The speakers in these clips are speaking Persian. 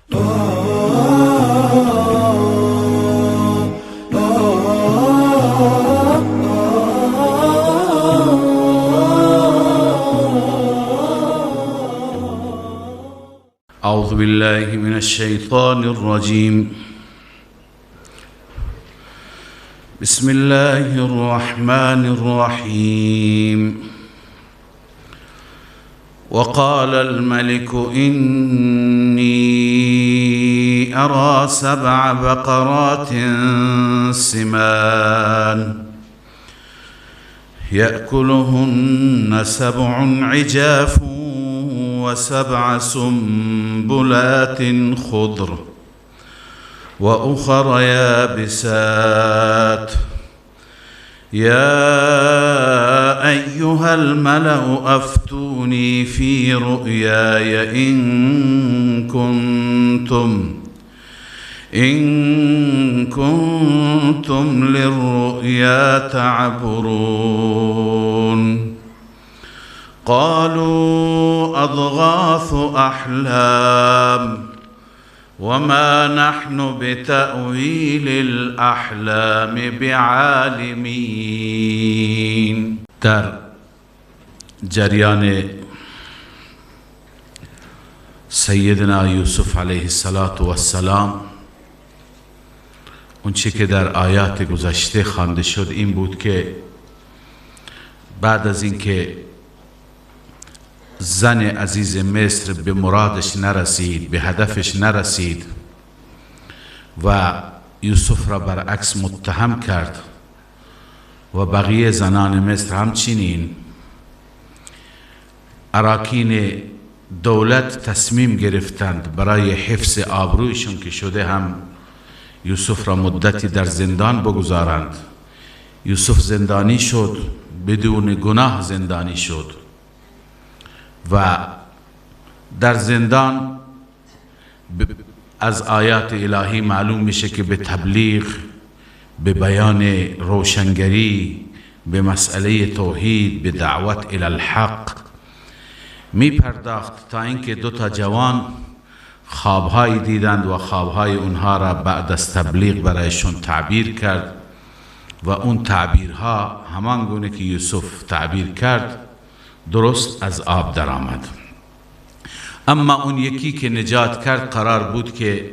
أعوذ بالله من الشيطان الرجيم. بسم الله الرحمن الرحيم. وقال الملك إني أرى 7 بقرات سمان يأكلهن 7 عجاف و7 سنبلات خضر وأخر يابسات يا أيها الملأ أفتوني في رؤياي إن كنتم للرؤيا تعبرون. قالوا أضغاث أحلام وما نحن بتأويل الأحلام بعالمين. در جریان سیدنا یوسف علیه السلام اون چه که در آیات گذشته خوانده شد این بود که بعد از اینکه زن عزیز مصر به مرادش نرسید، به هدفش نرسید و یوسف را برعکس متهم کرد و بقیه زنان مصر همچنین، اراکین دولت تصمیم گرفتند برای حفظ آبرویشون که شده هم یوسف را مدتی در زندان بگذارند. یوسف زندانی شد، بدون گناه زندانی شد و در زندان از آیات الهی معلوم میشه که به تبلیغ، به بیان روشنگری، به مسئله توحید، به دعوت الی الحق می پرداخت تا اینکه دو تا جوان خوابهایی دیدند و خوابهای اونها را بعد از تبلیغ برایشون تعبیر کرد و اون تعبیرها همان گونه که یوسف تعبیر کرد درست از آب در آمد. اما اون یکی که نجات کرد قرار بود که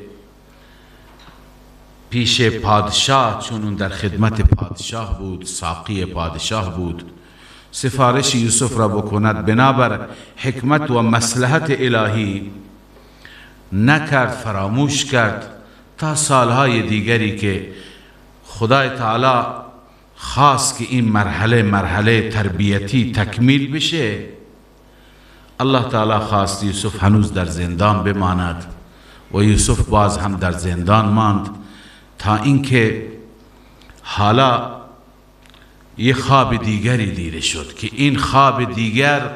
پیش پادشاه، چون اون در خدمت پادشاه بود، ساقی پادشاه بود، سفارش یوسف را بکند. بنابر حکمت و مصلحت الهی نکرد، فراموش کرد تا سالهای دیگری که خدای تعالی خواست که این مرحله مرحله تربیتی تکمیل بشه. الله تعالی خواست یوسف هنوز در زندان بماند و یوسف باز هم در زندان ماند تا اینکه حالا یه خواب دیگری دیده شد که این خواب دیگر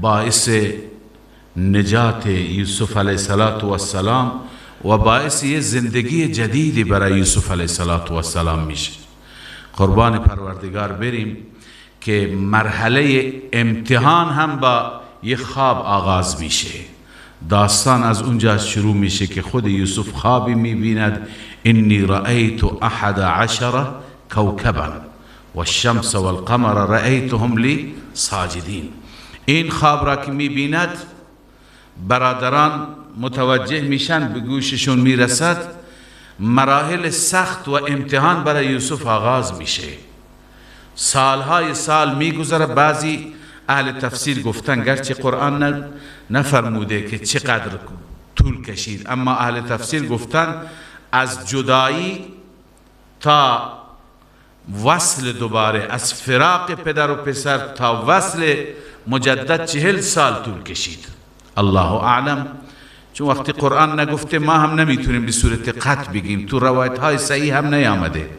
باعث نجات یوسف علیه السلام و باعث یه زندگی جدیدی برای یوسف علیه السلام میشه. قربان پروردگار بریم که مرحله امتحان هم با یه خواب آغاز میشه. داستان از اونجا شروع میشه که خود یوسف خوابی میبیند، انی رأیت 11 کوکبا والشمس والقمر رأیتهم لی ساجدین. این خواب را که میبیند برادران متوجه میشن، به گوششون میرسد، مراحل سخت و امتحان برای یوسف آغاز میشه. سالهای سال میگذره. بعضی اهل تفسیر گفتن، گرچه قرآن نفرموده که چقدر طول کشید، اما اهل تفسیر گفتن از جدایی تا وصل دوباره، از فراق پدر و پسر تا وصل مجدد 40 سال طول کشید. الله اعلم، چون وقتی قرآن نگفته ما هم نمیتونیم به صورت قطع بگیم، تو روایت های صحیح هم نیامده،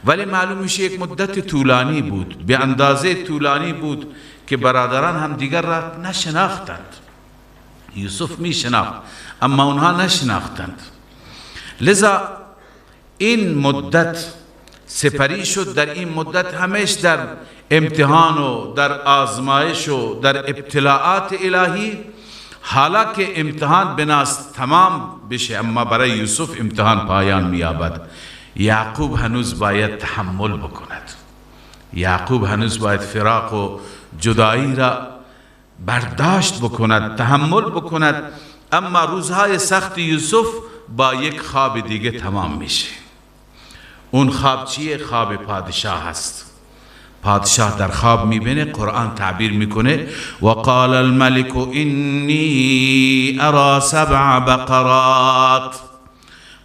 ولی معلوم میشه یک مدت طولانی بود، به اندازه طولانی بود که برادران هم دیگر را نشناختند. یوسف میشناخت اما اونها نشناختند. لذا این مدت سپری شد. در این مدت همیش در امتحان و در آزمایش و در ابتلاعات الهی. حالا که امتحان بناست تمام بشه، اما برای یوسف امتحان پایان می‌یابد. یعقوب هنوز باید تحمل بکند، یعقوب هنوز باید فراق و جدایی را برداشت بکند، تحمل بکند. اما روزهای سخت یوسف با یک خواب دیگه تمام میشه. اون خواب چیه؟ خواب پادشاه هست. پادشاه در خواب میبینه، قرآن تعبیر میکنه و قال الملك انی ارى سبع بقرات.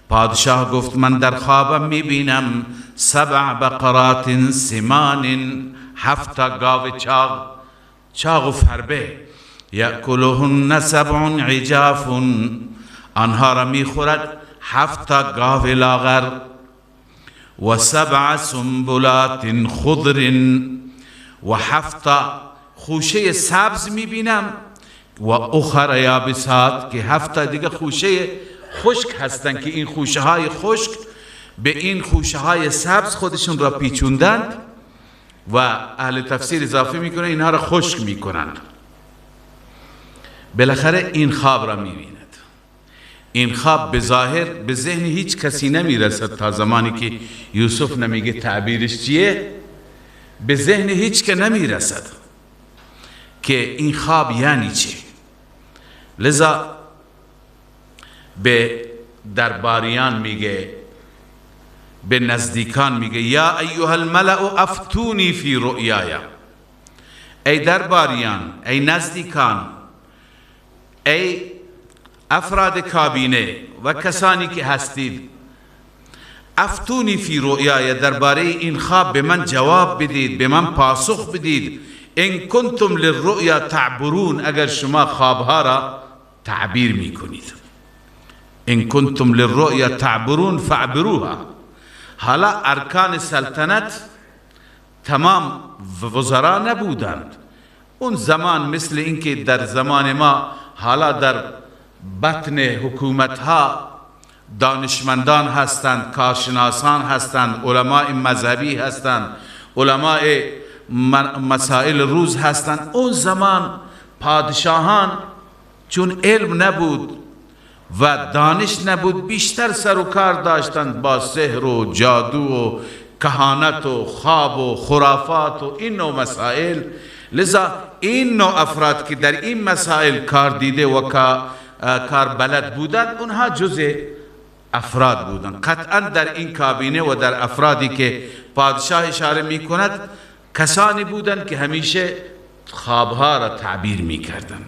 پادشاه گفت من در خوابم میبینم سبع بقرات سمان، 7 گاو چاغ، چاغ و فربه، یأکلهن سبع عجاف، آنها را میخورد 7 گاو لاغر، و سبع سنبلات خضر، و 7 خوشه سبز میبینم، و اخر یابسات، که 7 دیگه خوشه خشک هستند که این خوشه های خشک به این خوشه های سبز خودشون را پیچوندند و اهل تفسیر اضافه میکنه اینها را خشک میکنند. بالاخره این خواب را میبیند. این خواب به ظاهر به ذهن هیچ کسی نمیرسد تا زمانی که یوسف نمیگه تعبیرش چیه، به ذهن هیچ که نمیرسد که این خواب یعنی چی. لذا به درباریان میگه، به نزدیکان میگه یا ایها الملأ افتونی فی رؤیای، ای درباریان، ای نزدیکان، ای افراد کابینه و کسانی که هستید، افتونی فی رؤیای، درباره این خواب به من جواب بدید، به من پاسخ بدید. ان کنتم للرؤیا تعبرون، اگر شما خوابها را تعبیر میکنید. ان کنتم للرؤیا تعبرون فاعبروها. حالا ارکان سلطنت تمام وزرا نبودند اون زمان، مثل اینکه در زمان ما حالا در بطن حکومت ها دانشمندان هستند، کارشناسان هستند، علماء مذهبی هستند، علماء مسائل روز هستند. اون زمان پادشاهان چون علم نبود و دانش نبود، بیشتر سر و کار داشتند با سحر و جادو و کهانت و خواب و خرافات و این نوع مسائل. لذا این نوع افراد که در این مسائل کار دیده و کار بلد بودند، اونها جزء افراد بودند. قطعا در این کابینه و در افرادی که پادشاه اشاره می کند کسانی بودند که همیشه خوابها را تعبیر می کردند.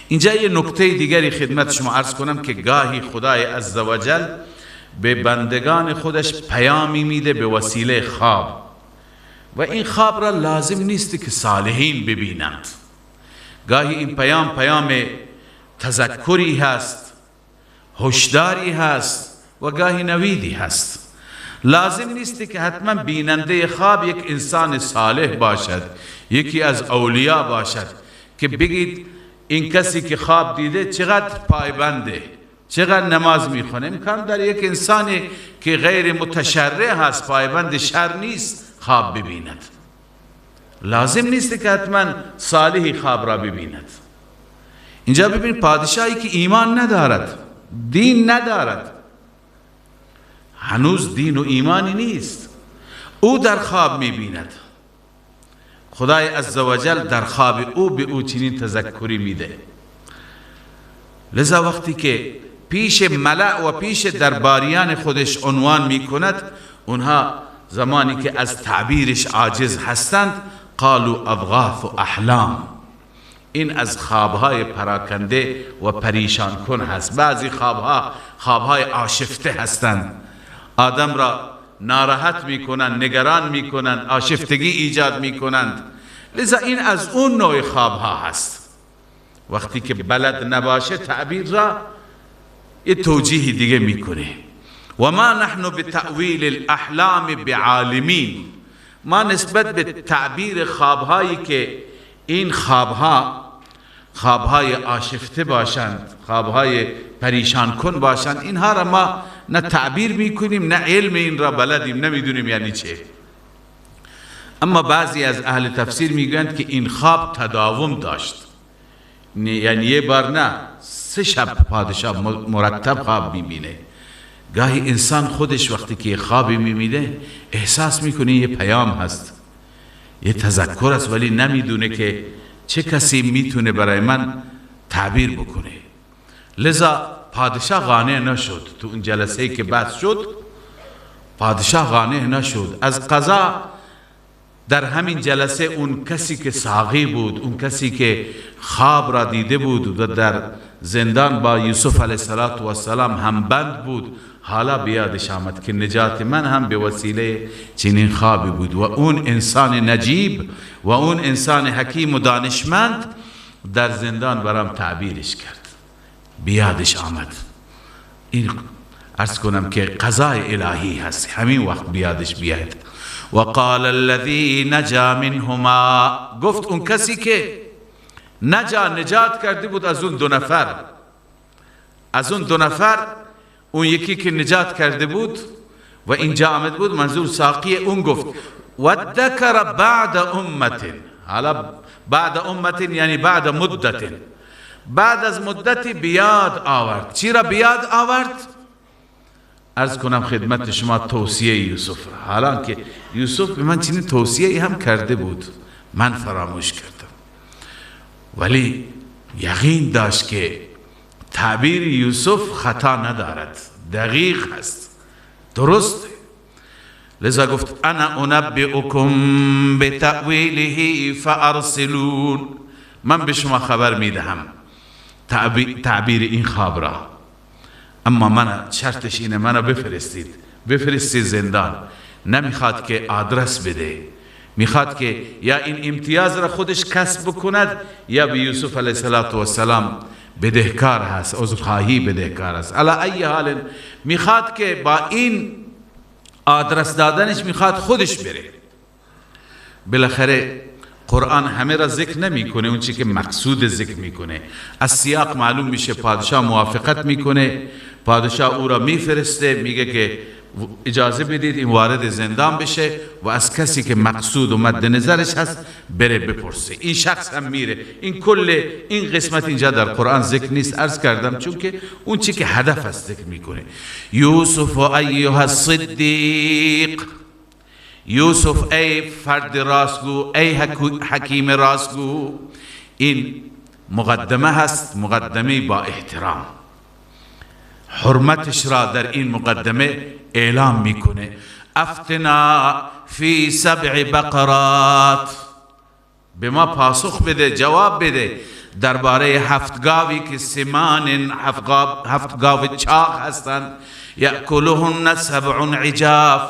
اینجا یه نکته دیگری خدمت شما عرض کنم که گاهی خدای عزوجل به بندگان خودش پیامی میده به وسیله خواب، و این خواب را لازم نیست که صالحین ببینند. گاهی این پیام پیام تذکری هست، هشداری هست و گاهی نویدی هست. لازم نیست که حتما بیننده خواب یک انسان صالح باشد، یکی از اولیا باشد که بگید این کسی که خواب دیده چقدر پایبنده، چقدر نماز میخونه. امکان در یک انسانی که غیر متشرع هست، پایبند شر نیست، خواب ببیند. لازم نیست که حتما صالحی خواب را ببیند. اینجا ببین پادشاهی که ایمان ندارد، دین ندارد، هنوز دین و ایمانی نیست، او در خواب میبیند. خدای عزوجل در خواب او به او چنین تذکری میده. لذا وقتی که پیش ملأ و پیش درباریان خودش عنوان میکند، اونها زمانی که از تعبیرش عاجز هستند، قالوا اضغاث احلام، این از خوابهای پراکنده و پریشان کن هست. بعضی خوابها خوابهای آشفته هستند، آدم را ناراحت میکنند، نگران میکنند، آشفتگی ایجاد میکنند. لذا این از اون نوع خوابها هست. وقتی که بلد نباشه تعبیر را یه توجیه دیگه میکنه. و ما نحن بتأویل الاحلام بعالمین، ما نسبت به تعبیر خوابهایی که این خوابها خوابهای آشفته باشند، خوابهای پریشان کن باشند، اینها را ما نه تعبیر میکنیم نه علم این را بلدیم، نمیدونیم یعنی چه. اما بعضی از اهل تفسیر میگویند که این خواب تداوم داشت، یعنی یه بار نه، 3 شب پادشاه مرتب خواب میبینه. گاهی انسان خودش وقتی که خوابی میبینه احساس میکنه یه پیام هست، یه تذکر است، ولی نمیدونه که چه کسی میتونه برای من تعبیر بکنه. لذا پادشاه قانع نشد. تو اون جلسه که بحث شد پادشاه قانع نشد. از قضا در همین جلسه اون کسی که ساقی بود، اون کسی که خواب را دیده بود و در زندان با یوسف علیه السلام هم بند بود، حالا بیادش آمد که نجات من هم به وسیله چنین خوابی بود. و اون انسان نجیب و اون انسان حکیم و دانشمند در زندان برام تعبیرش کرد، بیادش آمد. این عرض کنم که قضای الهی هست، همین وقت بیادش بیاد. و قال الذی نجا منهما، گفت اون کسی که نجا، نجات کرده بود از اون دو نفر، از اون دو نفر اون یکی که نجات کرده بود و اینجا آمد بود، منظور ساقی، اون گفت و ذکر بعد امت. حالا بعد امت یعنی بعد مدت، بعد از مدتی بیاد آورد. چی را بیاد آورد؟ عرض کنم خدمت شما توصیه یوسف را. حالا که یوسف به من چنین توصیه هم کرده بود، من فراموش کردم، ولی یقین داشت که تعبیر یوسف خطا ندارد، دقیق هست، درست. لذا گفت انا انبئکم بتأویله فارسلون، من به شما خبر میدهم تعبیر این خواب را، اما من شرطش اینه منو بفرستید، بفرستید زندان. نمیخواد که آدرس بده، میخواد که یا این امتیاز را خودش کسب بکند یا به یوسف علیه السلام بدهکار هست، عذرخواهی بدهکار هست. علی ای حال میخواد که با این آدرس دادنش میخواد خودش بره. بالاخره قرآن همه را ذکر نمیکنه، اون چی که مقصود ذکر میکنه. از سیاق معلوم میشه پادشاه موافقت میکنه، پادشاه او را میفرسته، میگه که اجازه بدید این وارد زندان بشه و از کسی که مقصود و مد نظرش هست بره بپرسه. این شخص هم میره. این کل این قسمت اینجا در قرآن ذکر نیست، عرض کردم، چون که اون چی که هدف هست ذکر میکنه. یوسف ایها الصدیق، یوسف ای فرد راستگو، ای حکیم راستگو. این مقدمه هست، مقدمه با احترام، حرمتش را در این مقدمه اعلام میکنه. افتنا فی سبع بقرات، به ما پاسخ بده، جواب بده درباره 7 گاوی که سمان، 7 گاو چاق هستند، یأکلهن 7 عجاف،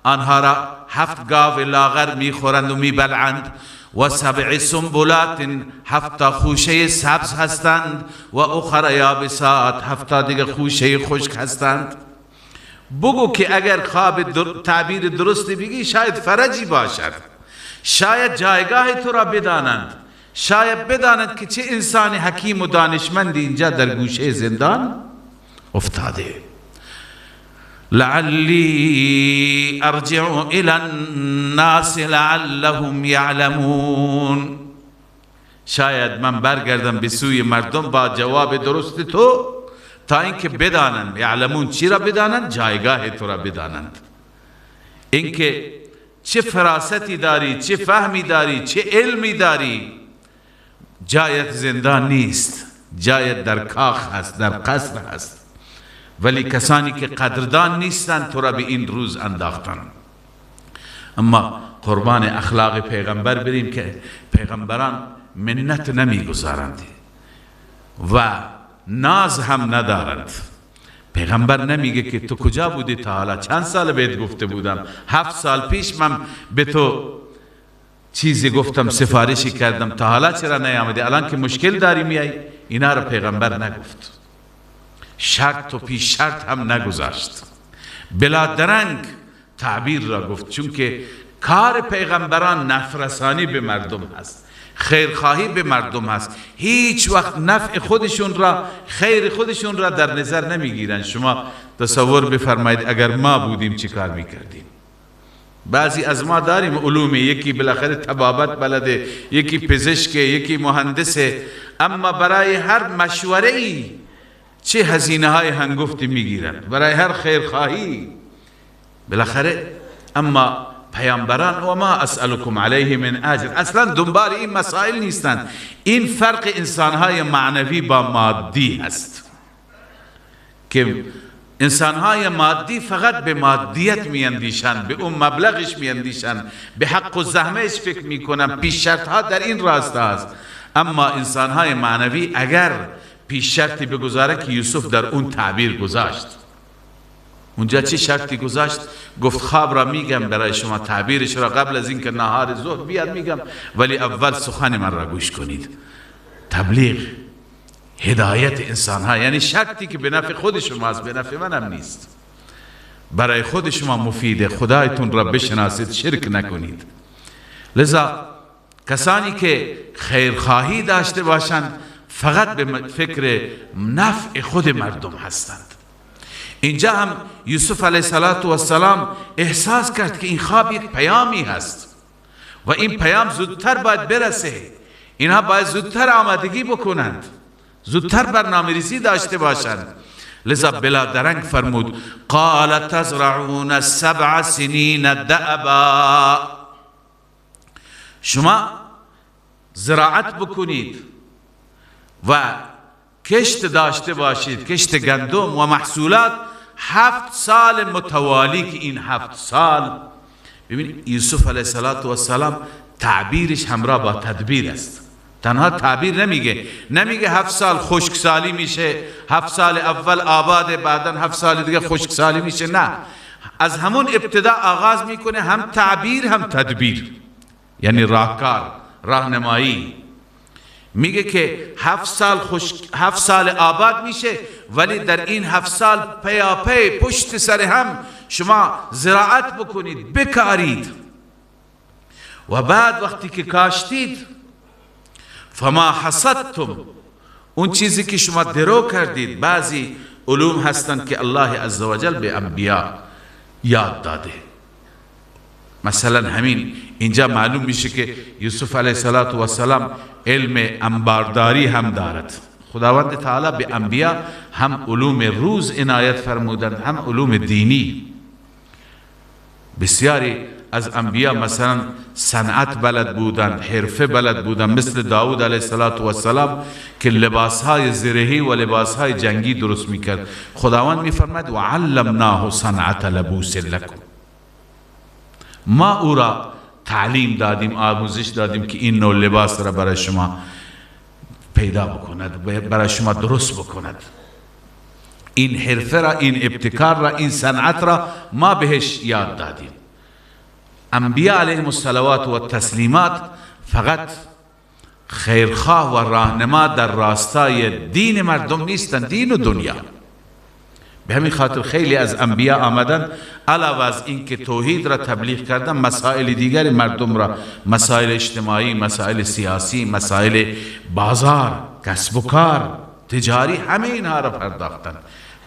آنها را 7 گاو لاغر میخورند و میبلعند، و 7 سنبلات، 7 خوشه سبز هستند، و اخر یابسات، 7 دیگه خوشه خشک هستند. بگو که اگر خواب تعبیر درستی بگی شاید فرجی باشد، شاید جایگاه تو را بدانند، شاید بدانند که چه انسان حکیم و دانشمندی اینجا در گوشه زندان افتاده. لعلی ارجع الى الناس لعلهم یعلمون، شاید من برگردم به سوی مردم با جواب درست تو تا اینکه بدانند. یعلمون چی را بدانند؟ جایگاه تو را بدانند، اینکه چه فراستی داری، چه فهمی داری، چه علمی داری. جایت زندان نیست، جایت در کاخ هست، در قصر هست، ولی کسانی که قدردان نیستند تو را به این روز انداختن. اما قربان اخلاق پیغمبر بریم که پیغمبران منت نمیگذارند و ناز هم ندارند. پیغمبر نمیگه که تو کجا بودی تا حالا، چند سال بهت گفته بودم، 7 سال پیش من به تو چیزی گفتم، سفارشی کردم، تا حالا چرا نیامدی، الان که مشکل داری میای. اینا را پیغمبر نگفت، شرط و پیش شرط هم نگذاشت، بلا درنگ تعبیر را گفت، چون که کار پیغمبران نفرسانی به مردم هست، خیرخواهی به مردم هست. هیچ وقت نفع خودشون را، خیر خودشون را در نظر نمیگیرن. شما تصور بفرمایید اگر ما بودیم چی کار میکردیم؟ بعضی از ما داریم علومی، یکی بالاخره طبابت بلده، یکی پزشکه، یکی مهندسه، اما برای هر مشوره ای چه هزینه های هنگفتی میگیرند، برای هر خیرخواهی بالاخره. اما پیامبران و ما اسألکم علیه من اجر، اصلا دنبال این مسائل نیستند. این فرق انسانهای معنوی با مادی هست که انسانهای مادی فقط به مادیت میاندیشند، به اون مبلغش میاندیشند، به حق و زحمهش فکر میکنن، پیش شرطها در این راستا است. اما انسانهای معنوی اگر پیش شرطی بگذاره که یوسف در اون تعبیر گذاشت، اونجا چه شرطی گذاشت؟ گفت خواب را میگم برای شما، تعبیرش را قبل از اینکه نهار ظهر بیاد میگم، ولی اول سخن من را گوش کنید. تبلیغ، هدایت انسان ها، یعنی شرطی که به نفع خود شماست، به نفع منم نیست، برای خود شما مفیده، خدایتون را بشناسید، شرک نکنید. لذا کسانی که خیرخواهی داشته باشند فقط به فکر نفع خود مردم هستند. اینجا هم یوسف علیه السلام احساس کرد که این خواب یک پیامی هست و این پیام زودتر باید برسه، اینها باید زودتر آمادگی بکنند، زودتر برنامه ریزی داشته باشند. لذا بلا درنگ فرمود قال تزرعون 7 سنین دأبا، شما زراعت بکنید و کشت داشته باشید، کشت گندم و محصولات 7 سال متوالی. که این 7 سال، ببین یوسف علیه السلام تعبیرش همراه با تدبیر است، تنها تعبیر نمیگه، نمیگه 7 سال خشکسالی میشه، 7 سال اول آباده، بعدا 7 سال دیگه خشکسالی میشه. نه، از همون ابتدا آغاز میکنه، هم تعبیر هم تدبیر، یعنی راهکار، راهنمایی. میگه که 7 سال 7 سال آباد میشه، ولی در این 7 سال پیاپی پشت سر هم شما زراعت بکنید، بکارید، و بعد وقتی که کاشتید فما حصدتم، اون چیزی که شما درو کردید. بعضی علوم هستند که الله عزوجل به انبیا یاد داده، مثلا همین اینجا معلوم میشه که یوسف علیه السلام علم انبارداری هم دارد. خداوند تعالی به انبیا هم علوم روز عنایت فرمودند، هم علوم دینی. بسیاری از انبیا مثلا صنعت بلد بودند، حرفه بلد بودند، مثل داود علیه السلام که لباسهای زرهی و لباسهای جنگی درست میکرد. خداوند میفرماید و علمناه صنعت لبوس لکم، ما او را تعلیم دادیم، آموزش دادیم که این نوع لباس را برای شما پیدا بکند، برای شما درست بکند. این حرفه را، این ابتکار را، این صنعت را ما بهش یاد دادیم. انبیاء علیهم الصلوات و تسلیمات فقط خیرخواه و راهنما در راستای دین مردم نیستند، دین و دنیا. به همین خاطر خیلی از انبیاء آمدن علاوه از اینکه توحید را تبلیغ کردن، مسائل دیگر مردم را، مسائل اجتماعی، مسائل سیاسی، مسائل بازار، کسب و کار، تجاری، همه اینها را پرداختند.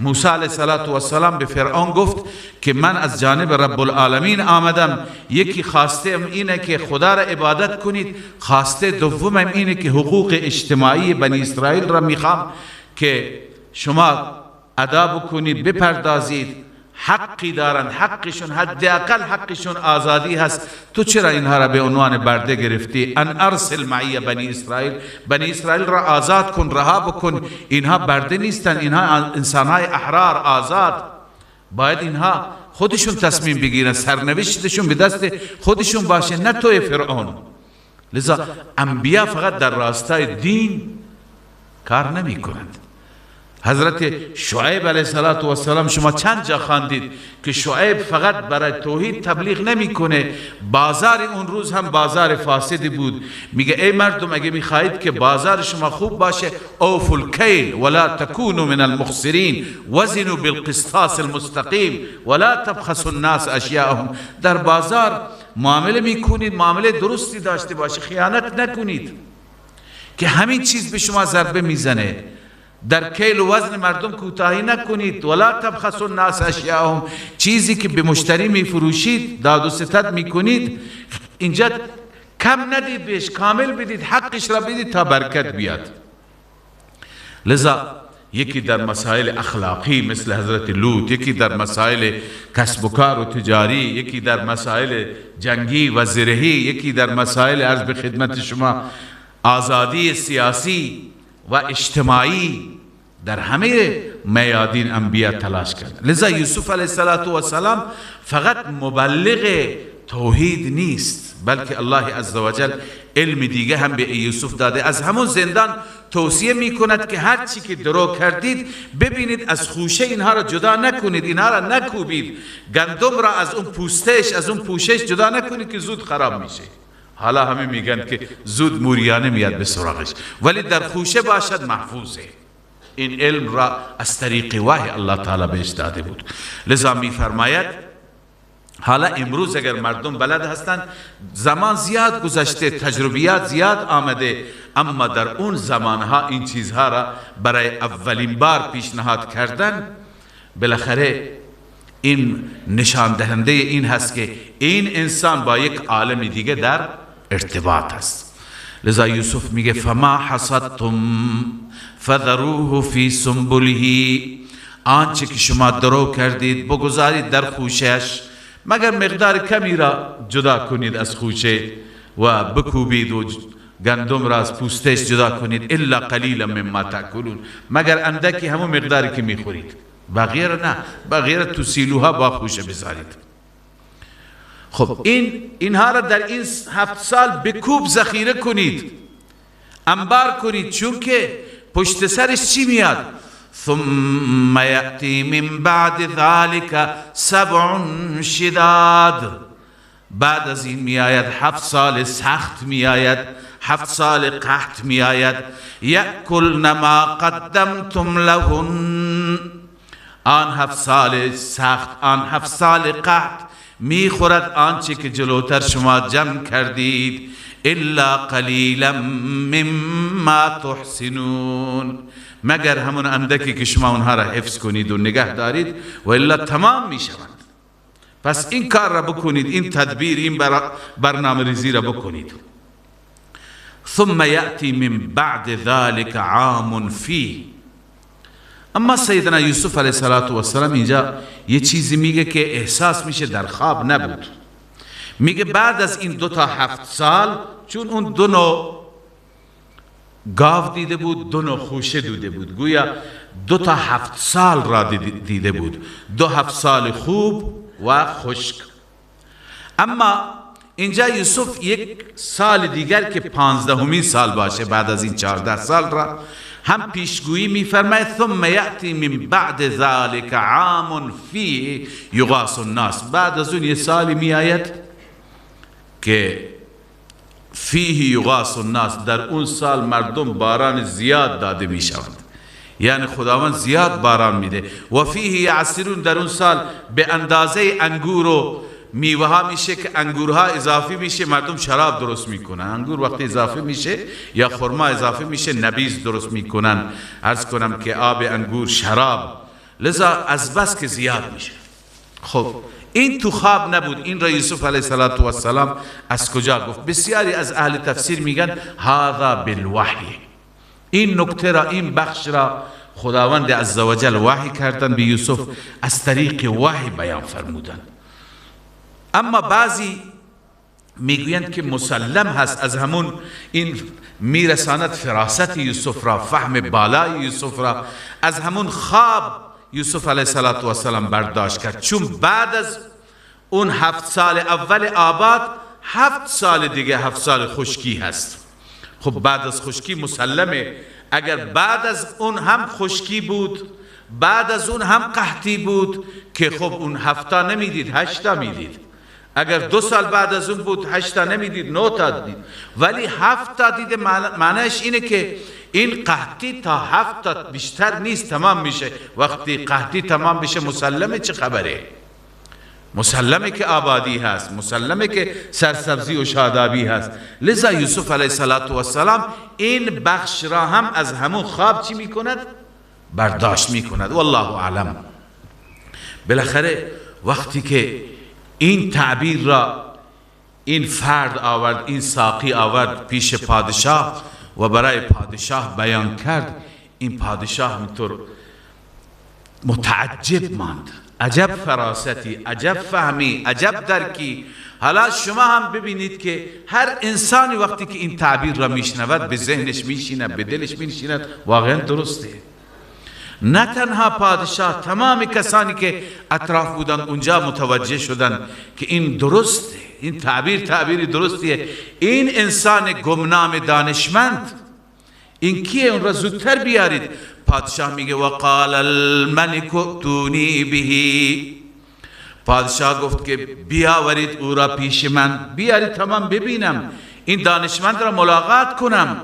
موسی علیه السلام به فرعون گفت که من از جانب رب العالمین آمدم، یکی خواسته اینه که خدا را عبادت کنید، خواسته دومم اینه که حقوق اجتماعی بنی اسرائیل را میخوام که شما ادا بکنید، بپردازید، حقی دارند، حقشون حداقل حقشون آزادی هست، تو چرا اینها را به عنوان برده گرفتی؟ ان ارسل معی بنی اسرائیل، بنی اسرائیل را آزاد کن، رها بکن، اینها برده نیستند، اینها انسانهای احرار آزاد، باید اینها خودشون تصمیم بگیرن، سرنوشتشون به دست خودشون باشه، نه توی فرعون. لذا انبیا فقط در راستای دین کار نمی کنند. حضرت شعیب علیه السلام شما چند جا خواندید که شعیب فقط برای توحید تبلیغ نمیکنه، بازار اون روز هم بازار فاسدی بود. میگه ای مردم اگه میخواهید که بازار شما خوب باشه، اوفوا الکیل ولا تکونوا من المخسرین وزنوا بالقسطاس المستقیم ولا تبخسوا الناس اشیاءهم. در بازار معامله میکنید، معامله درستی داشته باشه، خیانت نکنید که همین چیز به شما ضربه میزنه. در کیل و وزن مردم کوتاهی نکنید. ولا تبخسوا الناس اشیاءهم، چیزی که به مشتری میفروشید، داد و ستد میکنید، اینجا کم ندید بهش، کامل بدید، حقش را بدید تا برکت بیاد. لذا یکی در مسائل اخلاقی مثل حضرت لوط، یکی در مسائل کسب و کار و تجاری، یکی در مسائل جنگی و زرهی، یکی در مسائل عرض به خدمت شما آزادی سیاسی و اجتماعی، در همه میادین انبیا تلاش کردند. لذا یوسف علیه السلام فقط مبلغ توحید نیست، بلکه الله عزوجل علم دیگه هم به یوسف داده. از همون زندان توصیه میکند که هر چی که درو کردید ببینید از خوشه اینها را جدا نکنید، اینها را نکوبید، گندم را از اون پوستش، از اون پوشش جدا نکنید که زود خراب میشه. حالا همه میگن که زود موریانه میاد به سراغش، ولی در خوشه باشد محفوظه. این علم را از طریق وحی الله تعالی بهش داده بود. لذا میفرماید حالا امروز اگر مردم بلد هستند، زمان زیاد گذشته، تجربیات زیاد آمده، اما در اون زمانها این چیزها را برای اولین بار پیشنهاد کردن، بالاخره این نشان دهنده این هست که این انسان با یک عالم دیگه در ارتباط است. لذا یوسف میگه فما حصدتم فذروه فی سنبله، آنچه که شما درو کردید بگذارید در خوشش، مگر مقدار کمی را جدا کنید از خوشه و بکوبید و گندم را از پوستش جدا کنید، الا قلیلا مما تاکلون، مگر اندکی همون مقداری که میخورید، بقیه را نه، بقیه را تو سیلوها با خوشه بذارید. خب اینها را در این 7 سال بکوب ذخیره کنید، انبار کنید، چون که پشت سرش چی میاد؟ ثم یأتی من بعد ذلك سبع شداد، بعد از این میآید 7 سال سخت میآید، 7 سال قحط میآید. یأکلن ما قدمتم لهن، آن 7 سال سخت، آن 7 سال قحط میخورد آنچه که جلوتر شما جمع کردید، الا قلیلا مما تحسنون، مگر همون اندکی که شما اونها را حفظ کنید و نگه دارید، و الا تمام میشوند. پس این کار را بکنید، این تدبیر، این برنامه ریزی را بکنید. ثم یأتی من بعد ذلك عام فیه. اما سیدنا یوسف علیه السلام اینجا یه چیزی میگه که احساس میشه در خواب نبود. میگه بعد از این 2 تا 7 سال، چون اون 2 نوع گاو دیده بود، 2 نوع خوشه دیده بود، گویا 2 تا 7 سال را دیده بود، 2 7 سال خوب و خشک. اما اینجا یوسف یک سال دیگر که 15مین سال باشه بعد از این 14 سال را هم پیشگویی میفرماید، ثم یأتی من بعد ذلك عام فیه یغاث الناس، بعد از اون یه سالی میآید که فیه یغاث الناس، در اون سال مردم باران زیاد داده میشوند، یعنی خداوند زیاد باران میده. و فیه یعصرون، در اون سال به اندازه انگور و میوه ها میشه که انگورها اضافی میشه، مردم شراب درست میکنن. انگور وقتی اضافه میشه یا خرما اضافه میشه، نبیذ درست میکنن، عرض کنم که آب انگور شراب، لذا از بس که زیاد میشه. خب این تو خواب نبود، این را یوسف علیه السلام از کجا گفت؟ بسیاری از اهل تفسیر میگن هذا بالوحی، این نکته را، این بخش را خداوند عزوجل وحی کردن به یوسف، از طریق وحی بیان فرمودن. اما بعضی میگویند که مسلم هست، از همون این میرساند فراست یوسف را، فهم بالای یوسف را، از همون خواب یوسف علیه السلام برداشت کرد، چون بعد از اون 7 سال اول آباد، 7 سال دیگه 7 سال خشکی هست. خب بعد از خشکی مسلمه، اگر بعد از اون هم خشکی بود، بعد از اون هم قحطی بود، که خب اون 7 تا نمیدید، 8 تا میدید. اگر 2 سال بعد از اون بود، 8 تا نمیدید، 9 تا دید، ولی 7 تا دیده، معنیش اینه که این قحطی تا 7 تا بیشتر نیست، تمام میشه. وقتی قحطی تمام بشه مسلمه چه خبره؟ مسلمه که آبادی هست، مسلمه که سرسبزی و شادابی هست. لذا یوسف علیه السلام این بخش را هم از همون خواب چی میکند؟ برداشت میکند، والله اعلم. بالاخره وقتی که این تعبیر را این فرد آورد، این ساقی آورد پیش پادشاه و برای پادشاه بیان کرد، این پادشاه اینطور متعجب ماند. عجب فراستی، عجب فهمی، عجب درکی. حالا شما هم ببینید که هر انسانی وقتی که این تعبیر را میشنود به ذهنش میشیند، به دلش میشیند، واقعا درسته. نه تنها پادشاه، تمام کسانی که اطراف بودند اونجا متوجه شدند که این درسته، این تعبیر تعبیر درستیه. این انسان گمنام دانشمند این کیه؟ اون را زودتر بیارید. پادشاه میگه وقال الملک ائتونی به. پادشاه گفت که بیاورید او را پیش من، بیارید تا من ببینم، این دانشمند را ملاقات کنم.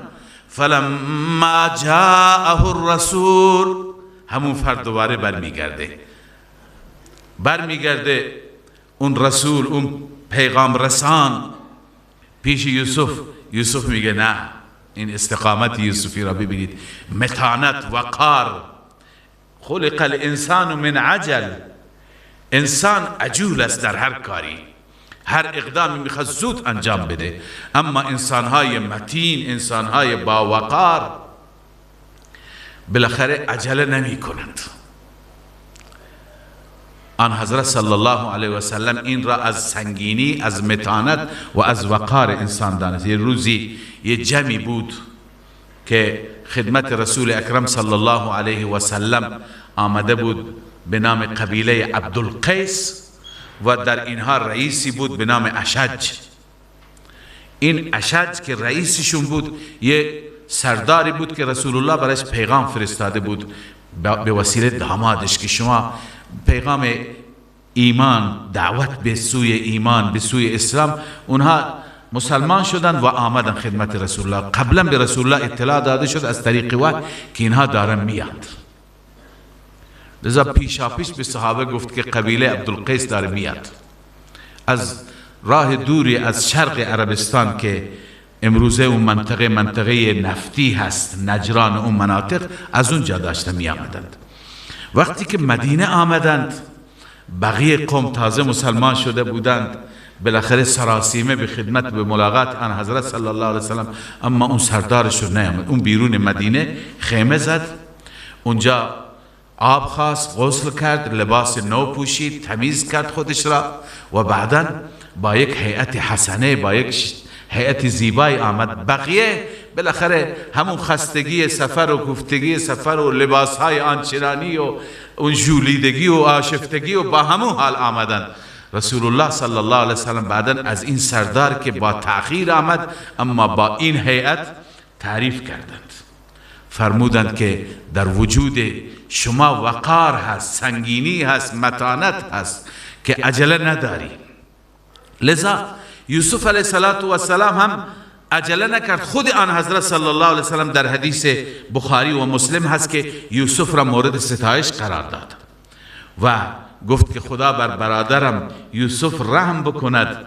فلما جاءه الرسول، همون فرد دوباره برمیگرده اون رسول، اون پیغام رسان پیش یوسف. یوسف میگه نه، این استقامت یوسفی را ببینید، متانت، وقار. خلق الانسان من عجل، انسان عجول است در هر کاری، هر اقدامی میخواد زود انجام بده. اما انسانهای متین، انسانهای باوقار بالاخره عجله نمی کنند. آن حضرت صلی الله علیه و سلم این را از سنگینی، از متانت و از وقار انسان دانست. یه روزی یه جمعی بود که خدمت رسول اکرم صلی الله علیه و سلم آمده بود به نام قبیله عبدالقیس و در اینها رئیسی بود به نام اشج. این اشج که رئیسشون بود یه سرداری بود که رسول الله برایش پیغام فرستاده بود به وسیله دامادش که شما پیغام ایمان، دعوت به سوی ایمان، به سوی اسلام. اونها مسلمان شدند و آمدن خدمت رسول الله. قبلا به رسول الله اطلاع داده شد از طریق وحی که اینها دارن میاد. لذا پیشاپیش به صحابه گفت که قبیله عبدالقیس داره میاد از راه دوری از شرق عربستان که امروزه اون منطقه منطقه نفتی هست، نجران اون مناطق، از اونجا داشته می آمدند. وقتی که مدینه آمدند، بقیه قوم تازه مسلمان شده بودند، بالاخره سراسیمه به خدمت به ملاقات آن حضرت صلی الله علیه وسلم، اما اون سردارشون نیامد. اون بیرون مدینه خیمه زد، اونجا آب خواست، غسل کرد، لباس نو پوشید، تمیز کرد خودش را و بعدا با یک هیئت حسنه، با یک هیئت زیبایی آمد. بقیه بالاخره همون خستگی سفر و کوفتگی سفر و لباسهای آنچنانی و اون ژولیدگی و آشفتگی و با همون حال آمدن. رسول الله صلی الله علیه وسلم بعدا از این سردار که با تأخیر آمد اما با این هیئت تعریف کردند، فرمودند که در وجود شما وقار هست، سنگینی هست، متانت هست که عجله نداری. لذا یوسف علیه السلام هم عجله نکرد. خود آن حضرت صلی الله علیه وسلم در حدیث بخاری و مسلم هست که یوسف را مورد ستایش قرار داد و گفت که خدا بر برادرم یوسف رحم بکند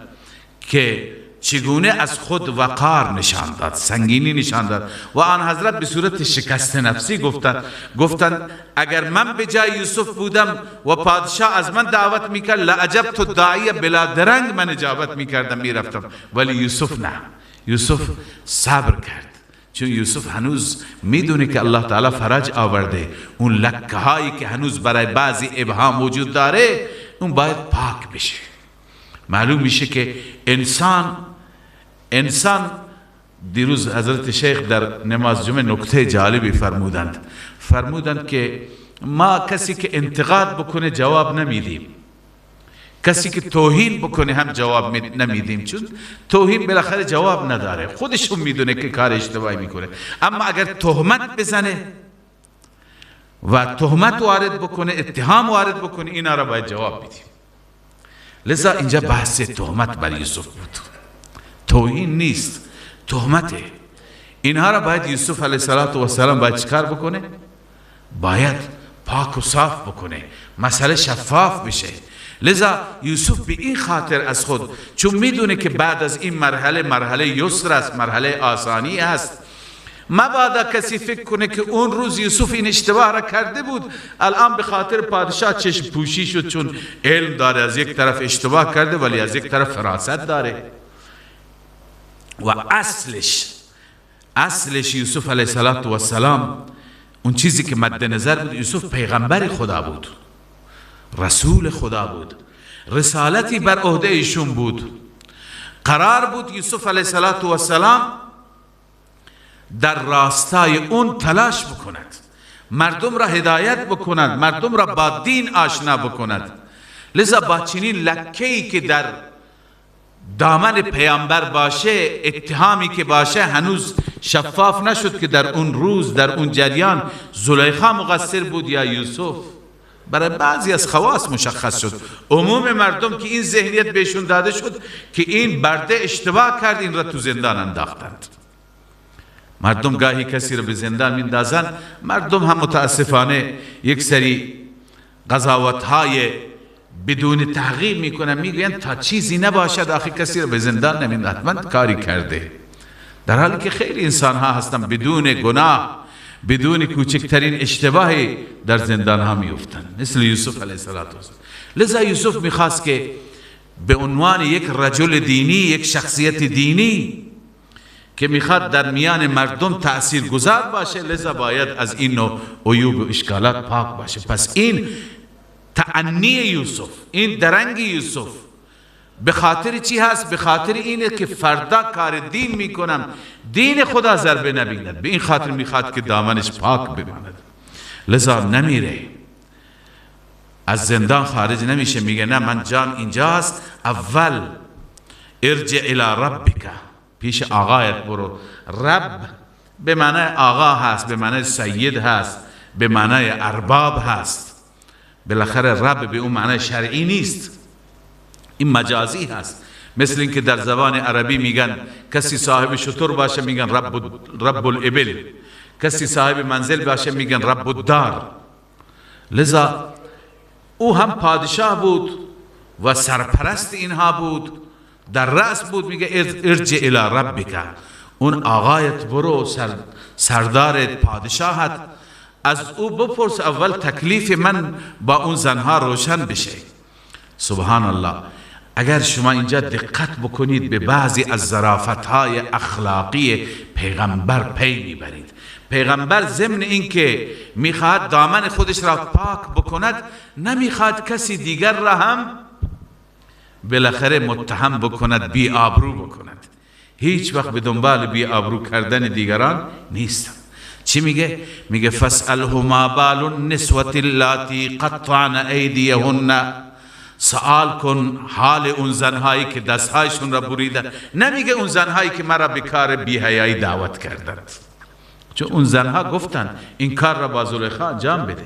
که چگونه از خود وقار نشان داد، سنگینی نشان داد. و آن حضرت به صورت شکست نفسی گفتند اگر من به جای یوسف بودم و پادشاه از من دعوت میکرد لعجبت الداعی، بلا درنگ من اجابت میکردم میرفتم، ولی یوسف نه، یوسف صبر کرد، چون یوسف هنوز میدونه که الله تعالی فرج آورده. اون لکه هایی که هنوز برای بعضی ابهام وجود داره اون باید پاک بشه. معلوم میشه که انسان دیروز حضرت شیخ در نماز جمعه نکته جالبی فرمودند که ما کسی که انتقاد بکنه جواب نمیدیم، کسی که توهین بکنه هم جواب نمیدیم، چون توهین بالاخره جواب نداره، خودشون میدونه که کار اشتباهی میکنه. اما اگر تهمت بزنه و تهمت وارد بکنه، اتهام وارد بکنه، اینا را باید جواب بدیم. لذا اینجا بحث تهمت بر یوسف بود، توهین نیست، تهمته. اینها را باید یوسف علیه السلام باید چیکار بکنه؟ باید پاک و صاف بکنه، مسئله شفاف بشه. لذا یوسف به این خاطر از خود، چون میدونه که بعد از این مرحله مرحله یسر است، مرحله آسانی است، مبادا کسی فکر کنه که اون روز یوسف این اشتباه را کرده بود، الان به خاطر پادشاه چشم پوشی شد، چون علم داره، از یک طرف اشتباه کرده ولی از یک طرف فراست داره. و اصلش یوسف علیه السلام اون چیزی که مد نظر بود، یوسف پیغمبر خدا بود، رسول خدا بود، رسالتی بر عهده ایشون بود. قرار بود یوسف علیه السلام در راستای اون تلاش بکند، مردم را هدایت بکند، مردم را با دین آشنا بکند. لذا با چنین لکه‌ای که در دامن پیامبر باشه، اتهامی که باشه، هنوز شفاف نشد که در اون روز، در اون جریان زلیخا مقصر بود یا یوسف. برای بعضی از خواص مشخص شد، عموم مردم که این ذهنیت بهشون داده شد که این برده اشتباه کرد، این را تو زندان انداختند. مردم گاهی کسی را به زندان میندازن، مردم هم متاسفانه یک سری قضاوت‌های بدون تحقیق میکنن، میگوین تا چیزی نباشد آخه کسی را به زندان نمیندازن، حتما کاری کرده. در حالی که خیلی انسان ها هستن بدون گناه، بدون کوچکترین اشتباهی در زندان ها میفتن، مثل یوسف علیه السلام. لذا یوسف میخواست که به عنوان یک رجل دینی، یک شخصیت دینی که میخواد در میان مردم تأثیر گذار باشه، لذا باید از این نوع عیوب و اشکالات پاک باشه. پس این تعنی یوسف، این درنگ یوسف به خاطر چی هست؟ به خاطر اینه که فردا کار دین میکنم، دین خدا ضربه نبیند. به این خاطر میخواد که دامنش پاک بماند. لذا نمیره، از زندان خارج نمیشه، میگه نه من جان اینجا هست. اول ارجع الی ربک، پیش آقایت برو. رب به معنای آقا هست، به معنای سید هست، به معنای ارباب هست. بالاخره رب به اون معنای شرعی نیست، این مجازی هست. مثل اینکه در زبان عربی میگن کسی صاحب شتر باشه میگن رب الابل، کسی صاحب منزل باشه میگن رب الدار. لذا او هم پادشاه بود و سرپرست اینها بود، در رأس بود. میگه ارجع الی ربک، اون آقایت برو، سردارت، پادشاهت، از او بپرس اول تکلیف من با اون زنها روشن بشه. سبحان الله، اگر شما اینجا دقت بکنید به بعضی از ظرافت‌های اخلاقی پیغمبر پی میبرید. پیغمبر ضمن اینکه میخواد دامن خودش را پاک بکند، نمیخواد کسی دیگر را هم بالاخره متهم بکند، بی آبرو بکند. هیچ وقت به دنبال بی آبرو کردن دیگران نیستم. چی میگه؟ میگه فاسأله ما بال النسوة اللاتی قطعن ایدیهن، سوال کن حال اون زنهایی که دستهایشون را بریدن. نمیگه اون زنهایی که مرا به کار بی حیایی دعوت کردند، چون اون زنها گفتن این کار را با زلیخا انجام بده،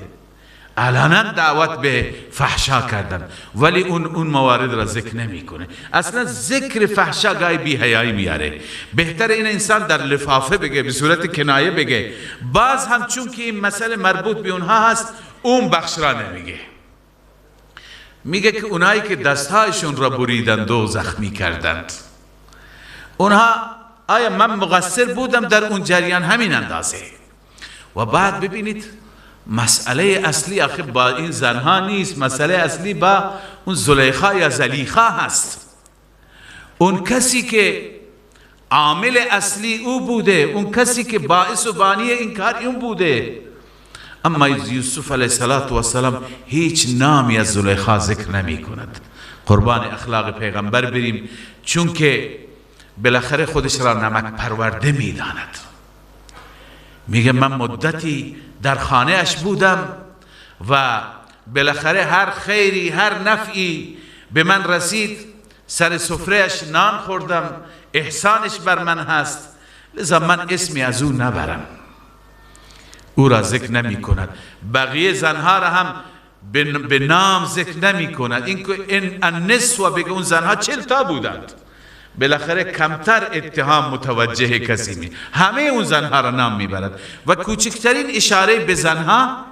علنا دعوت به فحشا کردن، ولی اون موارد را ذکر نمیکنه. اصلا ذکر فحشا گاهی بی حیایی میاره. بهتر این انسان در لفافه بگه، به صورت کنایه بگه. باز هم چون که این مسئله مربوط به اونها هست، اون بخش را نمیگه. میگه که اونایی که دستهایشون را بریدند و زخمی کردند، اونها آیا من مقصر بودم در اون جریان؟ همین اندازه. و بعد ببینید مسئله اصلی آخه با این زنها نیست، مسئله اصلی با اون زلیخا یا زلیخا هست. اون کسی که عامل اصلی او بوده، اون کسی که باعث و بانی این کار اون بوده. اما یوسف علیه السلام هیچ نامی از زلیخا ذکر نمی کند. قربان اخلاق پیغمبر بریم، چون که بالاخره خودش را نمک پرورده می داند. میگه من مدتی در خانه اش بودم و بالاخره هر خیری هر نفعی به من رسید، سر سفره اش نان خوردم، احسانش بر من هست، لذا من اسمی از او نبرم. او را ذکر نمی کند. بقیه زنها را هم به نام ذکر نمی کند. این النسوه بگه اون زنها 40 تا بودند، بالاخره کمتر اتهام متوجه کسی می، همه اون زنها را نام میبرد و کوچکترین اشاره به زنها،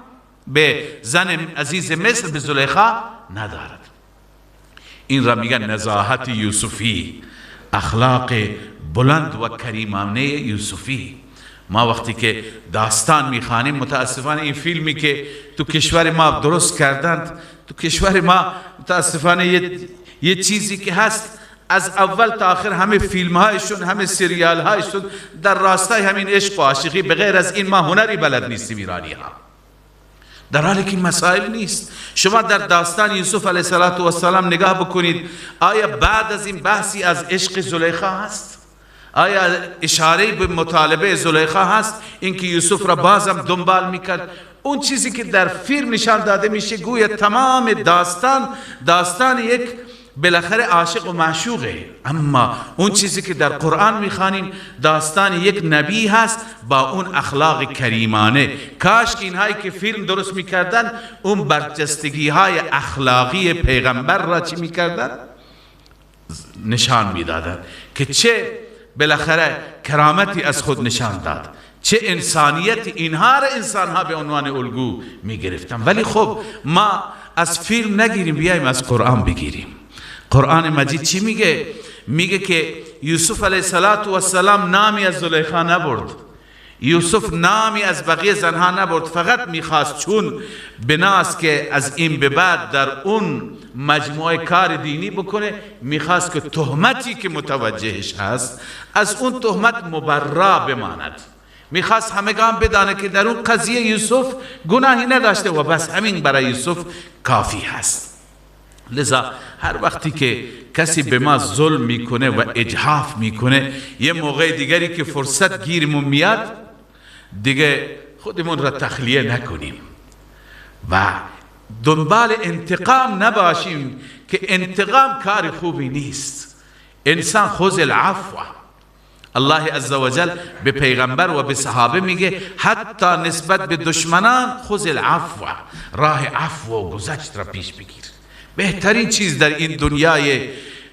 به زن عزیز مصر، به زلیخا ندارد. این را میگن نزاهت یوسفی، اخلاق بلند و کریمانه یوسفی. ما وقتی که داستان میخوانیم، متاسفانه این فیلمی که تو کشور ما درست کردند، تو کشور ما متاسفانه یه چیزی که هست از اول تا آخر همه فیلم هایشون، همه سریال هایشون در راستای همین عشق و عاشقی، به غیر از این ما هنری بلد نیستیم ایرانی ها، در حالی که مسائل نیست. شما در داستان یوسف علیه السلام نگاه بکنید، آیا بعد از این بحثی از عشق زلیخا هست؟ آیا اشاره به مطالبه زلیخا هست؟ اینکه یوسف را بازم دنبال میکرد. اون چیزی که در فیلم نشان داده میشه گویا تمام داستان داستان یک بالاخره عاشق و معشوقه، اما اون چیزی که در قرآن میخوانیم داستان یک نبی هست با اون اخلاق کریمانه. کاش که اینهایی که فیلم درست میکردن اون برجستگی های اخلاقی پیغمبر را چی میکردن؟ نشان میدادن که چه بالاخره کرامتی از خود نشان داد، چه انسانیت اینها را انسانها به عنوان الگو میگرفتن. ولی خب ما از فیلم نگیریم، بیایم از قرآن بگیریم. قرآن مجید چی میگه؟ میگه که یوسف علیه السلام نامی از زلیخا نبرد، یوسف نامی از بقیه زنها نبرد، فقط میخواست چون بناست که از این به بعد در اون مجموعه کار دینی بکنه، میخواست که تهمتی که متوجهش هست از اون تهمت مبرا بماند. میخواست همگان بدانه که در اون قضیه یوسف گناهی نداشته و بس همین برای یوسف کافی هست. لذا هر وقتی که کسی به ما ظلم میکنه و اجحاف میکنه، یه موقع دیگری که فرصت گیرمون میاد دیگه خودمون را تخلیه نکنیم و دنبال انتقام نباشیم که انتقام کار خوبی نیست. انسان خذ العفو. الله عزوجل به پیغمبر و به صحابه میگه حتی نسبت به دشمنان خذ العفو، راه عفو و گذشت را پیش بگیر. بهترین چیز در این دنیای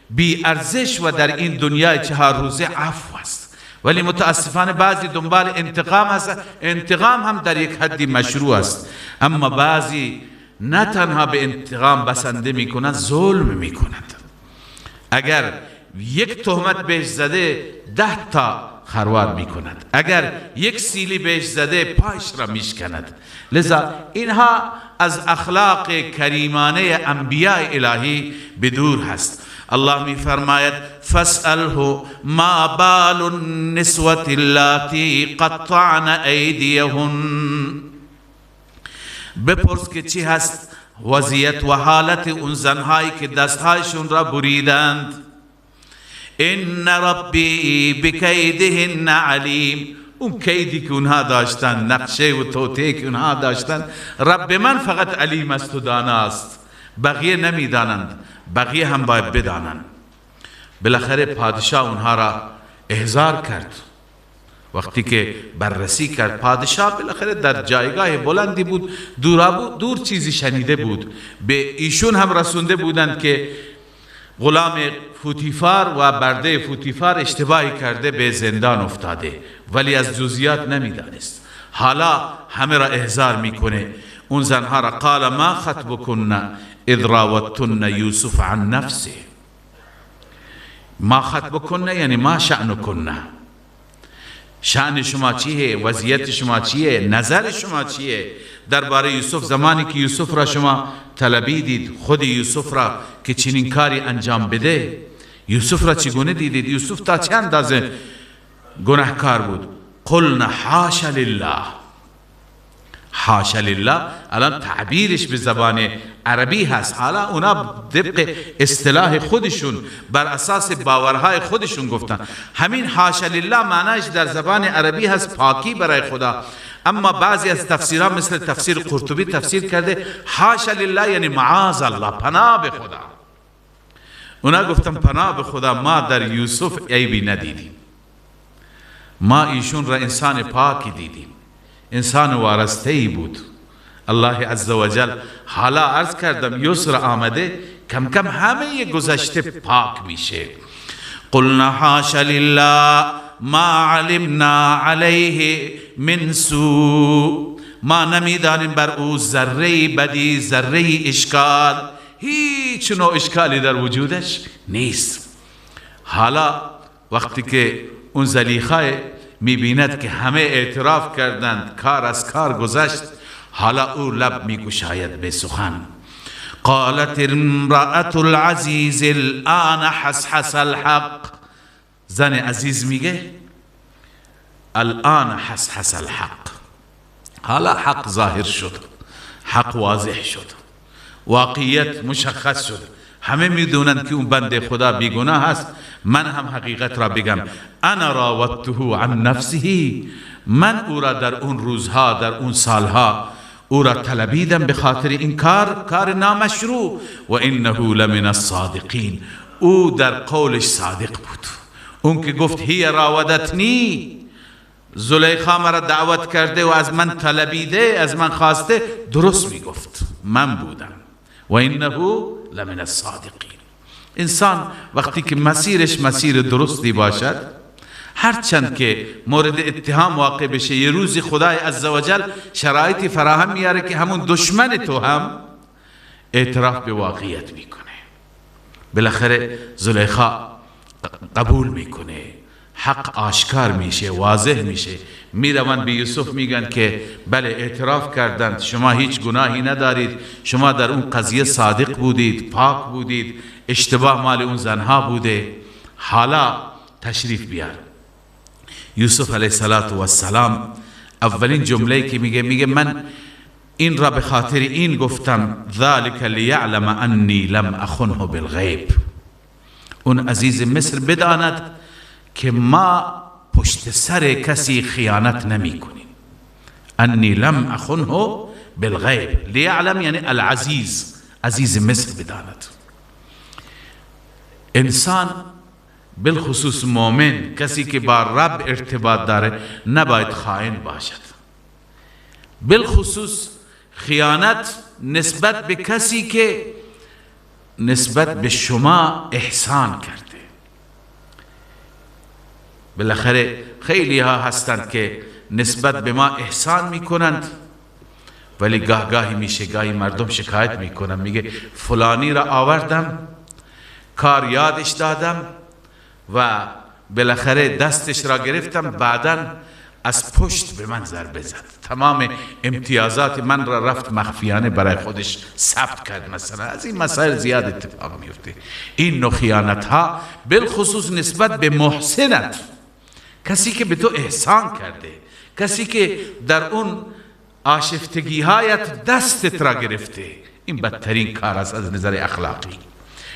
بی ارزش و در این دنیای 4 روزه عفو است. ولی متاسفانه بعضی دنبال انتقام هست. انتقام هم در یک حدی مشروع است، اما بعضی نه تنها به انتقام بسنده میکنند، ظلم میکنند. اگر یک تهمت بهش زده 10 تا خروار میکند، اگر یک سیلی بهش زده پایش را میشکند. لذا اینها از اخلاق کریمانه انبیاء الهی بدور هست. الله می فرماید فاسأله ما بال النسوة اللاتی قطعن ایدیهن. بپرس که چی هست وضعیت و حالت اون زنهایی که دستهایشون را بریدند. ان ربی بکیدهن علیم. اون کیدی که اونها داشتن، نقشه و توطئه که اونها داشتن، رب من فقط علیم است و داناست، بقیه نمیدانند، بقیه هم باید بدانند. بالاخره پادشاه اونها را احضار کرد. وقتی که بررسی کرد، پادشاه بالاخره در جایگاه بلندی بود، دور چیزی شنیده بود، به ایشون هم رسونده بودند که غلام فوتیفار و برده فوتیفار اشتباهی کرده، به زندان افتاده، ولی از جزئیات نمیدانست. حالا همه را احضار میکنه، اون زنها را. قال ما خطبکن اذ راودتن یوسف عن نفسه. ما خطبکن یعنی ما شأنکن، شأن شما چیه، وضعیت شما چیه، نظر شما چیه درباره یوسف. زمانی که یوسف را شما طلبیدید، خود یوسف را که چنین کاری انجام بده، یوسف را چگونه دیدید؟ یوسف تا چه اندازه گناهکار بود؟ قلنا حاش لله. حاش لله الان تعبیرش به زبان عربی هست، حالا اونا طبق اصطلاح خودشون بر اساس باورهای خودشون گفتن. همین حاش لله معنیش در زبان عربی هست پاکی برای خدا، اما بعضی از تفسیرها مثل تفسیر قرطبی تفسیر کرده حاش لله یعنی معاذ الله، پناه به خدا. اونا گفتن پناه به خدا، ما در یوسف عیبی ندیدیم، ما ایشون را انسان پاکی دیدیم، انسان وارسته‌ای بود. الله عزوجل حالا عرض کردم یسر آمده، کم کم همه گذشته پاک میشه. قلنا حاش لله ما علمنا علیه من سوء. ما نمیدانیم بر او ذره بدی، ذره اشکال، هیچ نوع اشکالی در وجودش نیست. حالا وقتی که اون زلیخای میبیند که همه اعتراف کردند، کار از کار گذشت، حالا او لب میگشاید به سخن. قالت امرأة العزیز الان حسحس الحق. زن عزیز میگه الان حسحس الحق، حالا حق ظاهر شد، حق واضح شد، واقعیت مشخص شد، همه میدونند که اون بنده خدا بیگناه است. من هم حقیقت را بگم، انا راودته عن نفسه، من او را در اون روزها، در اون سالها او را طلبیدم به خاطر این کار، کار نامشروع. و انه لمن الصادقین، او در قولش صادق بود. اون که گفت هی راودتنی، زلیخا مرا دعوت کرده و از من طلبیده، از من خواسته، درست میگفت، من بودم. و انه لمن الصادقین. انسان وقتی که مسیرش مسیر درستی باشد، هرچند که مورد اتهام واقع بشه، یه روزی خدای عزوجل شرایطی فراهم میاره که همون دشمن تو هم اعتراف به واقعیت میکنه. بالاخره زلیخا قبول میکنه، حق آشکار میشه، واضح میشه. میروند به یوسف میگن که بله اعتراف کردند، شما هیچ گناهی ندارید، شما در اون قضیه صادق بودید، پاک بودید، اشتباه مال اون زنها بوده، حالا تشریف بیار. یوسف علیه السلام اولین جمله که میگه، میگه من این را به خاطر این گفتم، ذلک لیعلم انی لم اخنه بالغیب. اون عزیز مصر بداند که ما پشت سر کسی خیانت نمی کنیم. انی لم اخنه بالغیب، لیعلم یعنی العزیز، عزیز مصر بداند. انسان بالخصوص مؤمن، کسی که با رب ارتباط داره، نباید خائن باشد. بالخصوص خیانت نسبت به کسی که نسبت به شما احسان کرده. بالاخره خیلی ها هستند که نسبت به ما احسان میکنند، ولی گاه گاهی میشه، گاهی مردم شکایت میکنن، میگه فلانی را آوردم، کار یادش دادم و بالاخره دستش را گرفتم، بعدا از پشت به من ضربه زد، تمام امتیازات من را رفت مخفیانه برای خودش ثبت کرد. مثلا از این مسائل زیاد اتفاق میفته. این نوع خیانت ها بالخصوص نسبت به محسنت، کسی که به تو احسان کرده، کسی که در اون آشفتگی هایت دستت را گرفته، این بدترین کار است از نظر اخلاقی.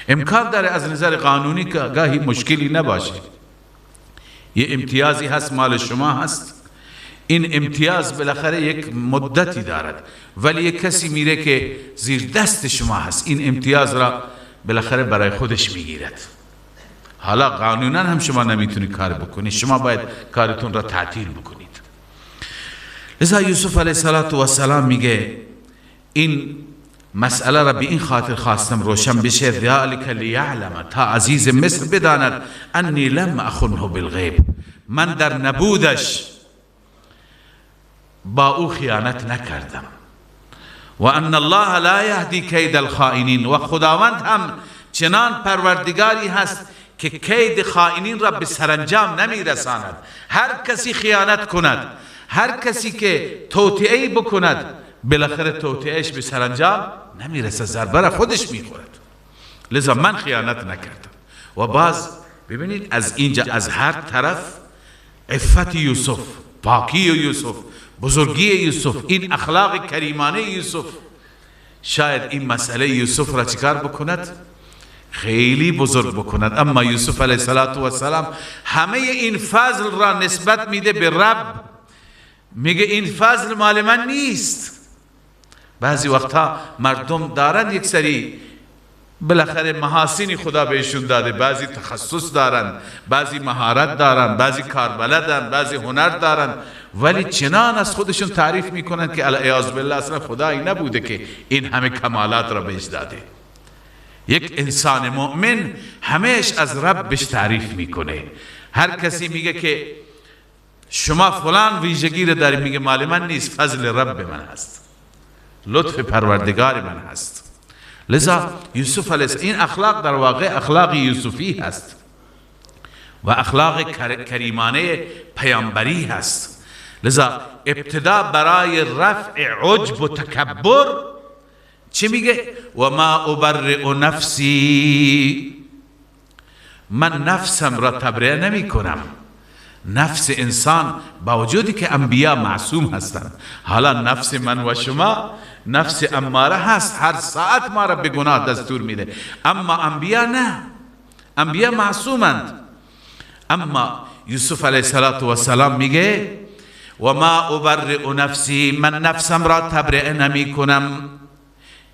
امکان داره از نظر قانونی که گاهی مشکلی نباشه، یه امتیازی هست مال شما هست، این امتیاز بالاخره یک مدتی دارد، ولی یک کسی میره که زیر دست شما هست، این امتیاز را بالاخره برای خودش میگیرد. حالا قانونا هم شما نمیتونی کار بکنید، شما باید کارتون را تعطیل بکنید. لذا یوسف علیه السلام میگه این مسئله را به این خاطر خواستم روشن بشه، ذالک لیعلم، تا عزیز مصر بداند انی لم اخنه بالغیب، من در نبودش با او خیانت نکردم. و ان الله لا یهدی کید الخائنین، و خداوند هم چنان پروردگاری هست که کید خائنین را به سرانجام نمیرساند. هر کسی خیانت کند، هر کسی که توطئه‌ای بکند، بالاخره توطئه‌اش به سرانجام نمیرسه، ضربه را خودش میخورد. لذا من خیانت نکردم. و باز ببینید از اینجا از هر طرف عفت یوسف، پاکی یوسف، بزرگی یوسف، این اخلاق کریمانه یوسف، شاید این مسئله یوسف را چیکار بکند؟ خیلی بزرگ بکند. اما یوسف علیه السلام همه این فضل را نسبت میده به رب، میگه این فضل مال من نیست. بعضی وقتها مردم دارن یک سری بالاخره محاسنی خدا بهشون داده، بعضی تخصص دارن، بعضی مهارت دارن، بعضی کاربلدن، بعضی هنر دارن، ولی چنان از خودشون تعریف میکنن که العیاذ بالله اصلا خدایی نبوده که این همه کمالات را بهش داده. یک انسان مؤمن همیش از ربش تعریف میکنه. هر کسی میگه که شما فلان ویژگی رو داری، میگه مال من نیست، فضل رب من هست، لطف پروردگار من هست. لذا یوسف علیه السلام این اخلاق در واقع اخلاق یوسفی هست. و اخلاق کریمانه پیامبری هست. لذا ابتدا برای رفع عجب و تکبر چی میگه؟ و ما ابرئ نفسی، من نفسم را تبرئه نمی کنم. نفس انسان با وجودی که انبیا معصوم هستند، حالا نفس من و شما نفس اماره هست، هر ساعت ما را به گناه دستور میده، اما انبیا نه، انبیا معصومند. اما یوسف علیه السلام میگه و ما ابرئ نفسی، من نفسم را تبرئه نمی کنم،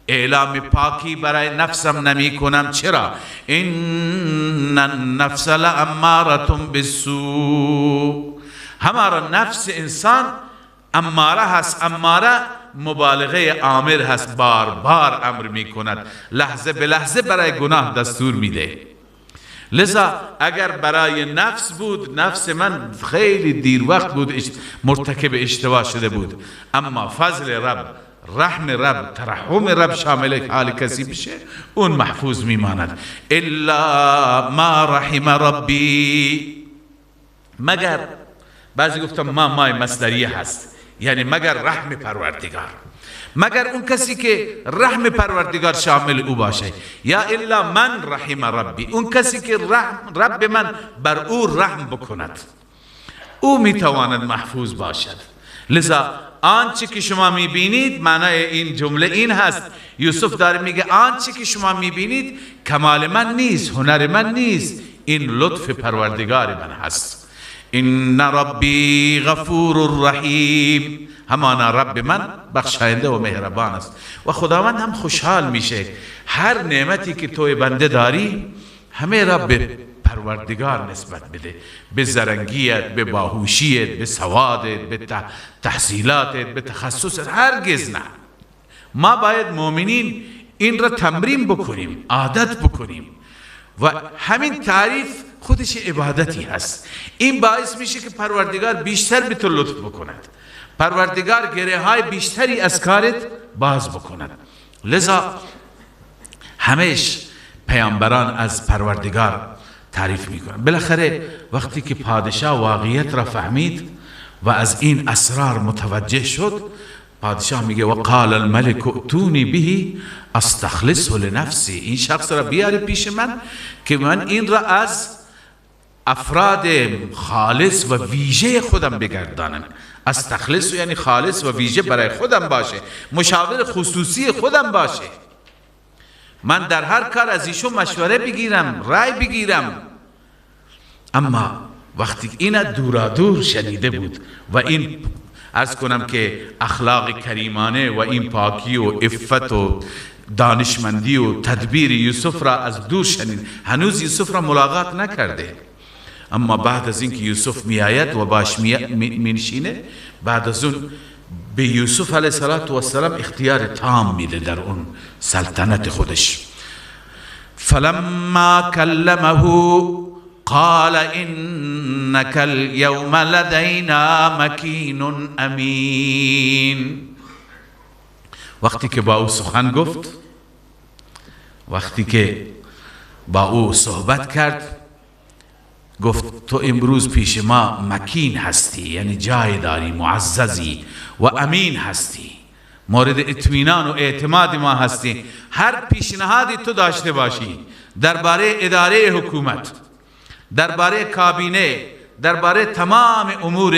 اعلام پاکی برای نفسم نمی کنم. چرا؟ ان النفس لاماره بالسوء، همارا نفس انسان اماره هست. اماره مبالغه آمر هست، بار بار امر می کند، لحظه به لحظه برای گناه دستور میده. لذا اگر برای نفس بود، نفس من خیلی دیر وقت بود مرتکب اشتباه شده بود، اما فضل رب، رحم رب، ترحم رب شامل حال کسی بشه، اون محفوظ میماند. الا ما رحم ربی، مگر بعضی گفتم ما مای مصدریه هست، یعنی مگر رحم پروردگار، مگر اون کسی که رحم پروردگار شامل او باشه، یا الا من رحم ربی، اون کسی که رحم رب من بر او رحم بکند، او میتواند محفوظ باشد. لذا آنچه که شما میبینید، معنای این جمله این هست، یوسف داره میگه آنچه که شما میبینید کمال من نیست، هنر من نیست، این لطف پروردگار من هست. ان ربی غفور رحیم، همانا رب من بخشاینده و مهربان است. و خداوند هم خوشحال میشه هر نعمتی که توی بنده داری همه را به پروردگار نسبت بده، به زرنگیت، به باهوشیت، به سوادت، به تحصیلاتت، به تخصصت، هرگز نه. ما باید مؤمنین این را تمرین بکنیم، عادت بکنیم، و همین تعریف خودش عبادتی هست. این باعث میشه که پروردگار بیشتر به تو لطف بکند، پروردگار گره های بیشتری از کارت باز بکند. لذا همیش پیامبران از پروردگار تعریف میکنن. بالاخره وقتی که پادشاه واقعیت را فهمید و از این اسرار متوجه شد، پادشاه میگه و قال الملک ائتونی به استخلصه لنفسی، این شخص را بیاری پیش من که من این را از افراد خالص و ویژه خودم بگردانم. استخلص یعنی خالص و ویژه برای خودم باشه، مشاور خصوصی خودم باشه، من در هر کار از ایشون مشوره بگیرم، رای بگیرم. اما وقتی این دورادور شنیده بود و این عرض کنم که اخلاق کریمانه و این پاکی و عفت و دانشمندی و تدبیر یوسف را از دور شنید، هنوز یوسف را ملاقات نکرده، اما بعد از اینکه یوسف می آید و باش می نشینه، بعد از اون به یوسف علیه السلام اختیار تام میده در اون سلطنت خودش. فلما کلمه قال انك اليوم لدینا مکین امین. وقتی که با او سخن گفت، وقتی که با او صحبت کرد، گفت تو امروز پیش ما مکین هستی، یعنی جای داری، معززی و امین هستی، مورد اطمینان و اعتماد ما هستی. هر پیشنهادی تو داشته باشی درباره اداره حکومت، درباره کابینه، درباره تمام امور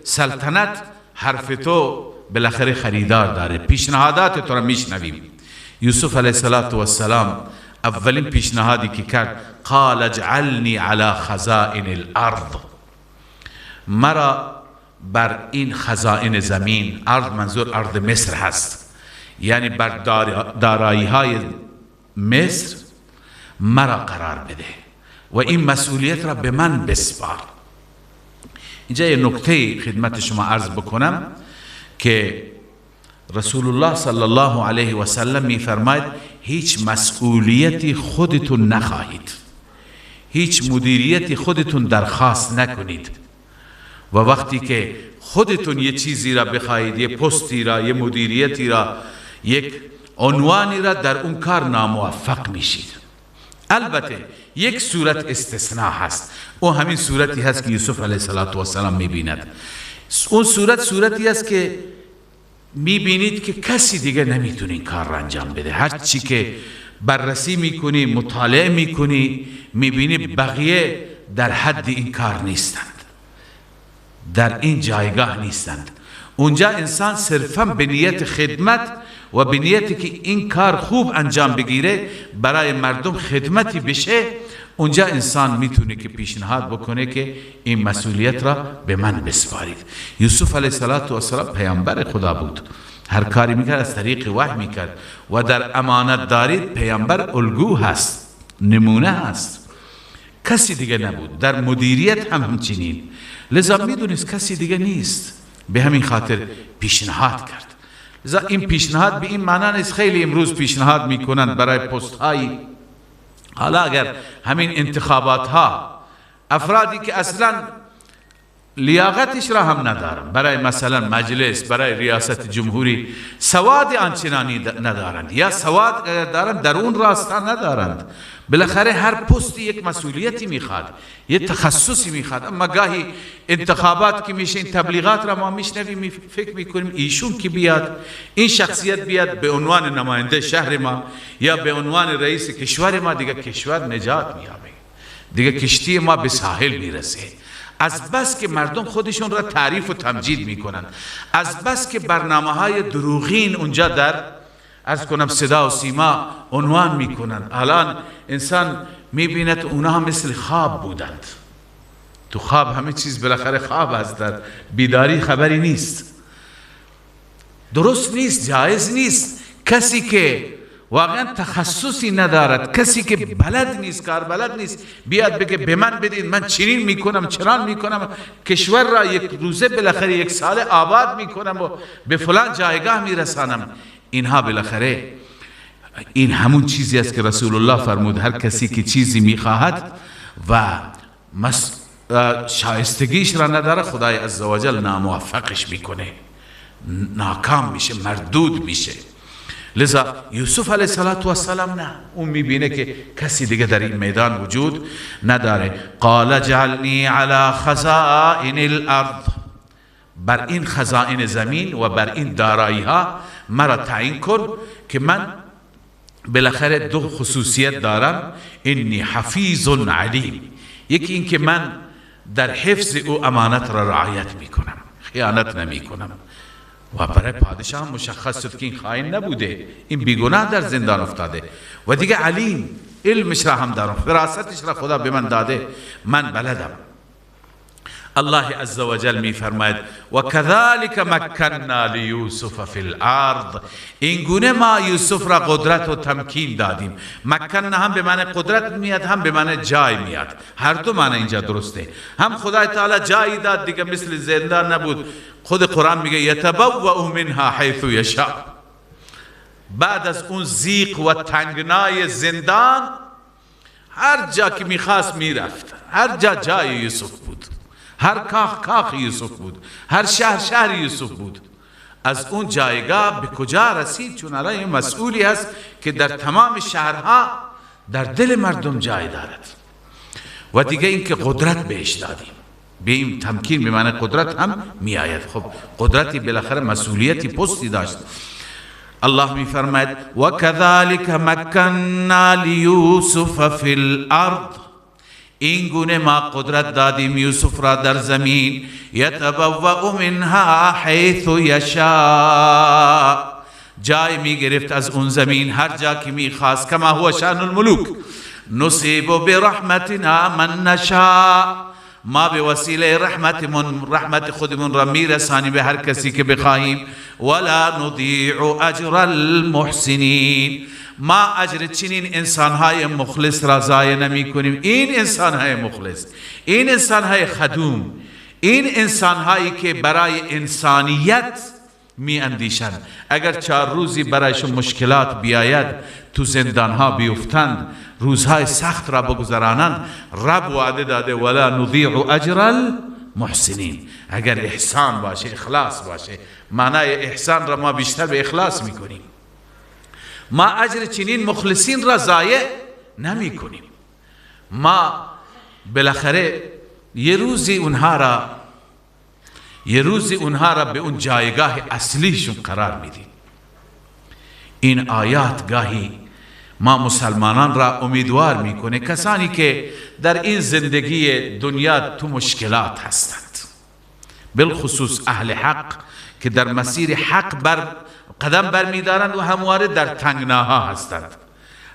سلطنت، حرف تو بالاخره خریدار داره، پیشنهادات تو را میشنویم. یوسف علیه السلام اولین پیشنهادی که کرد، قال اجعلنی علی خزائن الارض، مرا بر این خزائن زمین، ارض منظور ارض مصر هست، یعنی بر دارایی های مصر مرا قرار بده و این مسئولیت را به من بسپار. اینجا یه نکته خدمت شما عرض بکنم که رسول الله صلی الله علیه و سلم می فرماید هیچ مسئولیتی خودتون نخواهید، هیچ مدیریتی خودتون درخواست نکنید، و وقتی که خودتون یه چیزی را بخواهید، یه پستی را، یه مدیریتی را، یک عنوانی را، در اون کار ناموفق میشید. البته یک صورت استثناء هست، او همین صورتی هست که یوسف علیه السلام میبیند. اون صورت صورتی است که میبینید که کسی دیگه نمیتونه این کار را انجام بده. هر چی که بررسی میکنی، مطالعه میکنی، میبینی بقیه در حد این کار نیستند، در این جایگاه نیستند. اونجا انسان صرفا به نیت خدمت و به نیت که این کار خوب انجام بگیره، برای مردم خدمتی بشه، اونجا انسان میتونه که پیشنهاد بکنه که این مسئولیت را به من بسپارید. یوسف علیه السلام پیامبر خدا بود، هر کاری میکرد از طریق وحی میکرد و در امانت دارید پیامبر الگو هست، نمونه هست، کسی دیگه نبود. در مدیریت هم همچنین، لذا میدونست کسی دیگه نیست، به همین خاطر پیشنهاد کرد. لذا این پیشنهاد به این معنی نیست، خیلی امروز پیشنهاد میکنند برای پست های، حالا اگر همین انتخابات ها افرادی که اصلا لیاقتش را هم ندارند، برای مثلا مجلس، برای ریاست جمهوری سواد آنچنانی ندارند، یا سواد دارند در اون راستا ندارند. بالاخره هر پستی یک مسئولیتی میخواد، یک تخصصی میخواد. اما گاهی انتخابات که میشه، این تبلیغات را ما میشنویم، فکر میکنیم ایشون که بیاد، این شخصیت بیاد به عنوان نماینده شهر ما یا به عنوان رئیس کشور ما، دیگه کشور نجات میابه، دیگه کشتی ما به ساحل میرسه. از بس که مردم خودشون را تعریف و تمجید میکنند، از بس که برنامه های دروغین اونجا در از کنم صدا و سیما عنوان میکنند. الان انسان میبیند اونها مثل خواب بودند. تو خواب همه چیز بالاخره خواب است، در بیداری خبری نیست. درست نیست، جایز نیست. کسی که واقعا تخصصی ندارد، کسی که بلد نیست، کار بلد نیست، بیاد بگه به من بدید، من چنین میکنم، چنان میکنم، کشور را یک روزه بالاخره یک سال آباد میکنم و به فلان جایگاه میرسانم. اینها بالاخره این همون چیزی است که رسول الله فرمود هر کسی که چیزی میخواهد و شایستگیش را نداره، خدای عزوجل ناموفقش میکنه، ناکام میشه، مردود میشه. لذا یوسف علیه السلام نه، اون میبینه که کسی دیگه در این میدان وجود نداره. قال اجعلنی علی خزائن الارض، بر این خزائن زمین و بر این دارایی ها مرا تعیین کن که من بالاخره دو خصوصیت دارم، انی حفیظ علیم. یکی این که من در حفظ او امانت را رعایت میکنم، خیانت نمیکنم. و برای پادشاه مشخص شد که این خائن نبوده، این بیگناه در زندان افتاده. و دیگه علیم، علمش را هم دارم، فراستش را خدا به من داده، من بلدم. الله عز وجل می فرماید و كذلك مکننا لیوسف فی الارض، این گونه ما یوسف را قدرت و تمکین دادیم. مکننا هم به معنی قدرت میاد، هم به معنی جای میاد، هر دو معنی اینجا درسته. هم خدای تعالی جایی داد، دیگه مثل زندان نبود. خود قرآن میگه یتبوأ منها حیث یشاء. بعد از اون زیق و تنگنای زندان، هر جا که میخواست میرفت، هر جا جای یوسف بود، هر کاخ کاخ یوسف بود، هر شهر شهر یوسف بود. از اون جایگاه به کجا رسید؟ چون الان مسئولی هست که در تمام شهرها در دل مردم جای دارد. و دیگه اینکه قدرت بهش دادیم، به این تمکین به معنی قدرت هم می آید. خب قدرتی بالاخره مسئولیتی، پستی داشت. الله می فرماید و كذلك مکننا لیوسف فی الارض، این گونه ما قدرت دادیم یوسف را در زمین. یتبوأ منها حیث یشاء، جای می گرفت از اون زمین هر جا که می خواست. کما هو شأن الملوک نصیب برحمتنا من نشاء، ما به وسیله رحمت خودمون را میرسانیم به هر کسی که بخواهیم. ولا نضیع اجر المحسنین، ما اجر چنین انسانهای مخلص را ضایع نمی کنیم. این انسانهای مخلص، این انسانهای خدوم، این انسانهایی که برای انسانیت می اندیشند، اگر 4 روزی برایشون مشکلات بیاید، تو زندانها بیفتند، روزهای سخت را بگذرانند، رب وعده داده ولا نضیع اجر المحسنین. اگر احسان باشه، اخلاص باشه، معنای احسان را ما بیشتر به اخلاص میکنیم، ما اجر چنین مخلصین را ضایع نمی کنیم. ما بالاخره یه روزی اونها را به اون جایگاه اصلیشون قرار میدیم. این آیات گاهی ما مسلمانان را امیدوار میکنه، کسانی که در این زندگی دنیا تو مشکلات هستند، بالخصوص اهل حق که در مسیر حق قدم برمیدارند و همواره در تنگناها هستند،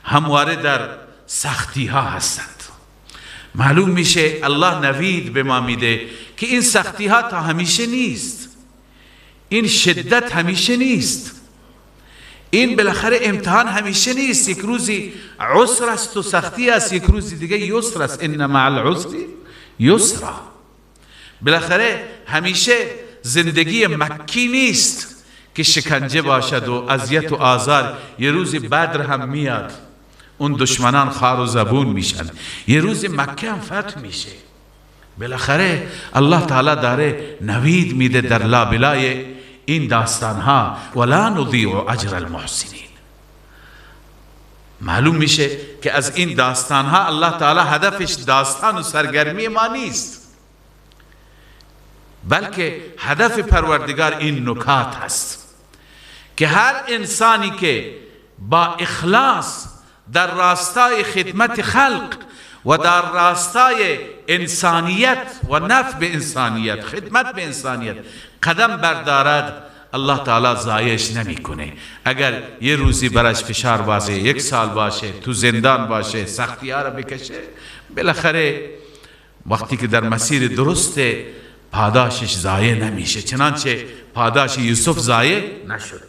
همواره در سختیها هستند. معلوم میشه الله نوید به ما میده که این سختی ها تا همیشه نیست، این شدت همیشه نیست، این بالاخره امتحان همیشه نیست. یک روزی عسر است و سختی است، یک روزی دیگه یسر است. ان مع العسر یسرا. بالاخره همیشه زندگی مکی نیست که شکنجه باشد و اذیت و آزار. یه روزی بدر هم میاد، اون دشمنان خار و زبون میشن، یه روز مکه هم فتح میشه. بالاخره الله تعالی داره نوید میده در لابلای این داستان ها، ولا نضیع اجر المحسنین. معلوم میشه که از این داستان ها الله تعالی هدفش داستان و سرگرمی ما نیست، بلکه هدف پروردگار این نکات هست که هر انسانی که با اخلاص در راستای خدمت خلق و در راستای انسانیت و نفع به انسانیت، خدمت به انسانیت قدم بردارد، الله تعالی ضایعش نمیکنه. اگر یه روزی براش فشار باشه، یک سال باشه، تو زندان باشه، سختی ها را بکشه، بالاخره وقتی که در مسیر درست پاداشش ضایع نمیشه، چنانچه پاداش یوسف ضایع نشد.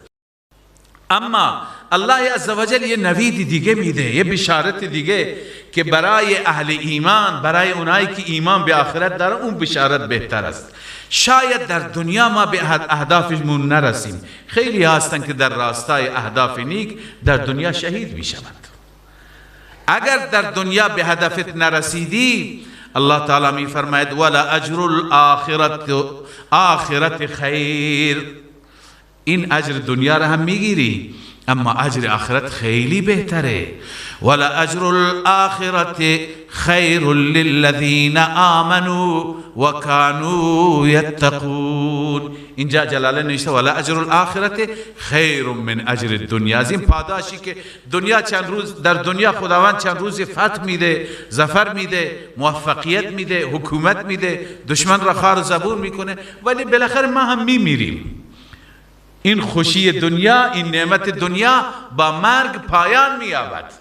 اما الله عزوجل یه نوید دیگه میده، یه بشارت دیگه که برای اهل ایمان، برای اونایی که ایمان به آخرت دارن، اون بشارت بهتر است. شاید در دنیا ما به اهدافمون نرسیم، خیلی هستن که در راستای اهداف نیک در دنیا شهید میشوند. اگر در دنیا به هدفت نرسیدی، الله تعالی میفرماید ولا اجر الاخرت خیر. این اجر دنیا را هم میگیری، اما اجر آخرت خیلی بهتره. ولا اجر الاخرت خیر للذین آمنوا وكانوا یتقون. اینجا جلاله نوشته ولا اجر الاخرت خیر من اجر الدنیا. از این پاداشی که دنیا چند روز در دنیا خداوند چند روز فتح میده، ظفر میده، موفقیت میده، حکومت میده، دشمن را خار زبون میکنه، ولی بالاخره ما هم میمیریم. این خوشی دنیا، این نعمت دنیا با مرگ پایان می‌یابد.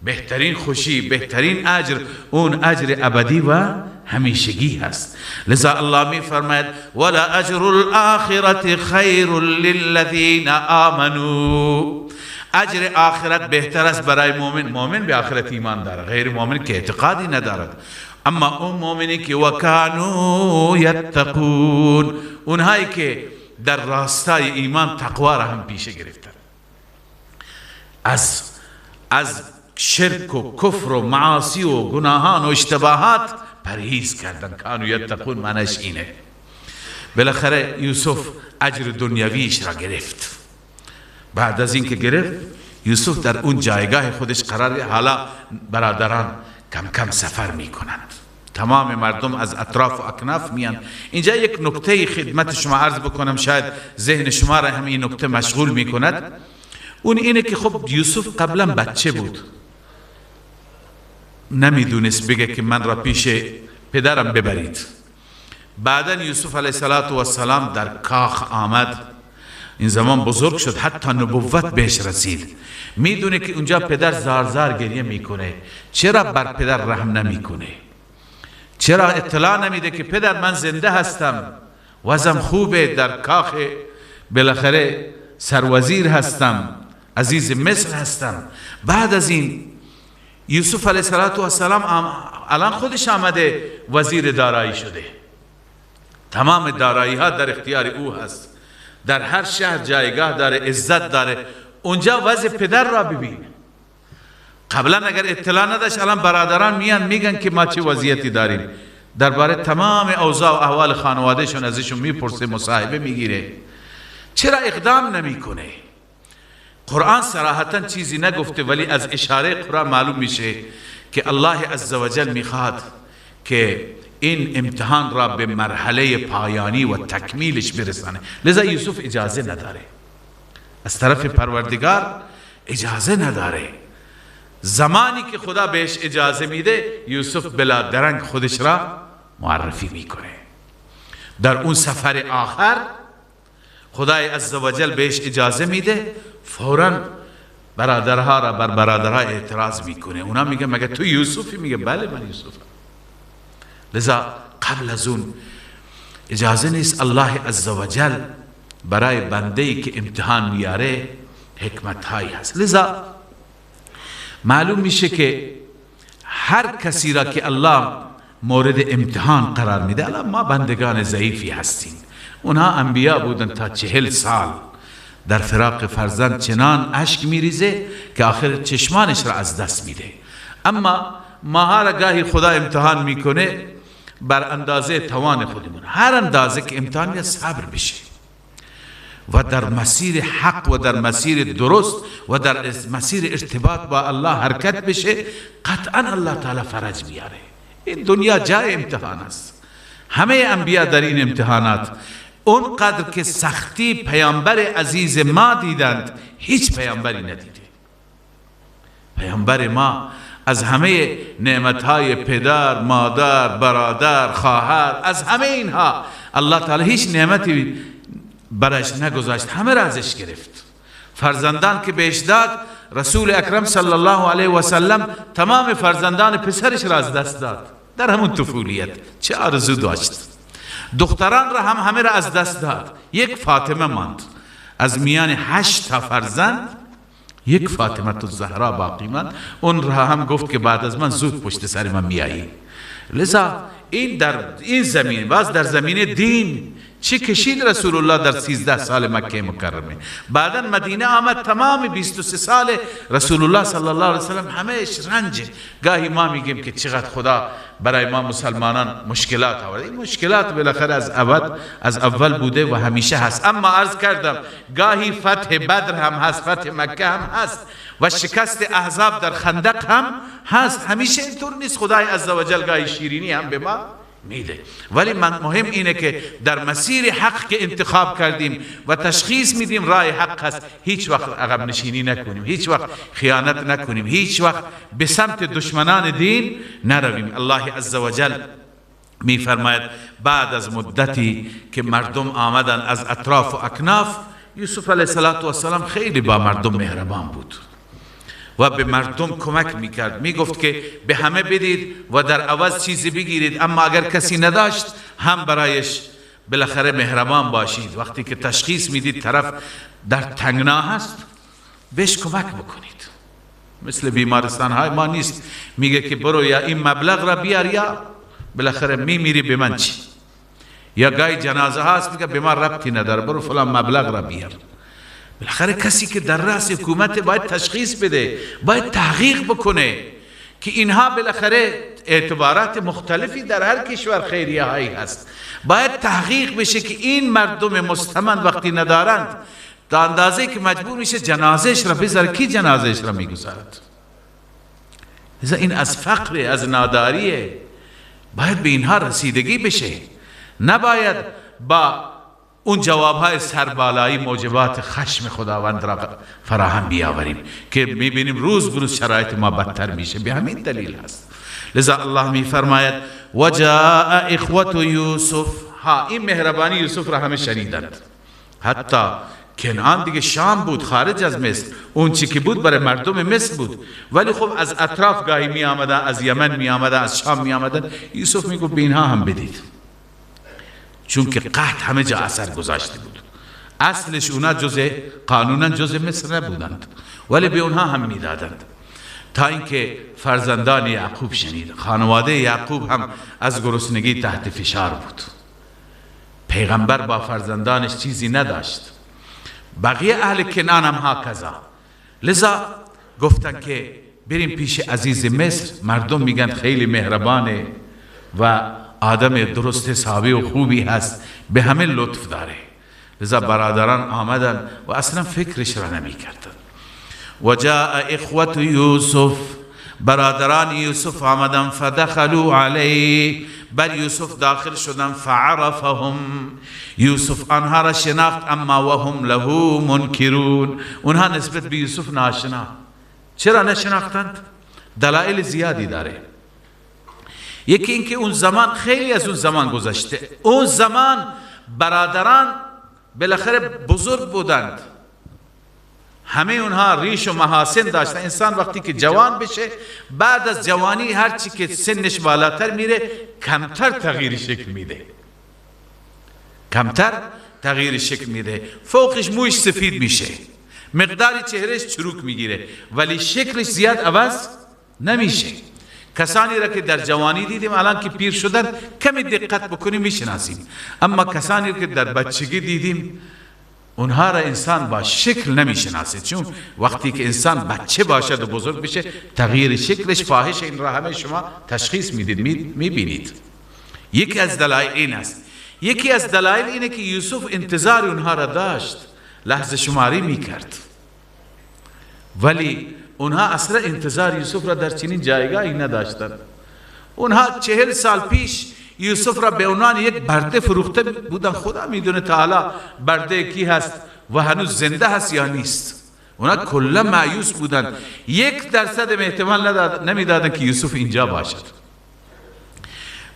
بهترین خوشی، بهترین اجر، اون اجر ابدی و همیشگی هست. لذا الله می فرماید ولا اجر الاخرت خیر للذین آمنوا. اجر آخرت بهتر است برای مؤمن. مؤمن به آخرت ایمان داره، غیر مؤمن که اعتقادی ندارد. اما اون مؤمنی که وکانوا یتقون، اونهایی که در راستای ایمان تقوا را هم پیشه گرفتن، از شرک و کفر و معاصی و گناهان و اشتباهات پرهیز کردن. کانو یتقون معنیش اینه. بالاخره یوسف اجر دنیویش را گرفت. بعد از اینکه گرفت، یوسف در اون جایگاه خودش قرار. حالا برادران کم کم سفر میکنند، تمام مردم از اطراف و اکناف میان. اینجا یک نکته خدمت شما عرض بکنم، شاید ذهن شما را هم این نکته مشغول میکند. اون اینه که خب یوسف قبلا بچه بود، نمیدونست بگه که من را پیش پدرم ببرید. بعدا یوسف علیه السلام در کاخ آمد، این زمان بزرگ شد، حتی نبوت بهش رسید. میدونه که اونجا پدر زار زار گریه میکنه، چرا بر پدر رحم نمیکنه؟ چرا اطلاع نمیده که پدر من زنده هستم، وضعم خوبه، در کاخ بالاخره سروزیر هستم، عزیز مصر هستم. بعد از این یوسف علیه السلام الان خودش آمده وزیر دارایی شده، تمام دارایی ها در اختیار او هست، در هر شهر جایگاه داره، عزت داره. اونجا وضع پدر را ببین. قبلا اگر اطلاع نداشت، الان برادران میان میگن که ما چه وضعیتی داریم، درباره تمام اوضاع و احوال خانوادهشون ازشون میپرسه، مصاحبه میگیره. چرا اقدام نمیکنه؟ قرآن صراحتا چیزی نگفته، ولی از اشاره قرآن معلوم میشه که الله عزوجل میخواد که این امتحان را به مرحله پایانی و تکمیلش برسانه. لذا یوسف اجازه نداره، از طرف پروردگار اجازه نداره. زمانی که خدا بهش اجازه میده، یوسف بلا درنگ خودش را معرفی میکنه. در اون سفر آخر خدای عزوجل بهش اجازه میده، فوراً برادرها را بر برادرها اعتراض میکنه. اونا میگه مگه تو یوسفی؟ میگه بله من یوسفم. لذا قبل از اون اجازه نیست. الله عزوجل برای بنده‌ای که امتحان میاره حکمت هایی هست. لذا معلوم میشه که هر کسی را که الله مورد امتحان قرار میده، الان ما بندگان ضعیفی هستیم، اونها انبیا بودن تا 40 سال در فراق فرزند چنان اشک میریزه که آخر چشمانش را از دست میده. اما ماها را گاهی خدا امتحان میکنه بر اندازه توان خودمون، هر اندازه که امتحان میده صبر بشه و در مسیر حق و در مسیر درست و در مسیر ارتباط با الله حرکت بشه، قطعا الله تعالی فرج میاره. این دنیا جای امتحان است، همه انبیا در این امتحانات اونقدر که سختی پیامبر عزیز ما دیدند هیچ پیامبری ندیده. پیامبر ما از همه نعمتهای پدر، مادر، برادر، خواهر، از همه اینها الله تعالی هیچ نعمتی برایش نگذاشت، همه را ازش گرفت. فرزندان که بهش داد، رسول اکرم صلی الله علیه و سلم تمام فرزندان پسرش را از دست داد در همون طفولیت. چه آرزو داشت. دختران را هم همه را از دست داد، یک فاطمه ماند. از میان 8 تا فرزند یک فاطمه الزهرا باقی ماند، اون را هم گفت که بعد از من زود پشت سر من میایی. لذا این در این زمین، باز در زمین دین چه کشید رسول الله در 13 سال مکه مکرمه، بعدا مدینه آمد، تمام 23 سال رسول الله صلی الله علیه وسلم همهش رنج. گاهی ما میگیم که چقدر خدا برای ما مسلمانان مشکلات آورده. این مشکلات بالاخره از اول بوده و همیشه هست. اما عرض کردم گاهی فتح بدر هم هست، فتح مکه هم هست و شکست احزاب در خندق هم هست. همیشه اینطور نیست، خدای عزوجل گاهی شیرینی هم به ما میده. ولی من مهم اینه که در مسیر حق که انتخاب کردیم و تشخیص میدیم راه حق هست، هیچ وقت عقب نشینی نکنیم، هیچ وقت خیانت نکنیم، هیچ وقت به سمت دشمنان دین نرویم. الله عزوجل میفرماید بعد از مدتی که مردم آمدن از اطراف و اکناف، یوسف علیه السلام خیلی با مردم مهربان بود و به مردم کمک میکرد. میگفت که به همه بدید و در عوض چیزی بگیرید، اما اگر کسی نداشت هم برایش بالاخره مهربان باشید. وقتی که تشخیص میدید طرف در تنگنا هست، بهش کمک بکنید. مثل بیمارستان های ما نیست، میگه که برو یا این مبلغ را بیار یا بالاخره میمیری به من چی، یا گاهی جنازه هست میگه به من ربطی نداره، برو فلان مبلغ را بیار. بالاخره کسی که در رأس حکومت باید تشخیص بده، باید تحقیق بکنه که اینها بالاخره اعتبارات مختلفی در هر کشور خیریه هایی هست. باید تحقیق بشه که این مردم مستمند وقتی ندارند تا اندازه که مجبور میشه جنازهش را بذاره، کی جنازهش را میگذارد؟ این از فقر، از ناداریه. باید به اینها رسیدگی بشه. نباید با اون جوابهای سربالایی موجبات خشم خداوند را فراهم بیاوریم که میبینیم روز بروز شرایط ما بدتر میشه. به همین دلیل هست. لذا الله میفرماید وجاء اخوة یوسف. ها، این مهربانی یوسف را همه شنیدند. حتی کنعان دیگه شام بود، خارج از مصر، اون چی که بود برای مردم مصر بود، ولی خب از اطراف گاهی می آمدن، از یمن می آمدن، از شام می آمدن. یوسف میگفت به اینها هم بدید، چون که قحط همه جا اثر گذاشته بود. اصلش اونا جز قانونا جز مصر نبودند، ولی به اونها هم میدادند. تا اینکه فرزندان یعقوب شنید. خانواده یعقوب هم از گرسنگی تحت فشار بود. پیغمبر با فرزندانش چیزی نداشت، بقیه اهل کنعان هم هاکذا. لذا گفتن که بریم پیش عزیز مصر، مردم میگن خیلی مهربانه و آدم درست حسابی و خوبی هست، به همه لطف داره. لذا برادران آمدن و اصلا فکرش را نمی کردن. و جاء اخوة یوسف، برادران یوسف آمدن، فدخلوا علیه، بر یوسف داخل شدن، فعرفهم، یوسف آنها را شناخت، اما وهم له منکرون، اونها نسبت به یوسف ناشنا. چرا نشناختند؟ دلایل زیادی داره. یکی اینکه اون زمان خیلی از اون زمان گذشته، اون زمان برادران بالاخره بزرگ بودند، همه اونها ریش و محاسن داشتن. انسان وقتی که جوان بشه، بعد از جوانی هرچی که سنش بالاتر میره کمتر تغییر شکل میده، کمتر تغییر شکل میده، فوقش موش سفید میشه، مقدار چهرهش چروک میگیره، ولی شکلش زیاد عوض نمیشه. کسانی را که در جوانی دیدیم الان که پیر شدن کمی دقت بکنیم میشناسیم، اما کسانی را که در بچگی دیدیم اونها را انسان با شکل نمیشناسه، چون وقتی که انسان بچه باشد و بزرگ بشه تغییر شکلش فاحش، این را همه شما تشخیص میدید، میبینید. یکی از دلایل این است. یکی از دلایل اینه که یوسف انتظار اونها را داشت، لحظه شماری میکرد، ولی اونها اصلا انتظار یوسف را در چنین جایگاهی نداشتند. اونها 40 سال پیش یوسف را به عنوان یک برده فروخته بودن، خدا میدونه تعالی برده کی هست و هنوز زنده هست یا نیست. اونها کلا مایوس بودند، 1% احتمال نمیدادند که یوسف اینجا باشد.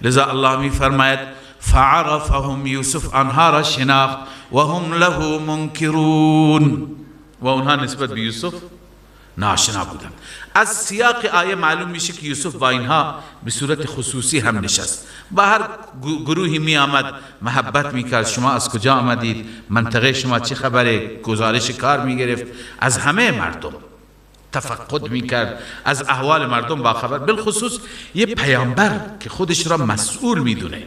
لذا الله میفرماید فعرفهم، یوسف آنها را شناخت، و هم له منکرون، و اونها نسبت به یوسف ناشنا بودند. از سیاق آیه معلوم میشه که یوسف با اینها به صورت خصوصی هم نشست، با هر گروهی می آمد محبت میکرد، شما از کجا آمدید، منطقه شما چه خبره، گزارش کار میگرفت، از همه مردم تفقد میکرد، از احوال مردم باخبر، بالخصوص یه پیامبر که خودش را مسئول میدونه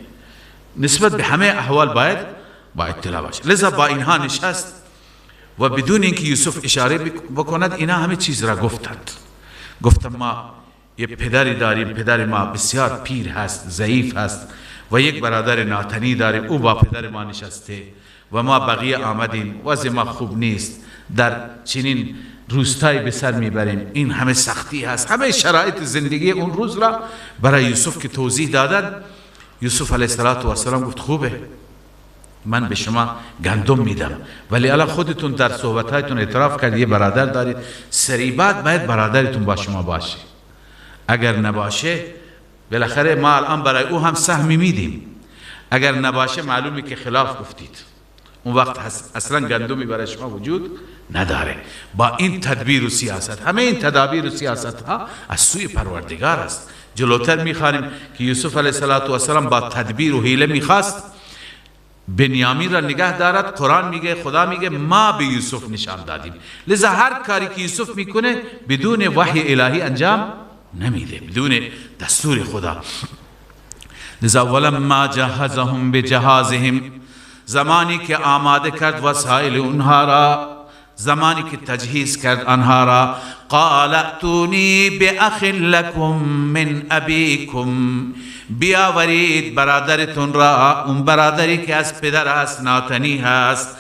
نسبت به همه احوال باید با اطلاع باشه. لذا با اینها نشست و بدون اینکه یوسف اشاره بکند اینا همه چیز را گفتند. گفتم ما یه پدری داریم، پدر ما بسیار پیر هست، ضعیف هست، و یک برادر ناتنی داریم، او با پدر ما نشسته و ما بقیه آمدیم، وضع ما خوب نیست، در چنین روستایی به سر میبریم، این همه سختی هست. همه شرایط زندگی اون روز را برای یوسف که توضیح دادن، یوسف علیه السلام گفت خوبه، من به شما گندم میدم، ولی الان خودتون در صحبتهایتون اعتراف کرد یه برادر دارید، سری بعد باید برادرتون با شما باشه، اگر نباشه بالاخره ما الان برای او هم سهمی میدیم، اگر نباشه معلومه که خلاف گفتید، اون وقت اصلا گندمی برای شما وجود نداره. با این تدبیر و سیاست، همه این تدابیر و سیاست ها از سوی پروردگار است. جلوتر میخوانیم که یوسف علیه السلام با تدبیر و حیله میخواست بنیامین را نگه دارد. قرآن میگه، خدا میگه ما به یوسف نشان دادیم. لذا هر کاری که یوسف میکنه بدون وحی الهی انجام نمیده، بدون دستور خدا. لذا ولما جهزهم بجهازهم، زمانی که آماده کرد وسایل اونها را، زمانی که تجهیز کرد آنها را، قال ائتونی باخ لکم من ابیکم، بیاورید برادرتون را، اون برادری که از پدر هست، ناتنی هست،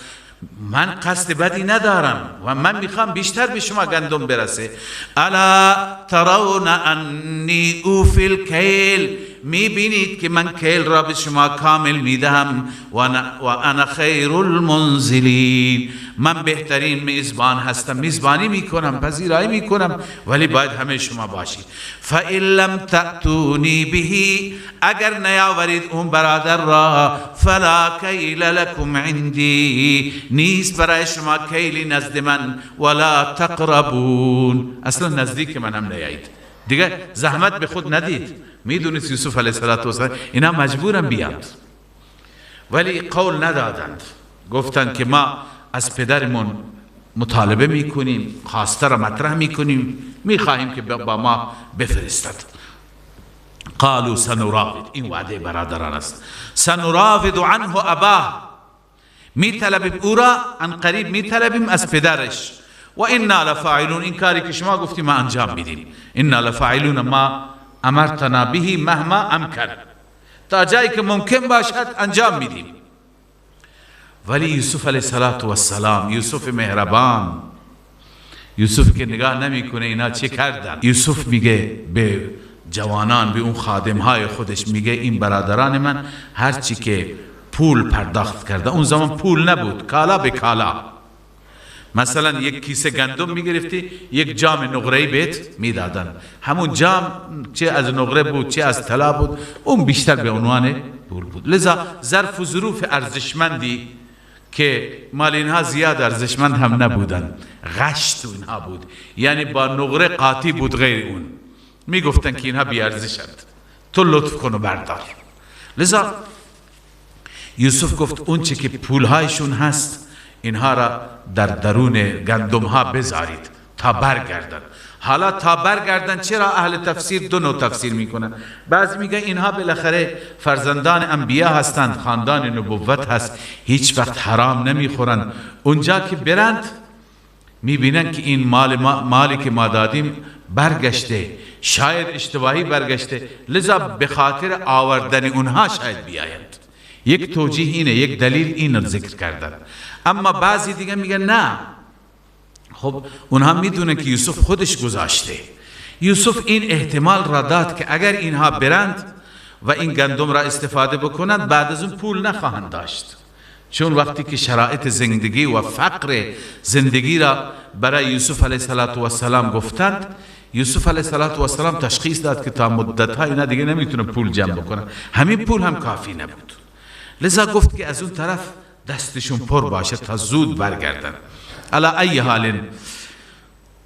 من قصد بدی ندارم و من میخوام بیشتر به شما گندم برسه. الا ترون انی اوفی الکیل، میبینید که من کیل را به شما کامل میدهم، و انا خیر المنزلین، من بهترین میزبان هستم، میزبانی میکنم، پذیرایی میکنم، ولی باید همه شما باشید. فإن لم تأتونی به، اگر نیاورید اون برادر را، فلا کیل لکم عندی، نیست برای شما کیلی نزد من، ولا تقربون، اصلا نزدیک من هم نیایید، دیگه زحمت به خود ندید. میدونید یوسف علیه السلام اینا مجبورن بیاند، ولی قول ندادند، گفتند که ما از پدرمون مطالبه میکنیم، خواسته را مطرح میکنیم، میخواهیم که با ما بفرستد. قالوا سنراود، این وعده برادران است، سنراود عنه اباه، میطلبیم او را، عن قریب میطلبیم از پدرش، و انا لفاعلون، این کاری که شما گفتیم ما انجام میدیم، انا لفاعلون ما امرتنا به مهما امکن، تا جایی که ممکن باشد انجام میدیم. ولی یوسف علیه السلام، یوسف مهربان، یوسف که نگاه نمیکنه اینا چه کردن. یوسف میگه به جوانان، به اون خادمهای خودش، میگه این برادران من هرچی که پول پرداخت کرده، اون زمان پول نبود، کالا به کالا، مثلا یک کیسه گندم میگرفتی یک جام نقره‌ای بهت میدادن، همون جام چه از نقره بود چه از طلا بود، اون بیشتر به عنوان پول بود. لذا ظرف و ظروف ارزشمندی که مال اینها زیاد ارزشمند هم نبودن، غشت اینها بود، یعنی با نقره قاطی بود غیر اون، میگفتن که اینها بی ارزشند، تو لطف کن و بردار. لذا یوسف گفت اون چه که پولهایشون هست اینها را در درون گندم ها بذارید تا برگردن. حالا تا برگردن چرا اهل تفسیر دو نوع تفسیر میکنن؟ بعضی میگن اینها بالاخره فرزندان انبیا هستند، خاندان نبوت هست، هیچ وقت حرام نمیخورند، اونجا که برند میبینن که این مال مالی که ما دادیم برگشته، شاید اشتباهی برگشته، لذا به خاطر آوردن اونها شاید بیایند. یک توجیه اینه، یک دلیل این ذکر کردن. اما بعضی دیگه میگن نه، خب اونها میدونه که یوسف خودش گذاشته. یوسف این احتمال را داد که اگر اینها برند و این گندم را استفاده بکنند بعد از اون پول نخواهند داشت، چون وقتی که شرایط زندگی و فقر زندگی را برای یوسف علیه السلام گفتند، یوسف علیه السلام تشخیص داد که تا مدت‌ها اینا دیگه نمیتونه پول جمع بکنن، همین پول هم کافی نبود. لذا گفت که از اون طرف دستشون پر باشه تا زود برگردن. علی ای حال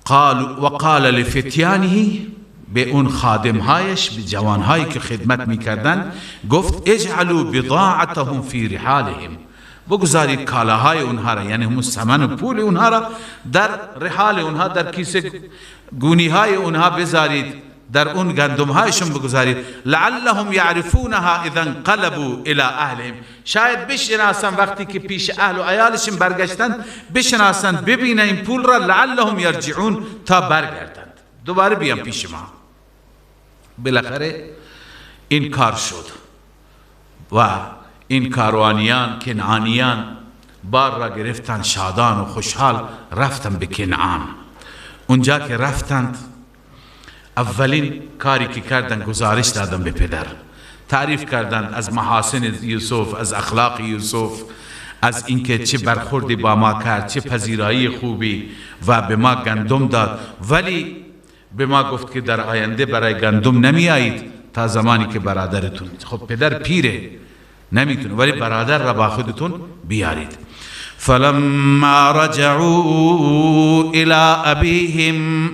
قال وقال لفتیانه، به اون خادمهایش، به جوانهایی که خدمت میکردن گفت اجعلوا بضاعتهم فی رحالهم، بگذارید کالاهای اونها را، یعنی همون ثمن و پول اونها را در رحال اونها، در کیسه گونی های اونها بذارید، در اون گندم هایشون بگذارید. لعلهم یعرفونها اذا انقلبوا الى اهلهم، شاید بشناسن وقتی که پیش اهل و عیالشون برگشتن، بشناسن، ببینن این پول را، لعلهم یرجعون، تا برگردند دوباره بیان پیش ما. بالاخره این کار شد و این کاروانیان کنعانیان بار را گرفتن، شادان و خوشحال رفتن به کنعان. اونجا که رفتند اولین کاری که کردن گزارش دادن به پدر، تعریف کردند از محاسن یوسف، از اخلاق یوسف، از اینکه چه برخوردی با ما کرد، چه پذیرایی خوبی و به ما گندم داد، ولی به ما گفت که در آینده برای گندم نمی آیید تا زمانی که برادرتون، خب پدر پیره نمیتونه، ولی برادر را با خودتون بیارید. فلما رجعوا الى ابیهم،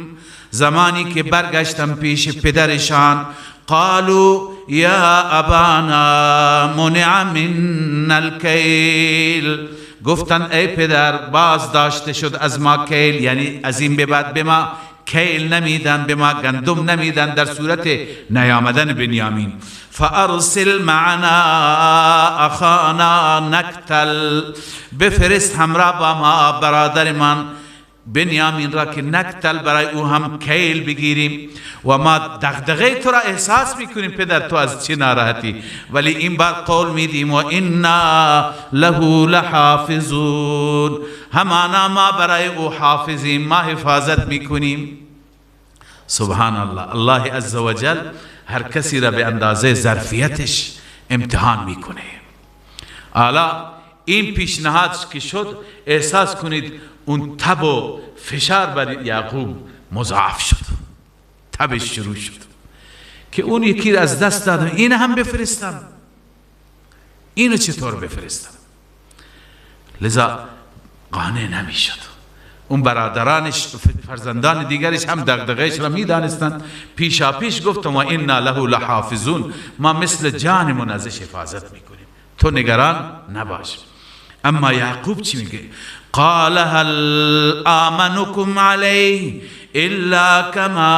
زمانی که برگشتن پیش پدرشان، قالوا یا ابانا منع منا الکیل، گفتن ای پدر باز داشته شد از ما کیل، یعنی از این به بعد به ما کیل نمیدن، به ما گندم نمیدن در صورت نیامدن بنیامین. فارسل معنا اخانا نکتل، بفرست همراه با ما برادر من بنیامین را که نکتل، برای او هم کیل بگیریم و ما دغدغه تو را احساس میکنیم پدر تو از چه ناراحتی، ولی این بار قول میدیم و انا له لحافظون، همانا ما برای او حافظیم، ما حفاظت میکنیم. سبحان الله، الله عزوجل هر کسی را به اندازه ظرفیتش امتحان میکنه. حالا این پیشنهاد که شد، احساس کنید اون تب و فشار بر یعقوب مضاعف شد، تبش شروع شد که اون یکی از دست دادم، این هم بفرستم، اینو چطور بفرستم؟ لذا قانع نمیشد. اون برادرانش، فرزندان دیگرش هم دغدغه‌اش را میدانستند، پیشا پیش گفتم و انا له لحافظون، ما مثل جانمون ازش حفاظت میکنیم، تو نگران نباش. اما یعقوب چی میگه؟ قال هل آمنكم عليه إلا كما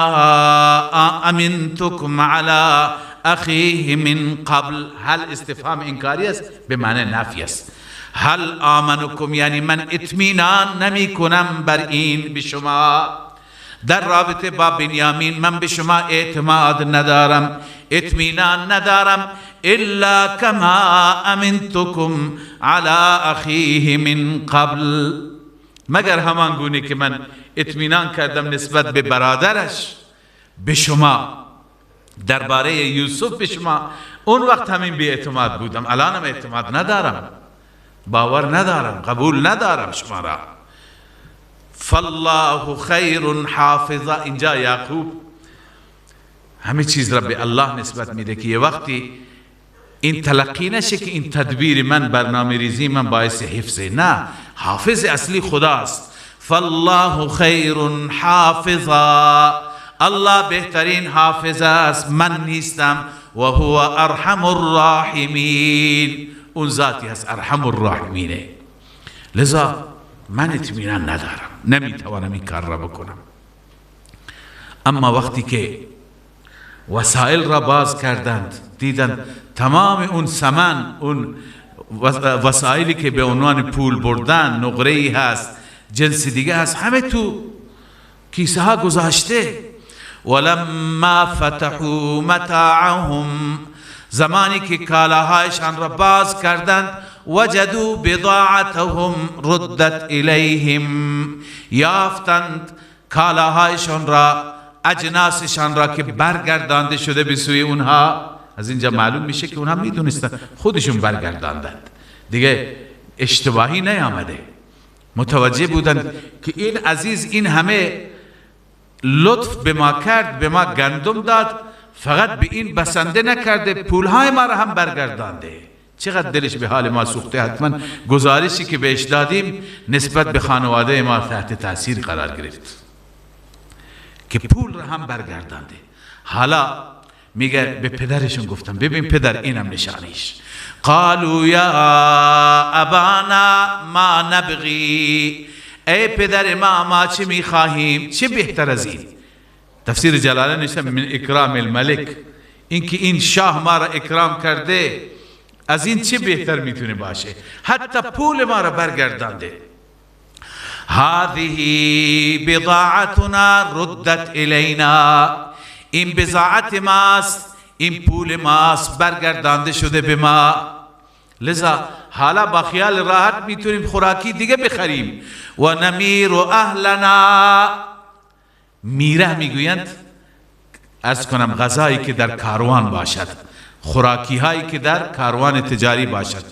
أمنتكم على أخيه من قبل. هل استفهام انکاری است، به معنی نفی است. هل آمنكم یعنی من اطمینان نمی کنم بر این به شما، در رابطه با بنیامین من به شما اعتماد ندارم، اطمینان ندارم. الا کما امنتکم علی اخیه من قبل، مگر همان گونه که من اطمینان کردم نسبت به برادرش به شما، درباره یوسف به شما، اون وقت همین بی اعتماد بودم، الانم اعتماد ندارم، باور ندارم، قبول ندارم شما را. فالله خیر حافظا. اینجا یعقوب همه چیز را به الله نسبت میده که یه وقتی این تلقی نشه که این تدبیر من، برنامه ریزی من باعث حفظه، نه، حافظ اصلی خداست. فالله خیر حافظا، الله بهترین حافظ است، من نیستم. و هو ارحم الراحمین، اون ذاتی هست ارحم الراحمینه. لذا من اطمینان ندارم، نمیتوانم این کار را بکنم. اما وقتی که وسایل را باز کردند، دیدند تمام اون سمن، اون وسایلی که به عنوان پول بردن، نقره‌ای هست، جنس دیگه هست، همه تو کیسه ها گذاشته. ولما فتحوا متاعهم، زمانی که کالاهایشان را باز کردند، وجدوا بضاعتهم ردت الیهم، یافتند کالاهایشان را، اجناسشان را که برگردانده شده به سوی اونها. از اینجا معلوم میشه که اونها میدونستن، خودشون برگرداندند دیگه، اشتباهی نیامده، متوجه بودند که این عزیز این همه لطف به ما کرد، به ما گندم داد، فقط به این بسنده نکرده، پولهای ما را هم برگردانده. چقدر دلش به حال ما سوخته. حتما گزارشی که بهش دادیم نسبت به خانواده ما تحت تاثیر قرار گرفت که پول را هم برگردانده. حالا میگه به پدرشون گفتم ببین پدر، اینم نشانیش. قالوا یا ابانا ما نبغی، ای پدر ما، ما چه میخواهیم، چه بهتر از این؟ تفسیر جلاله نوشته من اکرام الملک، اینکه این شاه ما را اکرام کرده، از این چه بهتر میتونه باشه؟ حتی پول ما را برگردانده. هذه بضاعتنا ردت الینا، این بضاعت ماست، این پول ماست، برگردانده شده به ما. لذا حالا با خیال راحت میتونیم خوراکی دیگه بخریم. و نمیر اهلنا، میره میگویند از کنم غذایی که در کاروان باشد، خوراکی هایی که در کاروان تجاری باشد،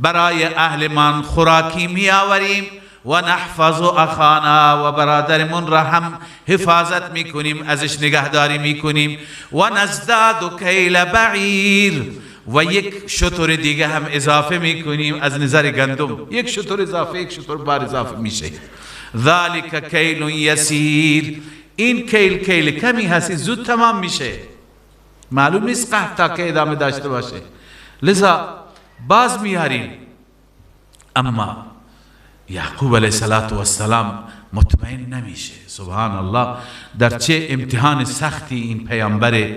برای اهل من خوراکی میآوریم. و نحفظ اخانا، و برادرمون را هم حفاظت میکنیم، ازش نگهداری میکنیم. و نزداد کیل بعیر، و یک شتر دیگه هم اضافه میکنیم از نظر گندم، یک شتر اضافه، یک شتر بار اضافه میشه. ذالک کیل یسیر، این کیل کیل کمی هست، زود تمام میشه، معلوم نیست قحط تا که ادامه داشته باشه، لذا باز میاریم. اما یعقوب علیه السلام مطمئن نمیشه. سبحان الله، در چه امتحان سختی این پیامبر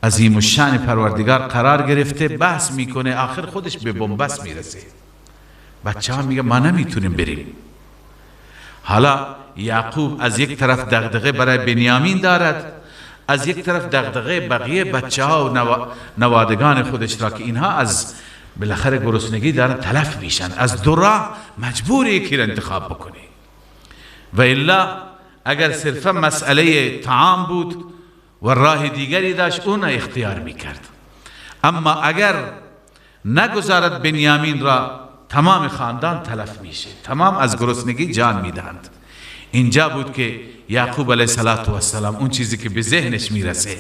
عظیم الشان پروردگار قرار گرفته. بحث میکنه، آخر خودش به بنبست میرسه. بچه ها میگه ما نمیتونیم بریم. حالا یعقوب از یک طرف دغدغه برای بنیامین دارد، از یک طرف دغدغه بقیه بچه ها و نوادگان خودش را که اینها از بالاخره گرسنگی دارن تلف میشن، از دو راه مجبور یکی را انتخاب بکنی. و الا اگر صرفا مسئله طعام بود و راه دیگری داشت اون اختیار میکرد، اما اگر نگذارد بنیامین را، تمام خاندان تلف میشه، تمام از گرسنگی جان میدهند. اینجا بود که یعقوب علیه السلام اون چیزی که به ذهنش میرسه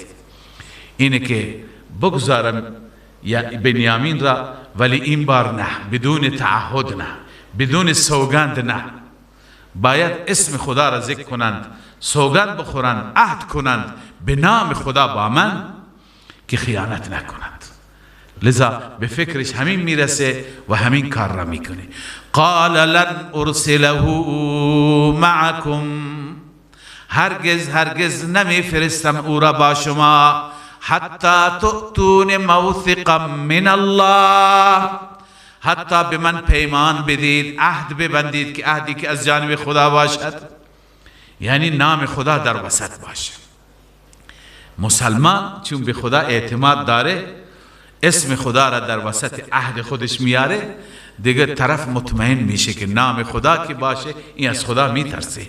اینه که بگذارم بنیامین را، ولی این بار نه، بدون تعهد نه، بدون سوگند نه، باید اسم خدا را ذکر کنند، سوگند بخورند، عهد کنند به نام خدا با من که خیانت نکنند. لذا به فکرش همین میرسه و همین کار را میکنه. قال لن ارسله معكم، هرگز هرگز نمیفرستم او را با شما، حتی تؤتون موثقا من الله، حتی به من پیمان بدید، عهد ببندید که عهدی که از جانب خدا باشد، یعنی نام خدا در وسط باشه. مسلمان چون به خدا اعتماد داره، اسم خدا را در وسط عهد خودش میاره، دیگه طرف مطمئن میشه که نام خدا که باشه این از خدا میترسه.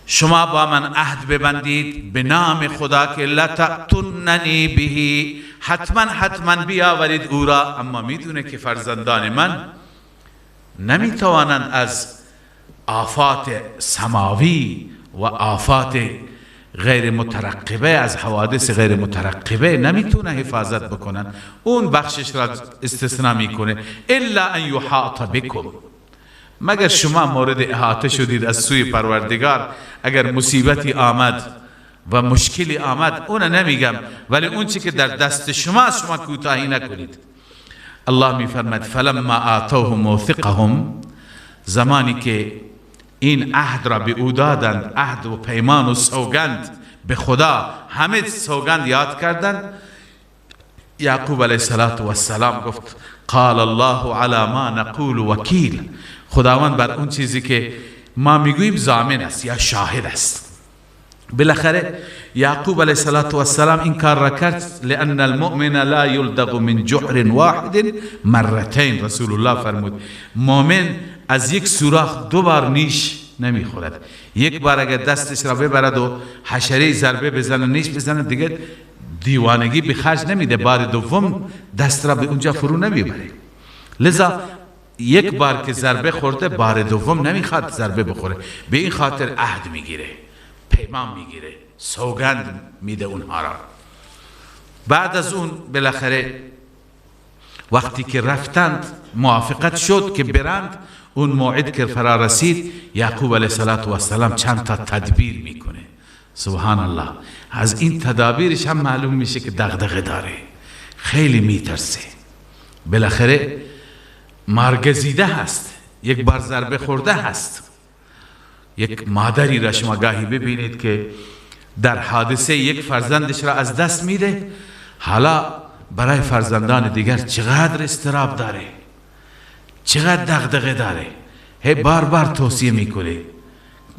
شما با من عهد ببندید به نام خدا که لتأتوننی به، حتما حتما بیاورید او را. اما میدونه که فرزندان من نمیتوانند از آفات سماوی و آفات غیر مترقبه، از حوادث غیر مترقبه نمیتونه حفاظت بکنن. اون بخشش را استثناء میکنه، الا ان یحاط بکم، مگر شما مورد احاطه شدید از سوی پروردگار. اگر مصیبتی آمد و مشکلی آمد اون نمیگم، ولی اون چی که در دست شما، شما کوتاهی نکنید. الله میفرماید فلما آتوه موثقهم، زمانی که این عهد را به او دادند، عهد و پیمان و سوگند به خدا، همه سوگند یاد کردند. یعقوب علیه السلام گفت قال الله علی ما نقول وکیل، خداوند بر اون چیزی که ما میگوییم ضامن است یا شاهد است. بالاخره یعقوب علیه السلام این کار را کرد، لأن المؤمن لا یلدغ من جحر واحد مرتين. رسول الله فرمود مؤمن از یک سوراخ دو بار نیش نمیخورد. یک بار اگر دستش را ببرد و حشره ضربه بزنه، نیش بزنه، دیگه دیوانگی به خرج نمیده، بار دوم دست را به اونجا فرو نمیبره. لذا یک بار که ضربه خورده، بار دوم نمیخواد ضربه بخوره. به این خاطر عهد میگیره، پیمان میگیره، سوگند میده اونها را. بعد از اون بالاخره وقتی که رفتند، موافقت شد که برند، اون موعد که فرا رسید، یعقوب علیه السلام چند تا تدبیر میکنه. سبحان الله، از این تدابیرش هم معلوم میشه که دغدغه داره، خیلی میترسه. بالاخره مارگزیده هست، یک بار ضربه خورده هست. یک مادری را شما گاهی ببینید که در حادثه یک فرزندش را از دست میده، حالا برای فرزندان دیگر چقدر اضطراب داره، چقدر دغدغه داره، هی بار بار توصیه میکنه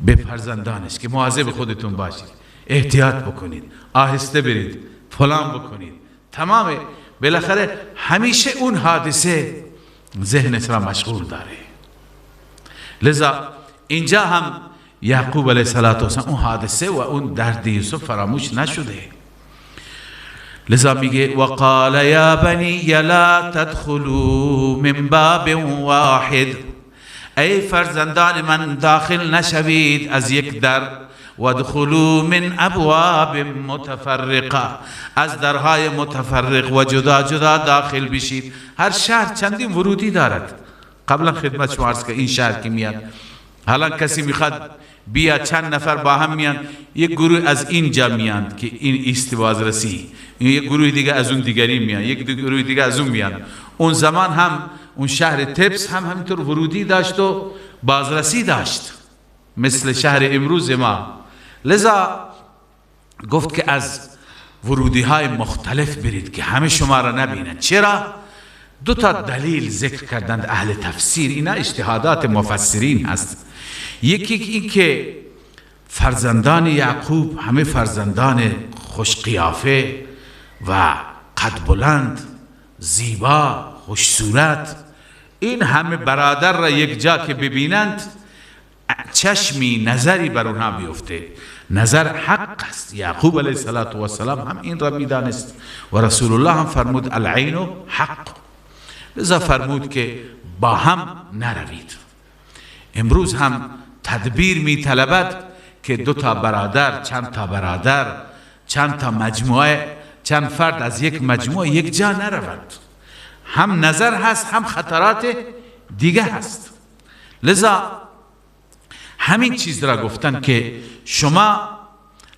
به فرزندانش که مواظب خودتون باشید، احتیاط بکنید، آهسته برید، فلان بکنید، تمام. بالاخره همیشه اون حادثه ذهنش را مشغول داره. لذا اینجا هم یعقوب علیه السلام اون حادثه و اون درد یوسف فراموش نشده. لذا میگه وقال یا بنی لا تدخلوا من باب واحد، ای فرزندان من داخل نشوید از یک در، وادخلوا من ابواب متفرقه، از درهای متفرق و جدا جدا داخل بشید. هر شهر چندین ورودی دارد. قبلا خدمت شما عرض که این شهر که میاد، حالا کسی میخواد بیا، چند نفر با هم میان، یک گروه از اینجا میان که این ایست بازرسی، یک گروه دیگه از اون دیگری میان، یک گروه دیگه از اون میان. اون زمان هم اون شهر تپس هم همینطور ورودی داشت و بازرسی داشت، مثل شهر امروز ما. لذا گفت که از ورودی های مختلف برید که همه شما را نبینند. چرا؟ دو تا دلیل ذکر کردند اهل تفسیر، اینا اجتهادات مفسرین هست. یکی این که فرزندان یعقوب همه فرزندان خوش قیافه و قد بلند، زیبا، خوش صورت، این همه برادر را یک جا که ببینند چشمی نظری بر اونها بیفته. نظر حق است. یعقوب علیه السلام هم این را میدانست و رسول الله هم فرمود العین حق. لذا فرمود که با هم نروید. امروز هم تدبیر می طلبد که دو تا برادر، چند تا برادر، چند تا مجموعه، چند فرد از یک مجموعه یک جا نروند. هم نظر هست، هم خطرات دیگه هست. لذا همین چیز را گفتن که شما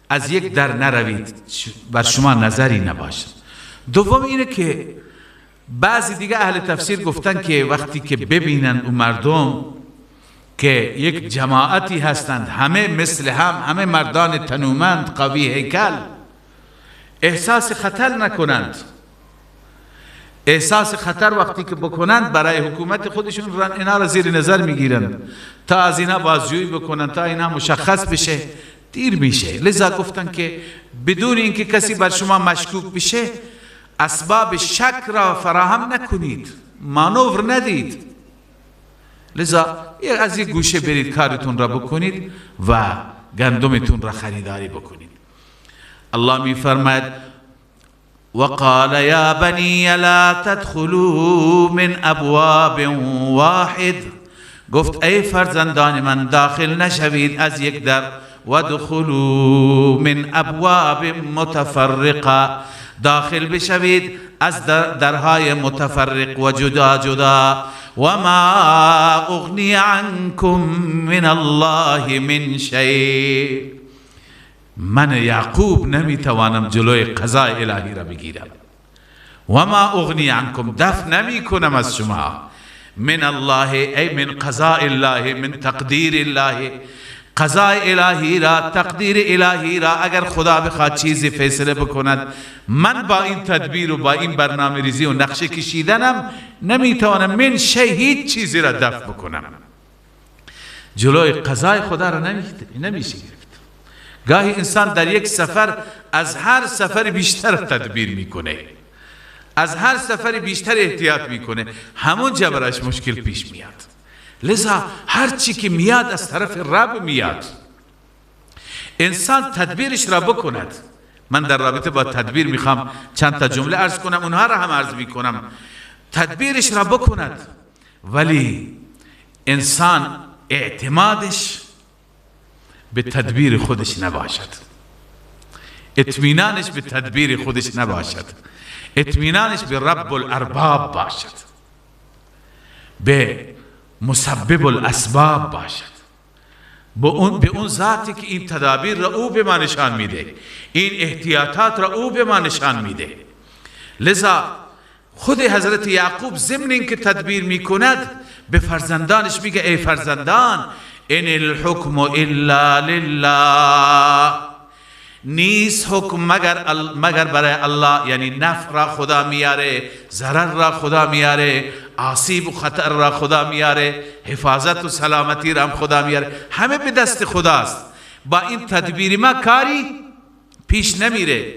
از یک در نروید، بر شما نظری نباشد. دوم اینه که بعضی دیگه اهل تفسیر گفتن که وقتی که ببینن اون مردم که یک جماعتی هستند، همه مثل هم، همه مردان تنومند، قوی هیکل، احساس خطر نکنند. احساس خطر وقتی که بکنند برای حکومت خودشون اینا را زیر نظر میگیرند تا از اینا بازجویی بکنند، تا اینا مشخص بشه، دیر میشه. لذا گفتن که بدون اینکه کسی بر شما مشکوک بشه، اسباب شک را فراهم نکنید، مانور ندید. لذا از یک گوشه برید کارتون را بکنید و گندمتون را خریداری بکنید. الله می فرماید وقال یا بنی لا تدخلوا من ابواب واحد، گفت ای فرزندان من داخل نشوید از یک در، وادخلوا من ابواب متفرقه، داخل بشوید از درهای متفرق و جدا جدا. و ما اغنی عنکم من الله من شیء، من یعقوب نمیتوانم جلوی قضای الهی را بگیرم. و ما اغنی عنکم، دفع نمی کنم از شما، من الله ای من قضاء الله، من تقدیر الله، قضای الهی را، تقدیر الهی را اگر خدا بخواد چیزی فیصله بکند، من با این تدبیر و با این برنامه ریزی و نقشه کشیدنم نمیتوانم من شی، هیچ چیزی را دفع بکنم. جلوی قضای خدا را نمیشه گرفت. گاهی انسان در یک سفر از هر سفر بیشتر تدبیر میکنه، از هر سفر بیشتر احتیاط میکنه، همون براش مشکل پیش میاد. لذا هر چی که میاد از طرف رب میاد، انسان تدبیرش را بکند. من در رابطه با تدبیر میخوام چند تا جمله عرض کنم، اونها را هم عرض میکنم. تدبیرش را بکند، ولی انسان اعتمادش به تدبیر خودش نباشد، اطمینانش به تدبیر خودش نباشد، اطمینانش به رب الارباب باشد، به مسبب الاسباب باشد، به اون ذاتی که این تدابیر را او به ما نشان میده، این احتیاطات را او به ما نشان میده. لذا خود حضرت یعقوب ضمن اینکه تدبیر میکند به فرزندانش میگه ای فرزندان، ان الحکم الا لله، نیست حکم مگر برای الله، یعنی نفع را خدا میاره، ضرر را خدا میاره، آسیب و خطر را خدا میاره، حفاظت و سلامتی را هم خدا میاره، همه به دست خداست. با این تدبیر ما کاری پیش نمیره.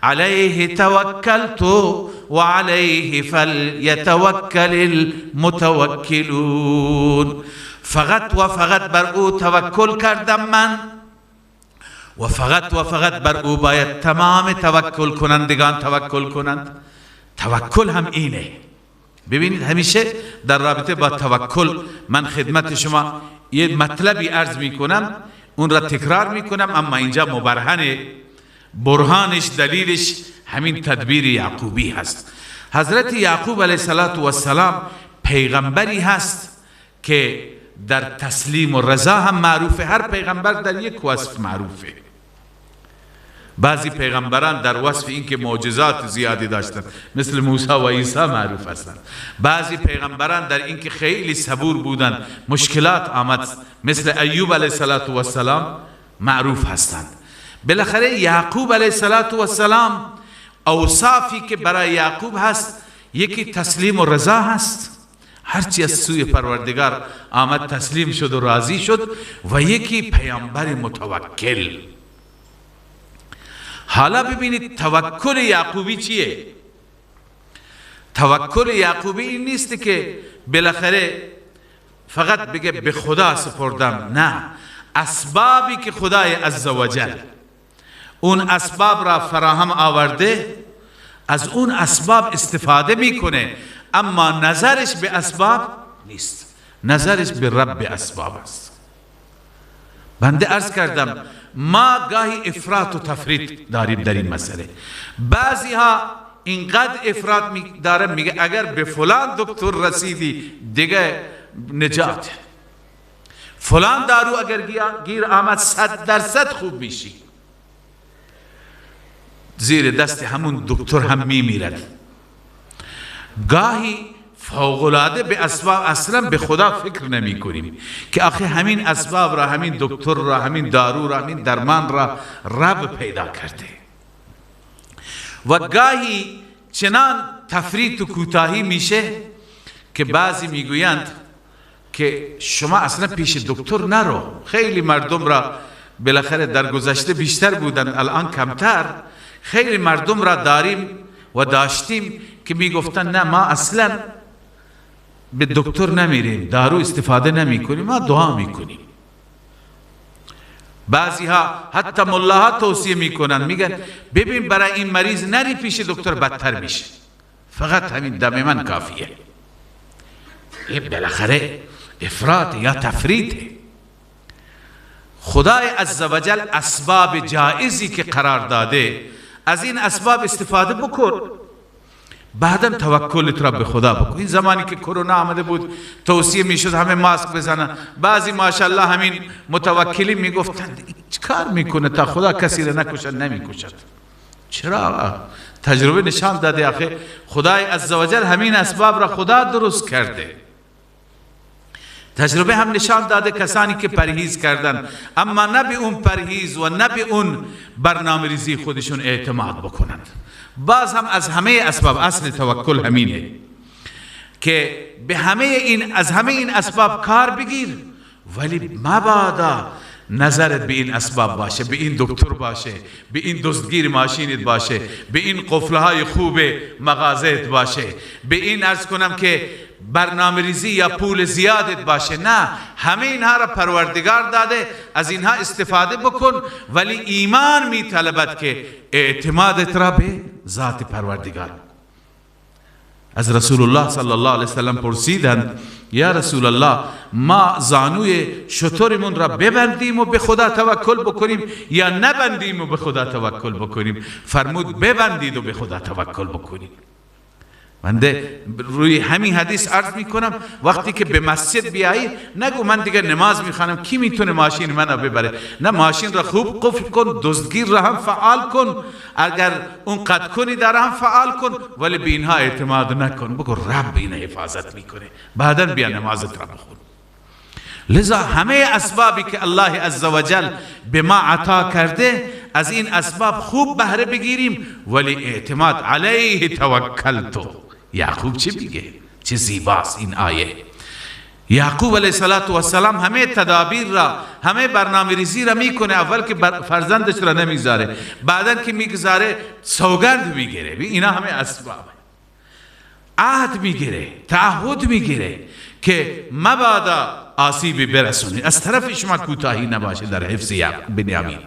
علیه توکلت و علیه فلیتوکل المتوکلون، فقط و فقط بر او توکل کردم من و فقط و فقط بر او باید تمام توکل کنندگان توکل کنند. توکل هم اینه. ببینید همیشه در رابطه با توکل من خدمت شما یه مطلبی عرض میکنم، اون را تکرار میکنم، اما اینجا مبرهن برهانش، دلیلش همین تدبیر یعقوبی هست. حضرت یعقوب علیه السلام پیغمبری هست که در تسلیم و رضا هم معروفه. هر پیغمبر در یک وصف معروفه. بعضی پیغمبران در وصف اینکه معجزات زیادی داشتند مثل موسی و عیسی معروف هستند. بعضی پیغمبران در اینکه خیلی صبور بودند، مشکلات آمد، مثل ایوب علیه السلام معروف هستند. بالاخره یعقوب علیه السلام اوصافی که برای یعقوب هست، یکی تسلیم و رضا هست، هرچی از سوی پروردگار آمد تسلیم شد و راضی شد، و یکی پیامبر متوکل. حالا ببینید توکل یعقوبی چیه؟ توکل یعقوبی این نیست که بالاخره فقط بگه به خدا سپردم، نه، اسبابی که خدای عزوجل اون اسباب را فراهم آورده از اون اسباب استفاده میکنه، اما نظرش به اسباب نیست، نظرش به رب اسباب است. بنده عرض کردم ما گاهی افراط و تفریط داریم در این مسئله. بعضی ها اینقدر افراط داره، میگه اگر به فلان دکتر رسیدی دیگه نجات، فلان دارو اگر گیر آمد 100% خوب میشی. زیر دست همون دکتر هم میمیرد. گاهی فوق‌العاده به اسباب اصلا به خدا فکر نمی کنیم که آخه همین اسباب را، همین دکتر را، همین دارو را، همین درمان را رب پیدا کرده. و گاهی چنان تفریط و کوتاهی میشه که بعضی میگویند که شما اصلا پیش دکتر نرو. خیلی مردم را بالاخره در گذشته بیشتر بودن، الان کمتر، خیلی مردم را داریم و داشتیم که میگفتن نه، ما اصلا به دکتر نمیریم، دارو استفاده نمی کنیم، ما دعا میکنیم. بعضی ها حتی ملاها توصیه میکنن، میگن ببین برای این مریض نری پیش دکتر، بدتر میشه، فقط همین دم من کافیه. این بالاخره افراط یا تفریطه. خدای عزوجل اسباب جائزی که قرار داده، از این اسباب استفاده بکن، بعدم توکلت را به خدا بکن. این زمانی که کرونا آمده بود توصیه میشد همه ماسک بزنن، بعضی ماشاءالله همین متوکلی میگفتند چیکار میکنه تا خدا کسی را نکشد نمیکشد. چرا؟ تجربه نشان داده آخه خدای عزوجل همین اسباب را خدا درست کرده. تجربه هم نشان داده کسانی که پرهیز کردن، اما نه به اون پرهیز و نه به اون برنامه ریزی خودشون اعتماد بکنند. باز هم از همه اسباب، اصل توکل همینه که به همه این، از همه این اسباب کار بگیر، ولی مبادا نظرت به این اسباب باشه، به این دکتر باشه، به این دزدگیر ماشینت باشه، به این قفلهای خوب مغازت باشه، به این عرض کنم که برنامه ریزی یا پول زیادت باشه. نه، همه اینها را پروردگار داده، از اینها استفاده بکن، ولی ایمان می طلبد که اعتمادت را به ذات پروردگار. از رسول الله صلی الله علیه وسلم پرسیدند یا رسول الله، ما زانوی شترمون را ببندیم و به خدا توکل بکنیم یا نبندیم و به خدا توکل بکنیم؟ فرمود ببندید و به خدا توکل بکنیم. بنده روی همین حدیث عرض میکنم، وقتی که به مسجد بیایی نگو من دیگه نماز میخوانم، کی میتونه ماشین منو ببره؟ نه، ماشین را خوب قفل کن، دزدگیر را هم فعال کن، اگر اون قد کنی داره هم فعال کن، ولی به اینها اعتماد نکن، بگو رب اینه حفاظت میکنه، بعدا بیا نمازت را بخون. لذا همه اسبابی که الله عزوجل به ما عطا کرده، از این اسباب خوب بهره بگیریم، ولی اعتماد علیه توکلتو. یعقوب چی میگه؟ چه زیباست این آیه. یعقوب علیه السلام همه تدابیر را، همه برنامه ریزی را میکنه. اول که فرزندش را نمیذاره، بعدا که میگذاره سوگند میگیره. اینا همه اسباب. عهد میگیره، تعهد میگیره که مبادا آسیبی برسونه، از طرف شما کوتاهی نباشه در حفظ بنیامین.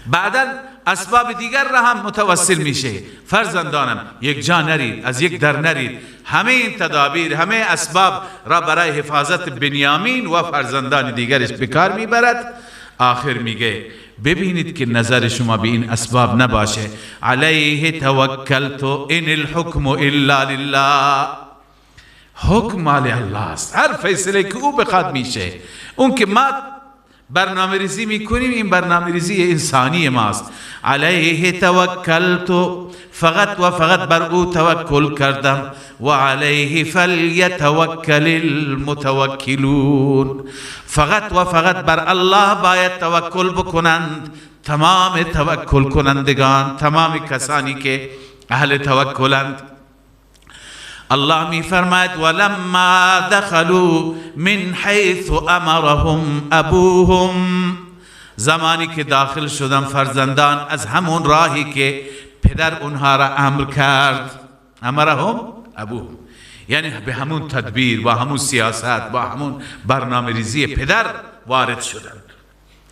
بعدا اسباب دیگر را هم متوسل میشه، فرزندانم یک جا نرید، از یک در نرید. همه این تدابیر، همه اسباب را برای حفاظت بنیامین و فرزندان دیگرش بکار میبرد. آخر میگه ببینید که نظر شما به این اسباب نباشه. علیه توکلت ان الحکم الا لله. حکم مال الله است، هر فیصله که او بخواد میشه. اون که ما برنامه ریزی میکنیم، این برنامه ریزی انسانی ماست. علیه توکلت، فقط و فقط بر او توکل کردم. و علیه فلیتوکل المتوکلون، فقط و فقط بر الله باید توکل بکنند تمام توکل کنندگان، تمام کسانی که اهل توکلند. الله می فرماید ولما دخلوا من حیث امرهم ابوهم، زمانی که داخل شدن فرزندان از همون راهی که پدر اونها را امر کرد. امرهم ابوهم، یعنی به همون تدبیر، با همون سیاست، با همون برنامه ریزی پدر وارد شدند.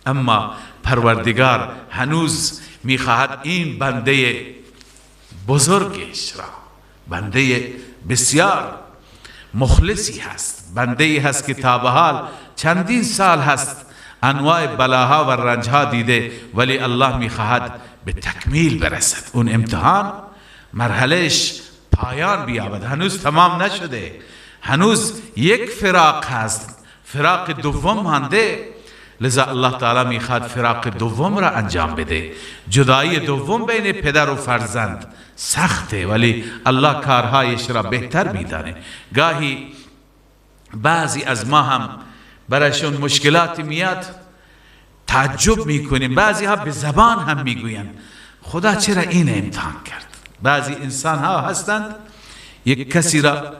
اما پروردگار هنوز میخواهد این بنده بزرگش را، بنده بسیار مخلصی هست، بنده ای هست که تا به حال چندین سال هست انواع بلاها و رنجها دیده، ولی الله میخواهد به تکمیل برسد. اون امتحان مرحلهش پایان بیابد، هنوز تمام نشده، هنوز یک فراق هست، فراق دوم مانده. لذا الله تعالی میخواد فراق دوم را انجام بده. جدایی دوم بین پدر و فرزند سخته، ولی الله کارهایش را بهتر میدانه. گاهی بعضی از ما هم برایشون مشکلات میاد، تعجب میکنیم. بعضی ها به زبان هم میگویند خدا چرا این امتحان کرد. بعضی انسان ها هستند، یک کسی را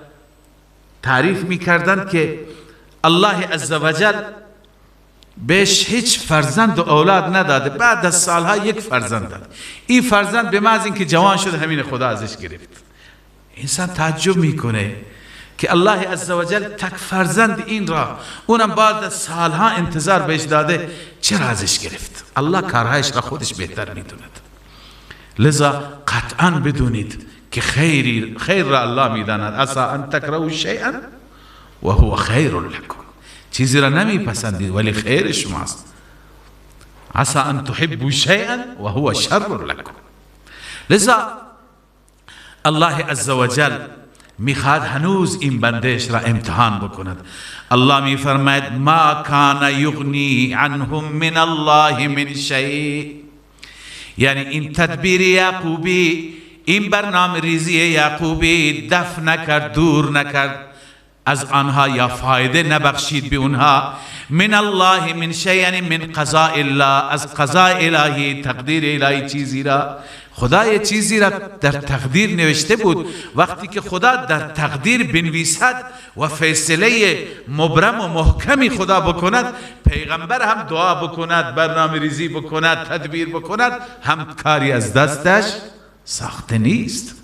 تعریف میکردند که الله عزوجل بهش هیچ فرزند و اولاد نداده، بعد از سالها یک فرزند داد. این فرزند به محض اینکه جوان شد همین خدا ازش گرفت. انسان تعجب میکنه که الله عزوجل تک فرزند این را، اونم بعد از سالها انتظار بهش داده، چرا ازش گرفت؟ الله کارهایش را خودش بهتر میدوند. لذا قطعا بدونید که خیر را الله میداند. عسى ان تکرهوا شیئا و هو خیر لکم، چیزی را نمیپسندید ولی خیر شماست. عسى ان تحبوا شیئا و هو شر لکم. لذا الله عزوجل میخواد هنوز این بندش را امتحان بکند. الله میفرماید ما کان یغنی عنهم من الله من شیء، یعنی این تدبیر یعقوبی، این برنامه ریزی یعقوبی دفع نکرد، دور نکرد از آنها یا فایده نبخشید به اونها. من الله من شیء یعنی من قضاء الله، از قضاء الهی، تقدیر الهی، چیزی را خدا چیزی را در تقدیر نوشته بود. وقتی که خدا در تقدیر بنویسد و فیصله مبرم و محکمی خدا بکند، پیغمبر هم دعا بکند، برنامه ریزی بکند، تدبیر بکند، هم کاری از دستش ساخته نیست.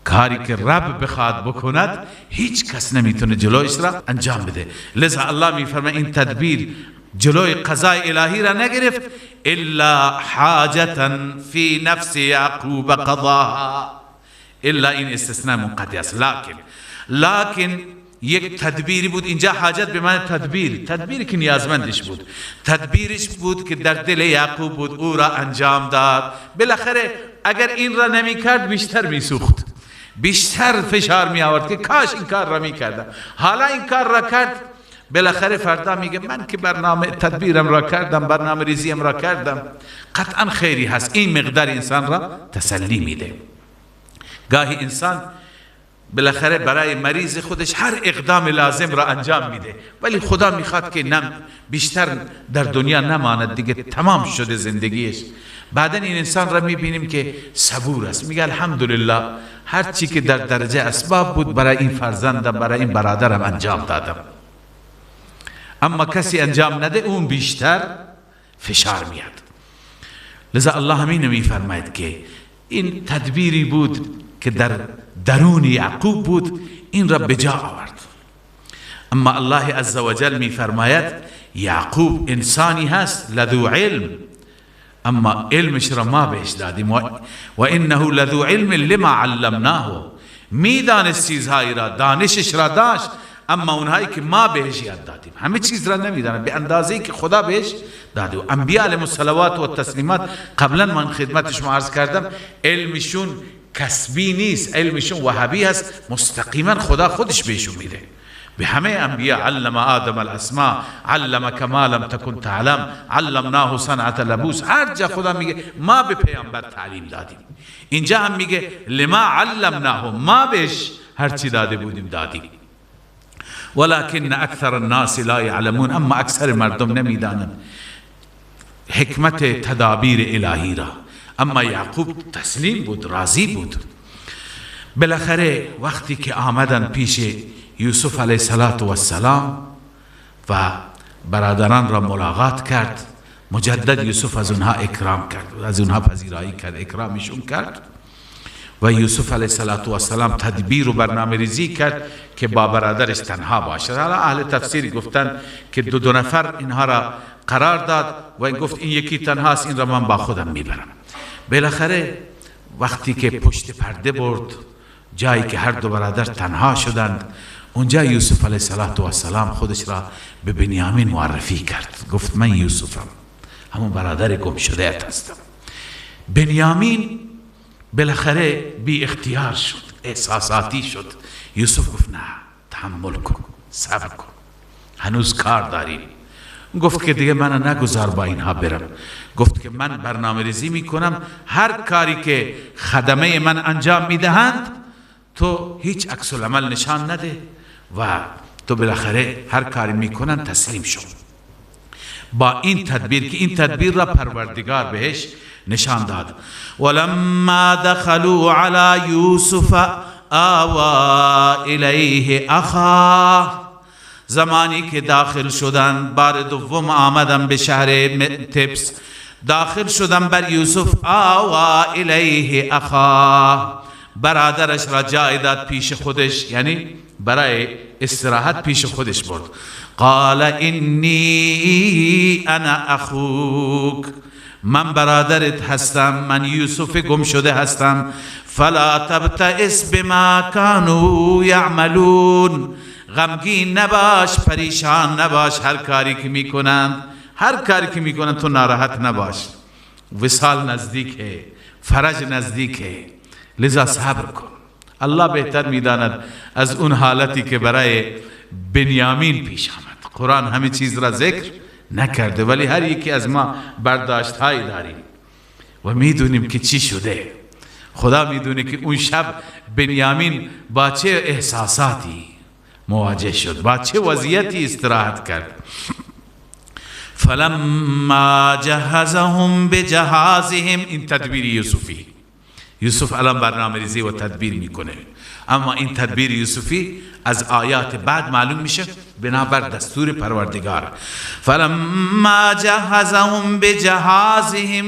کاری که رب بخواد بکند هیچ کس نمیتونه جلویش را انجام بده. لذا الله میفرماید این تدبیر جلوی قضای الهی را نگرفت، الا حاجتا فی نفس یعقوب قضاها، الا این استثناء منقطع است. لكن یک تدبیری بود اینجا، حاجت به معنی تدبیر، تدبیری که نیازمندش بود، تدبیرش بود که در دل یعقوب بود، او را انجام داد. بالاخره اگر این را نمی کرد بیشتر می سوخت، بیشتر فشار می آورد که کاش این کار را می کردم. حالا این کار را کرد، بالاخره فردا میگه من که برنامه تدبیرم را کردم، برنامه ریزیم را کردم، قطعا خیری هست. این مقدار انسان را تسلی میده. گاهی انسان بالاخره برای مریض خودش هر اقدام لازم را انجام میده، ولی خدا میخواد که نم بیشتر در دنیا نماند، دیگه تمام شده زندگیش. بعدا این انسان را میبینیم که صبور است، میگه الحمدلله هر چی که در درجه اسباب بود برای این فرزندم، برای این برادرم انجام دادم. اما کسی انجام نده اون بیشتر فشار میاد. لذا الله همین میفرماید که این تدبیری بود که در درون یعقوب بود، این را به جا آورد. اما الله عزوجل میفرماید یعقوب انسانی هست لذو علم، اما علمش را ما بهش دادیم، و انه لذو علم لما علمناه، میدانست چیزهایی را، دانشش را داشت، اما اونهایی که ما بهش یاد دادیم همه چیز را نمیدانند به اندازه‌ای که خدا بهش داده. و انبیاء علیهم الصلوات و التسلیمات قبلا من خدمت شما عرض کردم علمشون کسبی نیست، علمشون وهبی هست، مستقیما خدا خودش بهشون میده. به همه انبیاء علم آدم الاسماء، علم کما لم تکن تعلم، علمناه صنعت لبوس، هر جا خدا میگه ما به پیامبر تعلیم دادیم. اینجا هم میگه لما علمناه، ما بهش هر چی داده بودیم دادیم. ولكن اکثر الناس لا یعلمون، اما اکثر مردم نمیدانند حکمت تدابیر الهی را. اما یعقوب تسلیم بود، راضی بود. بالاخره وقتی که آمدن پیش یوسف علیه السلام و برادران را ملاقات کرد، مجدد یوسف از اونها اکرام کرد، از اونها پذیرایی کرد، اکرامشون کرد. و یوسف علیه السلام تدبیر و برنامه ریزی کرد که با برادرش تنها باشد. حالا اهل تفسیر گفتن که دو نفر اینها را قرار داد و این گفت این یکی تنهاست، این را من با خودم میبرم. بالاخره وقتی که پشت پرده برد، جایی که هر دو برادر تنها شدند، اونجا یوسف علیه السلام خودش را به بنیامین معرفی کرد، گفت من یوسفم، همون برادر گم شده هستم. بنیامین بالاخره بی اختیار شد، احساساتی شد. یوسف گفت نه، تحمل کن، صبر کن، هنوز کار داریم. گفت که دیگه من نگذار با اینها برم. گفت که من برنامه ریزی میکنم، هر کاری که خدمه من انجام میدهند تو هیچ عکس العمل نشان نده و تو بالاخره هر کاری میکنن تسلیم شو. با این تدبیر که این تدبیر را پروردگار بهش نشان داد. ولما دخلوا على یوسف آوا الیه اخاه، زمانی که داخل شدن، بار دوم آمدن به شهر تبس، داخل شدن بر یوسف، آوا الیه اخاه، برادرش را جای داد پیش خودش، یعنی برای استراحت پیش خودش برد. قال انی انا اخوک، من برادرت هستم، من یوسف گم شده هستم. فلا تبتئس بما كانوا یعملون، غمگین نباش، پریشان نباش، هر کاری که میکنند، هر کاری که میکنند تو ناراحت نباش. وصال نزدیکه، فرج نزدیکه، لذا صبر کن. الله بهتر میداند از اون حالتی که برای بنیامین پیش آمد. قرآن همه چیز را ذکر نکرده، ولی هر یکی از ما برداشت هایی داریم و میدونیم که چی شده. خدا میدونه که اون شب بنیامین با چه احساساتی مواجه شد، با چه وضعیتی استراحت کرد. فلما جهزهم بجهازهم، این تدبیر یوسفی، یوسف الان برنامه ریزی و تدبیر میکنه، اما این تدبیر یوسفی از آیات بعد معلوم میشه بنابر دستور پروردگار. فلما جهزهم بجهازهم،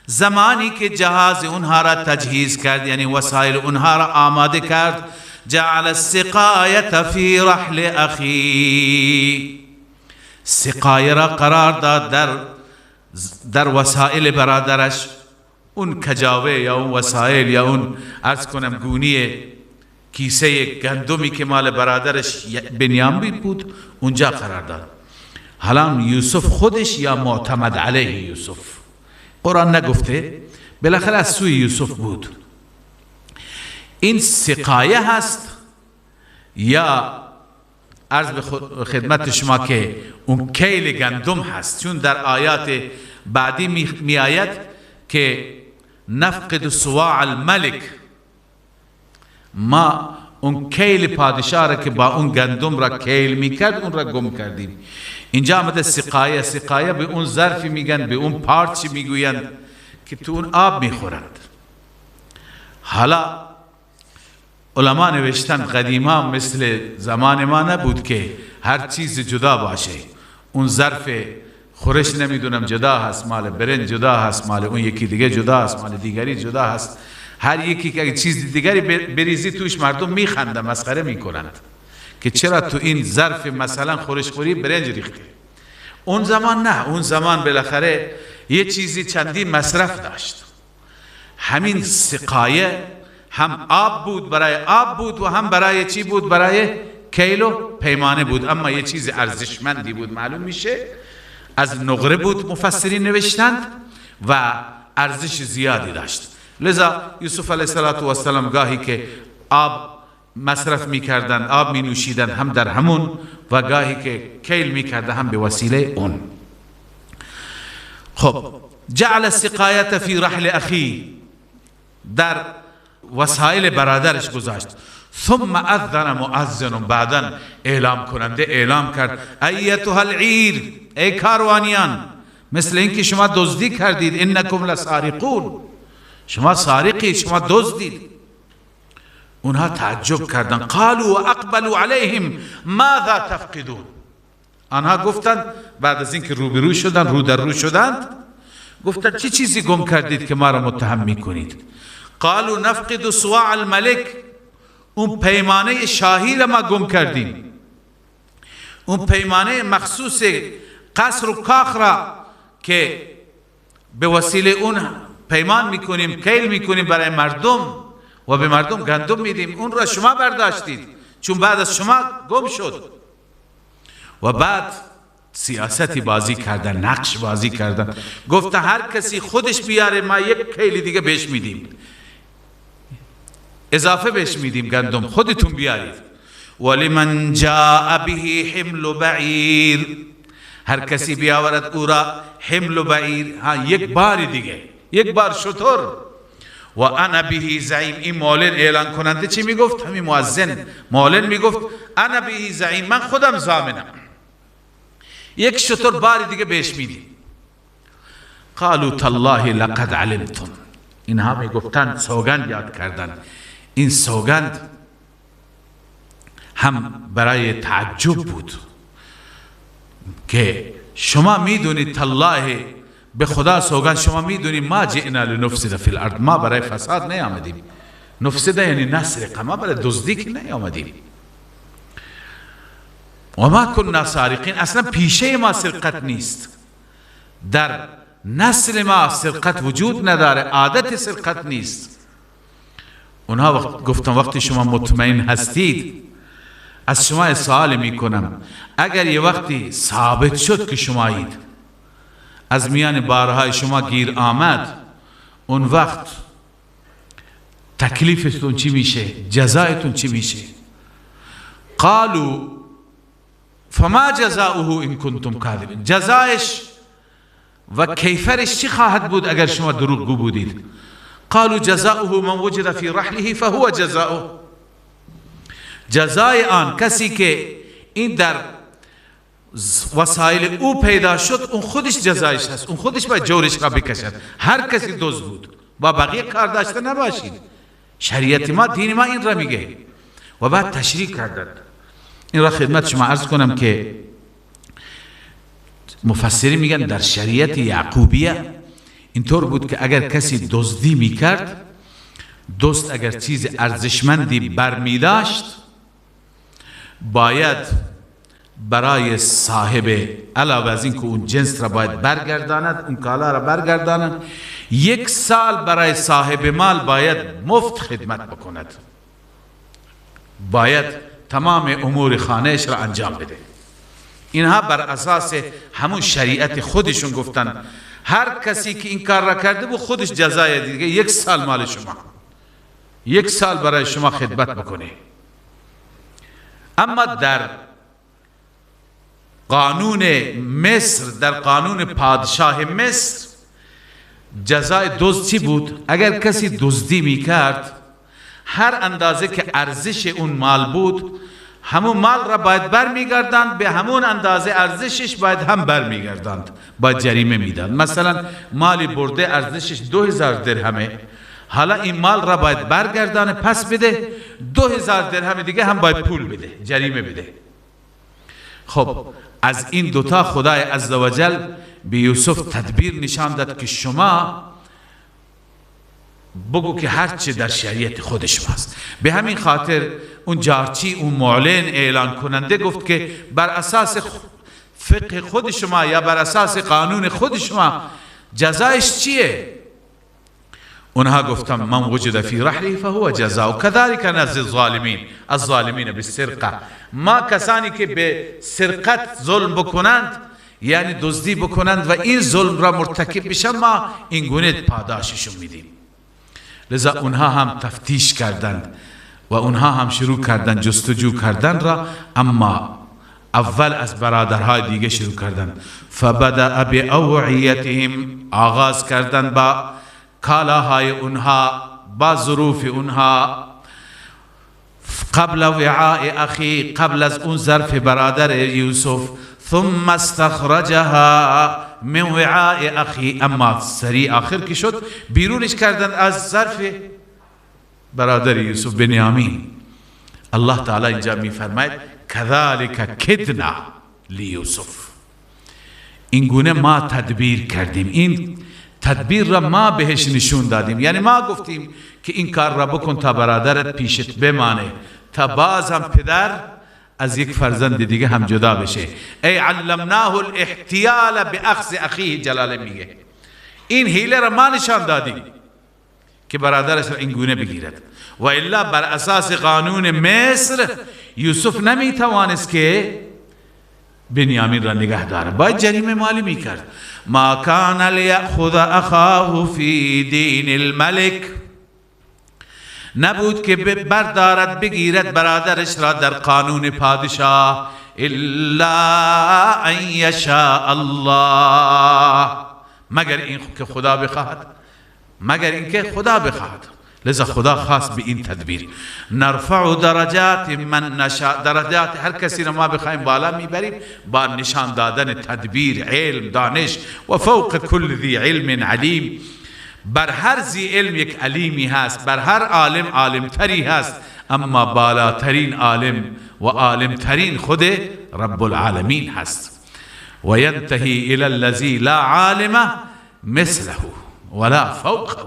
زمانی که جهاز اونها را تجهیز کرد، یعنی وسایل اونها را آماده کرد، جعل السقایة فی رحل اخی، سقایه را قرار داد در وسایل برادرش، اون کجاوه یا اون وسایل یا اون عرض کنم گونی کیسه گندمی که مال برادرش بنیامین بود اونجا قرار داد. حالا یوسف خودش یا معتمد علیه یوسف، قرآن نگفته، بالاخره از سوی یوسف بود. این سقایه هست یا عرض به خدمت شما که اون کیل گندم هست، چون در آیات بعدی می آید که نفقد صواع الملک، ما اون کیل پادشاه را که با اون گندم را کیل میکرد اون را گم کردیم. اینجا آمده سقایه، سقایه به اون ظرفی میگن، به اون پارچی میگویند که تو اون آب میخورند. حالا علما نوشتن قدیما مثل زمان ما نبود که هر چیز جدا باشه، اون ظرف خورش نمیدونم جدا هست، مال برنج جدا هست، مال اون یکی دیگه جدا هست، مال دیگری جدا هست. هر یکی که چیز دیگری بریزی توش مردم میخندن، مسخره میکنند که چرا تو این ظرف مثلا خورش خوری برنج ریختی. اون زمان نه، اون زمان بالاخره یه چیزی چندین مصرف داشت. همین سقایه هم آب بود، برای آب بود و هم برای چی بود؟ برای کیل و پیمانه بود، اما یه چیز ارزشمندی بود، معلوم میشه از نقره بود، مفسرین نوشتند، و ارزش زیادی داشت. لذا یوسف علیه السلام گاهی که آب مصرف میکردند، آب می نوشیدند هم در همون، و گاهی که کیل میکردند هم به وسیله اون. خب جعل السقایة فی رحل اخی، در وسایل برادرش گذاشت. ثم اذن مؤذن، بعدا اعلام کننده اعلام کرد، ایتها العیر، ای کاروانیان، مثل اینکه شما دزدی کردید، انکم لسارقون، شما سارقید، شما دزدید. اونها تعجب کردند، قالوا واقبلوا علیهم ماذا تفقدون. آنها گفتند بعد از اینکه روبرو شدند، رو در رو شدند، گفتند چه چیزی گم کردید که ما را متهم میکنید؟ قالوا نفقد صواع الملک، اون پیمانه شاهی را ما گم کردیم، اون پیمانه مخصوص قصر و کاخ را که به وسیله اون پیمان میکنیم، کیل میکنیم برای مردم و به مردم گندم میدیم، اون را شما برداشتید چون بعد از شما گم شد. و بعد سیاستی بازی کردن، نقش بازی کردن، گفت هر کسی خودش بیاره ما یک کیل دیگه بهش میدیم، اضافه بهش میدیم گندم، خودتون بیارید. ولمن جاء به حمل بعیر، هر کسی بیاورد او را حمل بعیر، ها یک بار دیگه، یک بار شتر. و انا به زعیم، این معلن اعلان کننده چی میگفت؟ همین مؤذن معلن میگفت انا به زعیم، من خودم ضامنم، یک شتر بار دیگه بهش میدیم. قالوا تالله لقد علمتم، اینها میگفتند، سوگند یاد کردند. این سوگند هم برای تعجب بود که شما میدونید، تالله به خدا سوگند، شما میدونید ما جئنا لنفسد فی الارض، ما برای فساد نیامدیم. نفسد یعنی نسرق، ما برای دزدی که نیامدیم. و ما کنا سارقین، اصلا پیشه ما سرقت نیست، در نسل ما سرقت وجود نداره، عادت سرقت نیست. اونها وقت گفتم وقتی شما مطمئن هستید، از شما سوال میکنم، اگر یه وقتی ثابت شد که شمایید، از میان بارهای شما گیر آمد، اون وقت تکلیفتون چی میشه؟ جزایتون چی میشه؟ قالوا فما جزاؤه ان کنتم کاذبین، جزایش و کیفرش چی خواهد بود اگر شما دروغگو بودید؟ قالوا جزاؤه من وجد فی رحله فهو جزاؤه، جزای آن کسی که این در وسایل او پیدا شد، اون خودش جزایش هست، اون خودش باید جورش را بکشد. هر کسی دزد بود با بقیه کار داشته نباشید. شریعت ما، دین ما این را میگه. و بعد تشریح کردند. این را خدمت شما عرض کنم که مفسرین میگن در شریعت یعقوبیه اینطور بود که اگر کسی دزدی میکرد، دزد اگر چیز ارزشمندی برمیداشت، باید برای صاحب، علاوه از این که اون جنس را باید برگرداند، اون کالا را برگرداند، 1 سال برای صاحب مال باید مفت خدمت بکند، باید تمام امور خانهش را انجام بده. اینها بر اساس همون شریعت خودشون گفتن هر کسی که این کار را کرده بود خودش جزای دیگه 1 سال مال شما، 1 سال برای شما خدمت بکنه. اما در قانون مصر، در قانون پادشاه مصر، جزای دزد چی بود؟ اگر کسی دزدی میکرد، هر اندازه که ارزش اون مال بود، همون مال را باید برمیگرداند، به همون اندازه ارزشش باید هم برمیگرداند، باید جریمه میداد. مثلا مالی برده ارزشش 2000 درهمه، حالا این مال را باید برگردانه پس بده، 2000 درهم دیگه هم باید پول بده، جریمه بده. خب از این دوتا خدای عزوجل به یوسف تدبیر نشان داد که شما بگو که هرچه در شریعت خود شماست. به همین خاطر اون جارچی، اون معلن اعلان کننده گفت که بر اساس فقه خود شما یا بر اساس قانون خود شما جزایش چیه؟ اونها گفتم من وجد فی رحله فهو جزاؤه كذلك نجزی الظالمین، الظالمین بالسرقه. ما کسانی که به سرقت ظلم بکنند، یعنی دزدی بکنند و این ظلم را مرتکب بشن، ما این گونه پاداششون میدیم. لذا اونها هم تفتیش کردند و اونها هم شروع کردند جستجو کردن را، اما اول از برادرهای دیگه شروع کردند. فبدأ بأوعیتهم، آغاز کردند با کالاهای اونها، با ظروف اونها. قبل وعاء اخی، قبل از اون ظرف برادر یوسف. ثم استخرجها من وعاء اخی، اما سریع آخر که شد بیرونش کردن از ظرف برادر یوسف بنیامین. الله تعالی اینجا میفرماید کذالک کدنا لیوسف، این گونه ما تدبیر کردیم، این تدبیر را ما بهش نشون دادیم، یعنی ما گفتیم که این کار را بکن تا برادرت پیشت بمانه، تا باز هم پدر از یک فرزند دیگه هم جدا بشه. ای علمناه الاحتیال باخذ اخیه، جلاله میگه این حیله را ما نشان دادیم که برادرش را این گونه بگیرد، و الا بر اساس قانون مصر یوسف نمیتوانست که بنیامین را نگه داره، باید جریمه مالی میکرد. ما کان لیأخذ اخاه فی دین الملک، نبود که بردارد بگیرد برادرش را در قانون پادشاه، الا ان یشاء الله، مگر این که خدا بخواهد، مگر اینکه خدا بخواهد. لذا خدا خاص به این تدبیر. نرفع درجات من نشاء، درجات هر کسی را ما بخوایم بالا میبریم با نشان دادن تدبیر، علم، دانش. و فوق کل ذی علم علیم، بر هر ذی علم یک علیمی هست، بر هر عالم عالمتری هست، اما بالاترین عالم و عالمترین خود رب العالمین هست. و ینتهی الی الذی لا عالم مثله ولا فوقه،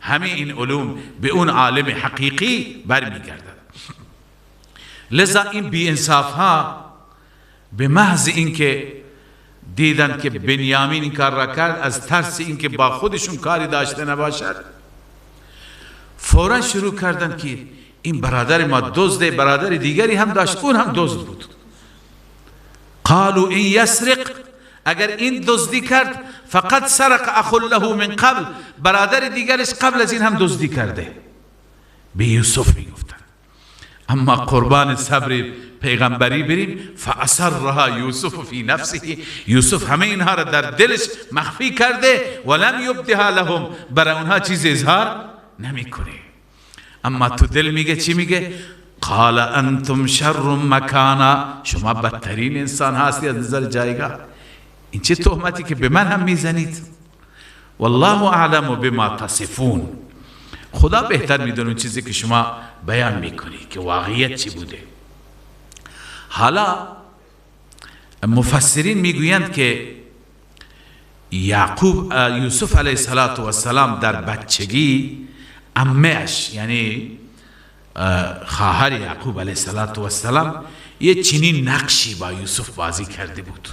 همه این علوم به اون عالم حقیقی برمیگردد. لذا این بی انصاف ها به محض اینکه دیدند که بنیامین این کار را کرد، از ترس اینکه با خودشون کاری داشته نباشد، فورا شروع کردند که این برادر ما دزده، برادر دیگری هم داشت، اون هم دزد بود. قالوا این یسرق، اگر این دزدی کرد، فقط سرق اخ له من قبل، برادر دیگرش قبل از این هم دزدی کرده. به یوسف میگفتند. اما قربان صبر پیغمبری بریم، فاصرها یوسف فی نفسه، یوسف همه اینها را در دلش مخفی کرده، ولم یبدها لهم، برای اونها چیز اظهار نمیکنه. اما تو دل میگه چی میگه؟ قال انتم شر مکانا، شما بدترین انسان هستی از نظر جایگاه. این چه تهمتی که به من هم میزنید؟ والله اعلم بما تصفون، خدا بهتر میدونه چیزی که شما بیان میکنید که واقعیت چی بوده. حالا مفسرین میگویند که یعقوب یوسف علیه السلام در بچگی عمه‌اش، یعنی خواهر یعقوب علیه السلام، یه چنین نقشی با یوسف بازی کرده بود.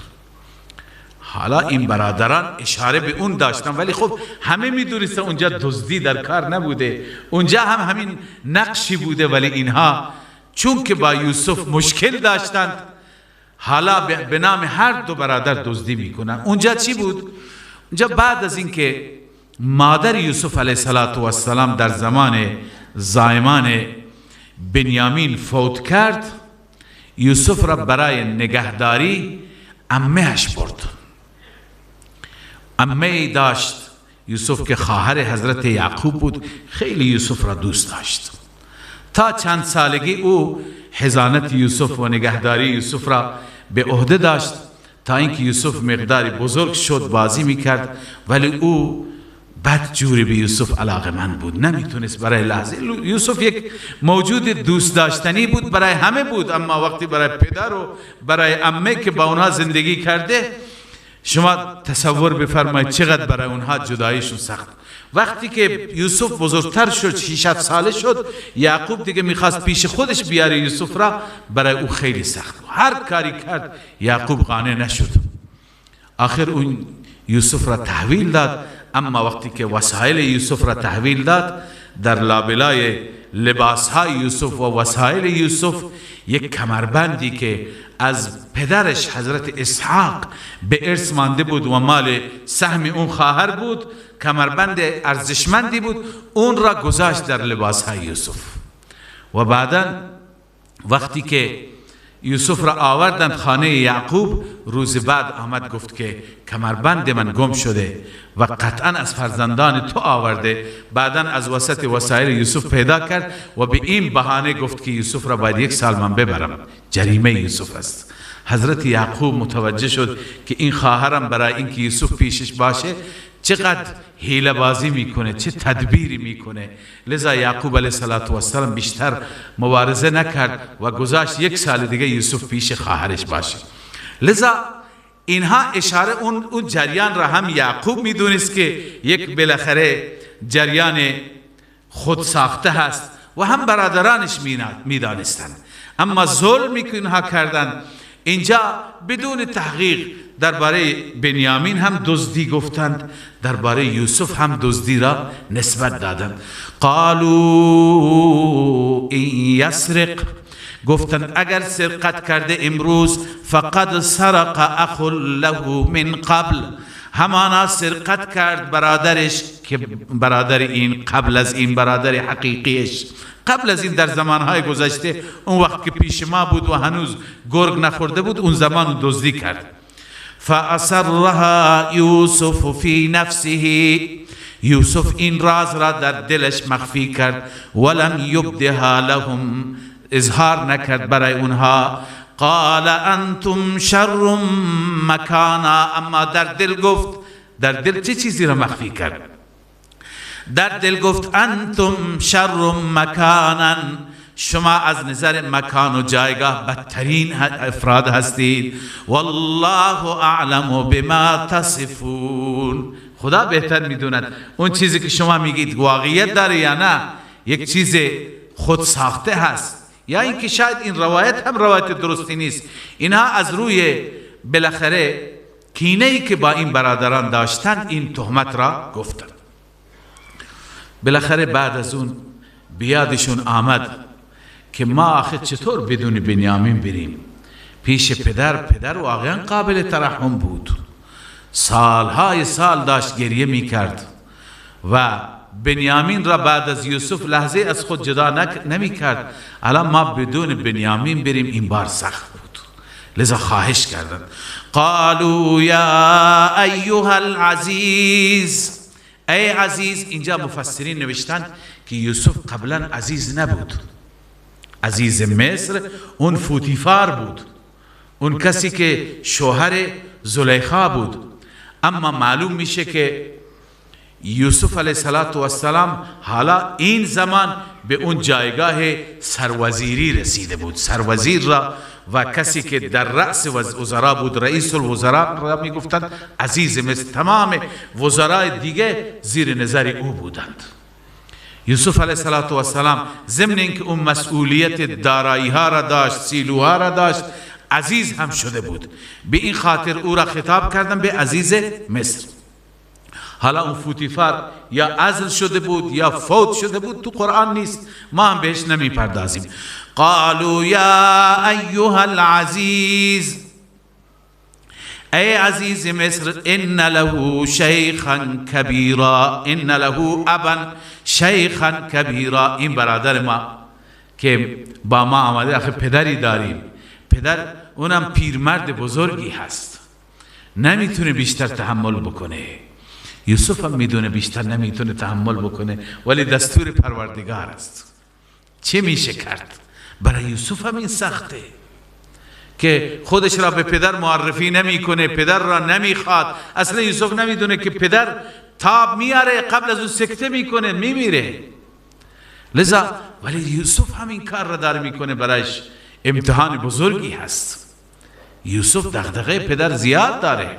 حالا این برادران اشاره به اون داشتن، ولی خب همه میدونستن اونجا دزدی در کار نبوده، اونجا هم همین نقشی بوده، ولی اینها چون که با یوسف مشکل داشتند، حالا به نام هر دو برادر دزدی میکنن. اونجا چی بود؟ اونجا بعد از اینکه مادر یوسف علیه السلام در زمان زایمان بنیامین فوت کرد، یوسف را برای نگهداری عمه‌اش برد. عمه داشت یوسف که خواهر حضرت یعقوب بود، خیلی یوسف را دوست داشت. تا چند سالگی او حضانت یوسف و نگهداری یوسف را به عهده داشت، تا اینکه یوسف مقداری بزرگ شد، بازی میکرد، ولی او بد جوری به یوسف علاقه‌مند بود، نمیتونست برای لحظه. یوسف یک موجود دوست داشتنی بود، برای همه بود، اما وقتی برای پدر و برای عمه که با اونها زندگی کرده، شما تصور بفرمایید چقدر برای اونها جداییشون سخت. وقتی که یوسف بزرگتر شد، 6-7 ساله شد، یعقوب دیگه میخواست پیش خودش بیاره یوسف را، برای او خیلی سخت بود. هر کاری کرد یعقوب قانع نشد. آخر اون یوسف را تحویل داد. اما وقتی که وسایل یوسف را تحویل داد، در لابلای لباسهای یوسف و وسایل یوسف یک کمربندی که از پدرش حضرت اسحاق به ارث مانده بود و مال سهم اون خواهر بود، کمربند ارزشمندی بود، اون را گذاشت در لباسهای یوسف. و بعدا وقتی که یوسف را آوردند خانه یعقوب، روز بعد آمد گفت که کمربند من گم شده و قطعا از فرزندان تو آورده. بعدا از وسط وسایل یوسف پیدا کرد و به این بهانه گفت که یوسف را باید 1 سال من ببرم، جریمه یوسف است. حضرت یعقوب متوجه شد که این خواهرم برای اینکه یوسف پیشش باشه چقدر حیله بازی میکنه، چه تدبیری میکنه. لذا یعقوب علیه السلام بیشتر مبارزه نکرد و گذاشت 1 سال دیگه یوسف پیش خواهرش باشه. لذا اینها اشاره اون جریان را هم یعقوب میدونست که یک بالاخره جریان خود ساخته هست و هم برادرانش میدانستند، اما ظلمی که اینها کردند اینجا بدون تحقیق درباره بنیامین هم دزدی گفتند، درباره یوسف هم دزدی را نسبت دادند. قالوا این یسرق، گفتند اگر سرقت کرده امروز، فقد سرق اخ له من قبل، همانا سرقت کرد برادرش که برادر این قبل از این، برادر حقیقیش قبل از این در زمانهای گذشته، اون وقت که پیش ما بود و هنوز گرگ نخورده بود، اون زمان دزدی کرد. فأسرها یوسف فی نفسه، یوسف این راز را در دلش مخفی کرد، ولم یبدها لهم، اظهار نکرد برای اونها. قال انتم شر مکانا، اما در دل گفت، در دل چه چیزی را مخفی کرد؟ در دل گفت انتم شر مکانا، شما از نظر مکان و جایگاه بدترین افراد هستید. والله اعلم بما تصفون، خدا بهتر میدوند اون چیزی که شما میگید واقعیت داره یا نه، یک چیز خود ساخته هست، یا اینکه شاید این روایت هم روایت درستی نیست. اینها از روی بالاخره کینه‌ای که با این برادران داشتند این تهمت را گفتند. بالاخره بعد از اون بیادشون آمد که ما آخه چطور بدون بنیامین بریم پیش پدر؟ پدر واقعا قابل ترحم بود، سالهای سال داشت گریه میکرد و بنیامین را بعد از یوسف لحظه از خود جدا نمی کرد. الان ما بدون بنیامین بریم این بار سخت بود، لذا خواهش کردند. قالوا یا ایها العزیز، ای عزیز. اینجا مفسرین نوشتند که یوسف قبلا عزیز نبود، عزیز مصر اون فوتیفار بود، اون کسی که شوهر زلیخا بود. اما معلوم میشه که یوسف علیه السلام حالا این زمان به اون جایگاه سروزیری رسیده بود، سروزیر را و کسی که در رأس وزرا بود، رئیس الوزراء را میگفتند عزیز مصر. تمام وزرای دیگه زیر نظر او بودند. یوسف علیه السلام ضمن اینکه اون مسئولیت دارایی ها را داشت، سیلوها را داشت، عزیز هم شده بود. به این خاطر او را خطاب کردن به عزیز مصر. حالا اون فوتیفار یا عزل شده بود یا فوت شده بود، تو قرآن نیست، ما هم بهش نمی پردازیم. قالوا یا ایها العزیز، ای عزیز مصر، ان له شیخا کبیرا، ان له ابا شیخا کبیرا. این برادر ما که با ما آمده، آخه پدری داریم، پدر اونم پیرمرد بزرگی هست، نمیتونه بیشتر تحمل بکنه. یوسف هم میدونه بیشتر نمیتونه تحمل بکنه، ولی دستور پروردگار است. چه میشه کرد؟ برای یوسف هم این سخته که خودش را به پدر معرفی نمیکنه، پدر را نمیخواد. اصلا یوسف نمیدونه که پدر تاب میاره، قبل از اون سکته میکنه، میمیره. لذا ولی یوسف هم این کار را داره میکنه، برایش امتحان بزرگی هست. یوسف دغدغه پدر زیاد داره،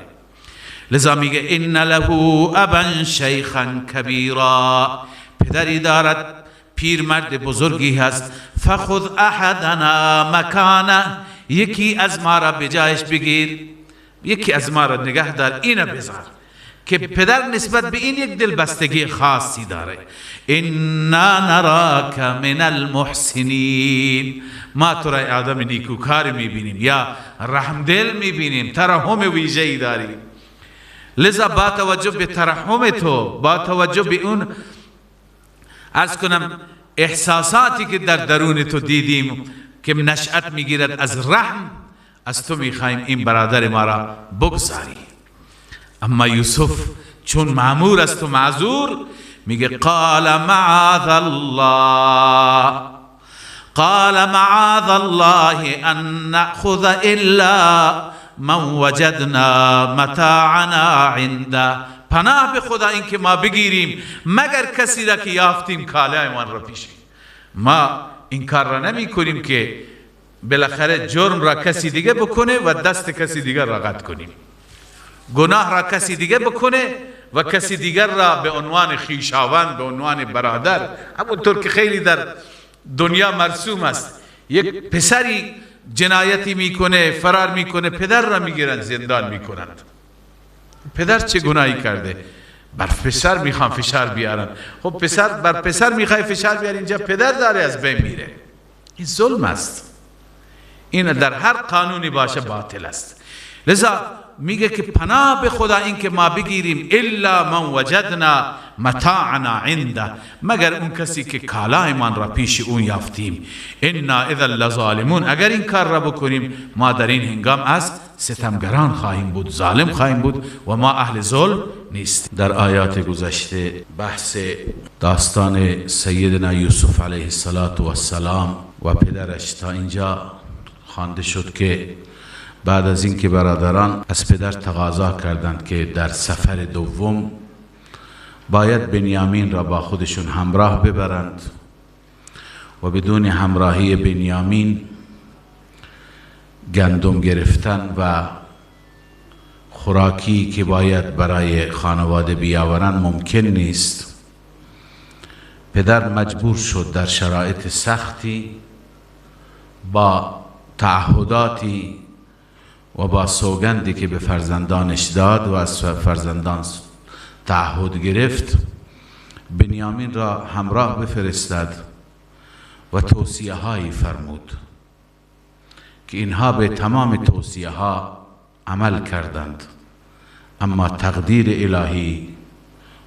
لذا میگه ان له ابا شیخا کبیرا، پدری دارد پیرمرد بزرگی هست. فخذ احدنا مکانه، یکی از ما را بجایش بگیر، یکی از ما را نگه دار، اینو بذار که پدر نسبت به این یک دلبستگی خاصی داره. انا نراک من المحسنین، ما تو را آدم نیکوکار میبینیم یا رحمدل میبینیم، ترحم ویژه‌ای داری. لذا با توجه به ترحم تو، با توجه به اون عرض کنم احساساتی که در درون تو دیدیم که نشأت میگیرد از رحم، از تو میخوایم این برادر ما را بگذاری. اما یوسف چون مأمور است و معذور، میگه قال معاذ الله، قال معاذ الله ان نأخذ الا من وجدنا متاعنا عنده. پناه به خدا این که ما بگیریم مگر کسی را که یافتیم کالایمان را پیش. ما این کار را نمی کنیم که بالاخره جرم را کسی دیگه بکنه و دست کسی دیگر را قطع کنیم، گناه را کسی دیگه بکنه و کسی دیگر را به عنوان خویشاوند، به عنوان برادر، همونطور که خیلی در دنیا مرسوم است، یک پسری جنایتی میکنه، فرار میکنه، پدر را میگیرند زندان میکنند. پدر چه گناهی کرده؟ بر پسر میخوان فشار بیارن. خب پسر بر پسر میخوای فشار بیاری، اینجا پدر داره از بین میره. این ظلم است، این در هر قانونی باشه باطل است. لذا میگه که پناه به خدا این که ما بگیریم الا من وجدنا متاعنا عنده، مگر اون کسی که کالایمان را پیش اون یافتیم. انا اذا لظالمون، اگر این کار را بکنیم ما در این هنگام از ستمگران خواهیم بود، ظالم خواهیم بود و ما اهل ظلم نیست. در آیات گذشته بحث داستان سیدنا یوسف علیه السلام و پدرش تا اینجا خوانده شد که بعد از اینکه برادران از پدر تقاضا کردند که در سفر دوم باید بنیامین را با خودشون همراه ببرند و بدون همراهی بنیامین گندم گرفتن و خوراکی که باید برای خانواده بیاورن ممکن نیست. پدر مجبور شد در شرایط سختی با تعهداتی و با سوگندی که به فرزندانش داد و از فرزندان تعهد گرفت، بنیامین را همراه بفرستد و توصیه هایی فرمود که اینها به تمام توصیه ها عمل کردند، اما تقدیر الهی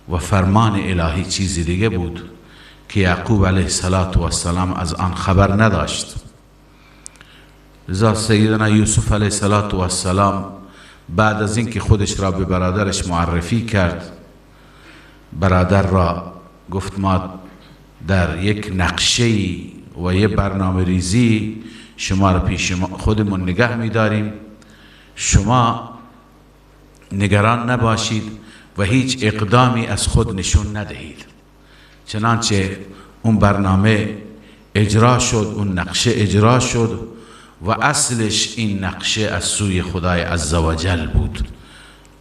و فرمان الهی چیزی دیگه بود که یعقوب علیه السلام از آن خبر نداشت. لذا سیدنا یوسف علیه السلام بعد از اینکه خودش را به برادرش معرفی کرد، برادر را گفت ما در یک نقشه و یک برنامه ریزی شما را پیش خودمون نگه می‌داریم، شما نگران نباشید و هیچ اقدامی از خود نشون ندهید. چنانچه اون برنامه اجرا شد، اون نقشه اجرا شد و اصلش این نقشه از سوی خدای عزوجل بود.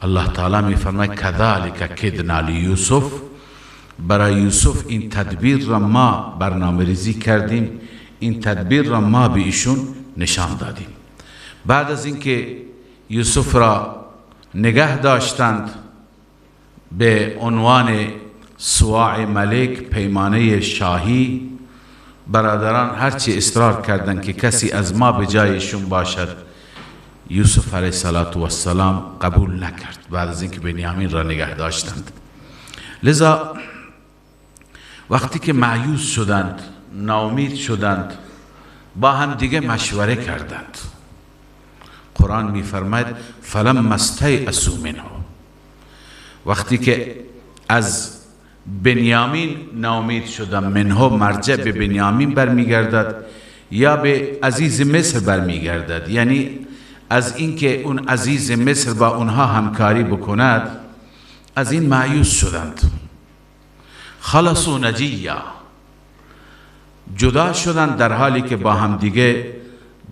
الله تعالی می‌فرماید کذالک کدنا لیوسف، برای یوسف این تدبیر را ما برنامه ریزی کردیم، این تدبیر را ما به ایشون نشان دادیم. بعد از اینکه یوسف را نگه داشتند به عنوان سواع ملک، پیمانه شاهی، برادران هرچی اصرار کردند که کسی از ما به جایشون باشد، یوسف علیه السلام قبول نکرد بعد از اینکه بنیامین را نگه داشتند. لذا وقتی که مایوس شدند، ناامید شدند، با هم دیگه مشوره کردند. قرآن می‌فرماید فلما استیأسوا منه، وقتی که از بنیامین ناامید شدند، منه مرجع به بنیامین برمیگردد یا به عزیز مصر برمیگردد، یعنی از اینکه اون عزیز مصر با اونها همکاری بکند، از این مایوس شدند. خلصوا نجیا، جدا شدند در حالی که با هم دیگه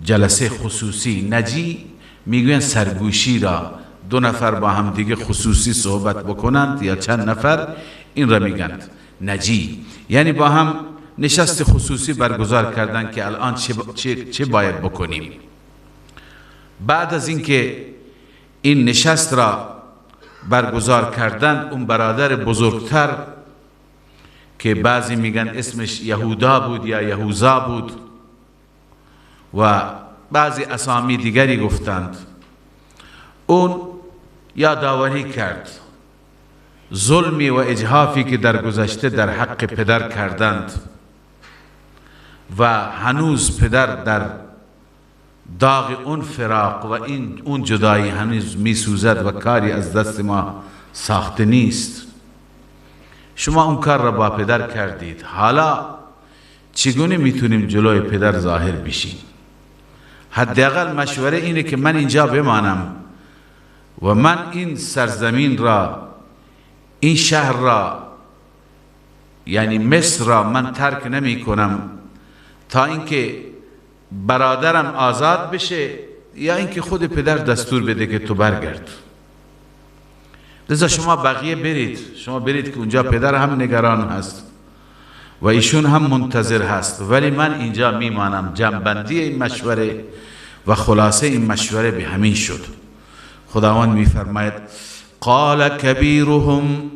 جلسه خصوصی، نجی میگوین سرگوشی را دو نفر با هم دیگه خصوصی صحبت بکنند یا چند نفر، این را میگند نجی، یعنی با هم نشست خصوصی برگزار کردند که الان چه باید بکنیم. بعد از اینکه این نشست را برگزار کردند، اون برادر بزرگتر که بعضی میگن اسمش یهودا بود یا یهوزا بود و بعضی اسامی دیگری گفتند، اون یادآوری کرد ظلمی و اجحافی که در گذشته در حق پدر کردند و هنوز پدر در داغ اون فراق و این اون جدایی هنوز میسوزد و کاری از دست ما ساخته نیست. شما اون کار را با پدر کردید، حالا چگونه میتونیم جلوی پدر ظاهر بشیم؟ حداقل مشوره اینه که من اینجا بمانم و من این سرزمین را، این شهر را، یعنی مصر را من ترک نمی کنم تا اینکه برادرم آزاد بشه یا اینکه خود پدر دستور بده که تو برگرد. لذا شما بقیه برید، شما برید که اونجا پدر هم نگران هست و ایشون هم منتظر هست، ولی من اینجا میمانم. جمع‌بندی این مشوره و خلاصه این مشوره به همین شد. خداوند میفرماید قال کبیرهم،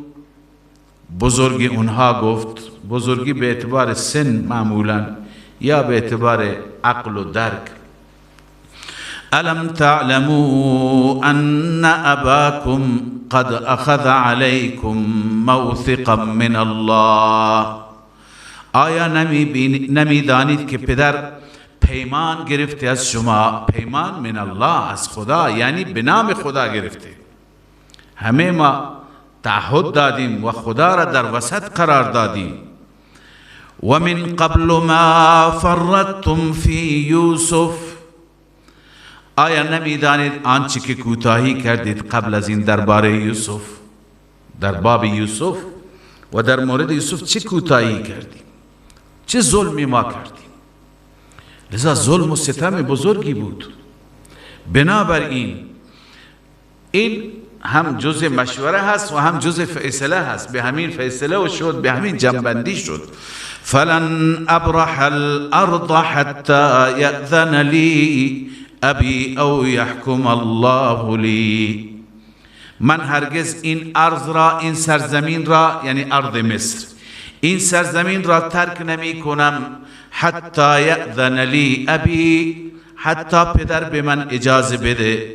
بزرگی اونها گفت، بزرگی به اعتبار سن معمولا یا به اعتبار عقل و درک، الم تعلموا ان اباکم قد اخذ علیکم موثقا من الله، آیا نمیدانید که پدر پیمان گرفته از شما؟ پیمان من الله، از خدا، یعنی به نام خدا گرفته. همه ما تعهد دادیم و خدا را در وسط قرار دادیم. و من قبل ما فرطتم فی یوسف، آیا نمیدانید آنچه که کوتاهی کردید قبل از این درباره یوسف، در باب یوسف و در مورد یوسف چه کوتاهی کردید، چه ظلمی ما کردیم. لذا ظلم و ستم بزرگی بود. بنابراین این هم جزء مشوره هست و هم جزء فیصله هست. به همین فیصله و شد، به همین جنبندی شد. فلن ابرح الارض حتى یأذن لی ابی او یحکم الله لی. من هرگز این ارض را، این سرزمین را، یعنی ارض مصر، این سرزمین را ترک نمی کنم حتی یأذن لی ابی، حتی پدر به من اجازه بده،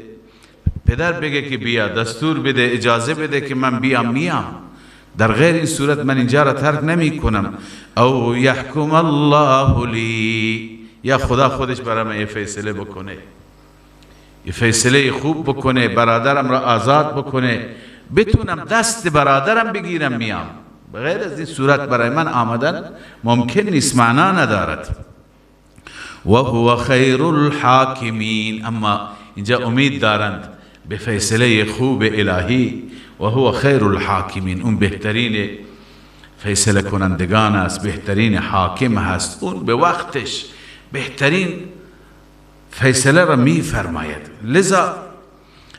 پدر بگه که بیا، دستور بده، اجازه بده که من بیام، میام. در غیر این صورت من اینجا را ترک نمی کنم. او یحکم الله لی، یا خدا خودش برای من یه فیصله بکنه، یه فیصله خوب بکنه، برادرم را آزاد بکنه، بتونم دست برادرم بگیرم میام. بغیر از این صورت برای من آمدن ممکن نیست، معنا ندارد. و هو خیر الحاکمین. اما اینجا امید دارند به فیصله خوب الهی. و هو خیر الحاکمین، اون بهترین فیصله کنندگان است، بهترین حاکم هست، اون به وقتش بهترین فیصله را می فرماید. لذا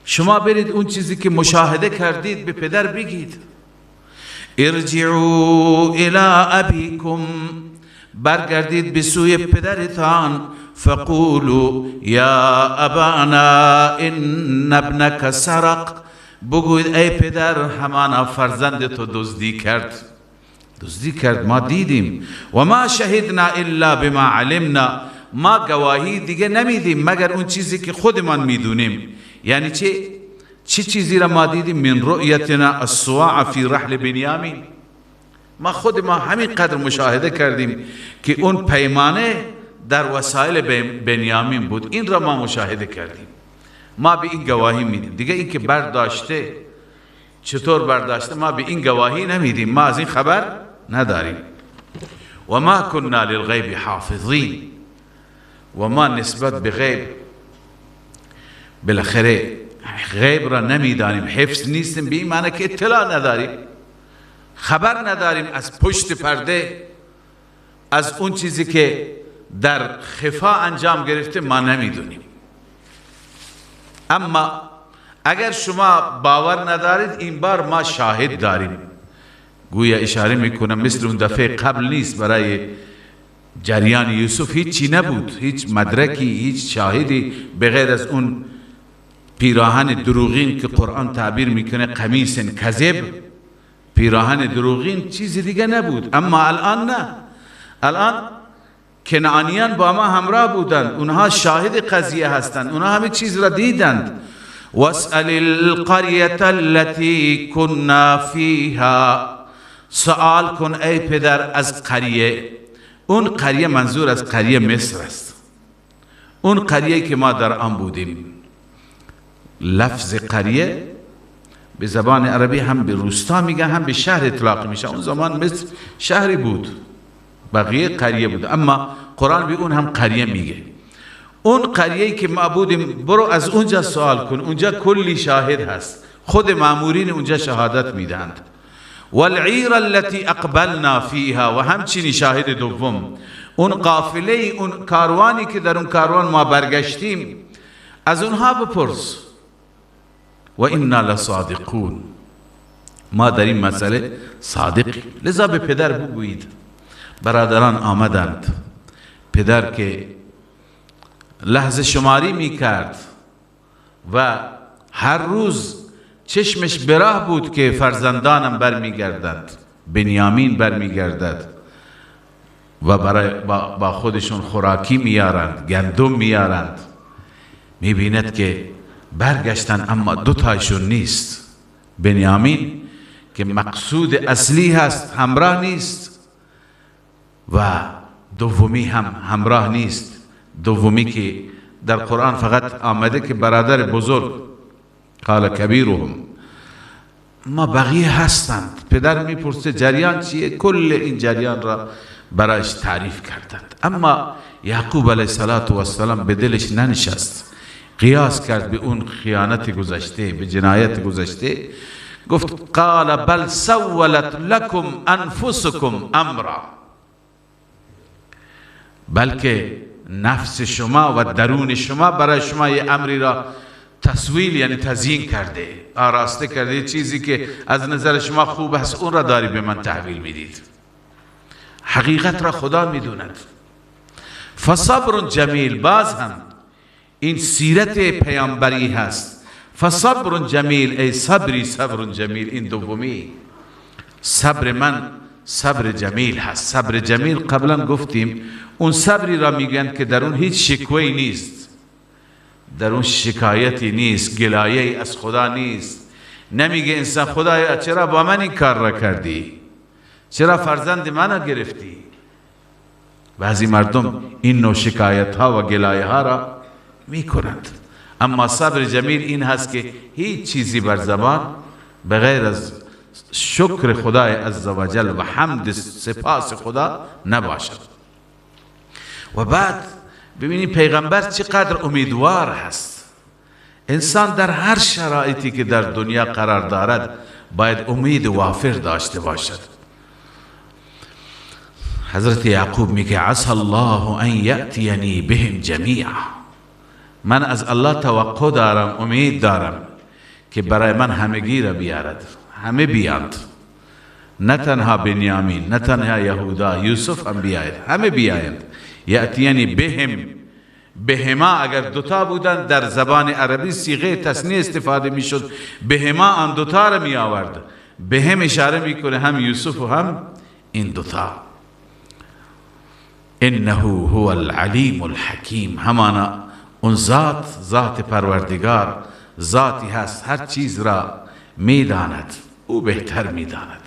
شما برید اون چیزی که مشاهده کردید به پدر بگید. ارجعوا الی ابیکم، برگردید به سوی پدرتان. فقولوا یا ابانا ان ابنک سرق، بگوید ای پدر همانا فرزند تو دزدی کرد، دزدی کرد، ما دیدیم. و ما شهدنا الا بما علمنا، ما گواهی دیگه نمیدیم مگر اون چیزی که خودمان میدونیم. یعنی چه؟ چه چیزی را ما دیدیم؟ من رؤیتنا الصواع فی رحل بنیامین، ما خود ما همین قدر مشاهده کردیم که اون پیمانه در وسایل بنیامین بود، این را ما مشاهده کردیم، ما به این گواهی میدیم. دیگه این که برداشته، چطور برداشته، ما به این گواهی نمیدیم، ما از این خبر نداریم. و ما كنا للغیب حافظین، و ما نسبت به غیب بالاخره غیب را نمیدانیم، حفظ نیستیم، به این معنی که اطلاع نداریم، خبر نداریم از پشت پرده، از اون چیزی که در خفا انجام گرفته ما نمیدونیم. اما اگر شما باور ندارید، این بار ما شاهد داریم. گویا اشاره میکنم مثل اون دفعه قبل نیست، برای جریان یوسف هیچی نبود، هیچ مدرکی، هیچ شاهدی به غیر از اون پیراهن دروغین که قرآن تعبیر میکنه قمیص کذب، پیراهن دروغین، چیز دیگه نبود. اما الان نه، الان کنعانیان با ما همراه بودند، اونها شاهد قضیه هستند، اونها همه چیز را دیدند. واسأل القریة التي كنا فیها، سوال کن ای پدر از قریه. اون قریه منظور از قریه مصر است، اون قریه که ما در آن بودیم. لفظ قریه به زبان عربی هم به روستا میگن، هم به شهر اطلاق میشه. اون زمان مصر شهری بود، بقیه قریه بود، اما قرآن به اون هم قریه میگه. اون قریه که ما بودیم، برو از اونجا سوال کن، اونجا کلی شاهد هست، خود مامورین اونجا شهادت میدهند. والعیر التي اقبلنا فیها، و همچنین شاهد دوم اون قافله، اون کاروانی که در اون کاروان ما برگشتیم، از اونها بپرس. و انا لصادقون، ما در این مسئله صادقیم. لذا به پدر بگویید. برادران آمدند، پدر که لحظه شماری میکرد و هر روز چشمش براه بود که فرزندانم برمیگردند، بنیامین برمیگردد و برای با خودشون خوراکی میارند، گندم میارند. میبیند که برگشتن اما دو تایشون نیست، بنیامین که مقصود اصلی هست همراه نیست و دومی هم همراه نیست. دومی که در قرآن فقط آمده که برادر بزرگ، قال کبیرهم، ما بقیه هستند. پدر میپرسه جریان چیه؟ کل این جریان را برایش تعریف کردند. اما یعقوب علیه السلام به دلش ننشست، قیاس کرد به اون خیانت گذشته، به جنایت گذشته. گفت قال بل سولت لکم انفسکم امرا، بلکه نفس شما و درون شما برای شما یه امری را تسویل، یعنی تزیین کرده، آراسته کرده، چیزی که از نظر شما خوب است اون را داری به من تحویل میدید. حقیقت را خدا میدوند. فصبر جمیل، باز هم این سیرت پیامبری هست. فصبر جمیل، ای صبری صبر جمیل، این دومی صبر من صبر جمیل هست. صبر جمیل قبلا گفتیم اون صبری را میگن که در اون هیچ شکوهی نیست، در اون شکایتی نیست، گلایه از خدا نیست. نمیگه انسان خدایا چرا با من این کار را کردی، چرا فرزند منو گرفتی. بعضی مردم این نوع شکایت ها و گلایه ها را میکنند. اما صبر جمیل این هست که هیچ چیزی بر زبان بغیر از شکر خدای عزوجل و حمد سپاس خدا نباشد. و بعد ببینید پیغمبر چقدر امیدوار هست. انسان در هر شرایطی که در دنیا قرار دارد باید امید وافر داشته باشد. حضرت یعقوب میگه عسى الله ان یأتینی بهم جمیعا، من از الله توقع دارم، امید دارم که برای من همگی را بیارد، همه بیاند، نه تنها بنیامین، نه تنها یهودا، یوسف هم بیاید، همه بیایند. یأتینی بهم، بهما اگر دوتا بودند در زبان عربی صیغه تثنیه استفاده میشد، بهما آن دوتا را می آورد. بهم اشاره میکنه هم یوسف و هم این دوتا. انه هو العلیم الحکیم، همانا اون ذات، ذات پروردگار، ذاتی هست هر چیز را میداند، او بهتر میداند.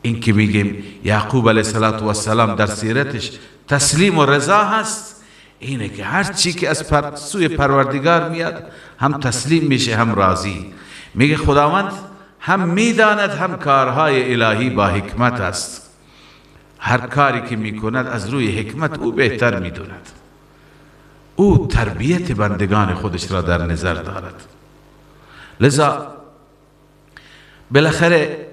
این که میگیم یعقوب علیه السلام در سیرتش تسلیم و رضا هست، اینه که هر چی که از سوی پروردگار میاد هم تسلیم میشه هم راضی. میگه خداوند هم میداند هم کارهای الهی با حکمت است، هر کاری که میکند از روی حکمت او بهتر میدوند. او تربیت بندگان خودش را در نظر دارد. لذا بالاخره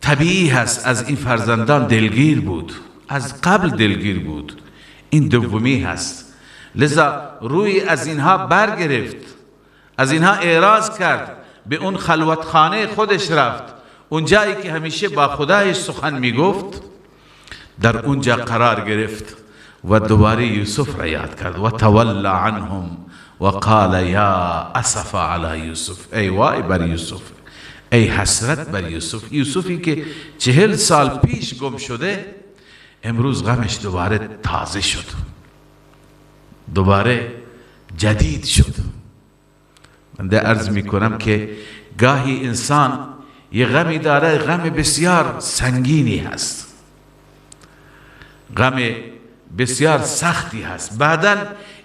طبیعی هست از این فرزندان دلگیر بود، از قبل دلگیر بود، این دومی هست. لذا روی از اینها برگرفت، از اینها اعراض کرد، به اون خلوتخانه خودش رفت، اون جایی که همیشه با خدایش سخن میگفت، در اونجا قرار گرفت و دوباره یوسف را یاد کرد. و تولی عنهم و قال یا اسفا علی یوسف، ای وای بر یوسف، ای حسرت بر یوسف، یوسفی که 40 سال پیش گم شده امروز غمش دوباره تازه شد، دوباره جدید شد. من ده عرض میکنم که گاهی انسان یه غمی داره، غم بسیار سنگینی هست، غم بسیار سختی هست، بعدا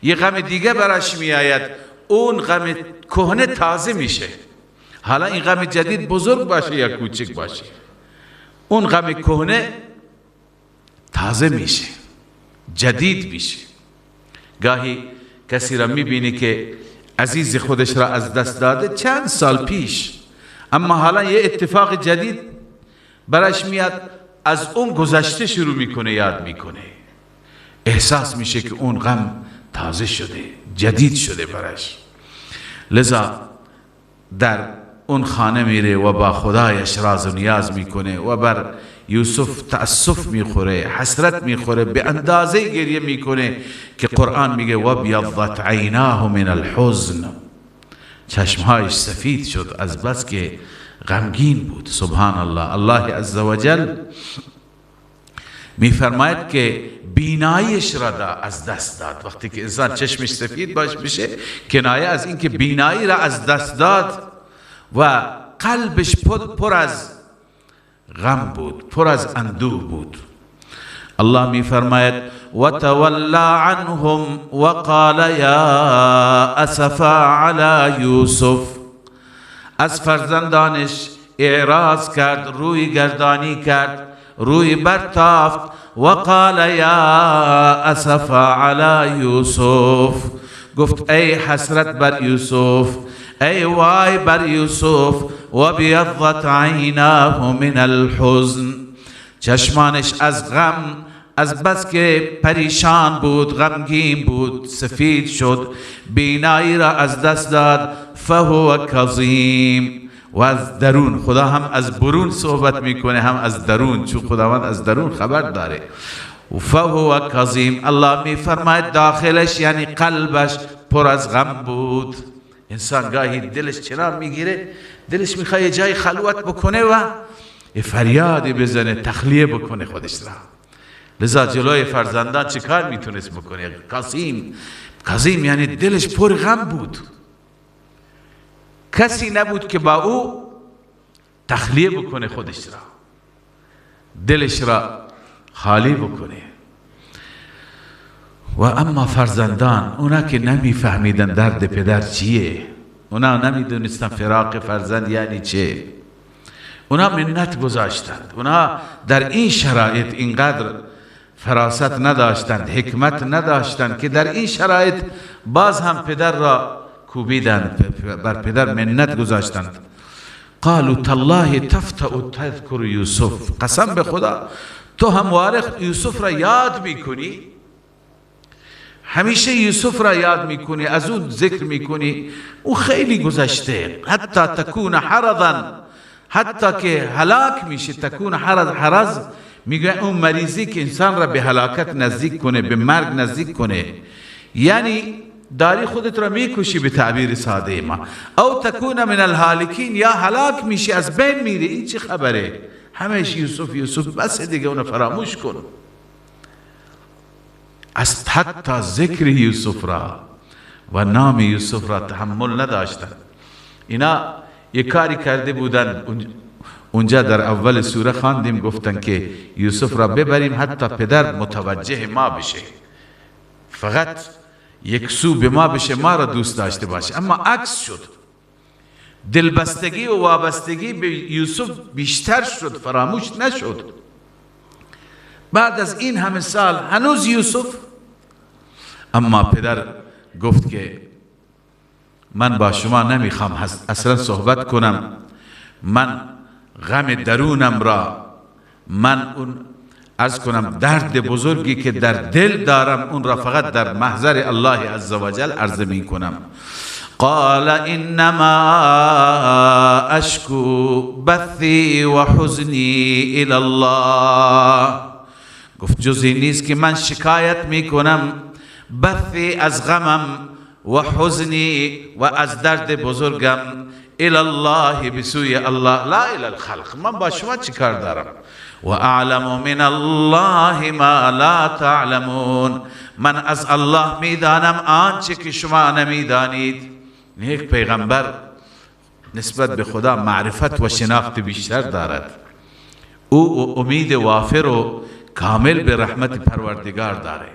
یه غم دیگه براش میآید، اون غم کهنه تازه میشه. حالا این غم جدید بزرگ باشه یا کوچک باشه، اون غم کهنه تازه میشه، جدید میشه. گاهی کسی را میبینی که عزیز خودش را از دست داده چند سال پیش، اما حالا یه اتفاق جدید براش میاد، از اون گذشته شروع میکنه یاد میکنه، احساس میشه که اون غم تازه شده، جدید شده براش. لذا در اون خانه میره و با خدایش راز و نیاز میکنه و بر یوسف تأسف میخوره، حسرت میخوره، به اندازه گریه میکنه که قرآن میگه وابیضت عیناه من الحزن، چشمهایش سفید شد از بس که غمگین بود. سبحان الله. الله عزوجل میفرماید که بیناییش را از دست داد. وقتی که انسان چشمش سفید باش بشه، کنایه از اینکه بینایی را از دست داد و قلبش پر از غم بود، پر از اندوه بود. الله میفرماید وتولى عنهم وقال یا اسفا علی یوسف، از فرزندانش اعراض کرد، روی گردانی کرد، روی برتافت. وقال یا اسفا علی یوسف، گفت ای حسرت بر یوسف، ای وای بر یوسف. و بیضت عیناه من الحزن، چشمانش از غم از بس که پریشان بود، غمگین بود، سفید شد، بینایی را از دست داد. فهو کظیم. و از درون، خدا هم از برون صحبت میکنه هم از درون، چون خداوند از درون خبر داره. فهو کظیم، الله میفرماید داخلش یعنی قلبش پر از غم بود. انسان گاهی دلش چنان میگیره، دلش میخواد یه جای خلوت بکنه و فریادی بزنه، تخلیه بکنه خودش را. لذا جلوی فرزندان چه کار میتونست بکنه؟ کظیم، کظیم یعنی دلش پر غم بود، کسی نبود که با او تخلیه بکنه خودش را، دلش را خالی بکنه. و اما فرزندان، اونا که نمیفهمیدن درد پدر چیه، اونا نمیدونستن فراق فرزند یعنی چه، اونا منت گذاشتند. اونا در این شرایط اینقدر فراست نداشتند، حکمت نداشتند که در این شرایط باز هم پدر را کوبیدند، بر پدر منت گذاشتند. قالوا تالله تفتأ تذکر یوسف، قسم به خدا تو همواره یوسف را یاد میکنی، همیشه یوسف را یاد میکنی، از اون ذکر میکنی، او خیلی گذشته. حتی تکون حرضا، حتی که هلاک میشه. تکون حرض، حرض میگه اون مریضی که انسان را به هلاکت نزدیک کنه، به مرگ نزدیک کنه، یعنی داری خودت را میکشی به تعبیر ساده ما. او تکون من الهالکین، یا هلاک میشی، از بین میری. این چه خبره؟ همش یوسف یوسف، بس دیگه اونو فراموش کن. از حتی ذکر یوسف را و نام یوسف را تحمل نداشتن. اینا یک کاری کرده بودن، اونجا در اول سوره خواندیم، گفتن که یوسف را ببریم حتی پدر متوجه ما بشه، فقط یک سو به ما بشه، ما را دوست داشته باشه. اما عکس شد، دلبستگی و وابستگی به یوسف بیشتر شد، فراموش نشد. بعد از این همه سال هنوز یوسف. اما پدر گفت که من با شما نمیخوام اصلا صحبت کنم، من غم درونم را، من اون عرض کنم درد بزرگی که در دل دارم، اون را فقط در محضر الله عزوجل عرض می کنم. قال انما اشکو بثی و حزنی الی الله. گفت جزی نیست که من شکایت می کنم، بثی از غمم و حزنی و از درد بزرگم، الی الله، بسوی الله، لا الی الخلق. من با شما چیکار دارم؟ و اعلم من الله ما لا تعلمون، من از الله میدانم آنچه که شما نمیدانید. یک پیغمبر نسبت به خدا معرفت و شناخت بیشتر دارد، او امید وافر و کامل به رحمت پروردگار داره.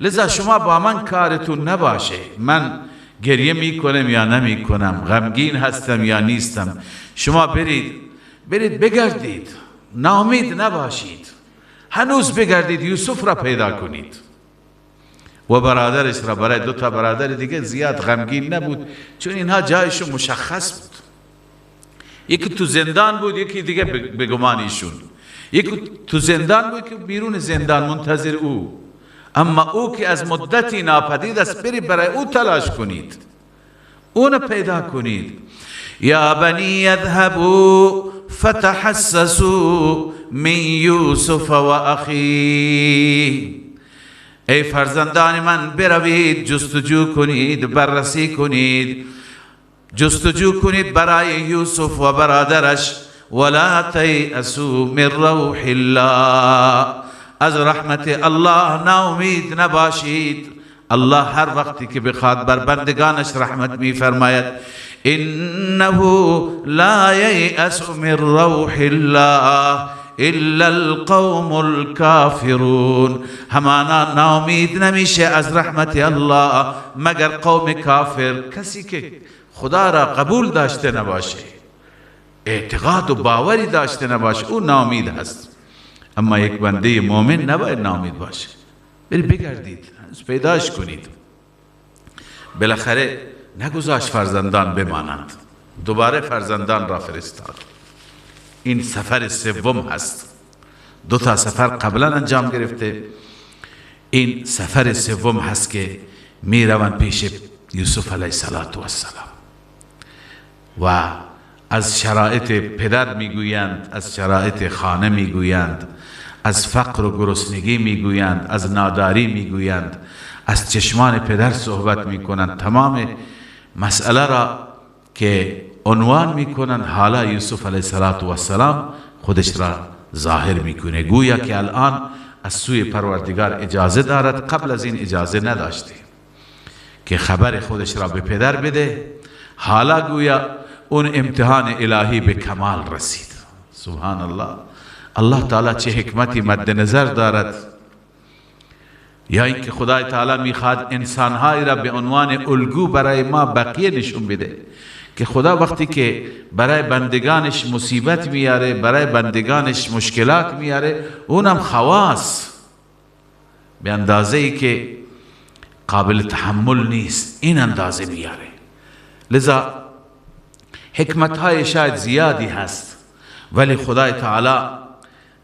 لذا شما با من کارتون نباشه، من گریه میکنم یا نمیکنم، غمگین هستم یا نیستم، شما برید بگردید، ناامید نباشید، هنوز بگردید، یوسف را پیدا کنید و برادرش را. برای دو تا برادر دیگه زیاد غمگین نبود، چون اینها جایشون مشخص بود، یکی تو زندان بود، یکی دیگه به گمان ایشون، یکی تو زندان بود که بیرون زندان منتظر او. اما او که از مدتی ناپدید است، بری برای او تلاش کنید، اون پیدا کنید. یا بنی یذهبوا فتحسسوا من یوسف و اخیه. ای فرزندان من، بروید جستجو کنید، بررسی کنید، جستجو کنید برای یوسف و برادرش. ولا تیأسوا من روح الله، از رحمت الله ناامید نباشید. الله هر وقتی که بخواد بر بندگانش رحمت میفرماید. انه لا ییأس من روح الله الا القوم الكافرون. همانا ناامید نمیشه از رحمت الله مگر قوم کافر، کسی که خدا را قبول داشته نباشه، اعتقاد و باوری داشته نباشه، او ناامید هست. اما یک بنده مؤمن نباید ناامید باشه، بری بگردید، پیداش کنید. بالاخره نگذاشت فرزندان بمانند، دوباره فرزندان را فرستاد. این سفر سوم هست، دو تا سفر قبلا انجام گرفته، این سفر سوم هست که می روند پیش یوسف علیه السلام و از شرایط پدر میگویند، از شرایط خانه میگویند، از فقر و گرسنگی میگویند، از ناداری میگویند، از چشمان پدر صحبت میکنند، تمام مسئله را که عنوان میکنند. حالا یوسف علیه السلام خودش را ظاهر میکنه، گویا که الان از سوی پروردگار اجازه دارد، قبل از این اجازه نداشته که خبر خودش را به پدر بده. حالا گویا اون امتحان الهی به کمال رسید. سبحان الله، الله تعالی چه حکمتی مد نظر دارد، یا اینکه خدای تعالی میخواد انسانهایی را به عنوان الگو برای ما بقیه نشون بده که خدا وقتی که برای بندگانش مصیبت میاره، برای بندگانش مشکلات میاره، اونم خواص به اندازه ای که قابل تحمل نیست، این اندازه میاره. لذا حکمت های شاید زیادی هست، ولی خدای تعالی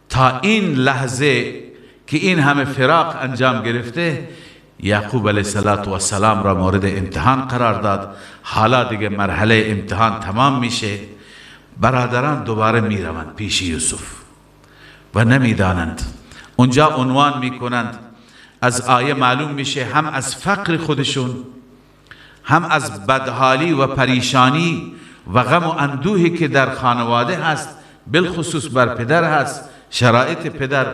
تا این لحظه که این همه فراق انجام گرفته، یعقوب علیه السلام را مورد امتحان قرار داد. حالا دیگه مرحله امتحان تمام میشه، برادران دوباره میروند پیش یوسف و نمیدانند. اونجا عنوان میکنند، از آیه معلوم میشه هم از فقر خودشون، هم از بدحالی و پریشانی و غم و اندوهی که در خانواده هست، بالخصوص بر پدر هست، شرایط پدر،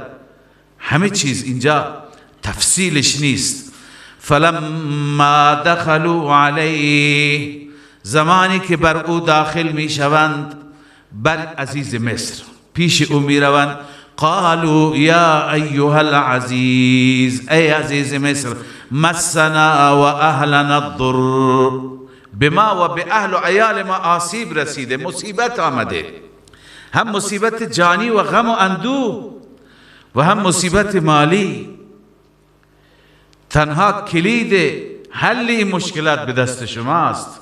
همه چیز اینجا تفصیلش نیست. فلما دخلوا علیه، زمانی که بر او داخل می شوند، بر عزیز مصر پیش او می روند، قالوا یا ایها العزیز، ای عزیز مصر، مسنا و اهلنا الضر، به ما و به اهل و عیال ما آسیب رسیده، مصیبت آمده، هم مصیبت جانی و غم و اندوه و هم مصیبت مالی. تنها کلید حل این مشکلات به دست شماست.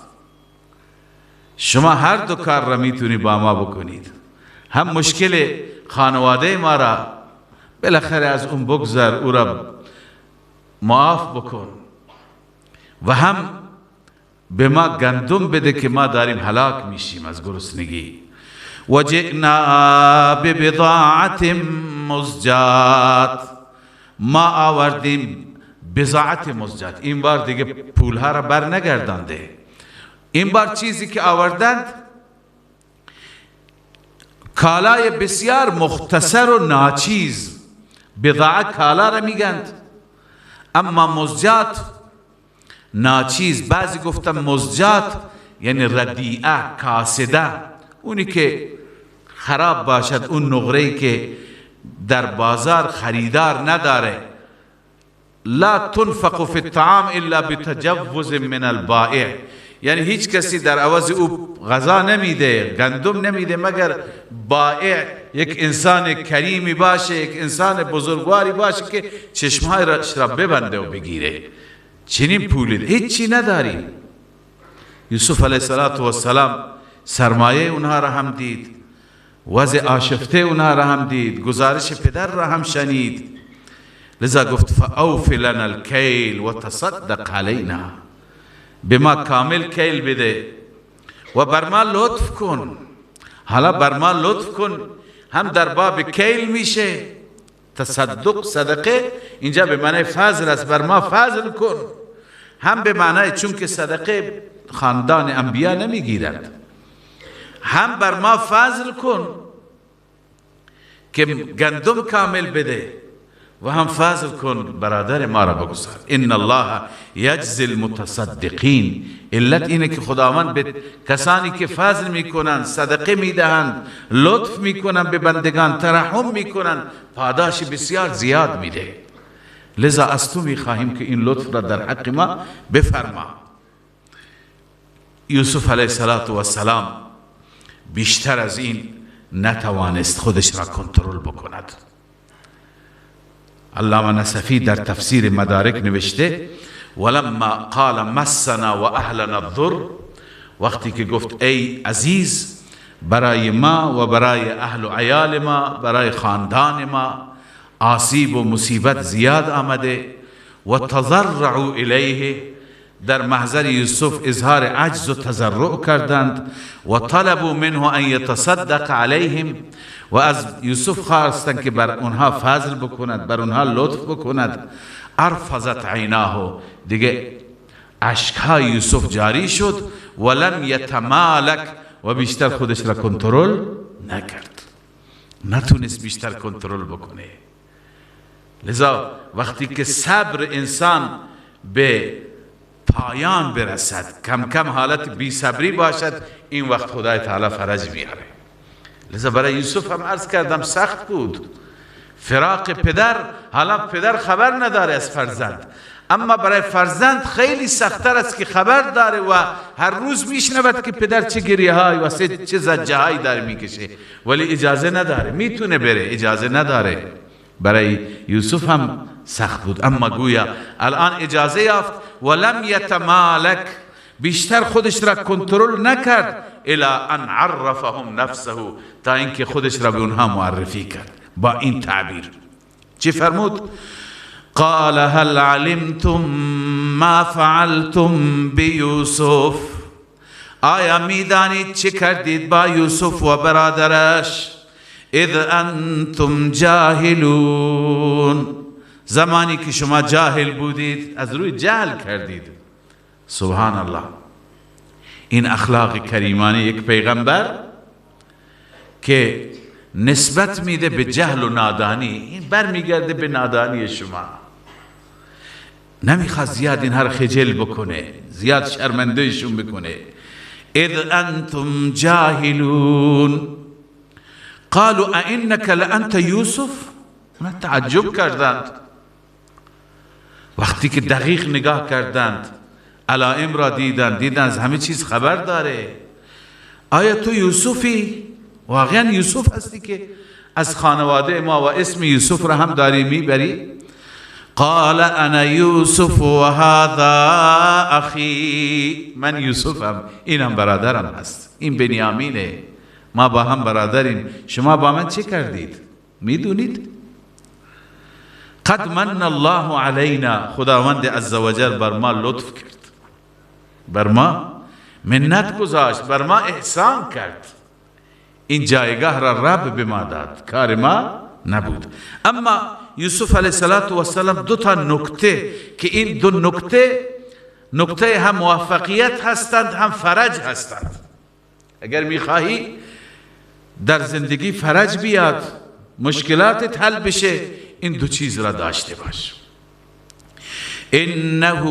شما هر دو کار را میتونی با ما بکنید، هم مشکل خانواده ما را بالاخره از اون بگذر، او را معاف بکن، و هم به ما گندم بده که ما داریم هلاک میشیم از گرسنگی. و جئنا ببضاعة مزجات، ما آوردیم بضاعت مزجات. این بار دیگه پولها را بر نگردانده، این بار چیزی که آوردند کالای بسیار مختصر و ناچیز، بضاعه کالا را میگند، اما مزجات ناچیز. بعضی گفتن مزجات یعنی ردیعه، کاسده، اونی که خراب باشد، اون نقره‌ای که در بازار خریدار نداره. لا تنفق فی الطعام الا بتجوز من البائع، یعنی هیچ کسی در عوض او غذا نمیده، گندم نمیده، مگر بائع یک انسان کریمی باشه، یک انسان بزرگواری باشه که چشمهایش را ببنده و بگیره. چنین پولی هیچی نداریم. یوسف علیه السلام سرمایه اونها را هم دید، وضع آشفته اونها را هم دید، گزارش پدر را هم شنید. لذا گفت فاوف لنا الکیل و تصدق علینا، به ما کامل کیل بده و بر ما لطف کن. حالا بر ما لطف کن هم در باب کیل میشه، تصدق صدقه اینجا به معنای فضل است، بر ما فضل کن، هم به معنای چون که صدقه خاندان انبیا نمیگیرند، هم بر ما فضل کن که گندم کامل بده و هم فضل کن برادر ما را بگذار. ان الله یجزی المتصدقین، علت اینه که خداوند به کسانی که فضل میکنند، صدقه میدهند، لطف میکنند به بندگان، ترحم میکنند، پاداش بسیار زیاد میده. لذا از تو میخواهیم که این لطف را در حق ما بفرما. یوسف علیه السلام بیشتر از این نتوانست خودش را کنترل بکند. علامه نصفی در تفسیر مدارک نوشته ولما قال مسنا و اهلنا الضر، وقتی که گفت ای عزیز برای ما و برای اهل و عیال ما، برای خاندان ما آسیب و مصیبت زیاد آمده. و تضرعوا الیه، در محضر یوسف اظهار عجز و تضرع کردند. و طلبوا منه ان یتصدق علیهم، و از یوسف خواستند که بر اونها فضل بکند، بر اونها لطف بکند. ارفضت عیناه، دیگه اشکهای یوسف جاری شد. ولم یتمالک، و بیشتر خودش را کنترل نکرد، نتونست بیشتر کنترل بکنه. لذا وقتی که صبر انسان به پایان برسد، کم کم حالت بی صبری باشد، این وقت خدای تعالی فرج میاره. لذا برای یوسف هم عرض کردم سخت بود فراق پدر. حالا پدر خبر نداره از فرزند، اما برای فرزند خیلی سخت‌تر است که خبر داره و هر روز میشنود که پدر چه گریه های و چه زجه هایی داره میکشه، ولی اجازه نداره، میتونه بره، اجازه نداره. برای یوسف هم سخت بود، اما گویا الان اجازه یافت. ولم یتمالک، بیشتر خودش را کنترل نکرد، الی ان عرفهم نفسه، تا اینکه خودش را به اونها معرفی کرد با این تعبیر. چی فرمود؟ قال هل علمتم ما فعلتم بیوسف، آیا میدانید چه کردید با یوسف و برادرش؟ اذ انتم جاهلون، زمانی که شما جاهل بودید، از روی جهل کردید. سبحان الله، این اخلاق کریمانه یک پیغمبر که نسبت میده به جهل و نادانی، این برمیگرده به نادانی شما. نمیخواد زیاد اینها رو خجل بکنه، زیاد شرمندهشون بکنه. اذ انتم جاهلون قالوا ائنک لانت یوسف. اونا تعجب کردند وقتی که دقیق نگاه کردند، علائم را دیدند، دیدند از همه چیز خبر داره. آیا تو یوسفی؟ واقعا یوسف هستی که از خانواده ما و اسم یوسف را هم داری میبری؟ قال انا یوسف و هذا اخی، من یوسفم، اینم برادرم هست، این بنیامینه، ما با هم برادریم، شما با من چه کردید؟ میدونید؟ قد من الله علینا، خداوند عزوجل بر ما لطف کرد، بر ما منت گذاشت، بر ما احسان کرد، این جایگاه را رب به ما داد، کار ما نبود. اما یوسف علیه السلام دو تا نکته که این دو نکته نکته هم موفقیت هستند هم فرج هستند. اگر میخواهی در زندگی فرج بیاد، مشکلاتت حل بشه، این دو چیز را داشته باش. انه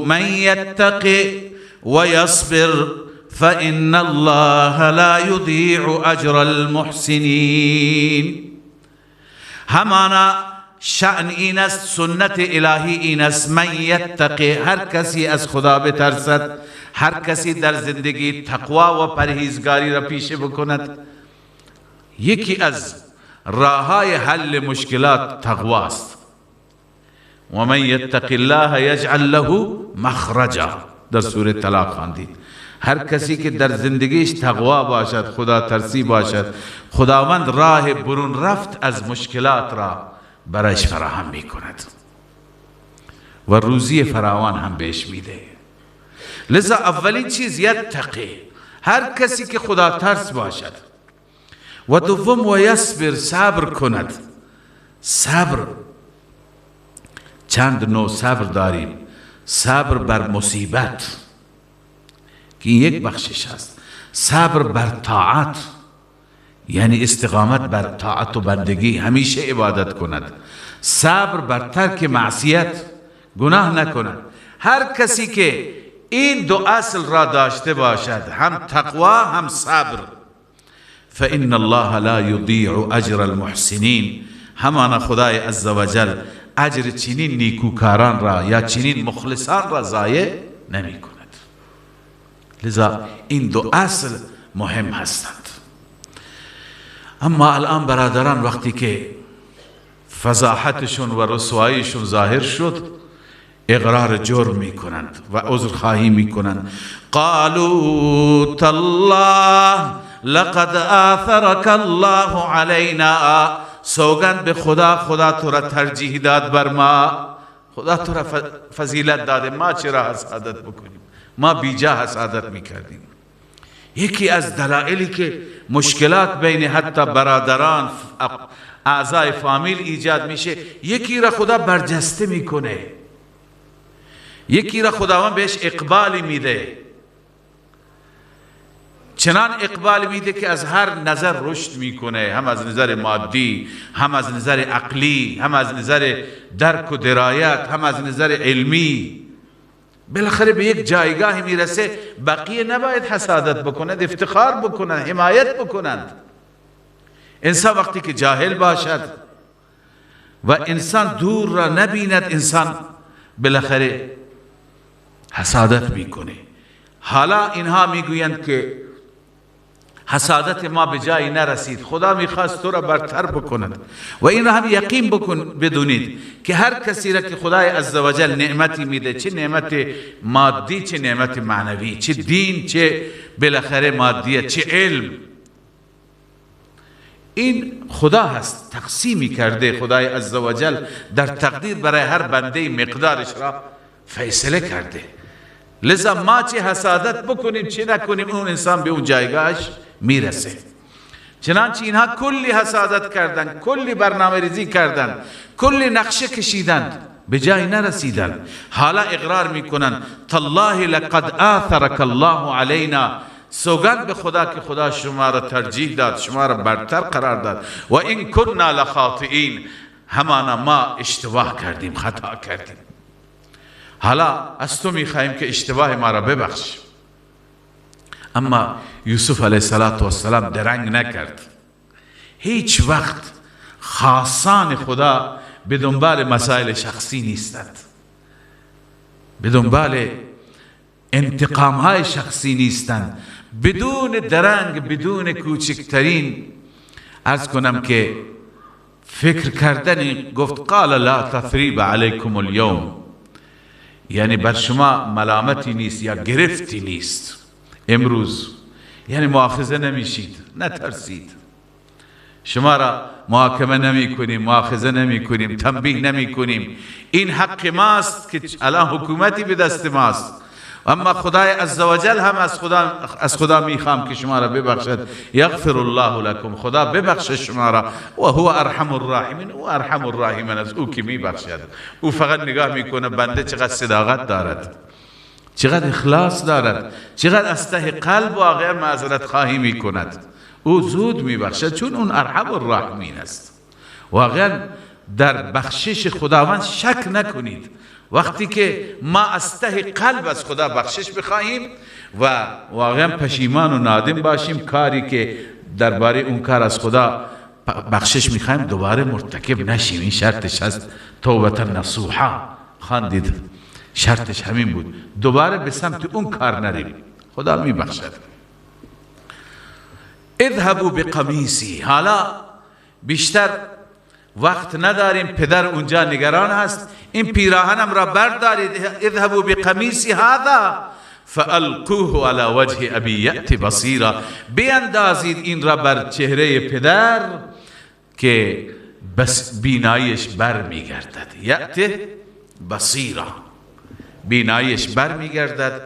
من یتقی و یصبر فإن الله لا يضيع أجر المحسنین. همانا شأن این است، سنت الهی این است، من یتقی، هر کسی از خدا بترسد، هر کسی در زندگی تقوا و پرهیزگاری را پیشه بکند. یکی از راههای حل مشکلات تقوا است. و من یتق الله یجعل له مخرجا، در سوره طلاق خواندید. هر کسی که در زندگیش تقوا باشد، خدا ترسی باشد، خداوند راه برون رفت از مشکلات را برایش فراهم می کند و روزی فراوان هم بهش میده. لذا اولین چیز یتقی، هر کسی که خدا ترس باشد. و دوم و یصبر، صبر کند. صبر چند نوع صبر داریم. صبر بر مصیبت که یک بخشش هست، صبر بر طاعت یعنی استقامت بر طاعت و بندگی، همیشه عبادت کند. صبر بر ترک معصیت، گناه نکند. هر کسی که این دو اصل را داشته باشد، هم تقوا هم صبر، فإن الله لا يضيع اجر المحسنین، همانا خدای عزوجل اجر چنین نیکوکاران را یا چنین مخلصان را ضایع نمی کند. لذا این دو اصل مهم هستند. اما الان برادران وقتی که فضاحتشون و رسواییشون ظاهر شد، اقرار جرم میکنند و عذرخواهی میکنند. قالوا تالله لقد آثرک الله علینا، سوگند به خدا، خدا تو را ترجیح داد بر ما، خدا تو را فضیلت داده، ما چرا حسادت بکنیم؟ ما بیجا حسادت میکردیم. یکی از دلایلی که مشکلات بین حتی برادران، اعضای فامیل ایجاد میشه، یکی را خدا برجسته میکنه، یکی را خداوند بهش اقبال میده، چنان اقبال میده که از هر نظر رشد میکنه، هم از نظر مادی، هم از نظر عقلی، هم از نظر درک و درایت، هم از نظر علمی. بالاخره به یک جایگاهی میرسه، بقیه نباید حسادت بکنند، افتخار بکنند، حمایت بکنند. انسان وقتی که جاهل باشد و انسان دور را نبیند، انسان بالاخره حسادت میکنه. حالا اینها میگویند که حسادت ما به جایی نرسید، خدا میخواست تو را برتر بکند. و این را هم یقین بکن، بدونید که هر کسی را که خدای عزوجل نعمتی میده، چه نعمت مادی، چه نعمت معنوی، چه دین، چه بالاخره مادیه، چه علم، این خدا هست تقسیمی کرده. خدای عزوجل در تقدیر برای هر بنده مقدارش را فیصله کرده. لذا ما چه حسادت بکنیم چه نکنیم، اون انسان به اون جایگاهش میرسه. چنانچه اینها کلی حسادت کردند، کلی برنامه ریزی کردند، کلی نقشه کشیدند، به جای نرسیدند. حالا اقرار میکنند تالله لقد آثرک الله علینا، سوگند به خدا که خدا شما را ترجیح داد، شما را برتر قرار داد. و این کنا لخاطئین، همانا ما اشتباه کردیم، خطا کردیم. حالا از تو میخواهیم که اشتباه ما را ببخش. اما یوسف علیه السلام درنگ نکرد. هیچ وقت خاصان خدا به دنبال مسائل شخصی نیستند، به دنبال انتقام های شخصی نیستند. بدون درنگ، بدون کوچکترین عرض کنم که فکر کردن، گفت قال لا تثریب علیکم اليوم، یعنی بر شما ملامتی نیست یا گرفتی نیست امروز، یعنی مؤاخذه نمیشید، نترسید، شما را محاکمه نمی کنیم، مؤاخذه نمی کنیم، تنبیه نمی کنیم. این حق ماست که الان حکومتی به دست ماست. اما خدای عزوجل هم از خدا میخوام که شما را ببخشد. یغفر الله لکم، خدا ببخشه شما را. و هو ارحم الراحمین، او ارحم الراحمین است، او که میبخشد. او فقط نگاه میکنه بنده چقدر صداقت دارد، چقدر اخلاص دارد، چقدر از ته قلب واقعا معذرت خواهی میکند. او زود میبخشد چون اون ارحم الراحمین است. واقعا در بخشش خداوند شک نکنید. وقتی که ما از ته قلب از خدا بخشش بخواهیم و واقعا پشیمان و نادم باشیم، کاری که درباره اون کار از خدا بخشش میخوایم دوباره مرتکب نشیم. این شرطش هست، توبة نصوحا خواندید، شرطش همین بود، دوباره به سمت اون کار نریم، خدا میبخشد. اذهبوا بقمیصی، حالا بیشتر وقت نداریم، پدر اونجا نگران هست، این پیراهنم را بردارید. اذهبوا بقمیصی هذا فالقوه على وجه ابی یأت بصیرا، بیندازید این را بر چهره پدر که بس بینایش بر میگردد. یأت بصیرا، بینایش بر میگردد.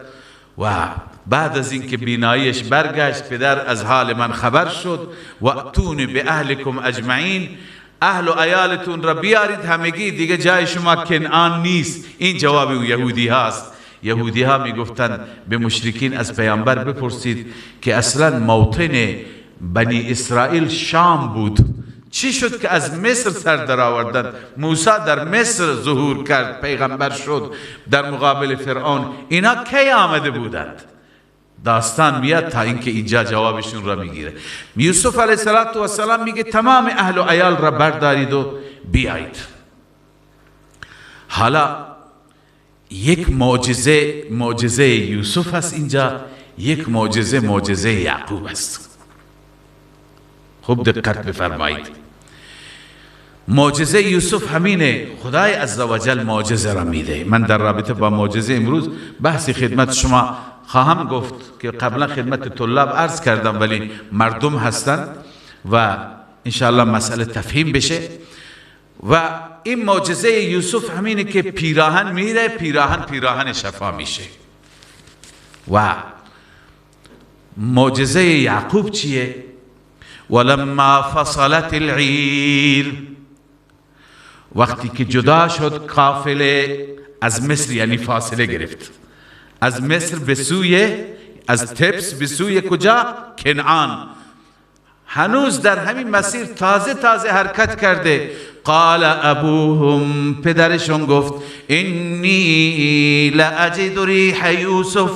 و بعد از اینکه بینایش برگشت، پدر از حال من خبر شد. و اتونی به اهلکم اجمعین، اهل و عیالتون را بیارید همگی، دیگه جای شما کنعان نیست. این جواب اون یهودی هاست. یهودی ها میگفتند به مشرکین از پیامبر بپرسید که اصلا موطن بنی اسرائیل شام بود، چی شد که از مصر سر در آوردند؟ موسی در مصر ظهور کرد، پیغمبر شد در مقابل فرعون، اینا کی آمده بودند؟ داستان میاد تا اینکه اینجا جوابشون را میگیره. یوسف علیه السلام میگه تمام اهل و عیال را بردارید و بیایید. حالا یک معجزه، معجزه یوسف هست اینجا، یک معجزه، معجزه یعقوب است. خوب دقت بفرمایید. معجزه یوسف همینه، خدای عزوجل معجزه را میده. من در رابطه با معجزه امروز بحث خدمت شما خواهم گفت که قبلا خدمت طلاب عرض کردم، ولی مردم هستند و انشاءالله مسئله تفهیم بشه. و این معجزه یوسف همینه که پیراهن میره، پیراهن شفا میشه. و معجزه یعقوب چیه؟ ولما فصلت العیر، وقتی که جدا شد قافله از مصر، یعنی فاصله گرفت از مصر به سوی، از تبس به سوی کجا؟ کنعان. هنوز در همین مسیر تازه تازه حرکت کرده. قال ابوهم، پدرشون گفت انی لاجد ریح یوسف،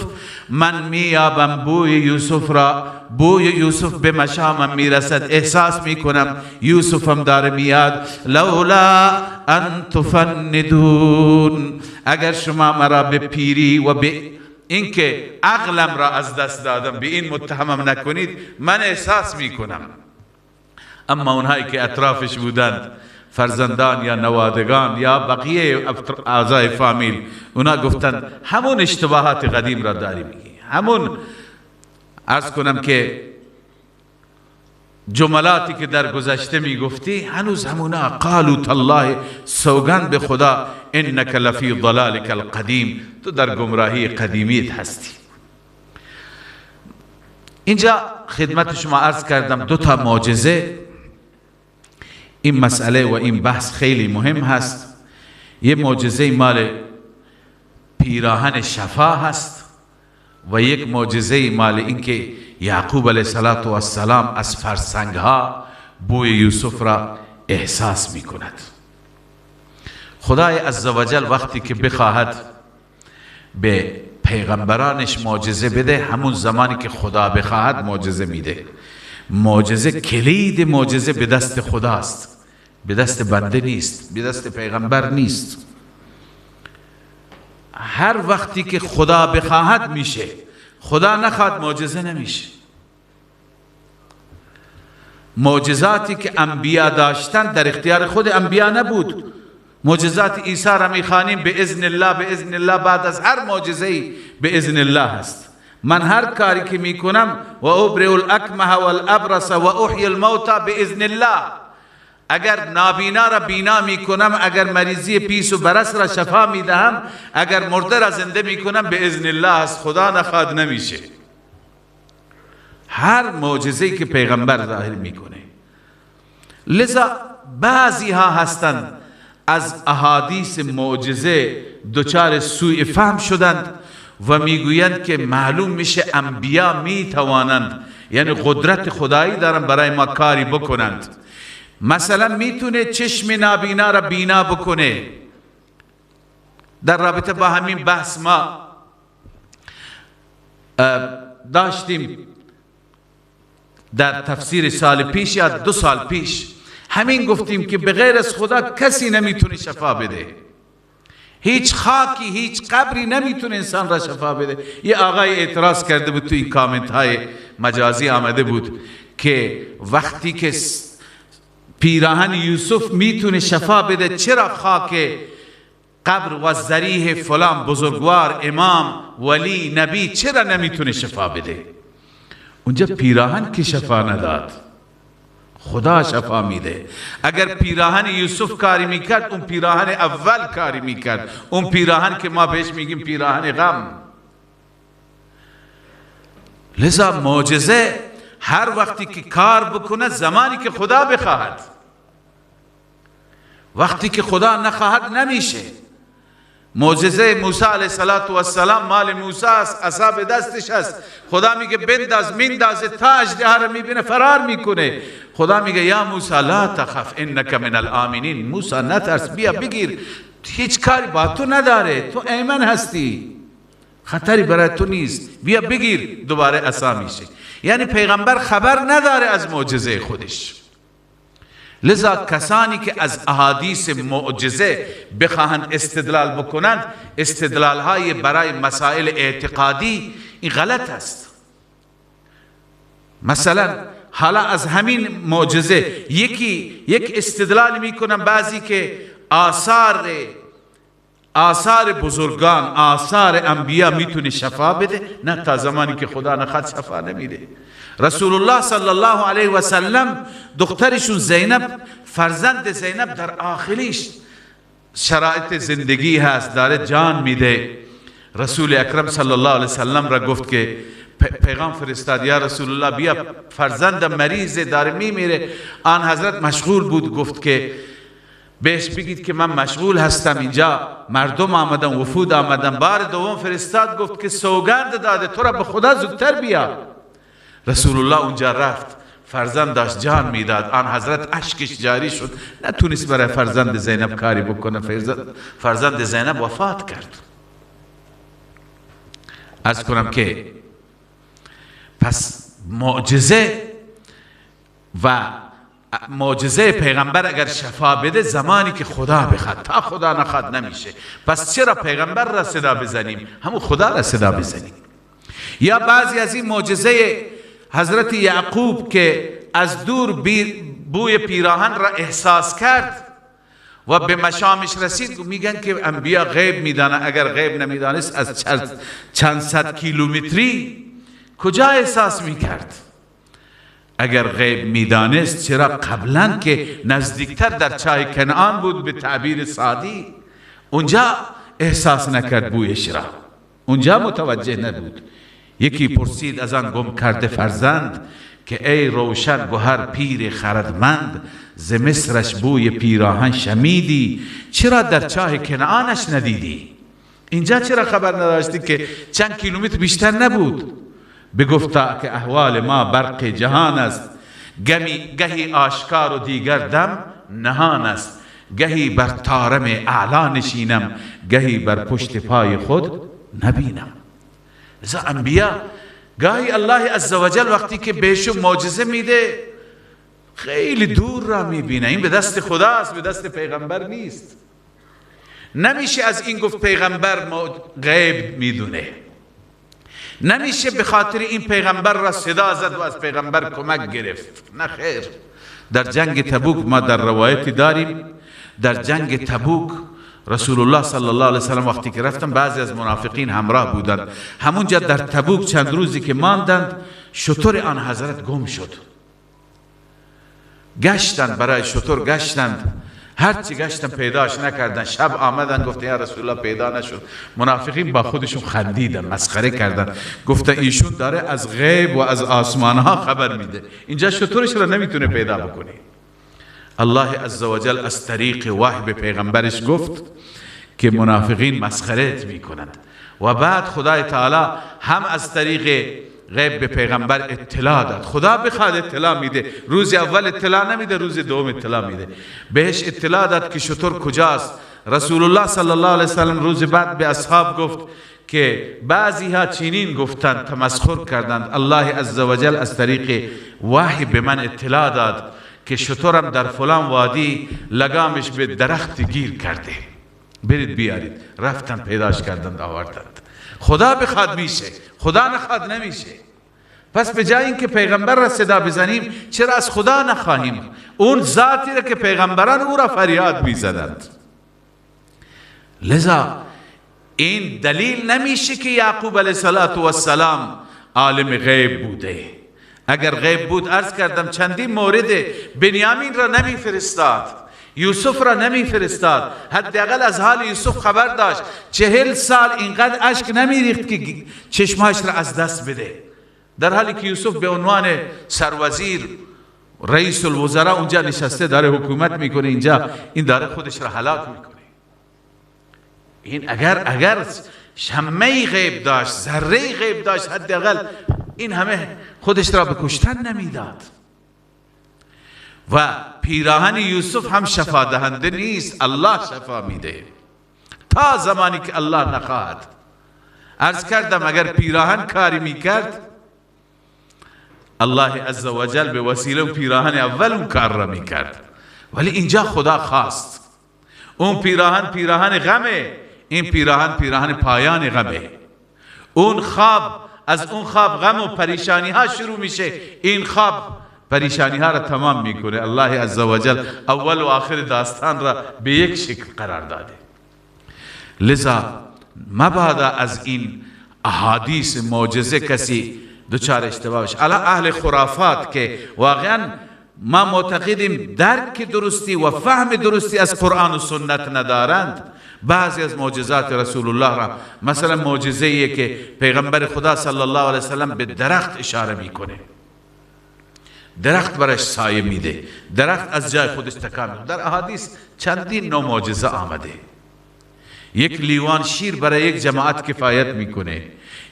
من میابم بوی یوسف را، بوی یوسف به مشامم میرسد، احساس میکنم یوسفم داره میاد. لولا ان تفندون، اگر شما مرا به پیری و به اینکه عقلم را از دست دادم به این متهمم نکنید، من احساس میکنم. اما اونهایی که اطرافش بودند، فرزندان یا نوادگان یا بقیه اعضای فامیل، اونا گفتند همون اشتباهات قدیم را داری میگی، همون عرض کنم که جملاتی که در گذشته میگفتی هنوز همونا. قالوا تالله، سوگند به خدا، انک لفی ضلالک القدیم، تو در گمراهی قدیمیت هستی. اینجا خدمت شما عرض کردم دو تا معجزه. این مسئله و این بحث خیلی مهم هست. یه معجزه مال پیراهن شفا هست و یک معجزه مال اینکه یعقوب علیه السلام از فرسنگ ها بوی یوسف را احساس می کند. خدای عزوجل وقتی که بخواهد به پیغمبرانش معجزه بده، همون زمانی که خدا بخواهد معجزه میده. معجزه، کلید معجزه به دست خداست، به دست بنده نیست، به دست پیغمبر نیست. هر وقتی که خدا بخواهد میشه، خدا نخواد معجزه نمیشه. معجزاتی که انبیا داشتن در اختیار خود انبیا نبود. معجزات عیسی را میخوانیم به اذن الله، به اذن الله، بعد از هر معجزه‌ای به اذن الله هست. من هر کاری که میکنم و ابرئ الاکمه والابرص و احیی الموتی باذن الله، اگر نابینا را بینا میکنم، اگر مریضی پیس و برس را شفا میدهم، اگر مرده را زنده میکنم به اذن الله است، خدا نخواد نمیشه. هر معجزه‌ای که پیغمبر ظاهر میکنه. لذا بعضی ها هستند از احادیث معجزه دچار سوء فهم شدند و میگویند که معلوم میشه انبیا میتوانند، یعنی قدرت خدایی دارن برای ما کاری بکنند. مثلا میتونه چشم نابینا را بینا بکنه. در رابطه با همین بحث ما داشتیم در تفسیر سال پیش یا 2 سال پیش، همین گفتیم که بغیر از خدا کسی نمیتونه شفا بده، هیچ خاکی، هیچ قبری نمیتونه انسان را شفا بده. یه آقای اعتراض کرده بود تو این کامنت های مجازی آمده بود که وقتی که پیراهن یوسف میتونه شفا بده، چرا خاک قبر و ضریح فلان بزرگوار، امام، ولی، نبی چرا نمیتونه شفا بده؟ اونجا پیراهن که شفا نداد، خدا شفا میده. اگر پیراهن یوسف کاری میکرد، اون پیراهن اول کاری میکرد، اون پیراهن که ما بهش میگیم پیراهن غم. لذا معجزه هر وقتی که کار بکنه زمانی که خدا بخواهد، وقتی که خدا نخواهد نمیشه. معجزه موسی علیه السلام مال موسی است، عصا به دستش است، خدا میگه بنداز، میندازه، تا اژدها رو میبینه فرار میکنه. خدا میگه یا موسی لا تخف انک من الامنین، موسی نترس، بیا بگیر، هیچ کاری با تو نداره، تو ایمن هستی، خطری برای تو نیست، بیا بگیر. دوباره عصا میشه. یعنی پیغمبر خبر نداره از معجزه خودش. لذا کسانی که از احادیث معجزه بخواهند استدلال بکنند، استدلال های برای مسائل اعتقادی، این غلط است. مثلا حالا از همین معجزه یک استدلال میکنن بعضی که آثار آثار بزرگان، آثار انبیا میتونه شفا بده؟ نه، تا زمانی که خدا نخواد شفا نمیده. رسول الله صلی الله علیه و سلم دخترشون زینب، فرزند زینب در آخریش شرایط زندگی هست، داره جان میده. رسول اکرم صلی الله علیه و سلم را گفت که پیغام فرستاد، یا رسول الله بیا فرزند مریض داره میمیره. آن حضرت مشغول بود، گفت که بهش بگید که من مشغول هستم، اینجا مردم آمدن، وفود آمدن. بار دوم فرستاد، گفت که سوگند داده تو را به خدا زودتر بیا. رسول الله اونجا رفت، فرزند داشت جان میداد. آن حضرت اشکش جاری شد، نتونست برای فرزند زینب کاری بکنه. فرزند زینب وفات کرد. عرض کنم که پس معجزه و معجزه پیغمبر اگر شفا بده زمانی که خدا بخواد، تا خدا نخواد نمیشه. پس چرا پیغمبر را صدا بزنیم؟ همون خدا را صدا بزنیم. یا بعضی از این معجزه حضرت یعقوب که از دور بوی پیراهن را احساس کرد و به مشامش رسید، میگن که انبیا غیب میدانن. اگر غیب نمیدانست از چند صد کیلومتری کجا احساس میکرد؟ اگر غیب میدانست چرا قبلا که نزدیکتر در چاه کنعان بود به تعبیر سادی اونجا احساس نکرد بویش را، اونجا متوجه نبود. یکی پرسید از آن گم کرده فرزند که ای روشن گوهر پیر خردمند، ز مصرش بوی پیراهن شمیدی، چرا در چاه کنعانش ندیدی؟ اینجا چرا خبر نداشتی که چند کیلومتر بیشتر نبود؟ بگفتا که احوال ما برق جهان است، گهی آشکار و دیگر دم نهان است. گهی بر طارم اعلا نشینم، گهی بر پشت پای خود نبینم. لذا انبیا گاهی الله عزوجل وقتی که بهشون معجزه میده خیلی دور را میبینه. این به دست خداست، به دست پیغمبر نیست. نمیشه از این گفت پیغمبر غیب میدونه. نمیشه به خاطر این پیغمبر را صدا زد و از پیغمبر کمک گرفت. نه خیر. در جنگ تبوک ما در روایتی داریم، در جنگ تبوک رسول الله صلی الله علیه وسلم وقتی که رفتن بعضی از منافقین همراه بودند. همونجا در تبوک چند روزی که ماندند شتر آن حضرت گم شد. گشتند برای شتر، گشتند، هرچی گشتن پیداش نکردن. شب آمدن گفتن یا رسول الله پیدا نشد. منافقین با خودشون خندیدن، مسخره کردن، گفتن ایشون داره از غیب و از آسمان ها خبر میده، اینجا شترش را نمیتونه پیدا بکنه. الله عزوجل از طریق وحی به پیغمبرش گفت که منافقین مسخرت میکنند و بعد خدای تعالی هم از طریق غیب به پیغمبر اطلاع داد. خدا بخواد اطلاع میده، روز اول اطلاع نمیده، روز دوم اطلاع میده. بهش اطلاع داد که شتر کجاست. رسول الله صلی الله علیه وسلم روز بعد به اصحاب گفت که بعضی ها چنین گفتند، تمسخر کردند. الله عزوجل از طریق وحی به من اطلاع داد که شترم در فلان وادی لگامش به درخت گیر کرده، برید بیارید. رفتن پیداش کردند، آوردند. خدا بخواد میشه، خدا نخواد نمیشه. پس به جای اینکه پیغمبر را صدا بزنیم چرا از خدا نخواهیم؟ اون ذاتی را که پیغمبران او را فریاد میزدند. لذا این دلیل نمیشه که یعقوب علیه السلام عالم غیب بوده. اگر غیب بود، عرض کردم چندین مورد، بنیامین را نمی فرستاد، یوسف را نمی فرستاد. حداقل از حال یوسف خبر داشت. 40 سال اینقدر اشک نمی ریخت که چشماش را از دست بده، در حالی که یوسف به عنوان سروزیر رئیس الوزراء اونجا نشسته داره حکومت میکنه، اینجا این داره خودش را هلاک میکنه. این اگر شمه غیب داشت، ذره غیب داشت، حداقل این همه خودش را به کشتن نمیداد. و پیراهن یوسف هم شفا دهنده نیست، الله شفا میده تا زمانی که الله نخواهد. عرض کردم اگر پیراهن کاری میکرد الله عزوجل به وسیله پیراهن اول اون کار را میکرد، ولی اینجا خدا خواست. اون پیراهن پیراهن غمه، این پیراهن پیراهن پایان غمه. اون خواب، از اون خواب غم و پریشانی ها شروع میشه، این خواب پریشانی ها را تمام میکنه. الله عزوجل اول و آخر داستان را به یک شکل قرار داده. لذا مبادا از این احادیث معجزه کسی دچار اشتباه بشه. الان اهل خرافات که واقعا ما معتقدیم درک درستی و فهم درستی از قرآن و سنت ندارند، بعضی از معجزات رسول الله را، مثلا معجزه‌ای که پیغمبر خدا صلی الله علیه وسلم به درخت اشاره میکنه، درخت برش سایه میده، درخت از جای خودش تکان میده. در احادیث چندین نوع معجزه آمده. یک لیوان شیر برای یک جماعت کفایت میکنه،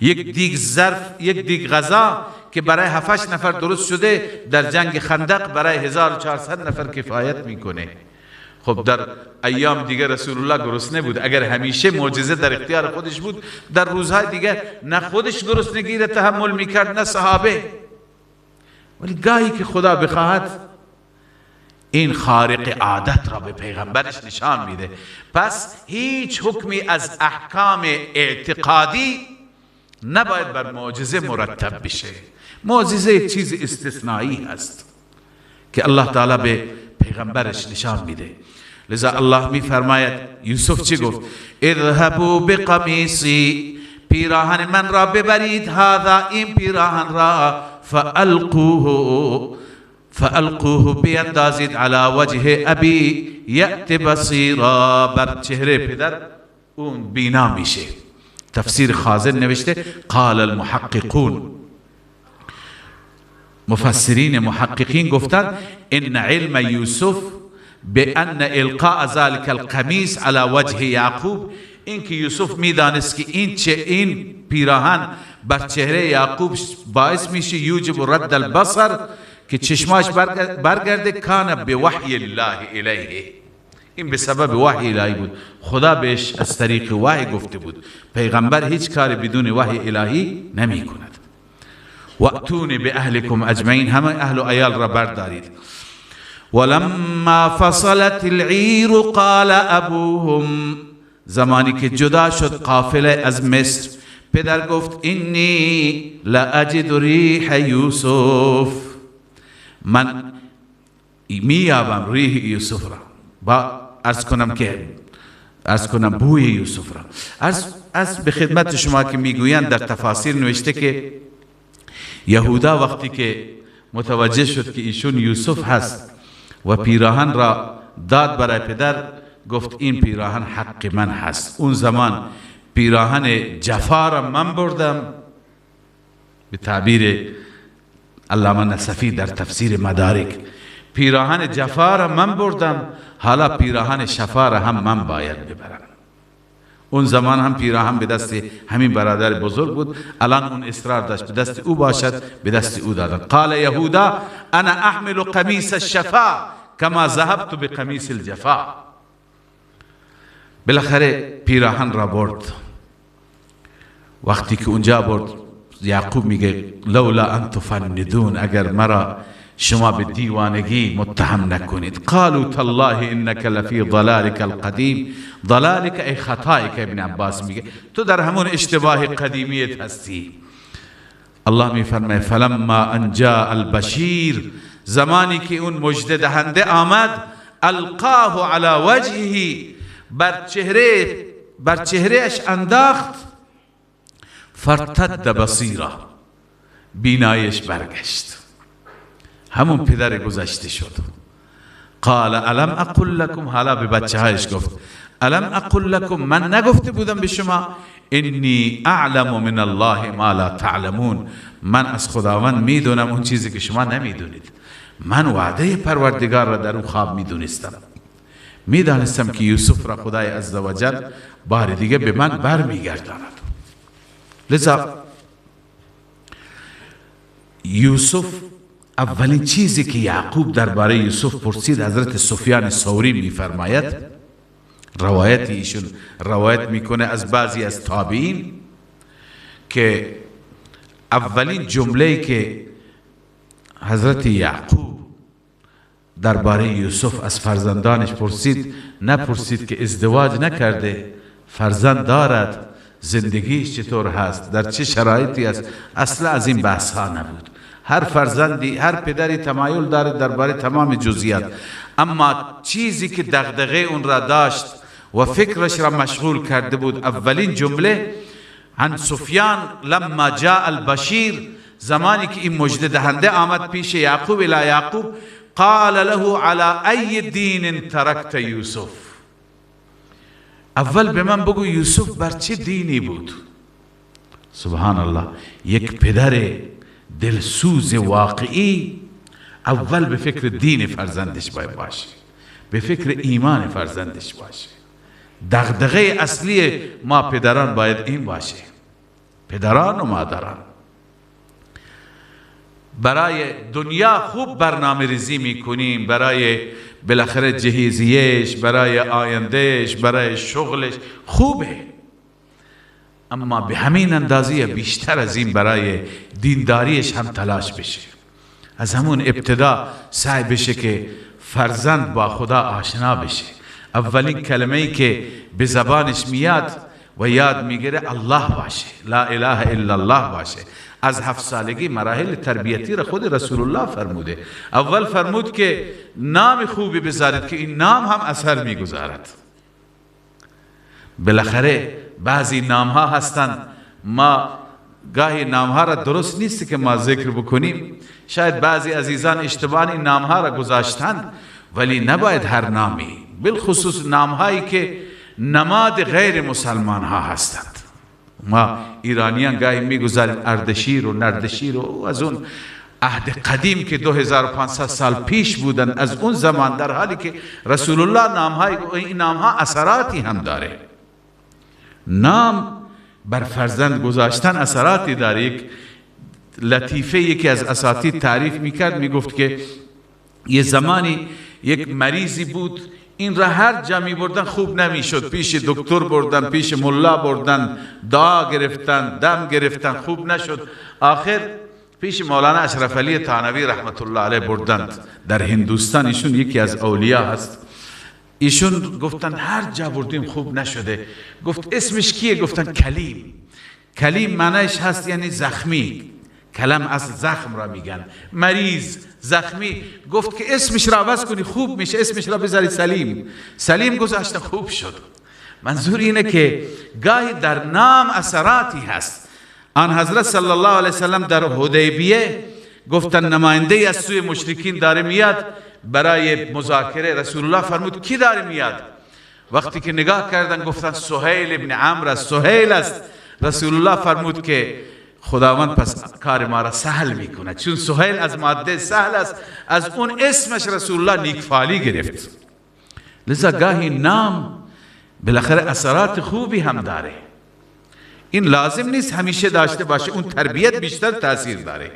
یک دیگ ظرف، یک دیگ غذا که برای 7-8 نفر درست شده در جنگ خندق برای 1400 نفر کفایت میکنه. خب در ایام دیگه رسول الله گرسنه بود. اگر همیشه معجزه در اختیار خودش بود، در روزهای دیگه نه خودش گرسنگی را تحمل میکرد نه صحابه. ولی گاهی که خدا بخواهد این خارق عادت را به پیغمبرش نشان میده. پس هیچ حکمی از احکام اعتقادی نباید بر معجزه مرتب بشه. معجزه یک چیز استثنایی هست که الله تعالی به پیغمبرش نشان میده. لذا الله میفرماید یوسف چی گفت؟ اذهبوا بقمیصی، پیراهن من را ببرید، هذا این پیراهن را، فألقوه بیندازید علی وجه ابی یأت بصیرا، بر چهره پدر اون بینا میشه. تفسیر خازن نوشته قال المحققون، مفسرین محققین گفتند ان علم یوسف بان القاء ذلك القمیص علی وجه یعقوب، اینکه یوسف میدانست که این پیراهن بر چهره یعقوب باعث میشه یوجب رد البصر، که چشماش برگرده، کان بوحی الله الیه، این به سبب وحی الهی بود. خدا بهش از طریق وحی گفته بود. پیغمبر هیچ کاری بدون وحی الهی نمی کند. واتونی باهلکم اجمعین، همه اهل و عیال را بردارید. ولما فصلت العیر قال ابوهم، زمانی که جدا شد قافله از مصر، پدر گفت انی لاجد ریح یوسف، من میابم ریح یوسف را، با عرض کنم که عرض کنم بوی یوسف را. از به خدمت شما که میگویند در تفاسیر نوشته که یهودا وقتی که متوجه شد که ایشون یوسف هست و پیراهن را داد برای پدر، گفت این پیراهن حق من هست. اون زمان پیراهن جفا را من بردم، به تعبیر علامه نصفی در تفسیر مدارک، پیراهن جفا را من بردم، حالا پیراهن شفا را هم من باید ببرم. اون زمان هم پیراهن به دست همین برادر بزرگ بود، الان اون اصرار داشت به دست او باشد، به دست او دادن. قال یهودا انا احمل قمیص الشفا کما ذهبت بقمیص الجفا. بالاخره پیراهن را برد. وقتی که اونجا برد، یعقوب میگه لولا ان تفندون، اگر مرا شما به دیوانگی متهم نکنید. قالوا تالله انک لفی ضلالک القدیم، ضلالک ای خطایک، ابن عباس میگه تو در همون اشتباه قدیمیت هستی. الله میفرماید فلما ان جاء البشیر، زمانی که اون مژده دهنده آمد، القاه علی وجهه، بر چهرهش انداخت، فرتد بصیرا، بینایش برگشت، همون پدر گذشته شد. قال الم اقل لكم، حالا به بچه هایش گفت الم اقل لكم، من نگفته بودم به شما انی اعلم من الله ما لا تعلمون، من از خداوند میدونم اون چیزی که شما نمیدونید. من وعده پروردگار را در اون خواب میدونستم، میدانستم که یوسف را خدای عزوجل بار دیگه به من برمیگرداند. لذا یوسف اولین چیزی که یعقوب درباره یوسف پرسید، حضرت سفیان ثوری میفرماید، روایت ایشون روایت میکنه از بعضی از تابعین، که اولین جمله‌ای که حضرت یعقوب درباره یوسف از فرزندانش پرسید، نپرسید که ازدواج نکرده، فرزند دارد، زندگیش چطور هست، در چه شرایطی است، اصلا از این بحث ها نبود. هر فرزندی، هر پدری تمایل داره درباره تمام جزئیات، اما چیزی که دغدغه اون را داشت و فکرش را مشغول کرده بود. اولین جمله عن سفیان لما جاء البشیر، زمانی که این مژده دهنده آمد پیش یعقوب، الی یعقوب قال له على ای دین ترکت یوسف. اول به من بگو یوسف بر چه دینی بود؟ سبحان الله، یک پدر دلسوز واقعی اول به فکر دین فرزندش باید باشه، به فکر ایمان فرزندش باشه. دغدغه اصلی ما پدران باید این باشه، پدران و مادران. برای دنیا خوب برنامه ریزی میکنیم، برای بالاخره جهیزیش، برای آیندهش، برای شغلش خوبه، اما به همین اندازه بیشتر از این برای دینداریش هم تلاش بشه. از همون ابتدا سعی بشه که فرزند با خدا آشنا بشه. اولین کلمه‌ای که به زبانش میاد و یاد میگیره الله باشه، لا اله الا الله باشه. از 7 سالگی مراحل تربیتی را خود رسول الله فرموده. اول فرمود که نام خوبی بذارید که این نام هم اثر میگذارد. بالاخره بعضی نام ها هستند، ما گاهی نام ها را درست نیست که ما ذکر بکنیم، شاید بعضی عزیزان اشتباه این نام ها را گذاشتند، ولی نباید هر نامی، بالخصوص نام هایی که نماد غیر مسلمان ها هستند. ما ایرانیان گاهی میگذاریم اردشیر و نردشیر و از اون عهد قدیم که 2500 سال پیش بودن، از اون زمان، در حالی که رسول الله نامهای، این نامها اثراتی هم داره. نام بر فرزند گذاشتن اثراتی داره. یک لطیفه یکی از اساتید تعریف میکرد، میگفت که یه زمانی یک مریضی بود، این را هر جا می بردن خوب نمیشد، پیش دکتر بردن، پیش ملا بردن، دعا گرفتن، دم گرفتن، خوب نشد. آخر پیش مولانا اشرف علی تانوی رحمت الله علیه بردند در هندوستان، ایشون یکی از اولیا هست. ایشون گفتن هر جا بردیم خوب نشده. گفت اسمش کیه؟ گفتن کلیم. کلیم معنیش هست یعنی زخمی، کلم از زخم را میگن، مریض، زخمی. گفت که اسمش را عوض کنی خوب میشه، اسمش را بذاری سلیم. سلیم گذاشته خوب شد. منظور اینه که گاهی در نام اثراتی هست. آن حضرت صلی الله علیه وسلم در حدیبیه گفتن نماینده از سوی مشرکین داره میاد برای مذاکره. رسول الله فرمود کی داره میاد؟ وقتی که نگاه کردن گفتن سهیل ابن عمرو است، سهیل است. رسول الله فرمود که خداوند پس کار ما را سهل میکنه، چون سهیل از ماده سهل است، از اون اسمش رسول الله نیکفالی گرفت. لذا گاهی نام بالاخره اثرات خوبی هم داره. این لازم نیست همیشه داشته باشه، اون تربیت بیشتر تاثیر داره.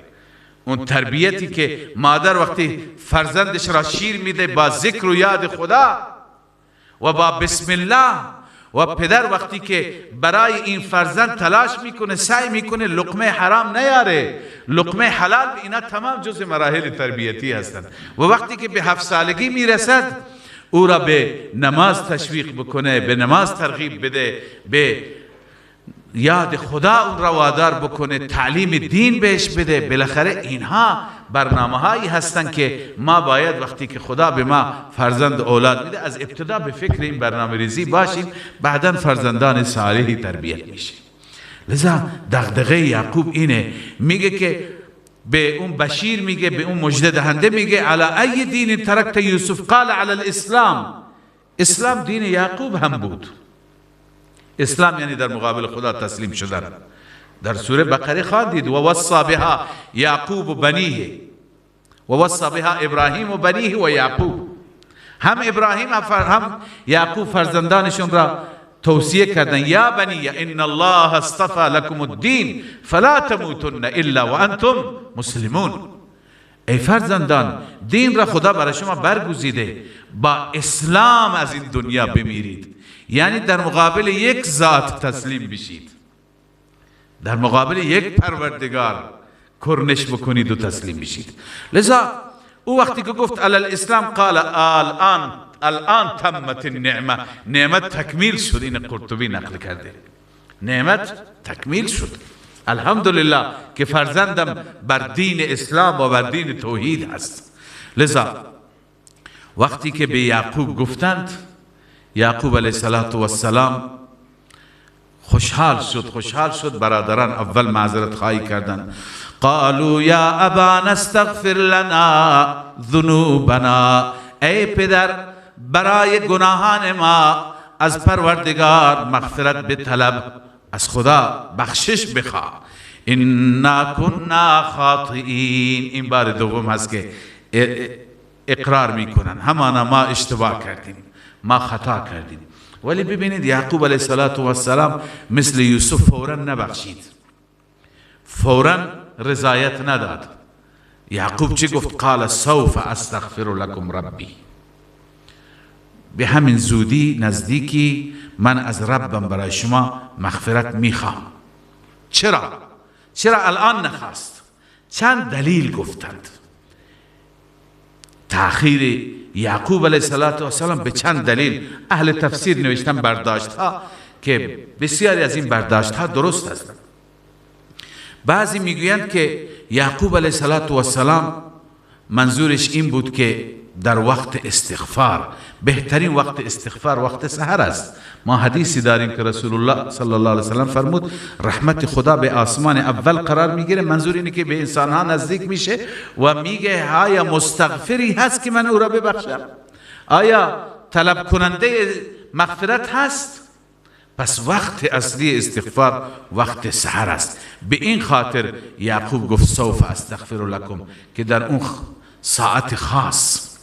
اون تربیتی که مادر وقتی فرزندش را شیر میده با ذکر و یاد خدا و با بسم الله، و پدر وقتی که برای این فرزند تلاش میکنه، سعی میکنه لقمه حرام نیاره، لقمه حلال، اینا تمام جزء مراحل تربیتی هستند. و وقتی که به 7 سالگی میرسد او را به نماز تشویق بکنه، به نماز ترغیب بده، به یاد خدا اون را وادار بکنه، تعلیم دین بهش بده. بالاخره اینها برنامه هایی هستند که ما باید وقتی که خدا به ما فرزند اولاد میده از ابتدا به فکر این برنامه ریزی باشیم، بعدا فرزندان صالحی تربیت میشه. لذا دغدغه یعقوب اینه، میگه که به اون بشیر میگه، به اون مژده دهنده میگه علی ای دین ترکت یوسف؟ قال علی الاسلام. اسلام دین یعقوب هم بود. اسلام یعنی در مقابل خدا تسلیم شدن. در سوره بقره خواندید و وصا بها یعقوب بنیه و وصا بها ابراهیم و بنیه و یعقوب. هم ابراهیم هم یعقوب فرزندانشون را توصیه کردن، یا بنی ان الله اصطفى لكم الدین فلا تموتن الا وانتم مسلمون. ای فرزندان، دین را خدا برای شما برگزیده، با اسلام از این دنیا بمیرید. یعنی در مقابل یک ذات تسلیم بشید، در مقابل یک پروردگار کرنش بکنید و تسلیم بشید. لذا او وقتی که گفت علی الاسلام قال الان، الان تمت النعمه، نعمت تکمیل شد. این قرطبی نقل کرده، نعمت تکمیل شد. الحمدلله که فرزندم بر دین اسلام و بر دین توحید هست. لذا وقتی که به یعقوب گفتند، یعقوب علیه السلام خوشحال شد، خوشحال شد. برادران اول معذرت خواهی کردند. قالوا یا ابانا استغفر لنا ذنوبنا، ای پدر برای گناهان ما از پروردگار مغفرت بطلب، از خدا بخشش بخواه. انا كنا خاطئین. این بار دوم هست که اقرار میکنن، همانا ما اشتباه کردیم، ما خطا کردیم. ولی ببینید یعقوب علیه السلام مثل یوسف فوراً نبخشید، فوراً رضایت نداد. یعقوب چی گفت؟ قال سوف استغفر لكم ربی. به همین زودی نزدیکی من از ربم برای شما مغفرت میخوام. چرا؟ چرا الان نخواست؟ چند دلیل گفتند. تأخیر یعقوب علیه السلام به چند دلیل اهل تفسیر نوشتن برداشت ها که بسیاری از این برداشت ها درست هستند. بعضی میگویند که یعقوب علیه السلام منظورش این بود که در وقت استغفار، بهترین وقت استغفار وقت سحر است. ما حدیثی داریم که رسول الله صلی الله علیه وسلم فرمود رحمت خدا به آسمان اول قرار میگیره، منظور اینه که به انسان ها نزدیک میشه و میگه آیا مستغفری هست که من او را ببخشم؟ آیا طلب کننده مغفرت هست؟ پس وقت اصلی استغفار وقت سحر است. به این خاطر یعقوب گفت سوف استغفر لکم، که در اون ساعت خاص.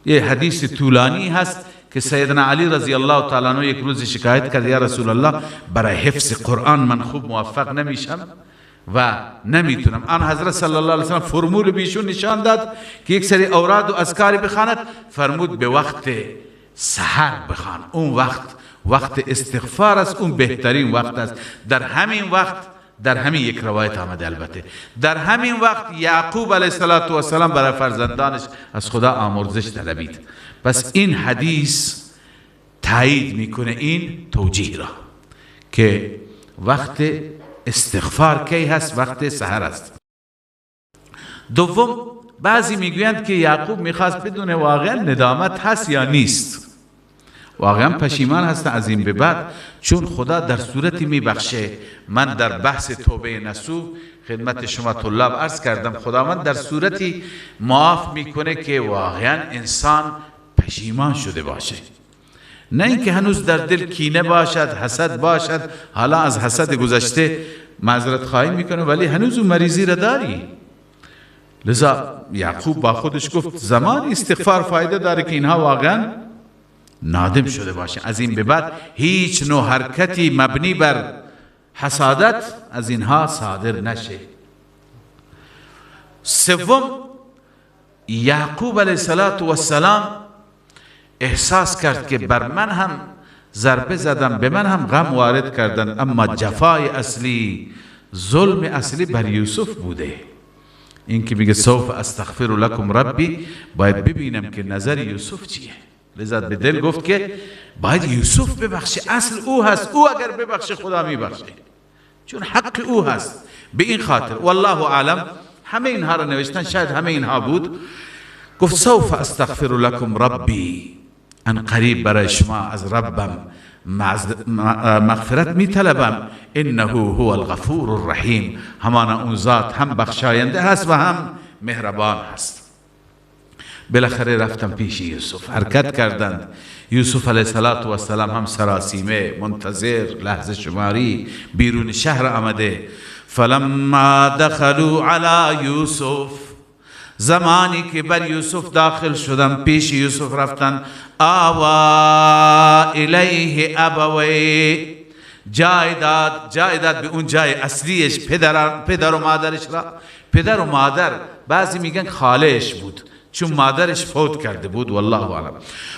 یه حدیث طولانی هست که سیدنا علی رضی الله تعالی عنہ یک روز شکایت کرد، یا رسول الله برای حفظ قرآن من خوب موفق نمیشم و نمیتونم. آن حضرت صلی الله علیه وسلم فرمول بیشون نشان داد که یک سری اوراد و اذکار بخواند. فرمود به وقت سحر بخوان، اون وقت وقت استغفار است، اون بهترین وقت است. در همین وقت، در همین یک روایت آمده البته، در همین وقت یعقوب علیه السلام برای فرزندانش از خدا آمرزش طلبید. پس این حدیث تایید میکنه این توجیه را که وقت استغفار کی هست؟ وقت سحر است. دوم، بعضی میگویند که یعقوب میخواست بدون واقعا ندامت هست یا نیست، واقعا پشیمان هست از این به بعد، چون خدا در صورتی میبخشه. من در بحث توبه نصوح خدمت شما طلاب عرض کردم، خداوند در صورتی معاف میکنه که واقعا انسان پشیمان شده باشه، نه اینکه هنوز در دل کینه باشد، حسد باشد. حالا از حسد گذشته معذرت خواهی میکنه ولی هنوز اون مریضی را داری. لذا یعقوب با خودش گفت زمان استغفار فایده داره که اینها واقعا نادم شده باشه، از این به بعد هیچ نوع حرکتی مبنی بر حسادت از اینها صادر نشه. سوم، یعقوب علیه السلام احساس کرد که بر من هم ضربه زدن، به من هم غم وارد کردن، اما جفای اصلی، ظلم اصلی بر یوسف بوده. این که میگه سوف استغفر لکم ربی، باید ببینم که نظر یوسف چیه. لذا به دل گفت که باید یوسف ببخشه، اصل او هست، او اگر ببخشه خدا میبخشه، چون حق او هست. به این خاطر والله اعلم همه اینها را نوشتن، شاید همه اینها بود. گفت سوف استغفر لکم ربی، ان قریب برای شما از ربم مغفرت میطلبم، انه هو الغفور الرحیم، همانا اون ذات هم بخشاینده هست و هم مهربان هست. بالاخره رفتم پیش یوسف، حرکت کردند. یوسف علیه السلام هم سراسیمه، منتظر لحظه شماری، بیرون شهر آمده. فلما دخلوا علی یوسف، زمانی که بر یوسف داخل شدن، پیش یوسف رفتن، آوا الیه ابوی، جای داد، جای داد به اون جای اصلیش، پدر و مادرش را. پدر و مادر بعضی میگن خالش بود چون مادرش فوت کرده بود، والله اعلم.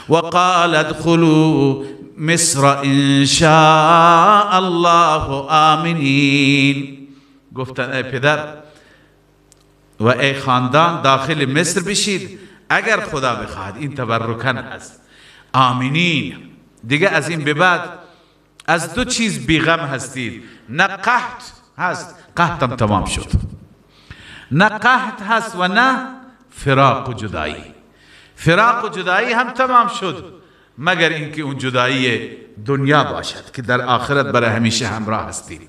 وقال ادخلوا مصر ان شاء الله آمنین، گفتن ای پدر و ای خاندان داخل مصر بشید اگر خدا بخواهد، این تبرکن هست. آمینین، دیگه از این به بعد از دو چیز بیغم هستید، نه قحط هست، قحطم تمام شد، نه قحط هست و نه فراق و جدایی، فراق و جدایی هم تمام شد. مگر اینکه اون جدایی دنیا باشد که در آخرت برای همیشه همراه هستیم.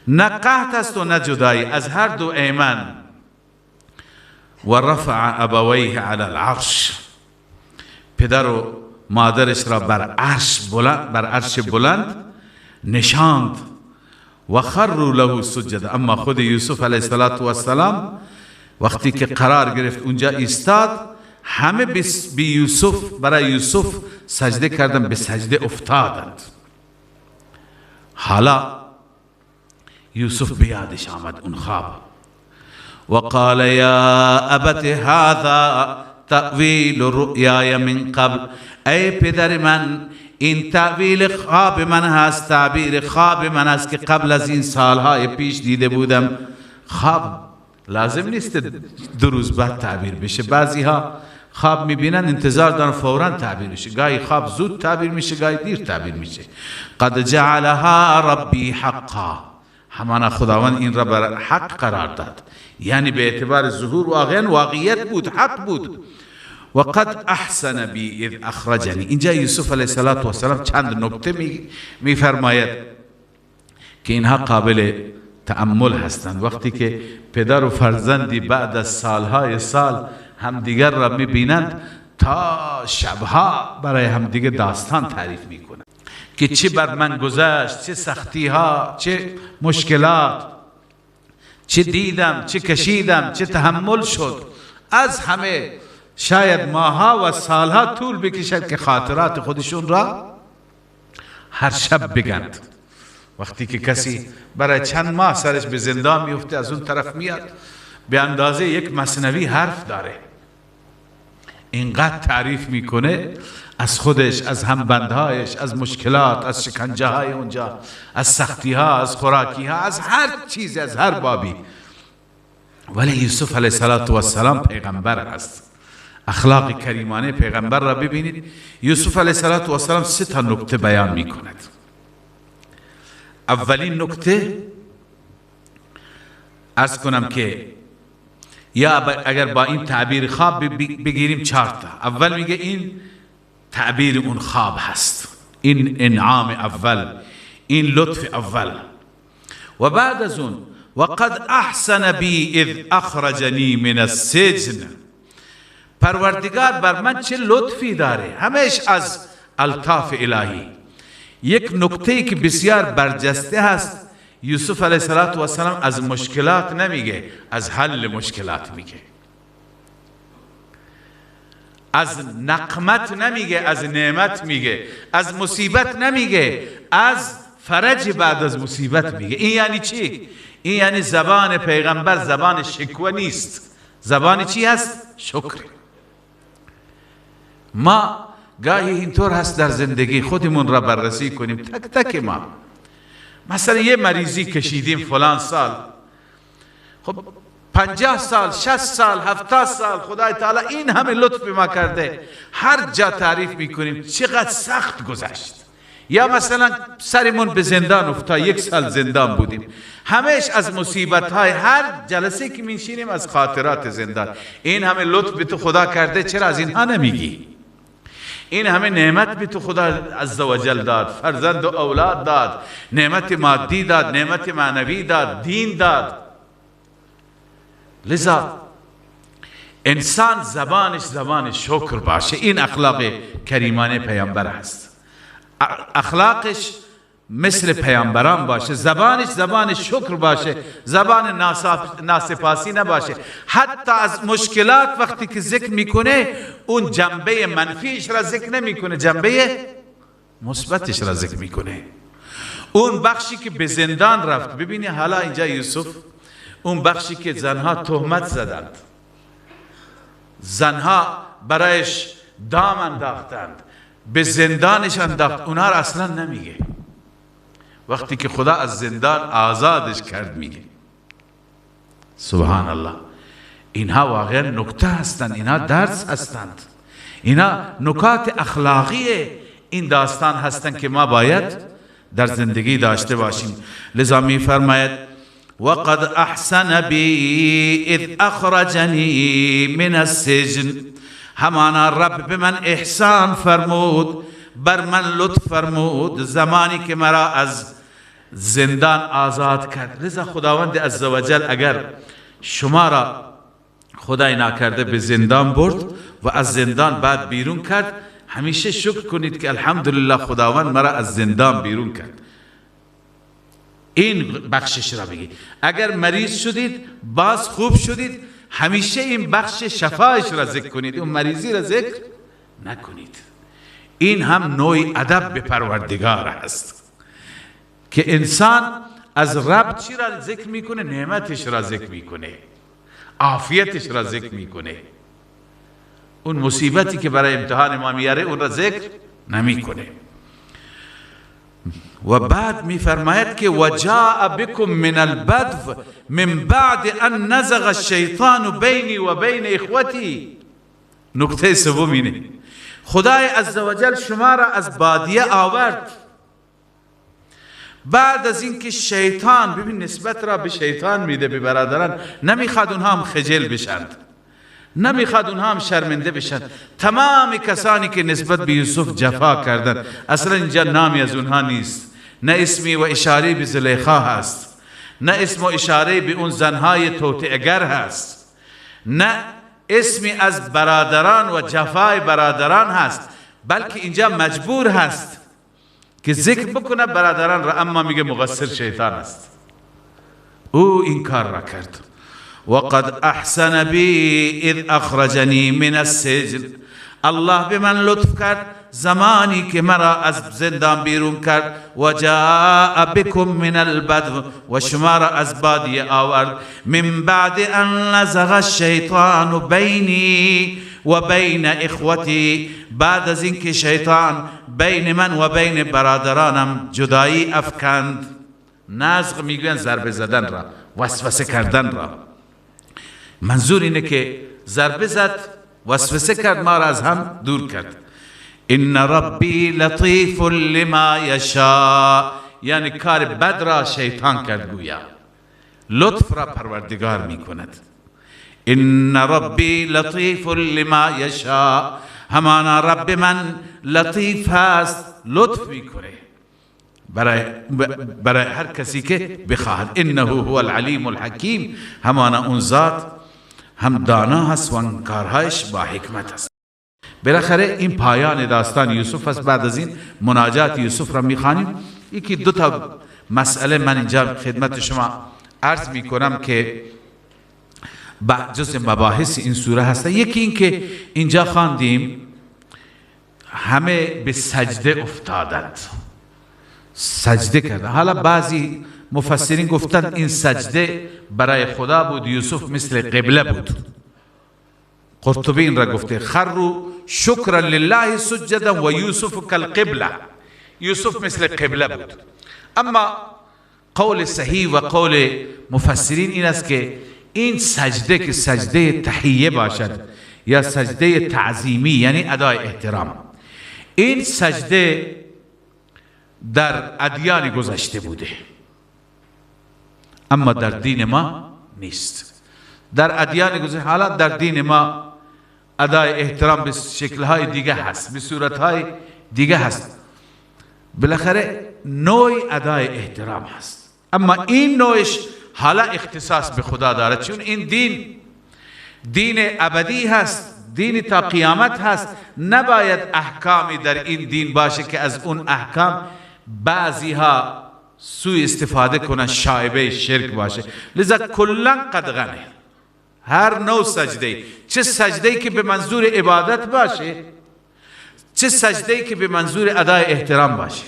نه قحط است و نه جدایی، از هر دو ایمن. و رفع ابویه علی العرش، پدر و مادرش را بر عرش بلند نشاند. و خروا له سجدا. اما خود یوسف علیه السلام وقتی که قرار گرفت اونجا ایستاد، همه به یوسف، برای یوسف سجده کردن، به سجده افتادند. حالا یوسف به یادش آمد اون خواب. و قال یا ابت هذا تأویل رؤیای من قبل، ای پدر من این تأویل خواب من هست، تعبیر خواب من هست که قبل از این سالهای پیش دیده بودم. خواب لازم نیست 2 روز بعد تعبیر بشه. بعضی ها خواب میبینن انتظار دارن فوراً تعبیر بشه. گاهی خواب زود تعبیر میشه، گاهی دیر تعبیر میشه. قد جعلها ربی حقا، همانا خداوند این را بر حق قرار داد، یعنی به اعتبار ظهور واقعا واقعیت بود، حق بود. و قد احسن بی اذ اخرجنی. اینجا یوسف علیه السلام چند نکته میفرماید که اینها قابل تأمل هستند. وقتی که پدر و فرزندی بعد از سالهای سال همدیگر را میبینند، تا شبها برای همدیگه داستان تعریف میکنند که چه بر من گذشت، چه سختی ها، چه مشکلات، چه دیدم، چه کشیدم، چه تحمل شد. از همه شاید ماها و سالها طول بکشد که خاطرات خودشون را هر شب بگند. وقتی که کسی برای چند ماه سرش به زندان میفته، از اون طرف میاد به اندازه یک مثنوی حرف داره، اینقدر تعریف میکنه از خودش، از همبندهایش، از مشکلات، از شکنجه های اونجا، از سختی ها، از خوراکی ها، از هر چیز، از هر بابی. ولی یوسف علیه السلام پیغمبر است. اخلاق کریمانه پیغمبر را ببینید. یوسف علیه السلام 3 تا نکته بیان میکند. اولین نکته عرض کنم که یا اگر با این تعبیر خواب بگیریم 4 تا. اول میگه این تعبیر اون خواب هست، این انعام اول، این لطف اول. و بعد از اون وقد احسن بی اذ اخرجنی من السجن، پروردگار بر من چه لطفی داره، همیش از الطاف الهی. یک نکته که بسیار برجسته هست، یوسف علیه السلام از مشکلات نمیگه، از حل مشکلات میگه. از نقمت نمیگه، از نعمت میگه. از مصیبت نمیگه، از فرج بعد از مصیبت میگه. این یعنی چی؟ این یعنی زبان پیغمبر زبان شکوه نیست. زبان چی هست؟ شکر. ما گاهی اینطور هست در زندگی خودمون را بررسی کنیم، تک تک ما. مثلا یه مریضی کشیدیم فلان سال، خب 50 سال، 60 سال، 70 سال خدای تعالی این همه لطف به ما کرده، هر جا تعریف میکنیم چقدر سخت گذشت. یا مثلا سرمون به زندان افتاد، 1 سال زندان بودیم، همش از مصیبت های هر جلسه که میشینیم از خاطرات زندان. این همه لطف به تو خدا کرده، چرا از اینها نمیگی؟ این همه نعمت به تو خدا عزوجل داد، فرزند و اولاد داد، نعمت مادی داد، نعمت معنوی داد، دین داد. لذا انسان زبانش زبان شکر باشه. این اخلاق کریمانه پیامبر هست. اخلاقش مثل پیامبران باشه، زبانش زبان شکر باشه، زبان ناسپاسی نباشه. حتی از مشکلات وقتی که ذکر میکنه، اون جنبه منفیش را ذکر نمیکنه، جنبه مثبتش را ذکر میکنه. اون بخشی که به زندان رفت، ببینی حالا اینجا یوسف، اون بخشی که زنها تهمت زدند، زنها برایش دام انداختند، به زندانش انداخت، اونها را اصلا نمیگه. وقتی که خدا از زندان آزادش کرد میگه. سبحان الله. اینها واقعا نکته هستند، اینها درس هستند، اینها نکات اخلاقی این داستان هستند که ما باید در زندگی داشته باشیم. لذا میفرماید وقد احسن بی اذ اخرجنی من السجن، همانا رب به من احسان فرمود، بر من لطف فرمود زمانی که مرا از زندان آزاد کرد. لذا خداوند عزوجل اگر شما را خدای ناکرده به زندان برد و از زندان بعد بیرون کرد، همیشه شکر کنید که الحمدلله خداوند مرا از زندان بیرون کرد. این بخشش را بگید. اگر مریض شدید باز خوب شدید، همیشه این بخش شفایش را ذکر کنید، اون مریضی را ذکر نکنید. این هم نوع ادب به پروردگار است که انسان از رب چی را ذکر میکنه؟ نعمتش را ذکر میکنه، عافیتش را ذکر میکنه. اون مصیبتی که برای امتحان ما میاره اون را ذکر نمیکنه. و بعد میفرماید که وجاء بكم من البدو من بعد ان نزغ الشیطان بینی و بین اخوتی. نکته سوم اینه، خدای عزوجل شما را از بادیه آورد بعد از اینکه شیطان، ببین نسبت را به شیطان میده، به برادران، نمیخواد اونها هم خجل بشند، نمیخواد اونها هم شرمنده بشند. تمام کسانی که نسبت به یوسف جفا کردند، اصلا اینجا نامی از اونها نیست، نه اسمی و اشاره به زلیخا هست، نه اسم و اشاره به اون زنهای توطئه‌گر هست، نه اسمی از برادران و جفای برادران هست، بلکه اینجا مجبور هست که ذکر بکنه برادران را، اما میگه مقصر شیطان است، او این کار را کرد. وقد احسن بی اذ اخرجنی من السجن. الله به من لطف کرد زمانی که مرا از زندان بیرون کرد. و جاء بكم من البدو، و شما را از بادیه آورد. من بعد ان نزغ الشیطان بینی و بین اخوتی، بعد از اینکه شیطان بین من و بین برادرانم جدایی افکند. نزغ میگوین ضربه زدن را، وسوسه کردن را. منظور اینه که ضربه زد، وسوسه کرد، ما را از هم دور کرد. ان ربی لطیف لما یشاء، یعنی کار بد را شیطان کرد، گویا لطف را پروردگار میکند. ان ربی لطیف لما یشاء، همانا رب من لطیف هست، لطف میکنه برای هر کسی که بخواهد. انه هو العلیم الحکیم، همانا اون ذات هم دانا هست و آن کارهایش با حکمت هست. بالاخره این پایان داستان یوسف است. بعد از این مناجات یوسف را میخوانیم. یکی دو تا مسئله من اینجا خدمت شما عرض میکنم که جز مباحث این سوره هست. یکی این که اینجا خواندیم همه به سجده افتادند، سجده کردند. حالا بعضی مفسرین گفتند این سجده برای خدا بود، یوسف مثل قبله بود. قرطبی این را گفته خروا شکرا لله سجدا و یوسف کالقبله، یوسف مثل قبله بود. اما قول صحیح و قول مفسرین این است که این سجده که سجده تحیه باشد یا سجده تعظیمی، یعنی ادای احترام، این سجده در ادیان گذشته بوده اما در دین ما نیست. در ادیان گذشته، حالا در دین ما ادای احترام به شکل‌های دیگه هست، به صورت‌های دیگه هست، بالاخره نوع ادای احترام هست، اما این نوعش حالا اختصاص به خدا داره، چون این دین دین ابدی هست، دین تا قیامت هست. نباید احکامی در این دین باشه که از اون احکام بعضی ها سوء استفاده کنن، شایبه شرک باشه. لذا کلا قدغنه هر نوع سجده، چه سجده که به منظور عبادت باشه، چه سجده که به منظور ادای احترام باشه.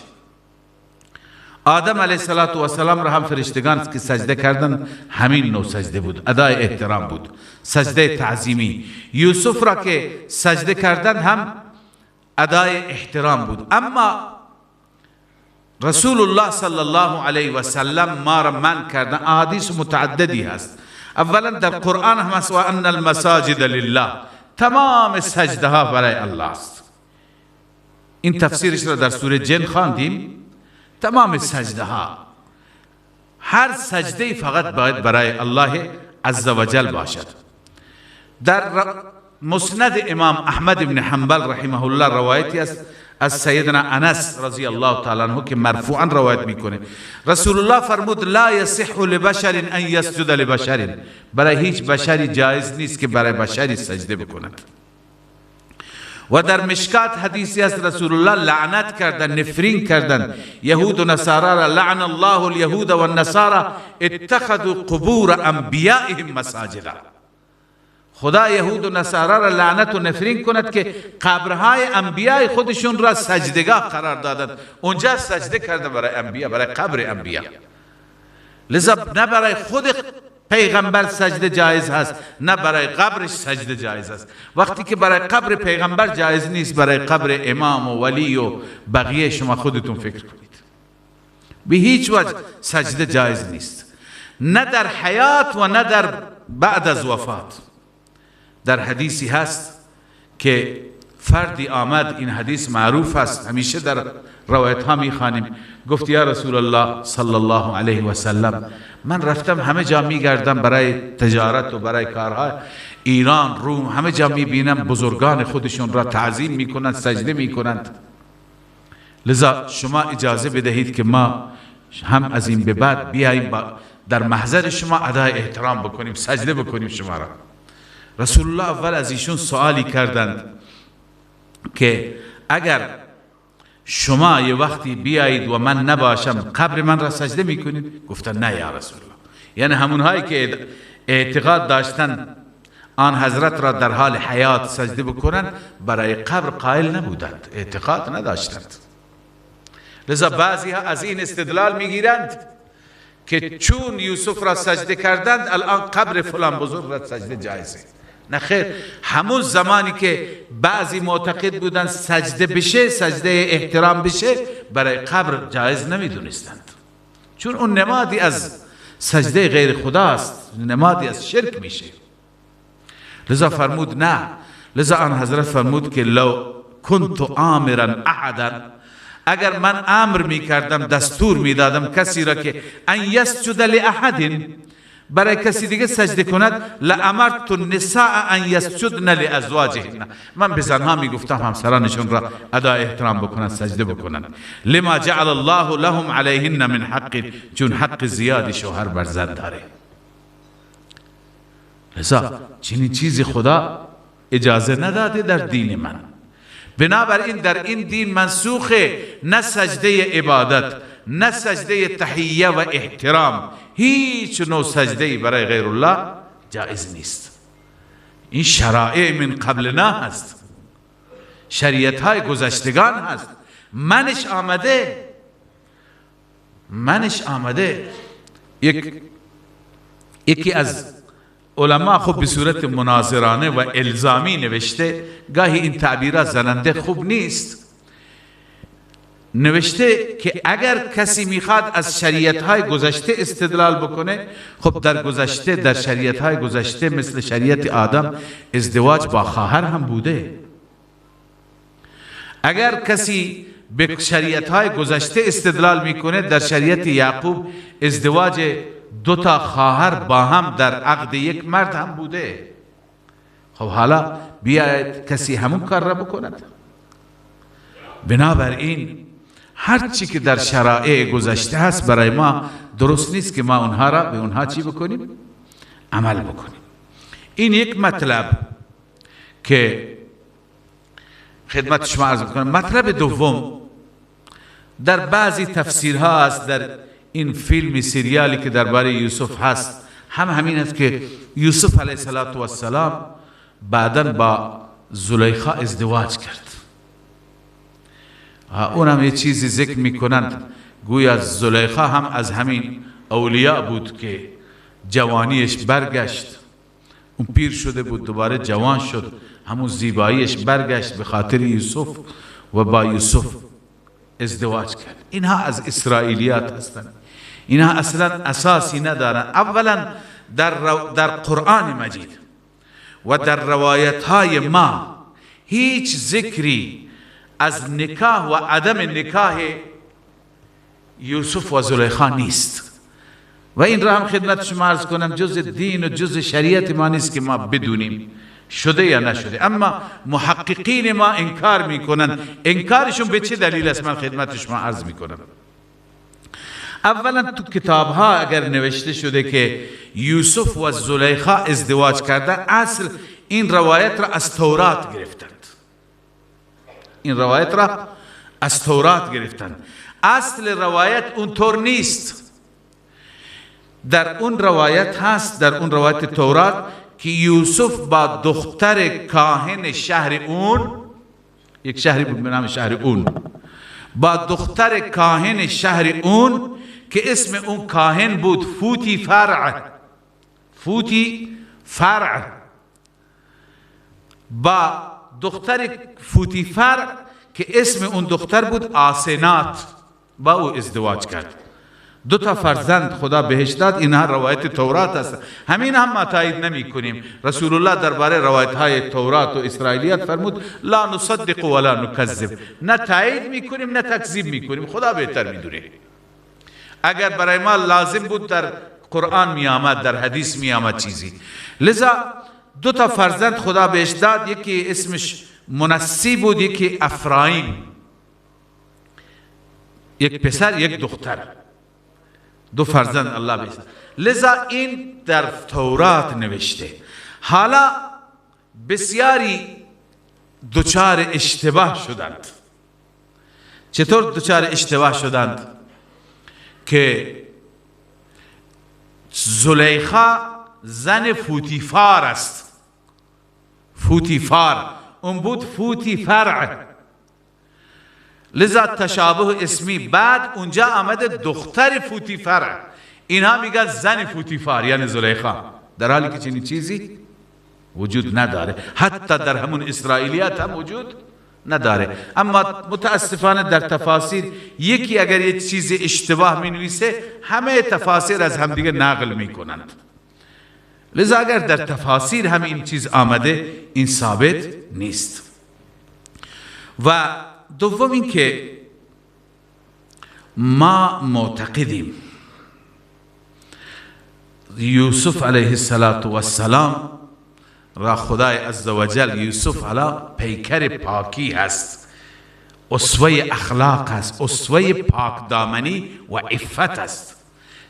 آدم علیه السلام را هم فرشتگان که سجده کردن همین نوع سجده بود، ادای احترام بود، سجده تعظیمی. یوسف را که سجده کردن هم ادای احترام بود. اما رسول الله صلی الله علیه و سلم ما را من کردن، احادیث متعددی هست. اولا در قرآن هم هست و ان المساجد لله، تمام سجده ها برای الله است. این تفسیرش را در سوره جن خواندیم. تمام سجده ها، هر سجده فقط باید برای الله عزوجل باشد. در مسند امام احمد بن حنبل رحمه الله روایتی است از سیدنا انس رضی الله تعالی عنه که مرفوعا روایت میکنه، رسول الله فرمود لا یصح لبشر ان یسجد لبشر، برای هیچ بشری جایز نیست که برای بشری سجده بکند. و در مشکات حدیثی است رسول الله لعنت کردن، نفرین کردن یهود و نصارا را، لعن الله اليهود والنصارى اتخذوا قبور انبیائهم مساجدا. خدا یهود و نصارا را لعنت و نفرین کند که قبرهای انبیای خودشون را سجدگاه قرار دادند، اونجا سجده کرده برای انبیا، برای قبر انبیا. لذا نه برای خود پیغمبر سجده جایز هست، نه برای قبرش سجده جایز است. وقتی که برای قبر پیغمبر جایز نیست، برای قبر امام و ولی و بقیه شما خودتون فکر کنید. به هیچ وجه سجده جایز نیست، نه در حیات و نه در بعد از وفات. در حدیثی هست که فردی آمد، این حدیث معروف است، همیشه در روایت ها میخوانیم، گفت یا رسول الله صلی الله علیه و سلم، من رفتم همه جا میگردم برای تجارت و برای کارها، ایران، روم، همه جا میبینم بزرگان خودشون را تعظیم میکنند، سجده میکنند، لذا شما اجازه بدهید که ما هم از این به بعد بیاییم در محضر شما ادای احترام بکنیم، سجده بکنیم شما را. رسول الله اول از ایشون سوالی کردند که اگر شما یه وقتی بیایید و من نباشم قبر من را سجده میکنید؟ گفتن نه یا رسول الله. یعنی همونهایی که اعتقاد داشتن آن حضرت را در حال حیات سجده بکنند، برای قبر قائل نبودند، اعتقاد نداشتند. لذا بعضی ها از این استدلال میگیرند که چون یوسف را سجده کردند الان قبر فلان بزرگ را سجده جایزه. نه خیر، همون زمانی که بعضی معتقد بودند سجده بشه، سجده احترام بشه، برای قبر جایز نمیدونستند، چون اون نمادی از سجده غیر خداست، نمادی از شرک میشه. لذا فرمود نه. لذا آن حضرت فرمود که لو کنت آمرا احدا، اگر من امر میکردم، دستور میدادم کسی را که ان یسجد لاحد، برای کسی دیگه سجده کند، لامرت النساء ان یسجدن لازواجهن، من به زنها میگفتم همسرانشون را ادای احترام بکنند، سجده بکنند. لما جعل الله لهم علیهن من حق، چون حق زیادی شوهر بر زن داره. لذا چنین چیزی خدا اجازه نداده در دین من. بنابراین در این دین منسوخه، نه سجده عبادت، نه سجده تحیه و احترام، هیچ نوع سجده برای غیر الله جایز نیست. این شرایع من قبلنا هست، شریعت های گذشتگان هست، منش آمده، منش آمده. یکی از علما خب به صورت مناظرانه و الزامی نوشته، گاهی این تعبیرات زننده خوب نیست، نوشته که اگر کسی میخواد از شریعت‌های گذشته استدلال بکنه، خب در گذشته، در شریعت‌های گذشته مثل شریعت آدم ازدواج با خواهر هم بوده. اگر کسی به شریعت‌های گذشته استدلال میکنه، در شریعت یعقوب ازدواج دو تا خواهر با هم در عقد یک مرد هم بوده. خب حالا بیاید کسی همون کار را بکند. بنابراین هر چی که در شرایع گذشته هست برای ما درست نیست که ما اونها را به اونها چی بکنیم؟ عمل بکنیم. این یک مطلب که خدمت شما عرض میکنم. مطلب دوم در بعضی تفسیرها است، در این فیلم سریالی که درباره یوسف هست هم همین است که یوسف علیه السلام بعداً با زلیخا ازدواج کرد. اونم یه چیزی ذکر میکنند، گویا زلیخا هم از همین اولیاء بود که جوانیش برگشت، اون پیر شده بود دوباره جوان شد، همون زیباییش برگشت به خاطر یوسف و با یوسف ازدواج کرد. اینها از اسرائیلیات هستند، اینها اصلا اساسی ندارند. اولا در قرآن مجید و در روایت های ما هیچ ذکری از نکاح و عدم نکاح یوسف و زلیخا نیست. و این را هم خدمت شما عرض کنم، جز دین و جز شریعت ما نیست که ما بدونیم. شده یا نشده. اما محققین ما انکار میکنن. انکارشون به چه دلیل است؟ من خدمت شما عرض میکنم. اولا تو کتاب ها اگر نوشته شده که یوسف و زلیخا ازدواج کردن، اصل این روایت را از تورات گرفتند. این روایت را از تورات گرفتند. اصل روایت اونطور نیست. در اون روایت هست، در اون روایت تورات، که یوسف با دختر کاهن شهر اون، یک شهری بود به نام شهر اون، با دختر کاهن شهر اون که اسم اون کاهن بود فوتی فرع، فوتی فرع، با دختر فوتی فرع که اسم اون دختر بود آسنات، با او ازدواج کرد. دو تا فرزند خدا بهش داد. اینها روایت تورات است. همین هم ما تایید نمی کنیم. رسول الله درباره روایت های تورات و اسرائیلیات فرمود لا نصدق ولا نکذب، نه تایید میکنیم نه تکذیب میکنیم، خدا بهتر میدونه. اگر برای ما لازم بود در قرآن می آمد، در حدیث می آمد چیزی. لذا دو تا فرزند خدا بهش داد، یکی اسمش منسی بود، یکی افرایم، یک پسر یک دختر، دو فرزند الله بهش داد. لذا این در تورات نوشته. حالا بسیاری دچار اشتباه شدند. چطور دچار اشتباه شدند؟ که زلیخا زن فوتیفار است. فوتیفار اون بود فوتی فرع، لذا تشابه اسمی. بعد اونجا آمده دختر فوتی فرع، اینها میگن زن فوتیفار یعنی زلیخا، در حالی که چنین چیزی وجود نداره. حتی در همون اسرائیلیات هم وجود نداره. اما متاسفانه در تفاسیر یکی اگر یک چیز اشتباه می نویسه، همه تفاسیر از همدیگه نقل می کنند. لذا اگر در تفاسیر هم این چیز آمده، این ثابت نیست. و دوم این که ما معتقدیم یوسف علیه السلام را خدای عزوجل، یوسف علی پیکر پاکی هست، اسوه اخلاق هست، اسوه پاک دامنی و عفت است.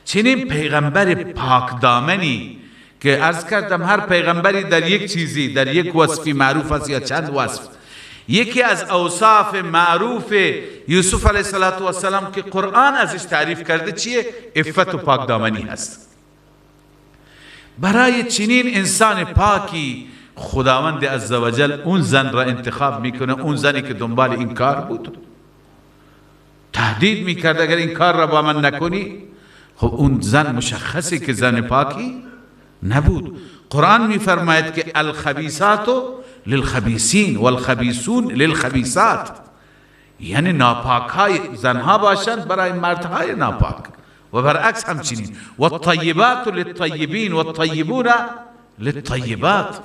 چنین پیغمبر پاک دامنی که عرض کردم هر پیغمبری در یک چیزی، در یک وصفی معروف است یا چند وصف. یکی از اوصاف معروف یوسف علیه السلام که قرآن ازش تعریف کرده چیه؟ عفت و پاک دامنی هست. برای چنین انسان پاکی خداوند عزوجل اون زن را انتخاب میکنه، اون زنی که دنبال این کار بود، تهدید میکرد اگر این کار را با من نکنی. خب اون زن مشخصه که زن پاکی نبود. قرآن میفرماید که الخبیثات للخبیثین والخبیثون للخبیثات، یعنی ناپاک های زنها باشند برای مردهای ناپاک و برعکس همچنین، والطیبات للطیبین والطیبون للطیبات.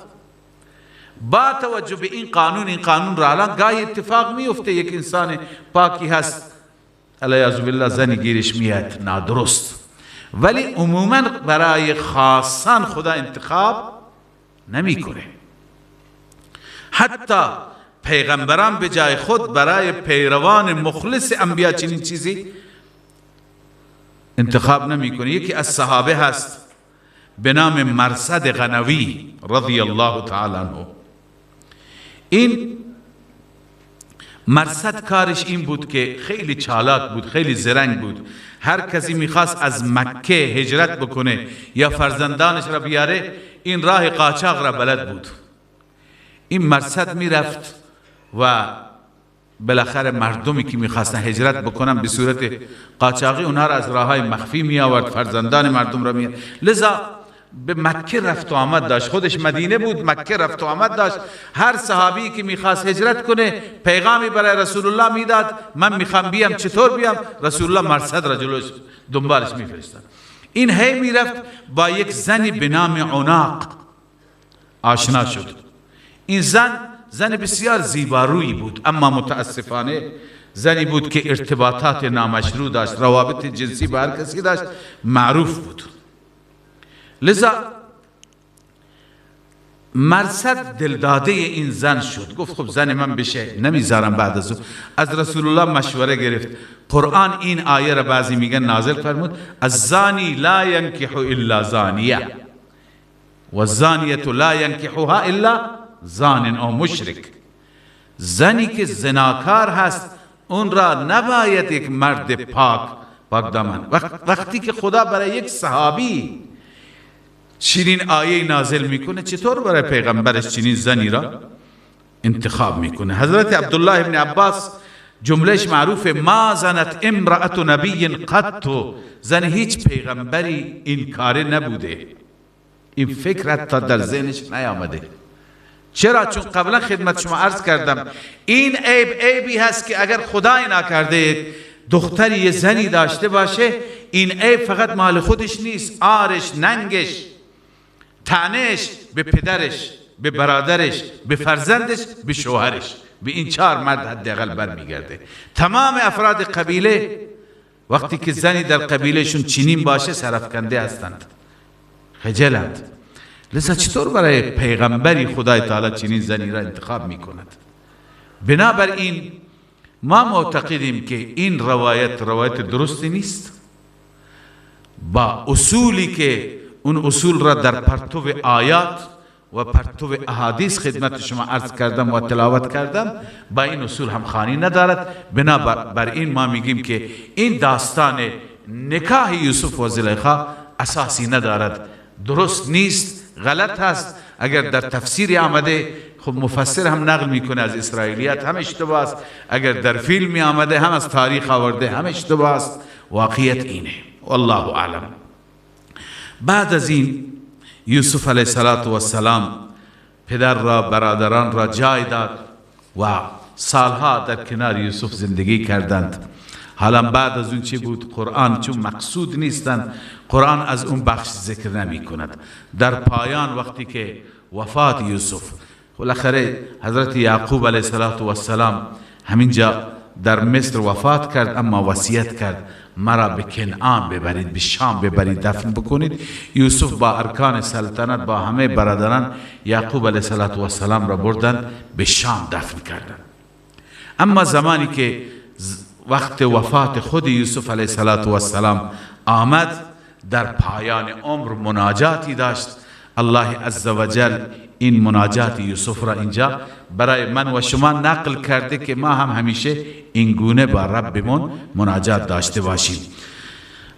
با توجه به این قانون، این قانون را الان گاهی اتفاق میفته یک انسان پاکی هست علیاذ بالله زنی گیرش میاد نادرست، ولی عموما برای خاصان خدا انتخاب نمیکنه. حتی پیغمبران به جای خود برای پیروان مخلص انبیا چنین چیزی انتخاب نمیکنه. یکی از صحابه هست به نام مرثد غنوی رضی الله تعالی عنه. این مرثد کارش این بود که خیلی چالاک بود، خیلی زرنگ بود. هر کسی میخواست از مکه هجرت بکنه یا فرزندانش را بیاره، این راه قاچاق را بلد بود. این مرثد میرفت و بالاخره مردمی که میخواستن هجرت بکنن به صورت قاچاقی، اونها را از راههای مخفی می آورد، فرزندان مردم را می آورد. لذا به مکه رفت و آمد داشت، خودش مدینه بود، مکه رفت و آمد داشت. هر صحابی که میخواست هجرت کنه پیغامی برای رسول الله میداد، من میخوام بیام، چطور بیام؟ رسول الله مرثد را جلوش دنبالش میفرستاد. این هی میرفت با یک زنی به نام عناق آشنا شد. این زن زن بسیار زیبارویی بود، اما متاسفانه زنی بود که ارتباطات نامشروع داشت، روابط جنسی با هر کسی داشت، معروف بود. لذا مرثد دلداده این زن شد، گفت خب زن من بشه، نمیذارم بعد از او. از رسول الله مشوره گرفت. قرآن این آیه را بعضی میگن نازل فرمود: الزانی لا ینکح الا زانیه و الزانیه لا ینکحها الا زان او مشرک. زنی که زناکار هست اون را نباید یک مرد پاک دامن. وقتی که خدا برای یک صحابی چنین آیه نازل میکنه، چطور برای پیغمبرش چنین زنی را انتخاب میکنه؟ حضرت عبدالله ابن عباس جملهش معروفه: ما زنت امرأة نبی قط. زن هیچ پیغمبری این کاره نبوده، این فکر حتی در ذهنش نیامده. چرا؟ چون قبلا خدمت شما عرض کردم این عیب عیبی هست که اگر خدای نکرده دختری یه زنی داشته باشه، این عیب فقط مال خودش نیست، آرش، ننگش، تنش به پدرش، به برادرش، به فرزندش، به شوهرش، به این 4 مرد حداقل برمیگرده. تمام افراد قبیله وقتی که زنی در قبیلهشون چنین باشه سرافکنده هستند، خجلند. لذا چطور برای پیغمبری خدای تعالی چنین زنی را انتخاب میکند؟ بنابراین ما معتقدیم که این روایت روایت درستی نیست. با اصولی که اون اصول را در پرتو آیات و پرتو احادیث خدمت شما عرض کردم و تلاوت کردم، با این اصول همخوانی ندارد. بنابراین ما میگیم که این داستان نکاح یوسف و زلیخا اساسی ندارد، درست نیست، غلط هست. اگر در تفسیری آمده، خب مفسر هم نقل میکنه از اسرائیلیات، هم اشتباه است. اگر در فیلمی آمده، هم از تاریخ آورده، هم اشتباه است. واقعیت اینه، والله اعلم. بعد از این یوسف علیه السلام پدر را، برادران را جای داد و سالها در کنار یوسف زندگی کردند. حالا بعد از اون چی بود؟ قرآن چون مقصود نیستند، قرآن از اون بخش ذکر نمی کند. در پایان وقتی که وفات یوسف، بالاخره حضرت یعقوب علیه السلام همینجا در مصر وفات کرد، اما وصیت کرد مرا به کنعان ببرید، به شام ببرید، دفن بکنید. یوسف با ارکان سلطنت، با همه برادران یعقوب علیه السلام را بردن به شام دفن کردند. اما زمانی که وقت وفات خود یوسف علیه السلام آمد، در پایان عمر مناجاتی داشت. الله عزوجل این مناجات یوسف را اینجا برای من و شما نقل کرده که ما هم همیشه این گونه با ربمون مناجات داشته باشیم.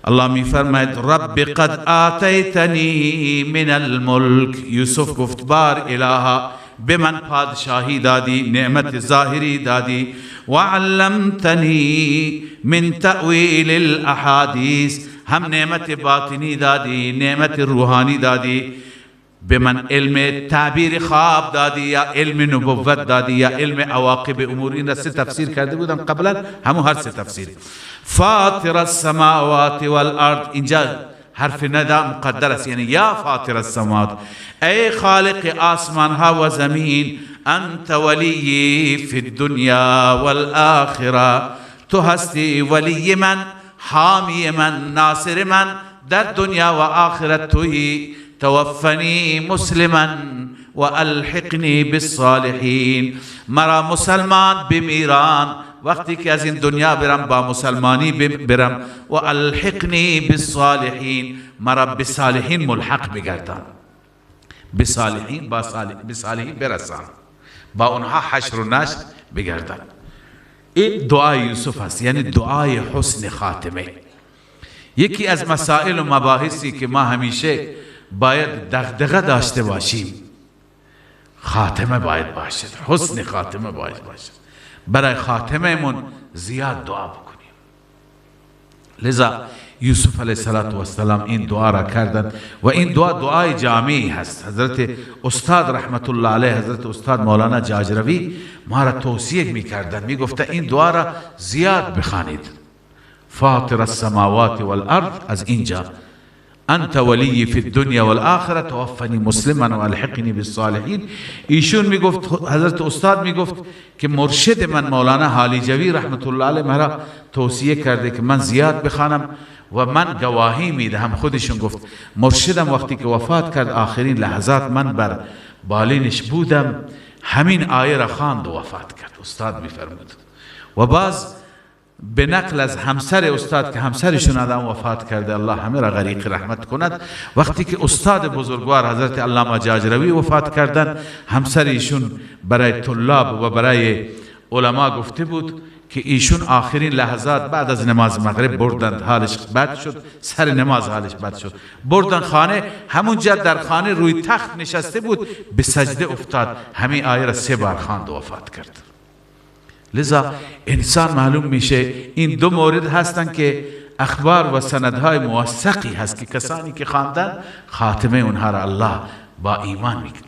الله می فرماید رب قد آتیتنی من الملک. یوسف گفت بار الها، به من پادشاهی دادی، نعمت ظاهری دادی، و علمتنی من تأویل الاحادیث، هم نعمت باطنی دادی، نعمت روحانی دادی، به من علم تعبیر خواب دادی یا علم نبوت دادی یا علم عواقب امور. این را سه تفسیر کرده بودم قبلا، همون هر سه تفسیر. فاطر السماوات والارض، اینجا حرف ندا مقدر است، یعنی یا فاطر السماوات، ای خالق آسمان ها و زمین، انت ولی فی الدنیا والآخرة، تو هستی ولی من، حامی من، ناصر من در دنیا و آخرت تویی. توفنی مسلما و الحقنی بالصالحین، مرا مسلمان بمیران، وقتی که از این دنیا برم با مسلمانی برم، و الحقنی بالصالحین، مرا بصالحین ملحق بگردان، بصالحین، با صالحین برسان، با اونها حشر و نشر بگردان. این دعای یوسف است، یعنی دعای حسن خاتمه. یکی از مسائل و مباحثی که ما همیشه باید دغدغه داشته باشیم، خاتمه باید باشد، حسن خاتمه باید باشد. برای خاتمه من زیاد دعا بکنیم. لذا یوسف علیه السلام این دعا را کردند و این دعا دعای جامعی هست. حضرت استاد رحمت الله علیه، حضرت استاد مولانا جاجروی ما را توصیه میکردند، میگفت این دعا را زیاد بخوانید. فاطر السماوات والارض، از اینجا انت ولی فی الدنیا والآخرة توفنی مسلما و الحقنی بالصالحین. ایشون میگفت، حضرت استاد میگفت که مرشد من مولانا حالیجوی رحمت الله علیه مرا توصیه کرده که من زیاد بخوانم و من گواهی میدهم. خودشون گفت مرشدم وقتی که وفات کرد آخرین لحظات من بر بالینش بودم، همین آیه را خواند و وفات کرد. استاد میفرمود. و باز به نقل از همسر استاد که همسرشون آدم وفات کرده، الله همه را غریق رحمت کند، وقتی که استاد بزرگوار حضرت علامه جاجروی وفات کردند، همسر ایشون برای طلاب و برای علما گفته بود که ایشون آخرین لحظات بعد از نماز مغرب بردند، حالش بد شد، سر نماز حالش بد شد، بردن خانه، همونجا در خانه روی تخت نشسته بود، به سجده افتاد، همین آیه را 3 بار خواند و وفات کرد. لذا انسان معلوم میشه این دو مورد هستن که اخبار و سندهای موثقی هست که کسانی که خواندن خاتمه اونها را الله با ایمان میکنه.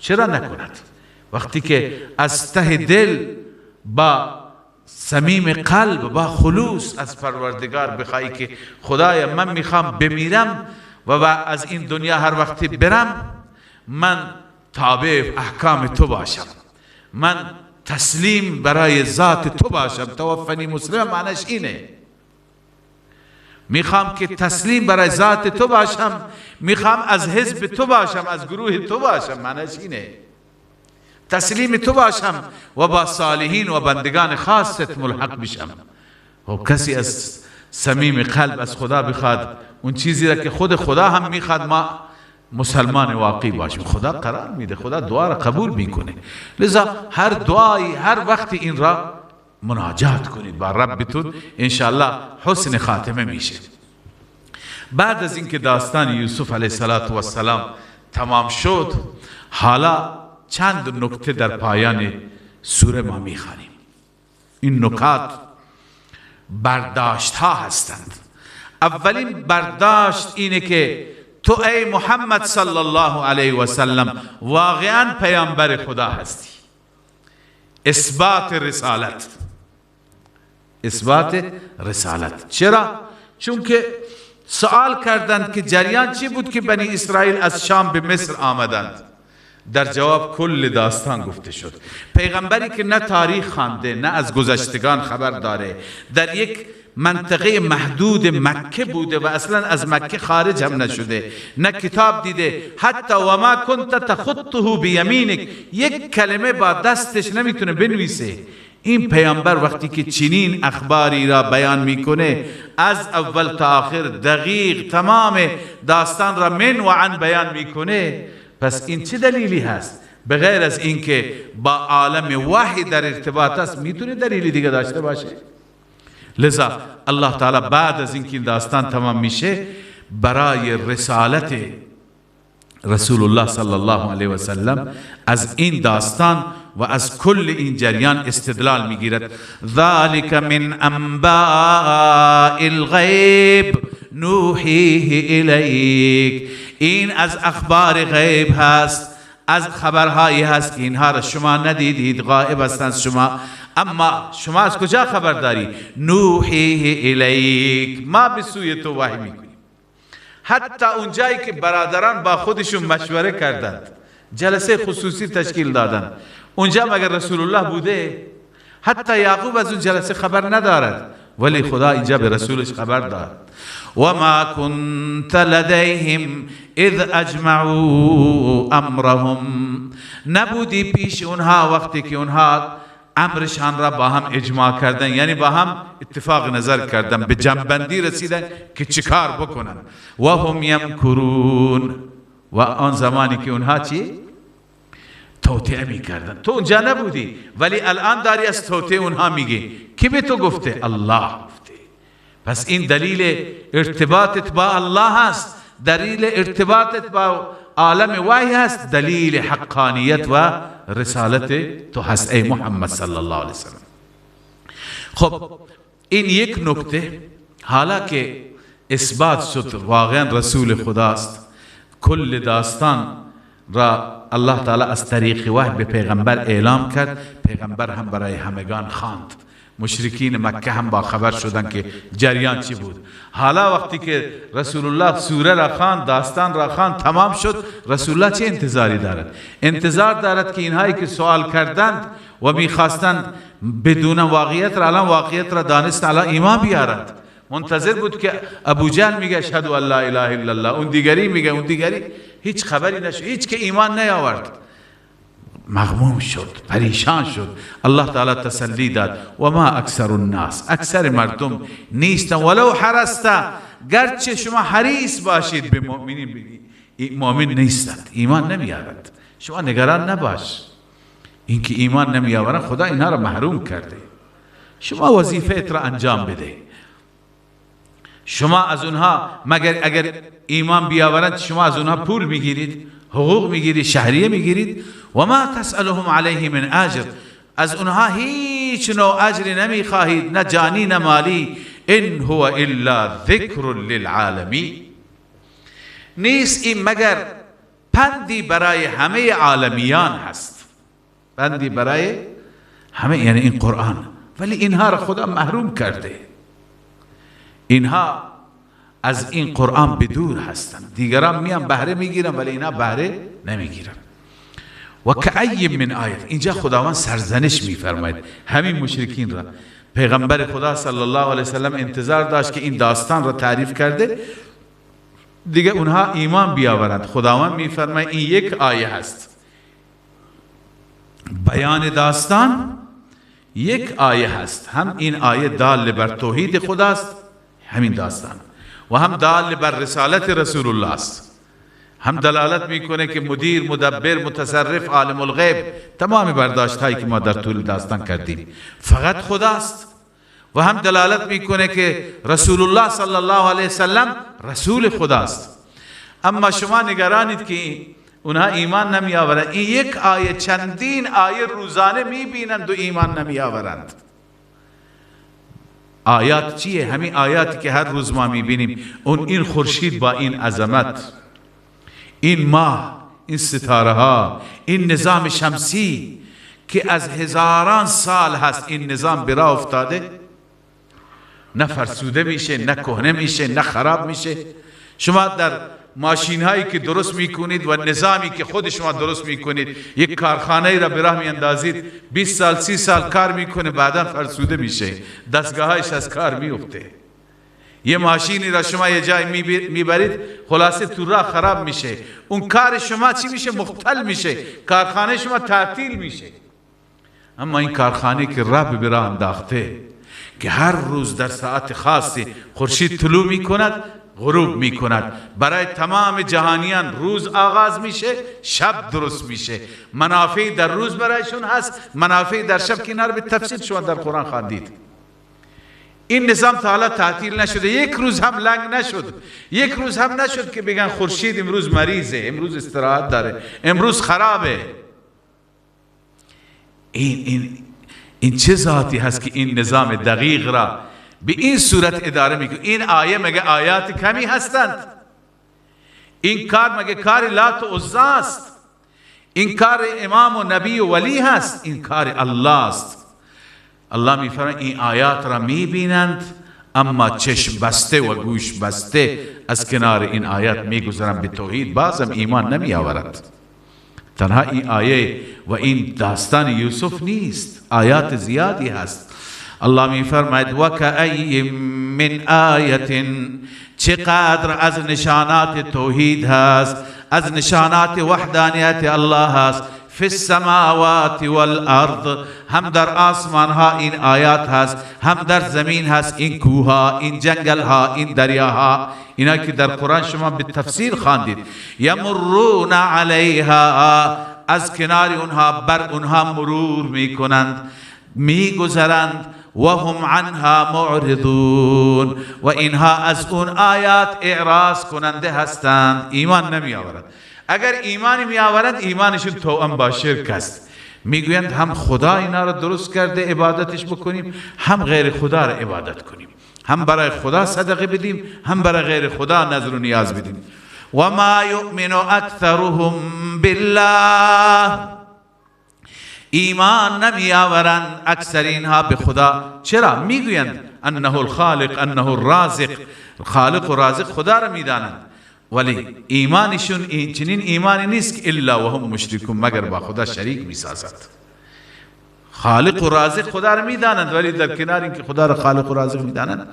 چرا نکند؟ وقتی که از ته دل با صمیم قلب با خلوص از پروردگار بخوای که خدایا من میخوام بمیرم و از این دنیا هر وقتی برم من تابع احکام تو باشم، من تسلیم برای ذات تو باشم، توفنی مسلم معنیش اینه، میخوام که تسلیم برای ذات تو باشم، میخوام از حزب تو باشم، از گروه تو باشم، معنیش اینه تسلیم تو باشم و با صالحین و بندگان خاصت ملحق بشم. و کسی از صمیم قلب از خدا بخواد اون چیزی را که خود خدا هم میخواد ما مسلمان واقعی باشیم، خدا قرار میده، خدا دعا را قبول میکنه. لذا هر دعایی هر وقتی این را مناجات کنید با ربتون، انشاءالله حسن خاتمه میشه. بعد از اینکه داستان یوسف علیه السلام تمام شد، حالا چند نکته در پایان سوره ما میخوانیم. این نکات برداشت ها هستند. اولین برداشت اینه که تو ای محمد صلی الله علیه و سلم واقعا پیامبر خدا هستی. اثبات رسالت، اثبات رسالت. چرا؟ چون که سوال کردند که جریان چی بود که بنی اسرائیل از شام به مصر آمدند. در جواب کل داستان گفته شد. پیغمبری که نه تاریخ خوانده نه از گذشتگان خبر داره، در یک منطقه محدود مکه بوده و اصلا از مکه خارج هم نشده، نه کتاب دیده، حتی و ما کنت تخطه بیمینک، یک کلمه با دستش نمیتونه بنویسه. این پیامبر وقتی که چنین اخباری را بیان میکنه، از اول تا آخر دقیق تمام داستان را من و عن بیان میکنه، پس این چه دلیلی هست؟ به غیر از اینکه با عالم وحی در ارتباط است، میتونه دلیلی دیگه داشته باشه؟ لذا الله تعالی بعد از اینکه این داستان تمام میشه، برای رسالت رسول الله صلی الله علیه و سلم از این داستان و از کل این جریان استدلال میگیرد. ذلك من انباء الغیب نوحیه الیک. این از اخبار غیب هست، از خبرهایی هست که اینها را شما ندیدید، غائب هستند شما، اما شما از کجا خبر داری؟ نوحیه الیک، ما به سوی تو وحی میکنیم. حتی اونجایی که برادران با خودشون مشوره کردند، جلسه خصوصی تشکیل دادند، اونجا مگر رسول الله بوده؟ حتی یعقوب از اون جلسه خبر ندارد، ولی خدا اینجا به رسولش خبر داد. و ما كنت لدیهم اذ اجمعوا امرهم، نبودی پیش اونها وقتی که اونها امرشان را با هم اجماع کردن، یعنی با هم اتفاق نظر کردن، به جنبندی رسیدن که چیکار بکنن. و هم یمکرون، و آن زمانی که اونها چی؟ توطئه میکردن. تو اونجا نبودی ولی الان داری از توطئه اونها میگی. کی به تو گفته؟ الله گفته. پس این دلیل ارتباطت با الله هست، دلیل ارتباطت با عالم وحی هست، دلیل حقانیت و رسالت تو هست ای محمد صلی الله علیه وسلم. خب این یک نکته. حالا که اثبات شد واقعا رسول خداست، کل داستان را الله تعالی از طریق وحی به پیغمبر اعلام کرد، پیغمبر هم برای همگان خواند، مشرکین مکه هم با خبر شدن که جریان چی بود. حالا وقتی که رسول الله سوره را خواند، داستان را خواند، تمام شد، رسول الله چه انتظاری دارد؟ انتظار دارد که اینهایی که سوال کردند و میخواستند بدون واقعیت را، الان واقعیت را دانست، الان ایمان بیارند. منتظر بود که ابو جهل میگه اشهد ان لا اله الا الله، اون دیگری میگه، اون دیگری، هیچ خبری نشد، هیچ که ایمان نیاورد. مغموم شد، پریشان شد. الله تعالی تسلی داد، و ما اکثر الناس، اکثر مردم نیستن، ولو حرصت، گرچه شما حریص باشید به مؤمنین، مؤمن نیستند، ایمان نمیآورند. شما نگران نباش، اینکه ایمان نمیآورند خدا اینها را محروم کرده. شما وظیفه را انجام بده. شما از اونها مگر اگر ایمان بیاورند شما از اونها پول میگیرید، حقوق میگیرید، شهریه میگیرید. و ما تسألهم علیه من اجر، از اونها هیچ نوع اجری نمیخواهید، نه جانی نه مالی. ان هو الا ذکر للعالمین، نیست این مگر پندی برای همه عالمیان هست، پندی برای همه، یعنی این قرآن. ولی اینها را خدا محروم کرده، اینها از این قرآن بدور هستند. دیگران میان بهره میگیرن ولی اینها بهره نمیگیرن. و کأی من آیت، اینجا خداوند سرزنش میفرماید همین مشرکین را. پیغمبر خدا صلی الله علیه وسلم انتظار داشت که این داستان را تعریف کرده دیگه اونها ایمان بیاورند. خداوند میفرماید این یک آیه هست، بیان داستان یک آیه هست. هم این آیه دال بر توحید خداست، همین داستان، و هم دال بر رسالت رسول الله است، هم دلالت میکنه که مدیر، مدبر، متصرف، عالم الغیب، تمام برداشت هایی که ما در طول داستان کردیم فقط خداست، و هم دلالت میکنه که رسول الله صلی الله علیه وسلم رسول خداست. اما شما نگرانید که اونها ایمان نمی آورند. این یک آیه، چندین آیه روزانه میبینند و ایمان نمی آورند. آیات چیه؟ همین آیاتی که هر روز ما میبینیم. اون این خورشید با این عظمت، این ماه، این ستاره ها، این نظام شمسی که از هزاران سال هست این نظام برا افتاده، نه فرسوده میشه، نه کهنه میشه، نه خراب میشه. شما در ماشین هایی که درست میکنید و نظامی که خود شما درست میکنید، یک کارخانه را به راه میاندازید، 20 سال 30 سال کار میکنه، بعدا فرسوده میشه، دستگاهایش از کار میفته. یه ماشینی را شما یه جای میبرید، خلاصه تو راه خراب میشه، اون کار شما چی میشه؟ مختل میشه، کارخانه شما تعطیل میشه. اما این کارخانه که رب به راه انداخته، که هر روز در ساعت خاصی خورشید طلوع میکند، غروب میکند، برای تمام جهانیان روز آغاز میشه، شب درست میشه، منافع در روز برایشون هست، منافع در شب، که اینا رو به تفصیل شما در قرآن خواندید. این نظام تا حالا تعطیل نشده، یک روز هم لنگ نشد، یک روز هم نشد که بگن خورشید امروز مریضه، امروز استراحت داره، امروز خرابه. این چه ذاتی هست که این نظام دقیق را به این صورت اداره میکنه؟ این آیه مگه آیات کمی هستند؟ این کار مگه کار لات و عزی است؟ این کار امام و نبی و ولی هست؟ این کار الله است. الله میفرماید این آیات را میبینند اما چشم بسته و گوش بسته از کنار این آیات میگذرند، به توحید بازم ایمان نمیآورند. تنها این آیه و این داستان یوسف نیست، آیات زیادی هست. الله میفرماید و کأی من آیت، چقدر از نشانات توحید هست، از نشانات وحدانیت الله هست، فی السماوات والارض، هم در آسمان ها این آیات هست، هم در زمین هست، این کوه ها، این جنگل ها، این دریاها، اینا که در قرآن شما به تفسیر خواندید. یمرون علیها، از کنار اونها بر اونها مرور میکنند، میگذرند، و هم عنها معرضون، و اینها از اون آیات اعراض کننده هستند، ایمان نمی آورند. اگر ایمان می آورند ایمانشون توأم با شرک است. میگویند هم خدا اینا را درست کرده عبادتش بکنیم، هم غیر خدا را عبادت کنیم، هم برای خدا صدقه بدیم، هم برای غیر خدا نذر و نیاز بدیم. و ما یؤمن اکثرهم بالله، ایمان نمی آورند اکثر اینها به خدا. چرا؟ میگویند انه الخالق انه الرازق، خالق و رازق خدا را میدانند، ولی ایمانشون این چنین ایمانی نیست که الا و هم مشرکون، مگر با خدا شریک میسازند. خالق و رازق خدا را میدانند، ولی در کنار اینکه خدا را خالق و رازق میدانند،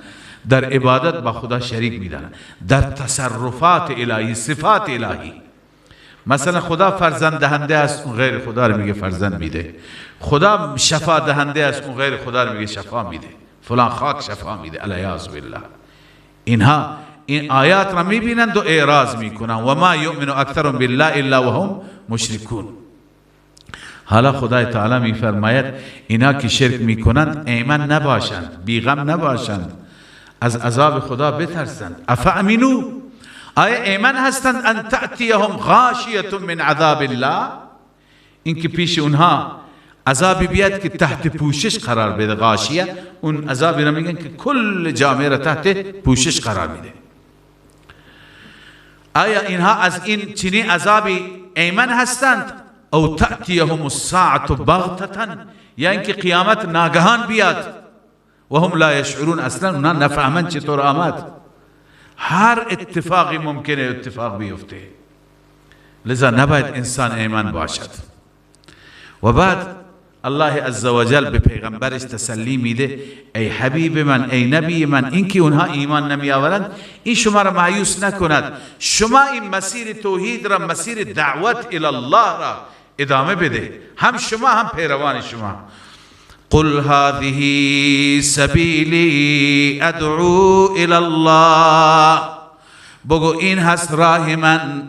در عبادت با خدا شریک میدانند، در تصرفات الهی، صفات الهی. مثلا خدا فرزند دهنده است، اون غیر خدا رو میگه فرزند میده. خدا شفا دهنده است، اون غیر خدا رو میگه شفا میده، فلان خاک شفا میده، الیاذ بالله. اینها این آیات را میبینند و اعراض میکنند. و ما یؤمن اکثرهم بالله الا وهم مشرکون. حالا خدای تعالی میفرماید اینا که شرک میکنند ایمن نباشند، بیغم نباشند، از عذاب خدا بترسند. افامنوا، آیا ایمن هستند ان تأتیهم غاشیه من عذاب الله، اینکه پیش اونها عذابی بیاد که تحت پوشش قرار بده. غاشیه اون عذابی را میگن که کل جامعه را تحت پوشش قرار میده. آیا اینها از این چنین عذابی ایمن هستند؟ او تأتیهم الساعة بغتة، یا اینکه قیامت ناگهان بیاد، و هم لا یشعرون، اصلا اونا نفهمند چطور آمد. هر اتفاقی ممکنه اتفاق بیفته، لذا نباید انسان ایمن باشد. و بعد الله عزوجل به پیغمبرش تسلی میده، ای حبیب من، ای نبی من، اینکه اونها ایمان نمی آورند این شما را مایوس نکند. شما این مسیر توحید را، مسیر دعوت الی الله را ادامه بده، هم شما هم پیروان شما. قل هذه سبیلی ادعو الی الله، بگو این هست راه من،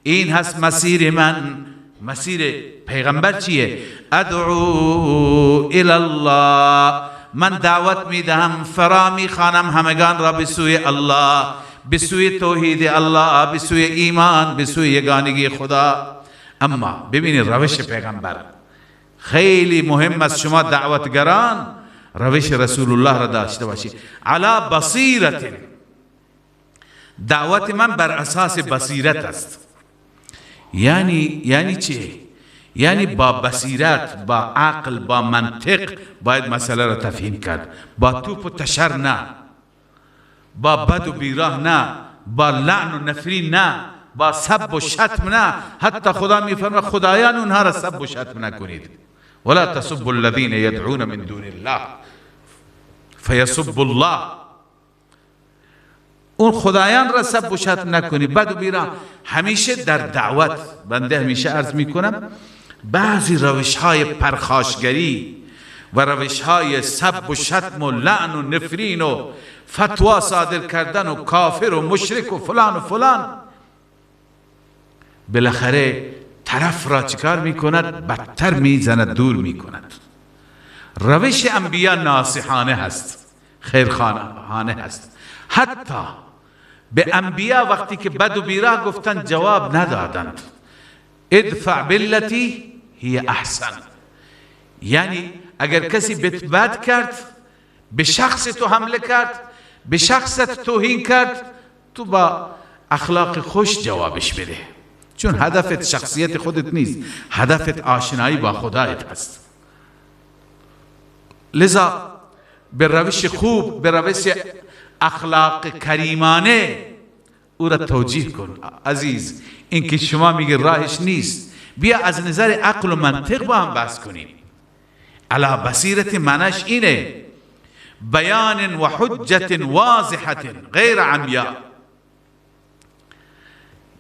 این هست مسیر من. مسیر پیغمبر چیه؟ ادعو الی الله، من دعوت میدهم، فرا میخوانم همگان را به سوی الله، به سوی توحید الله، به سوی ایمان، به سوی یگانگی خدا. اما ببینید روش پیغمبر خیلی مهم است. شما دعوتگران روش رسول الله را داشته باشید. علی بصیرت، دعوت من بر اساس بصیرت است. یعنی چه؟ یعنی با بصیرت، با عقل، با منطق باید مسئله را تفهیم کرد. با توپ و تشر نه، با بد و بیراه نه، با لعن و نفرین نه، با سب و شتم نه. حتی خدا میفرماید خدایان اونها را سب و شتم نکنید. ولا تسبوا الذين يدعون من دون الله فیسبوا الله. اون خدایان را سب و شتم نکنید، بد و بیراه. همیشه در دعوت بنده همیشه عرض میکنم بعضی روش های پرخاشگری و روش های سب و شتم و لعن و نفرین و فتوا صادر کردن و کافر و مشرک و فلان و فلان، بالاخره طرف را چیکار میکند؟ بدتر میزند، دور میکند. روش انبیا ناصحانه هست، خیرخانه هست. حتی به انبیا وقتی که بد و بیراه گفتند جواب ندادند. ادفع بالتي هي احسن، یعنی اگر کسی بهت بد کرد، به شخص تو حمله کرد، به شخصت توهین کرد، تو با اخلاق خوش جوابش بده، چون هدفت شخصیت خودت نیست، هدفت آشنایی با خدایت هست. لذا به روش خوب، به روش اخلاق کریمانه او را توجیه کن. عزیز، این که شما میگه راهش نیست، بیا از نظر عقل و منطق با هم بحث کنیم. علی بصیرت معناش اینه، بیان و حجت واضحة غیر عمیا،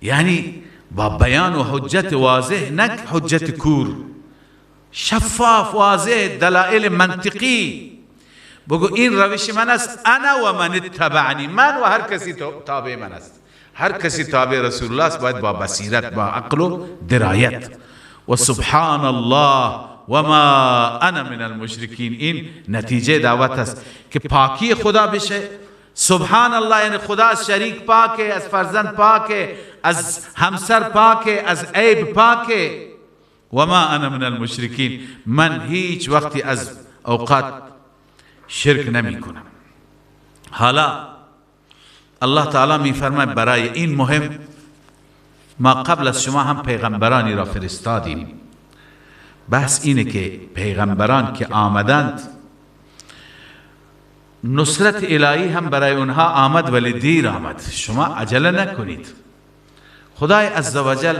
یعنی با بیان و حجت واضح، نه حجت کور، شفاف، واضح، دلائل منطقی. بگو این روش من است، انا و من اتبعنی، من و هر کسی تابع من است. هر کسی تابع رسول الله است باید با بصیرت، با عقل و درایت. و سبحان الله و ما انا من المشرکین. این نتیجه دعوت است که پاکی خدا بشه. سبحان الله یعنی خدا از شریک پاکه، از فرزند پاکه، از همسر پاکه، از عیب پاکه. و ما انا من المشرکین، من هیچ وقتی از اوقات شرک نمی کنم. حالا الله تعالی می فرماید برای این مهم ما قبل از شما هم پیغمبرانی را فرستادیم. بحث اینه که پیغمبران که آمدند نصرت الهی هم برای اونها آمد، ولی دیر آمد. شما عجله نکنید. خدای عزوجل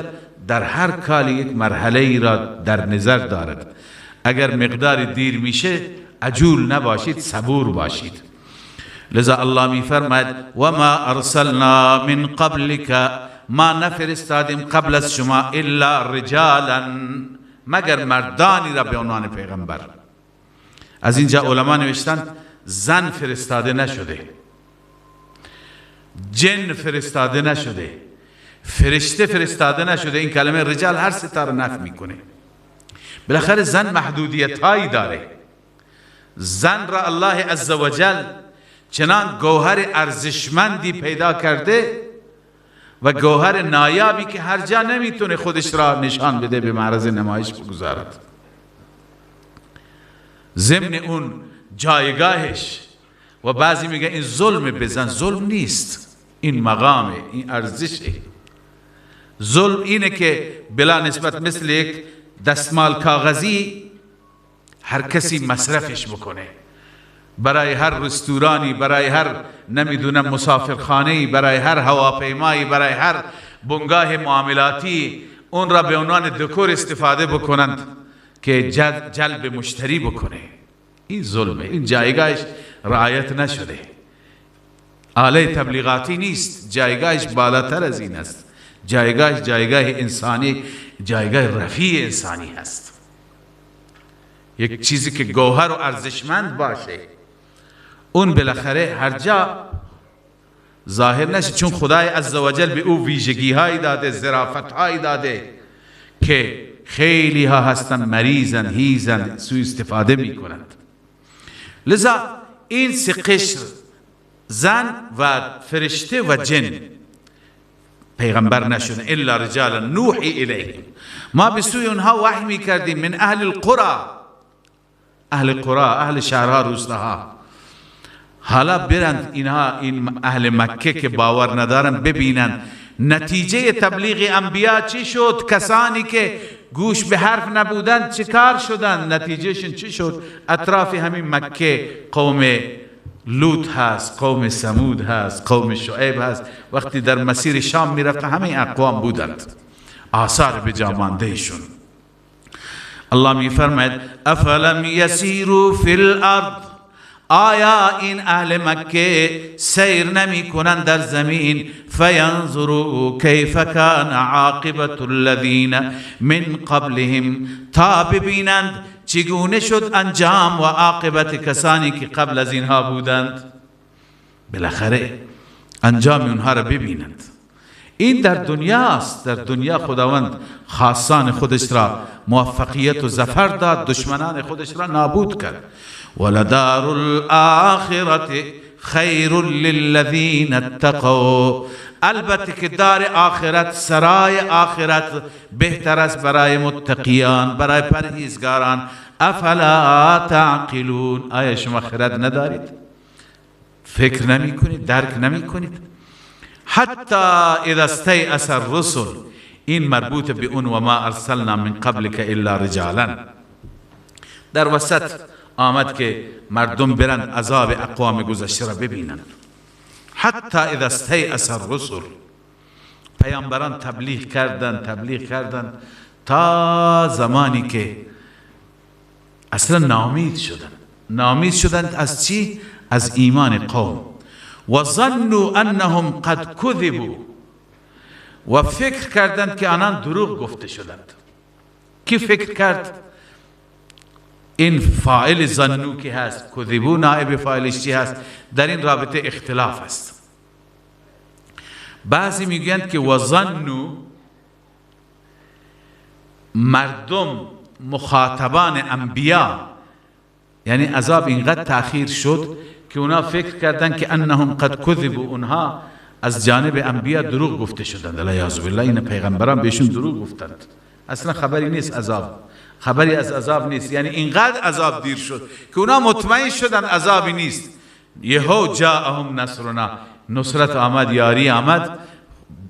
در هر کاری یک مرحله ای را در نظر دارد. اگر مقدار دیر میشه عجول نباشید، صبور باشید. لذا الله می فرماید و ما ارسلنا من قبلک، ما نفرستادیم قبل از شما الا رجالا، مگر مردانی را به عنوان پیغمبر. از اینجا علما نوشتن زن فرستاده نشده، جن فرستاده نشده، فرشته فرستاده نشده. این کلمه رجال هر سه تا رو نفی میکنه. بالاخره زن محدودیت هایی داره. زن را الله عزوجل چنان گوهر ارزشمندی پیدا کرده و گوهر نایابی که هر جا نمیتونه خودش را نشان بده، به معرض نمایش بگذارد. ضمن اون جایگاهش، و بعضی میگه این ظلم به زن، ظلم نیست، این مقامه، این ارزشه. ظلم اینه که بلا نسبت مثل یک دستمال کاغذی هر کسی مصرفش بکنه، برای هر رستورانی، برای هر نمیدونم مسافرخانه‌ای، برای هر هواپیمایی، برای هر بنگاه معاملاتی اون را به عنوان دکور استفاده بکنند که جلب مشتری بکنه. این ظلمه، این جایگاهش رعایت نشده. آله تبلیغاتی نیست، جایگاهش بالاتر از این است. جایگاهش جایگاه انسانی، جایگاه رفیع انسانی هست. یک چیزی که گوهر و ارزشمند باشه اون بالاخره هر جا ظاهر نشه، چون خدای عزوجل به او ویژگی هایی داده، ظرافت هایی داده که خیلی ها هستن مریضن، هیزن، سوء استفاده میکنند. لذا این سه قشر، زن و فرشته و جن، پیغمبر نشدن. الا رجالا نوحی الیهم، ما به سوی اونها وحی میکردیم. من اهل القرى، اهل قرى، اهل شهرها، روستاها. حالا برند اینها، این اهل مکه که باور ندارن، ببینن نتیجه تبلیغ انبیا چی شد، کسانی که گوش به حرف نبودن چه کار شدن، نتیجهشون چی شد. اطراف همین مکه قوم لوط هست، قوم ثمود هست، قوم شعیب هست. وقتی در مسیر شام میرفت همه اقوام بودند، آثار به جا ماندهشون. الله میفرماید افلم یسیروا فی الارض، آیا این اهل مکه سیر نمی کنند در زمین؟ فینظروا کیف کان عاقبت الذین من قبلهم، تا ببینند چگونه شد انجام و عاقبت کسانی که قبل از اینها بودند. بالاخره انجام اونها را ببینند. این در دنیاست. در دنیا خداوند خاصان خودش را موفقیت و ظفر داد، دشمنان خودش را نابود کرد. ولدار الآخرة خیر للذین اتقوا، البته که دار آخرت، سرای آخرت بهتر است برای متقیان، برای پرهیزگاران. افلا تعقلون، آیا شما خرد ندارید؟ فکر نمی کنید؟ درک نمی کنید؟ حتی اذا استیأس الرسل، این مربوط به اون و ما ارسلنا من قبلک الا رجالا. در وسط آمد که مردم برند عذاب اقوام گذشته را ببینند. حتی اذا استیأس الرسل، پیامبران تبلیغ کردند، تبلیغ کردند تا زمانی که اصلا ناامید شدند. ناامید شدند از چی؟ از ایمان قوم. و ظنوا انهم قد کذبوا، و فکر کردند که آنان دروغ گفته شدند. کی فکر کرد؟ این فاعل ظنو که هست، کذبو نائب فاعلش چی هست؟ در این رابطه اختلاف است. بعضی میگویند که و ظنو مردم مخاطبان انبیا، یعنی عذاب اینقدر تأخیر شد که اونا فکر کردند که انهم قد کذبوا، اونها از جانب انبیا دروغ گفته شدند. العیاذ بالله، این پیغمبران بهشون دروغ گفتند. اصلا خبری نیست عذاب، خبری از عذاب نیست. یعنی اینقدر عذاب دیر شد که اونا مطمئن شدن عذابی نیست. یهو جاءهم نصرنا، نصرت آمد، یاری آمد،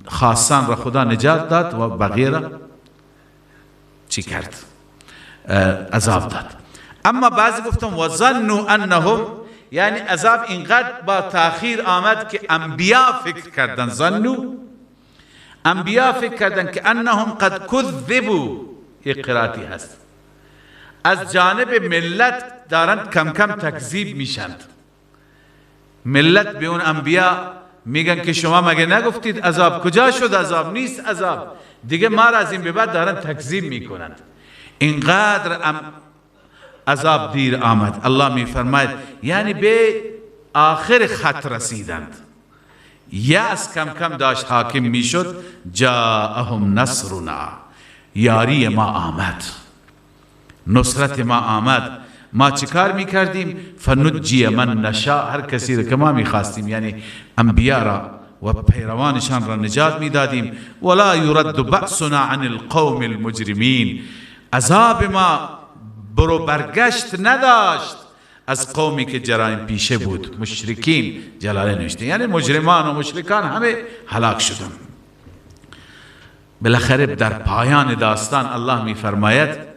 خاصان را خدا نجات داد و بقیه را چی کرد؟ عذاب داد. اما بعضی گفتم و ظنوا انهم، یعنی عذاب اینقدر با تأخیر آمد که انبیا فکر کردن، ظنوا، انبیا فکر کردن که انهم قد کذبوا، یک قراتی هست، از جانب ملت دارند کم کم تکذیب میشند. ملت به اون انبیا میگن که شما مگه نگفتید عذاب؟ کجا شد عذاب؟ نیست عذاب. دیگه ما را از این به بعد دارن تکذیب میکنند. اینقدر عذاب دیر آمد. الله میفرماید یعنی به آخر خط رسیدند. یأس کم کم داشت حاکم میشد. جاءهم نصرنا، یاری ما آمد، نصرت ما آمد. ما چیکار میکردیم؟ فنجی من نشاء، هر کسی را که ما میخواستیم، یعنی انبیا را و پیروانشان را نجات میدادیم. ولا یرد بأسنا عن القوم المجرمین، عذاب ما برو برگشت نداشت از قومی که جرایم پیشه بود، مشرکین. جلاله نوشته یعنی مجرمان و مشرکان همه هلاک شدند. بالاخره در پایان داستان الله میفرماید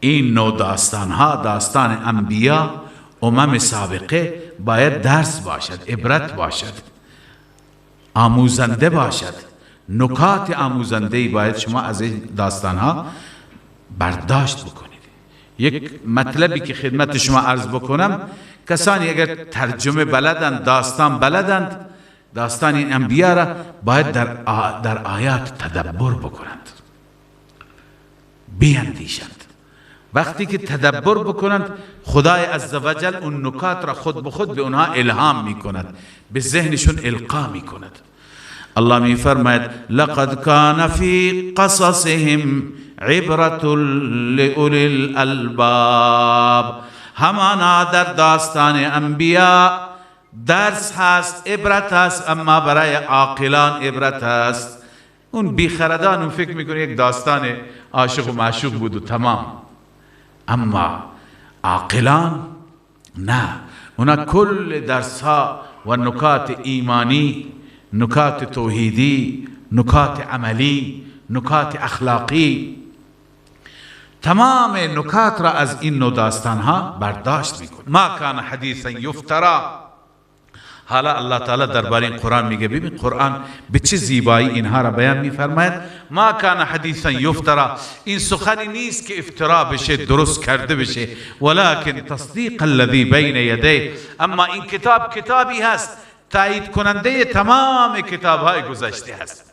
این نوع داستان ها، داستان انبیا، امم سابقه، باید درس باشد، عبرت باشد، آموزنده باشد. نکات آموزنده‌ای باید شما از این داستان ها برداشت بکنید. یک مطلبی که خدمت شما عرض بکنم، کسانی اگر ترجمه بلدند، داستان بلدند، داستان این انبیا را باید در آیات تدبر بکنند، بیندیشند. وقتی که تدبر بکنند، خدای عزوجل اون نکات را خود به خود به اونها الهام میکند، به ذهنشون القا میکند. الله میفرماید لقد کان فی قصصهم عبرة لأولی الالباب، همانا در داستان انبیا درس هست، عبرت هست، اما برای عاقلان عبرت هست. اون بیخردان اون فکر میکنه یک داستان عاشق و معشوق بود و تمام، اما عاقلان نه، اونا کل درس ها و نکات ایمانی، نکات توحیدی، نکات عملی، نکات اخلاقی، تمام نکات را از این نوع داستان ها برداشت میکنه. ما کان حدیثا یفترا. حالا الله تعالی درباره این قرآن میگه، ببین قرآن به چه زیبایی اینها را بیان میفرماید. ما کان حدیثا یفترا، این سخنی نیست که افترا بشه، درست کرده بشه، ولکن تصدیق الذی بین یدیه، اما این کتاب کتابی هست تایید کننده تمام کتابهای گذشته هست.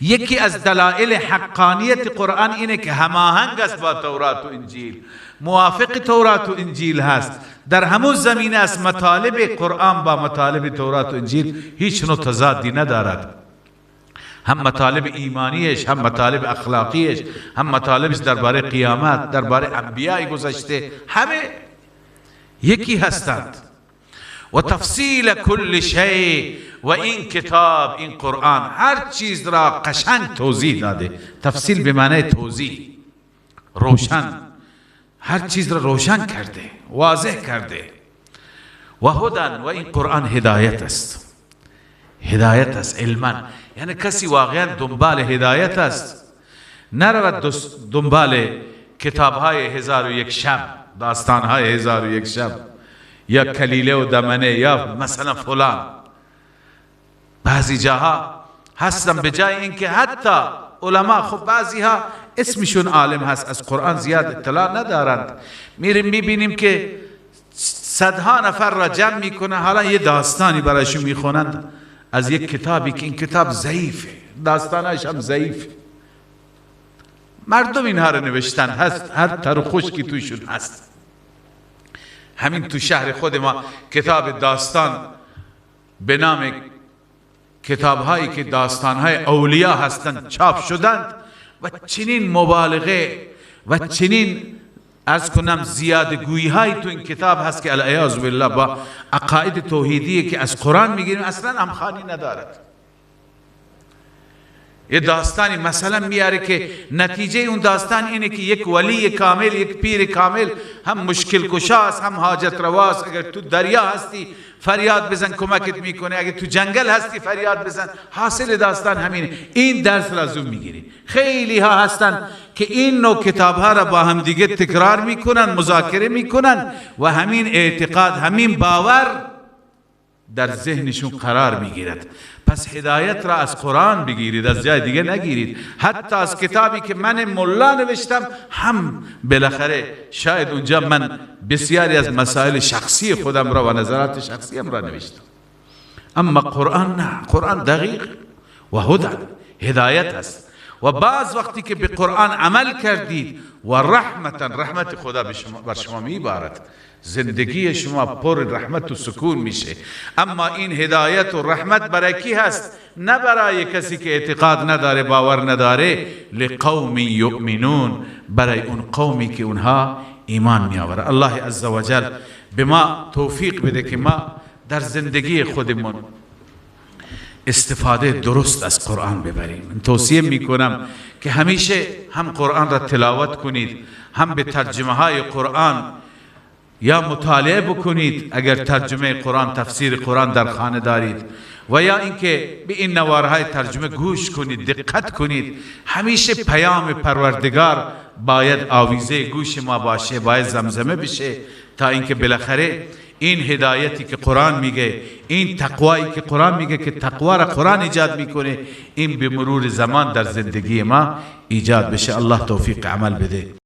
یکی از دلایل حقانیت قرآن اینه که هماهنگ است با تورات و انجیل، موافق تورات و انجیل هست، در همون زمینه است. مطالب قرآن با مطالب تورات و انجیل هیچ نوع تضادی ندارد، هم مطالب ایمانیش، هم مطالب اخلاقیش، هم مطالبش درباره قیامت، درباره انبیاء گذشته، همه یکی هستند. و تفصیل کل شیء، و این کتاب، این قرآن هر چیز را قشنگ توضیح داده. تفصیل به معنی توضیح، روشن، هر چیز را روشن کرده، واضح کرده. و هدن، و این قرآن هدایت است، هدایت است علما، یعنی کسی واقعا دنبال هدایت است، نرود دنبال کتابهای 1001 شب، داستانهای 1001 شب، یا کلیله و دمنه، یا مثلا فلان. بعضی جاها هستن به جای اینکه حتی علما، خب بعضی ها اسمشون عالم هست، از قرآن زیاد اطلاع ندارند، میریم میبینیم که صدها نفر را جمع میکنه، حالا یه داستانی برایشون میخونند از یک کتابی که این کتاب ضعیفه، داستانش هم ضعیفه، مردم اینها رو نوشتن، هست هر تر و خشکی توشون هست. همین تو شهر خود ما کتاب داستان به نام کتاب‌هایی که داستان‌های اولیا هستند چاپ شدند و چنین مبالغه و چنین عرض کنم زیاد گویی های تو این کتاب هست که العیاذ بالله با عقاید توحیدی که از قرآن میگیریم اصلا همخوانی ندارد. یه داستانی مثلا میاره که نتیجه اون داستان اینه که یک ولی کامل، یک پیر کامل، هم مشکل کشاست، هم حاجت رواست. اگر تو دریا هستی فریاد بزن کمکت میکنه، اگر تو جنگل هستی فریاد بزن. حاصل داستان همینه. این درس را از اون میگیری. خیلی ها هستن که این نوع کتاب ها را با هم دیگه تکرار میکنن، مذاکره میکنن و همین اعتقاد، همین باور در ذهنشون قرار میگیرد. پس هدایت را از قرآن بگیرید، از جای دیگه نگیرید. حتی از کتابی که من ملا نوشتم هم بالاخره شاید اونجا من بسیاری از مسائل شخصی خودم را و نظرات شخصیم را نوشتم، اما قرآن نه، قرآن دقیق و هدى، هدایت است. و بعض وقتی که به قرآن عمل کردید و رحمتا، رحمت خدا بر شما میبارد، زندگی شما پر رحمت و سکون میشه. اما این هدایت و رحمت برای کی هست؟ نه برای کسی که اعتقاد نداره، باور نداره. لقوم یؤمنون، برای اون قومی که اونها ایمان میآوره. الله عزوجل به ما توفیق بده که ما در زندگی خودمون استفاده درست از قرآن ببریم. توصیه میکنم که همیشه هم قرآن را تلاوت کنید، هم به ترجمه های قرآن یا مطالعه بکنید اگر ترجمه قرآن، تفسیر قرآن در خانه دارید، و یا اینکه به این نوارهای ترجمه گوش کنید، دقت کنید. همیشه پیام پروردگار باید آویزه گوش ما باشه، باید زمزمه بشه، تا اینکه بالاخره این هدایتی که قرآن میگه، این تقوایی که قرآن میگه که تقوا را قرآن ایجاد میکنه، این به مرور زمان در زندگی ما ایجاد بشه. الله توفیق عمل بده.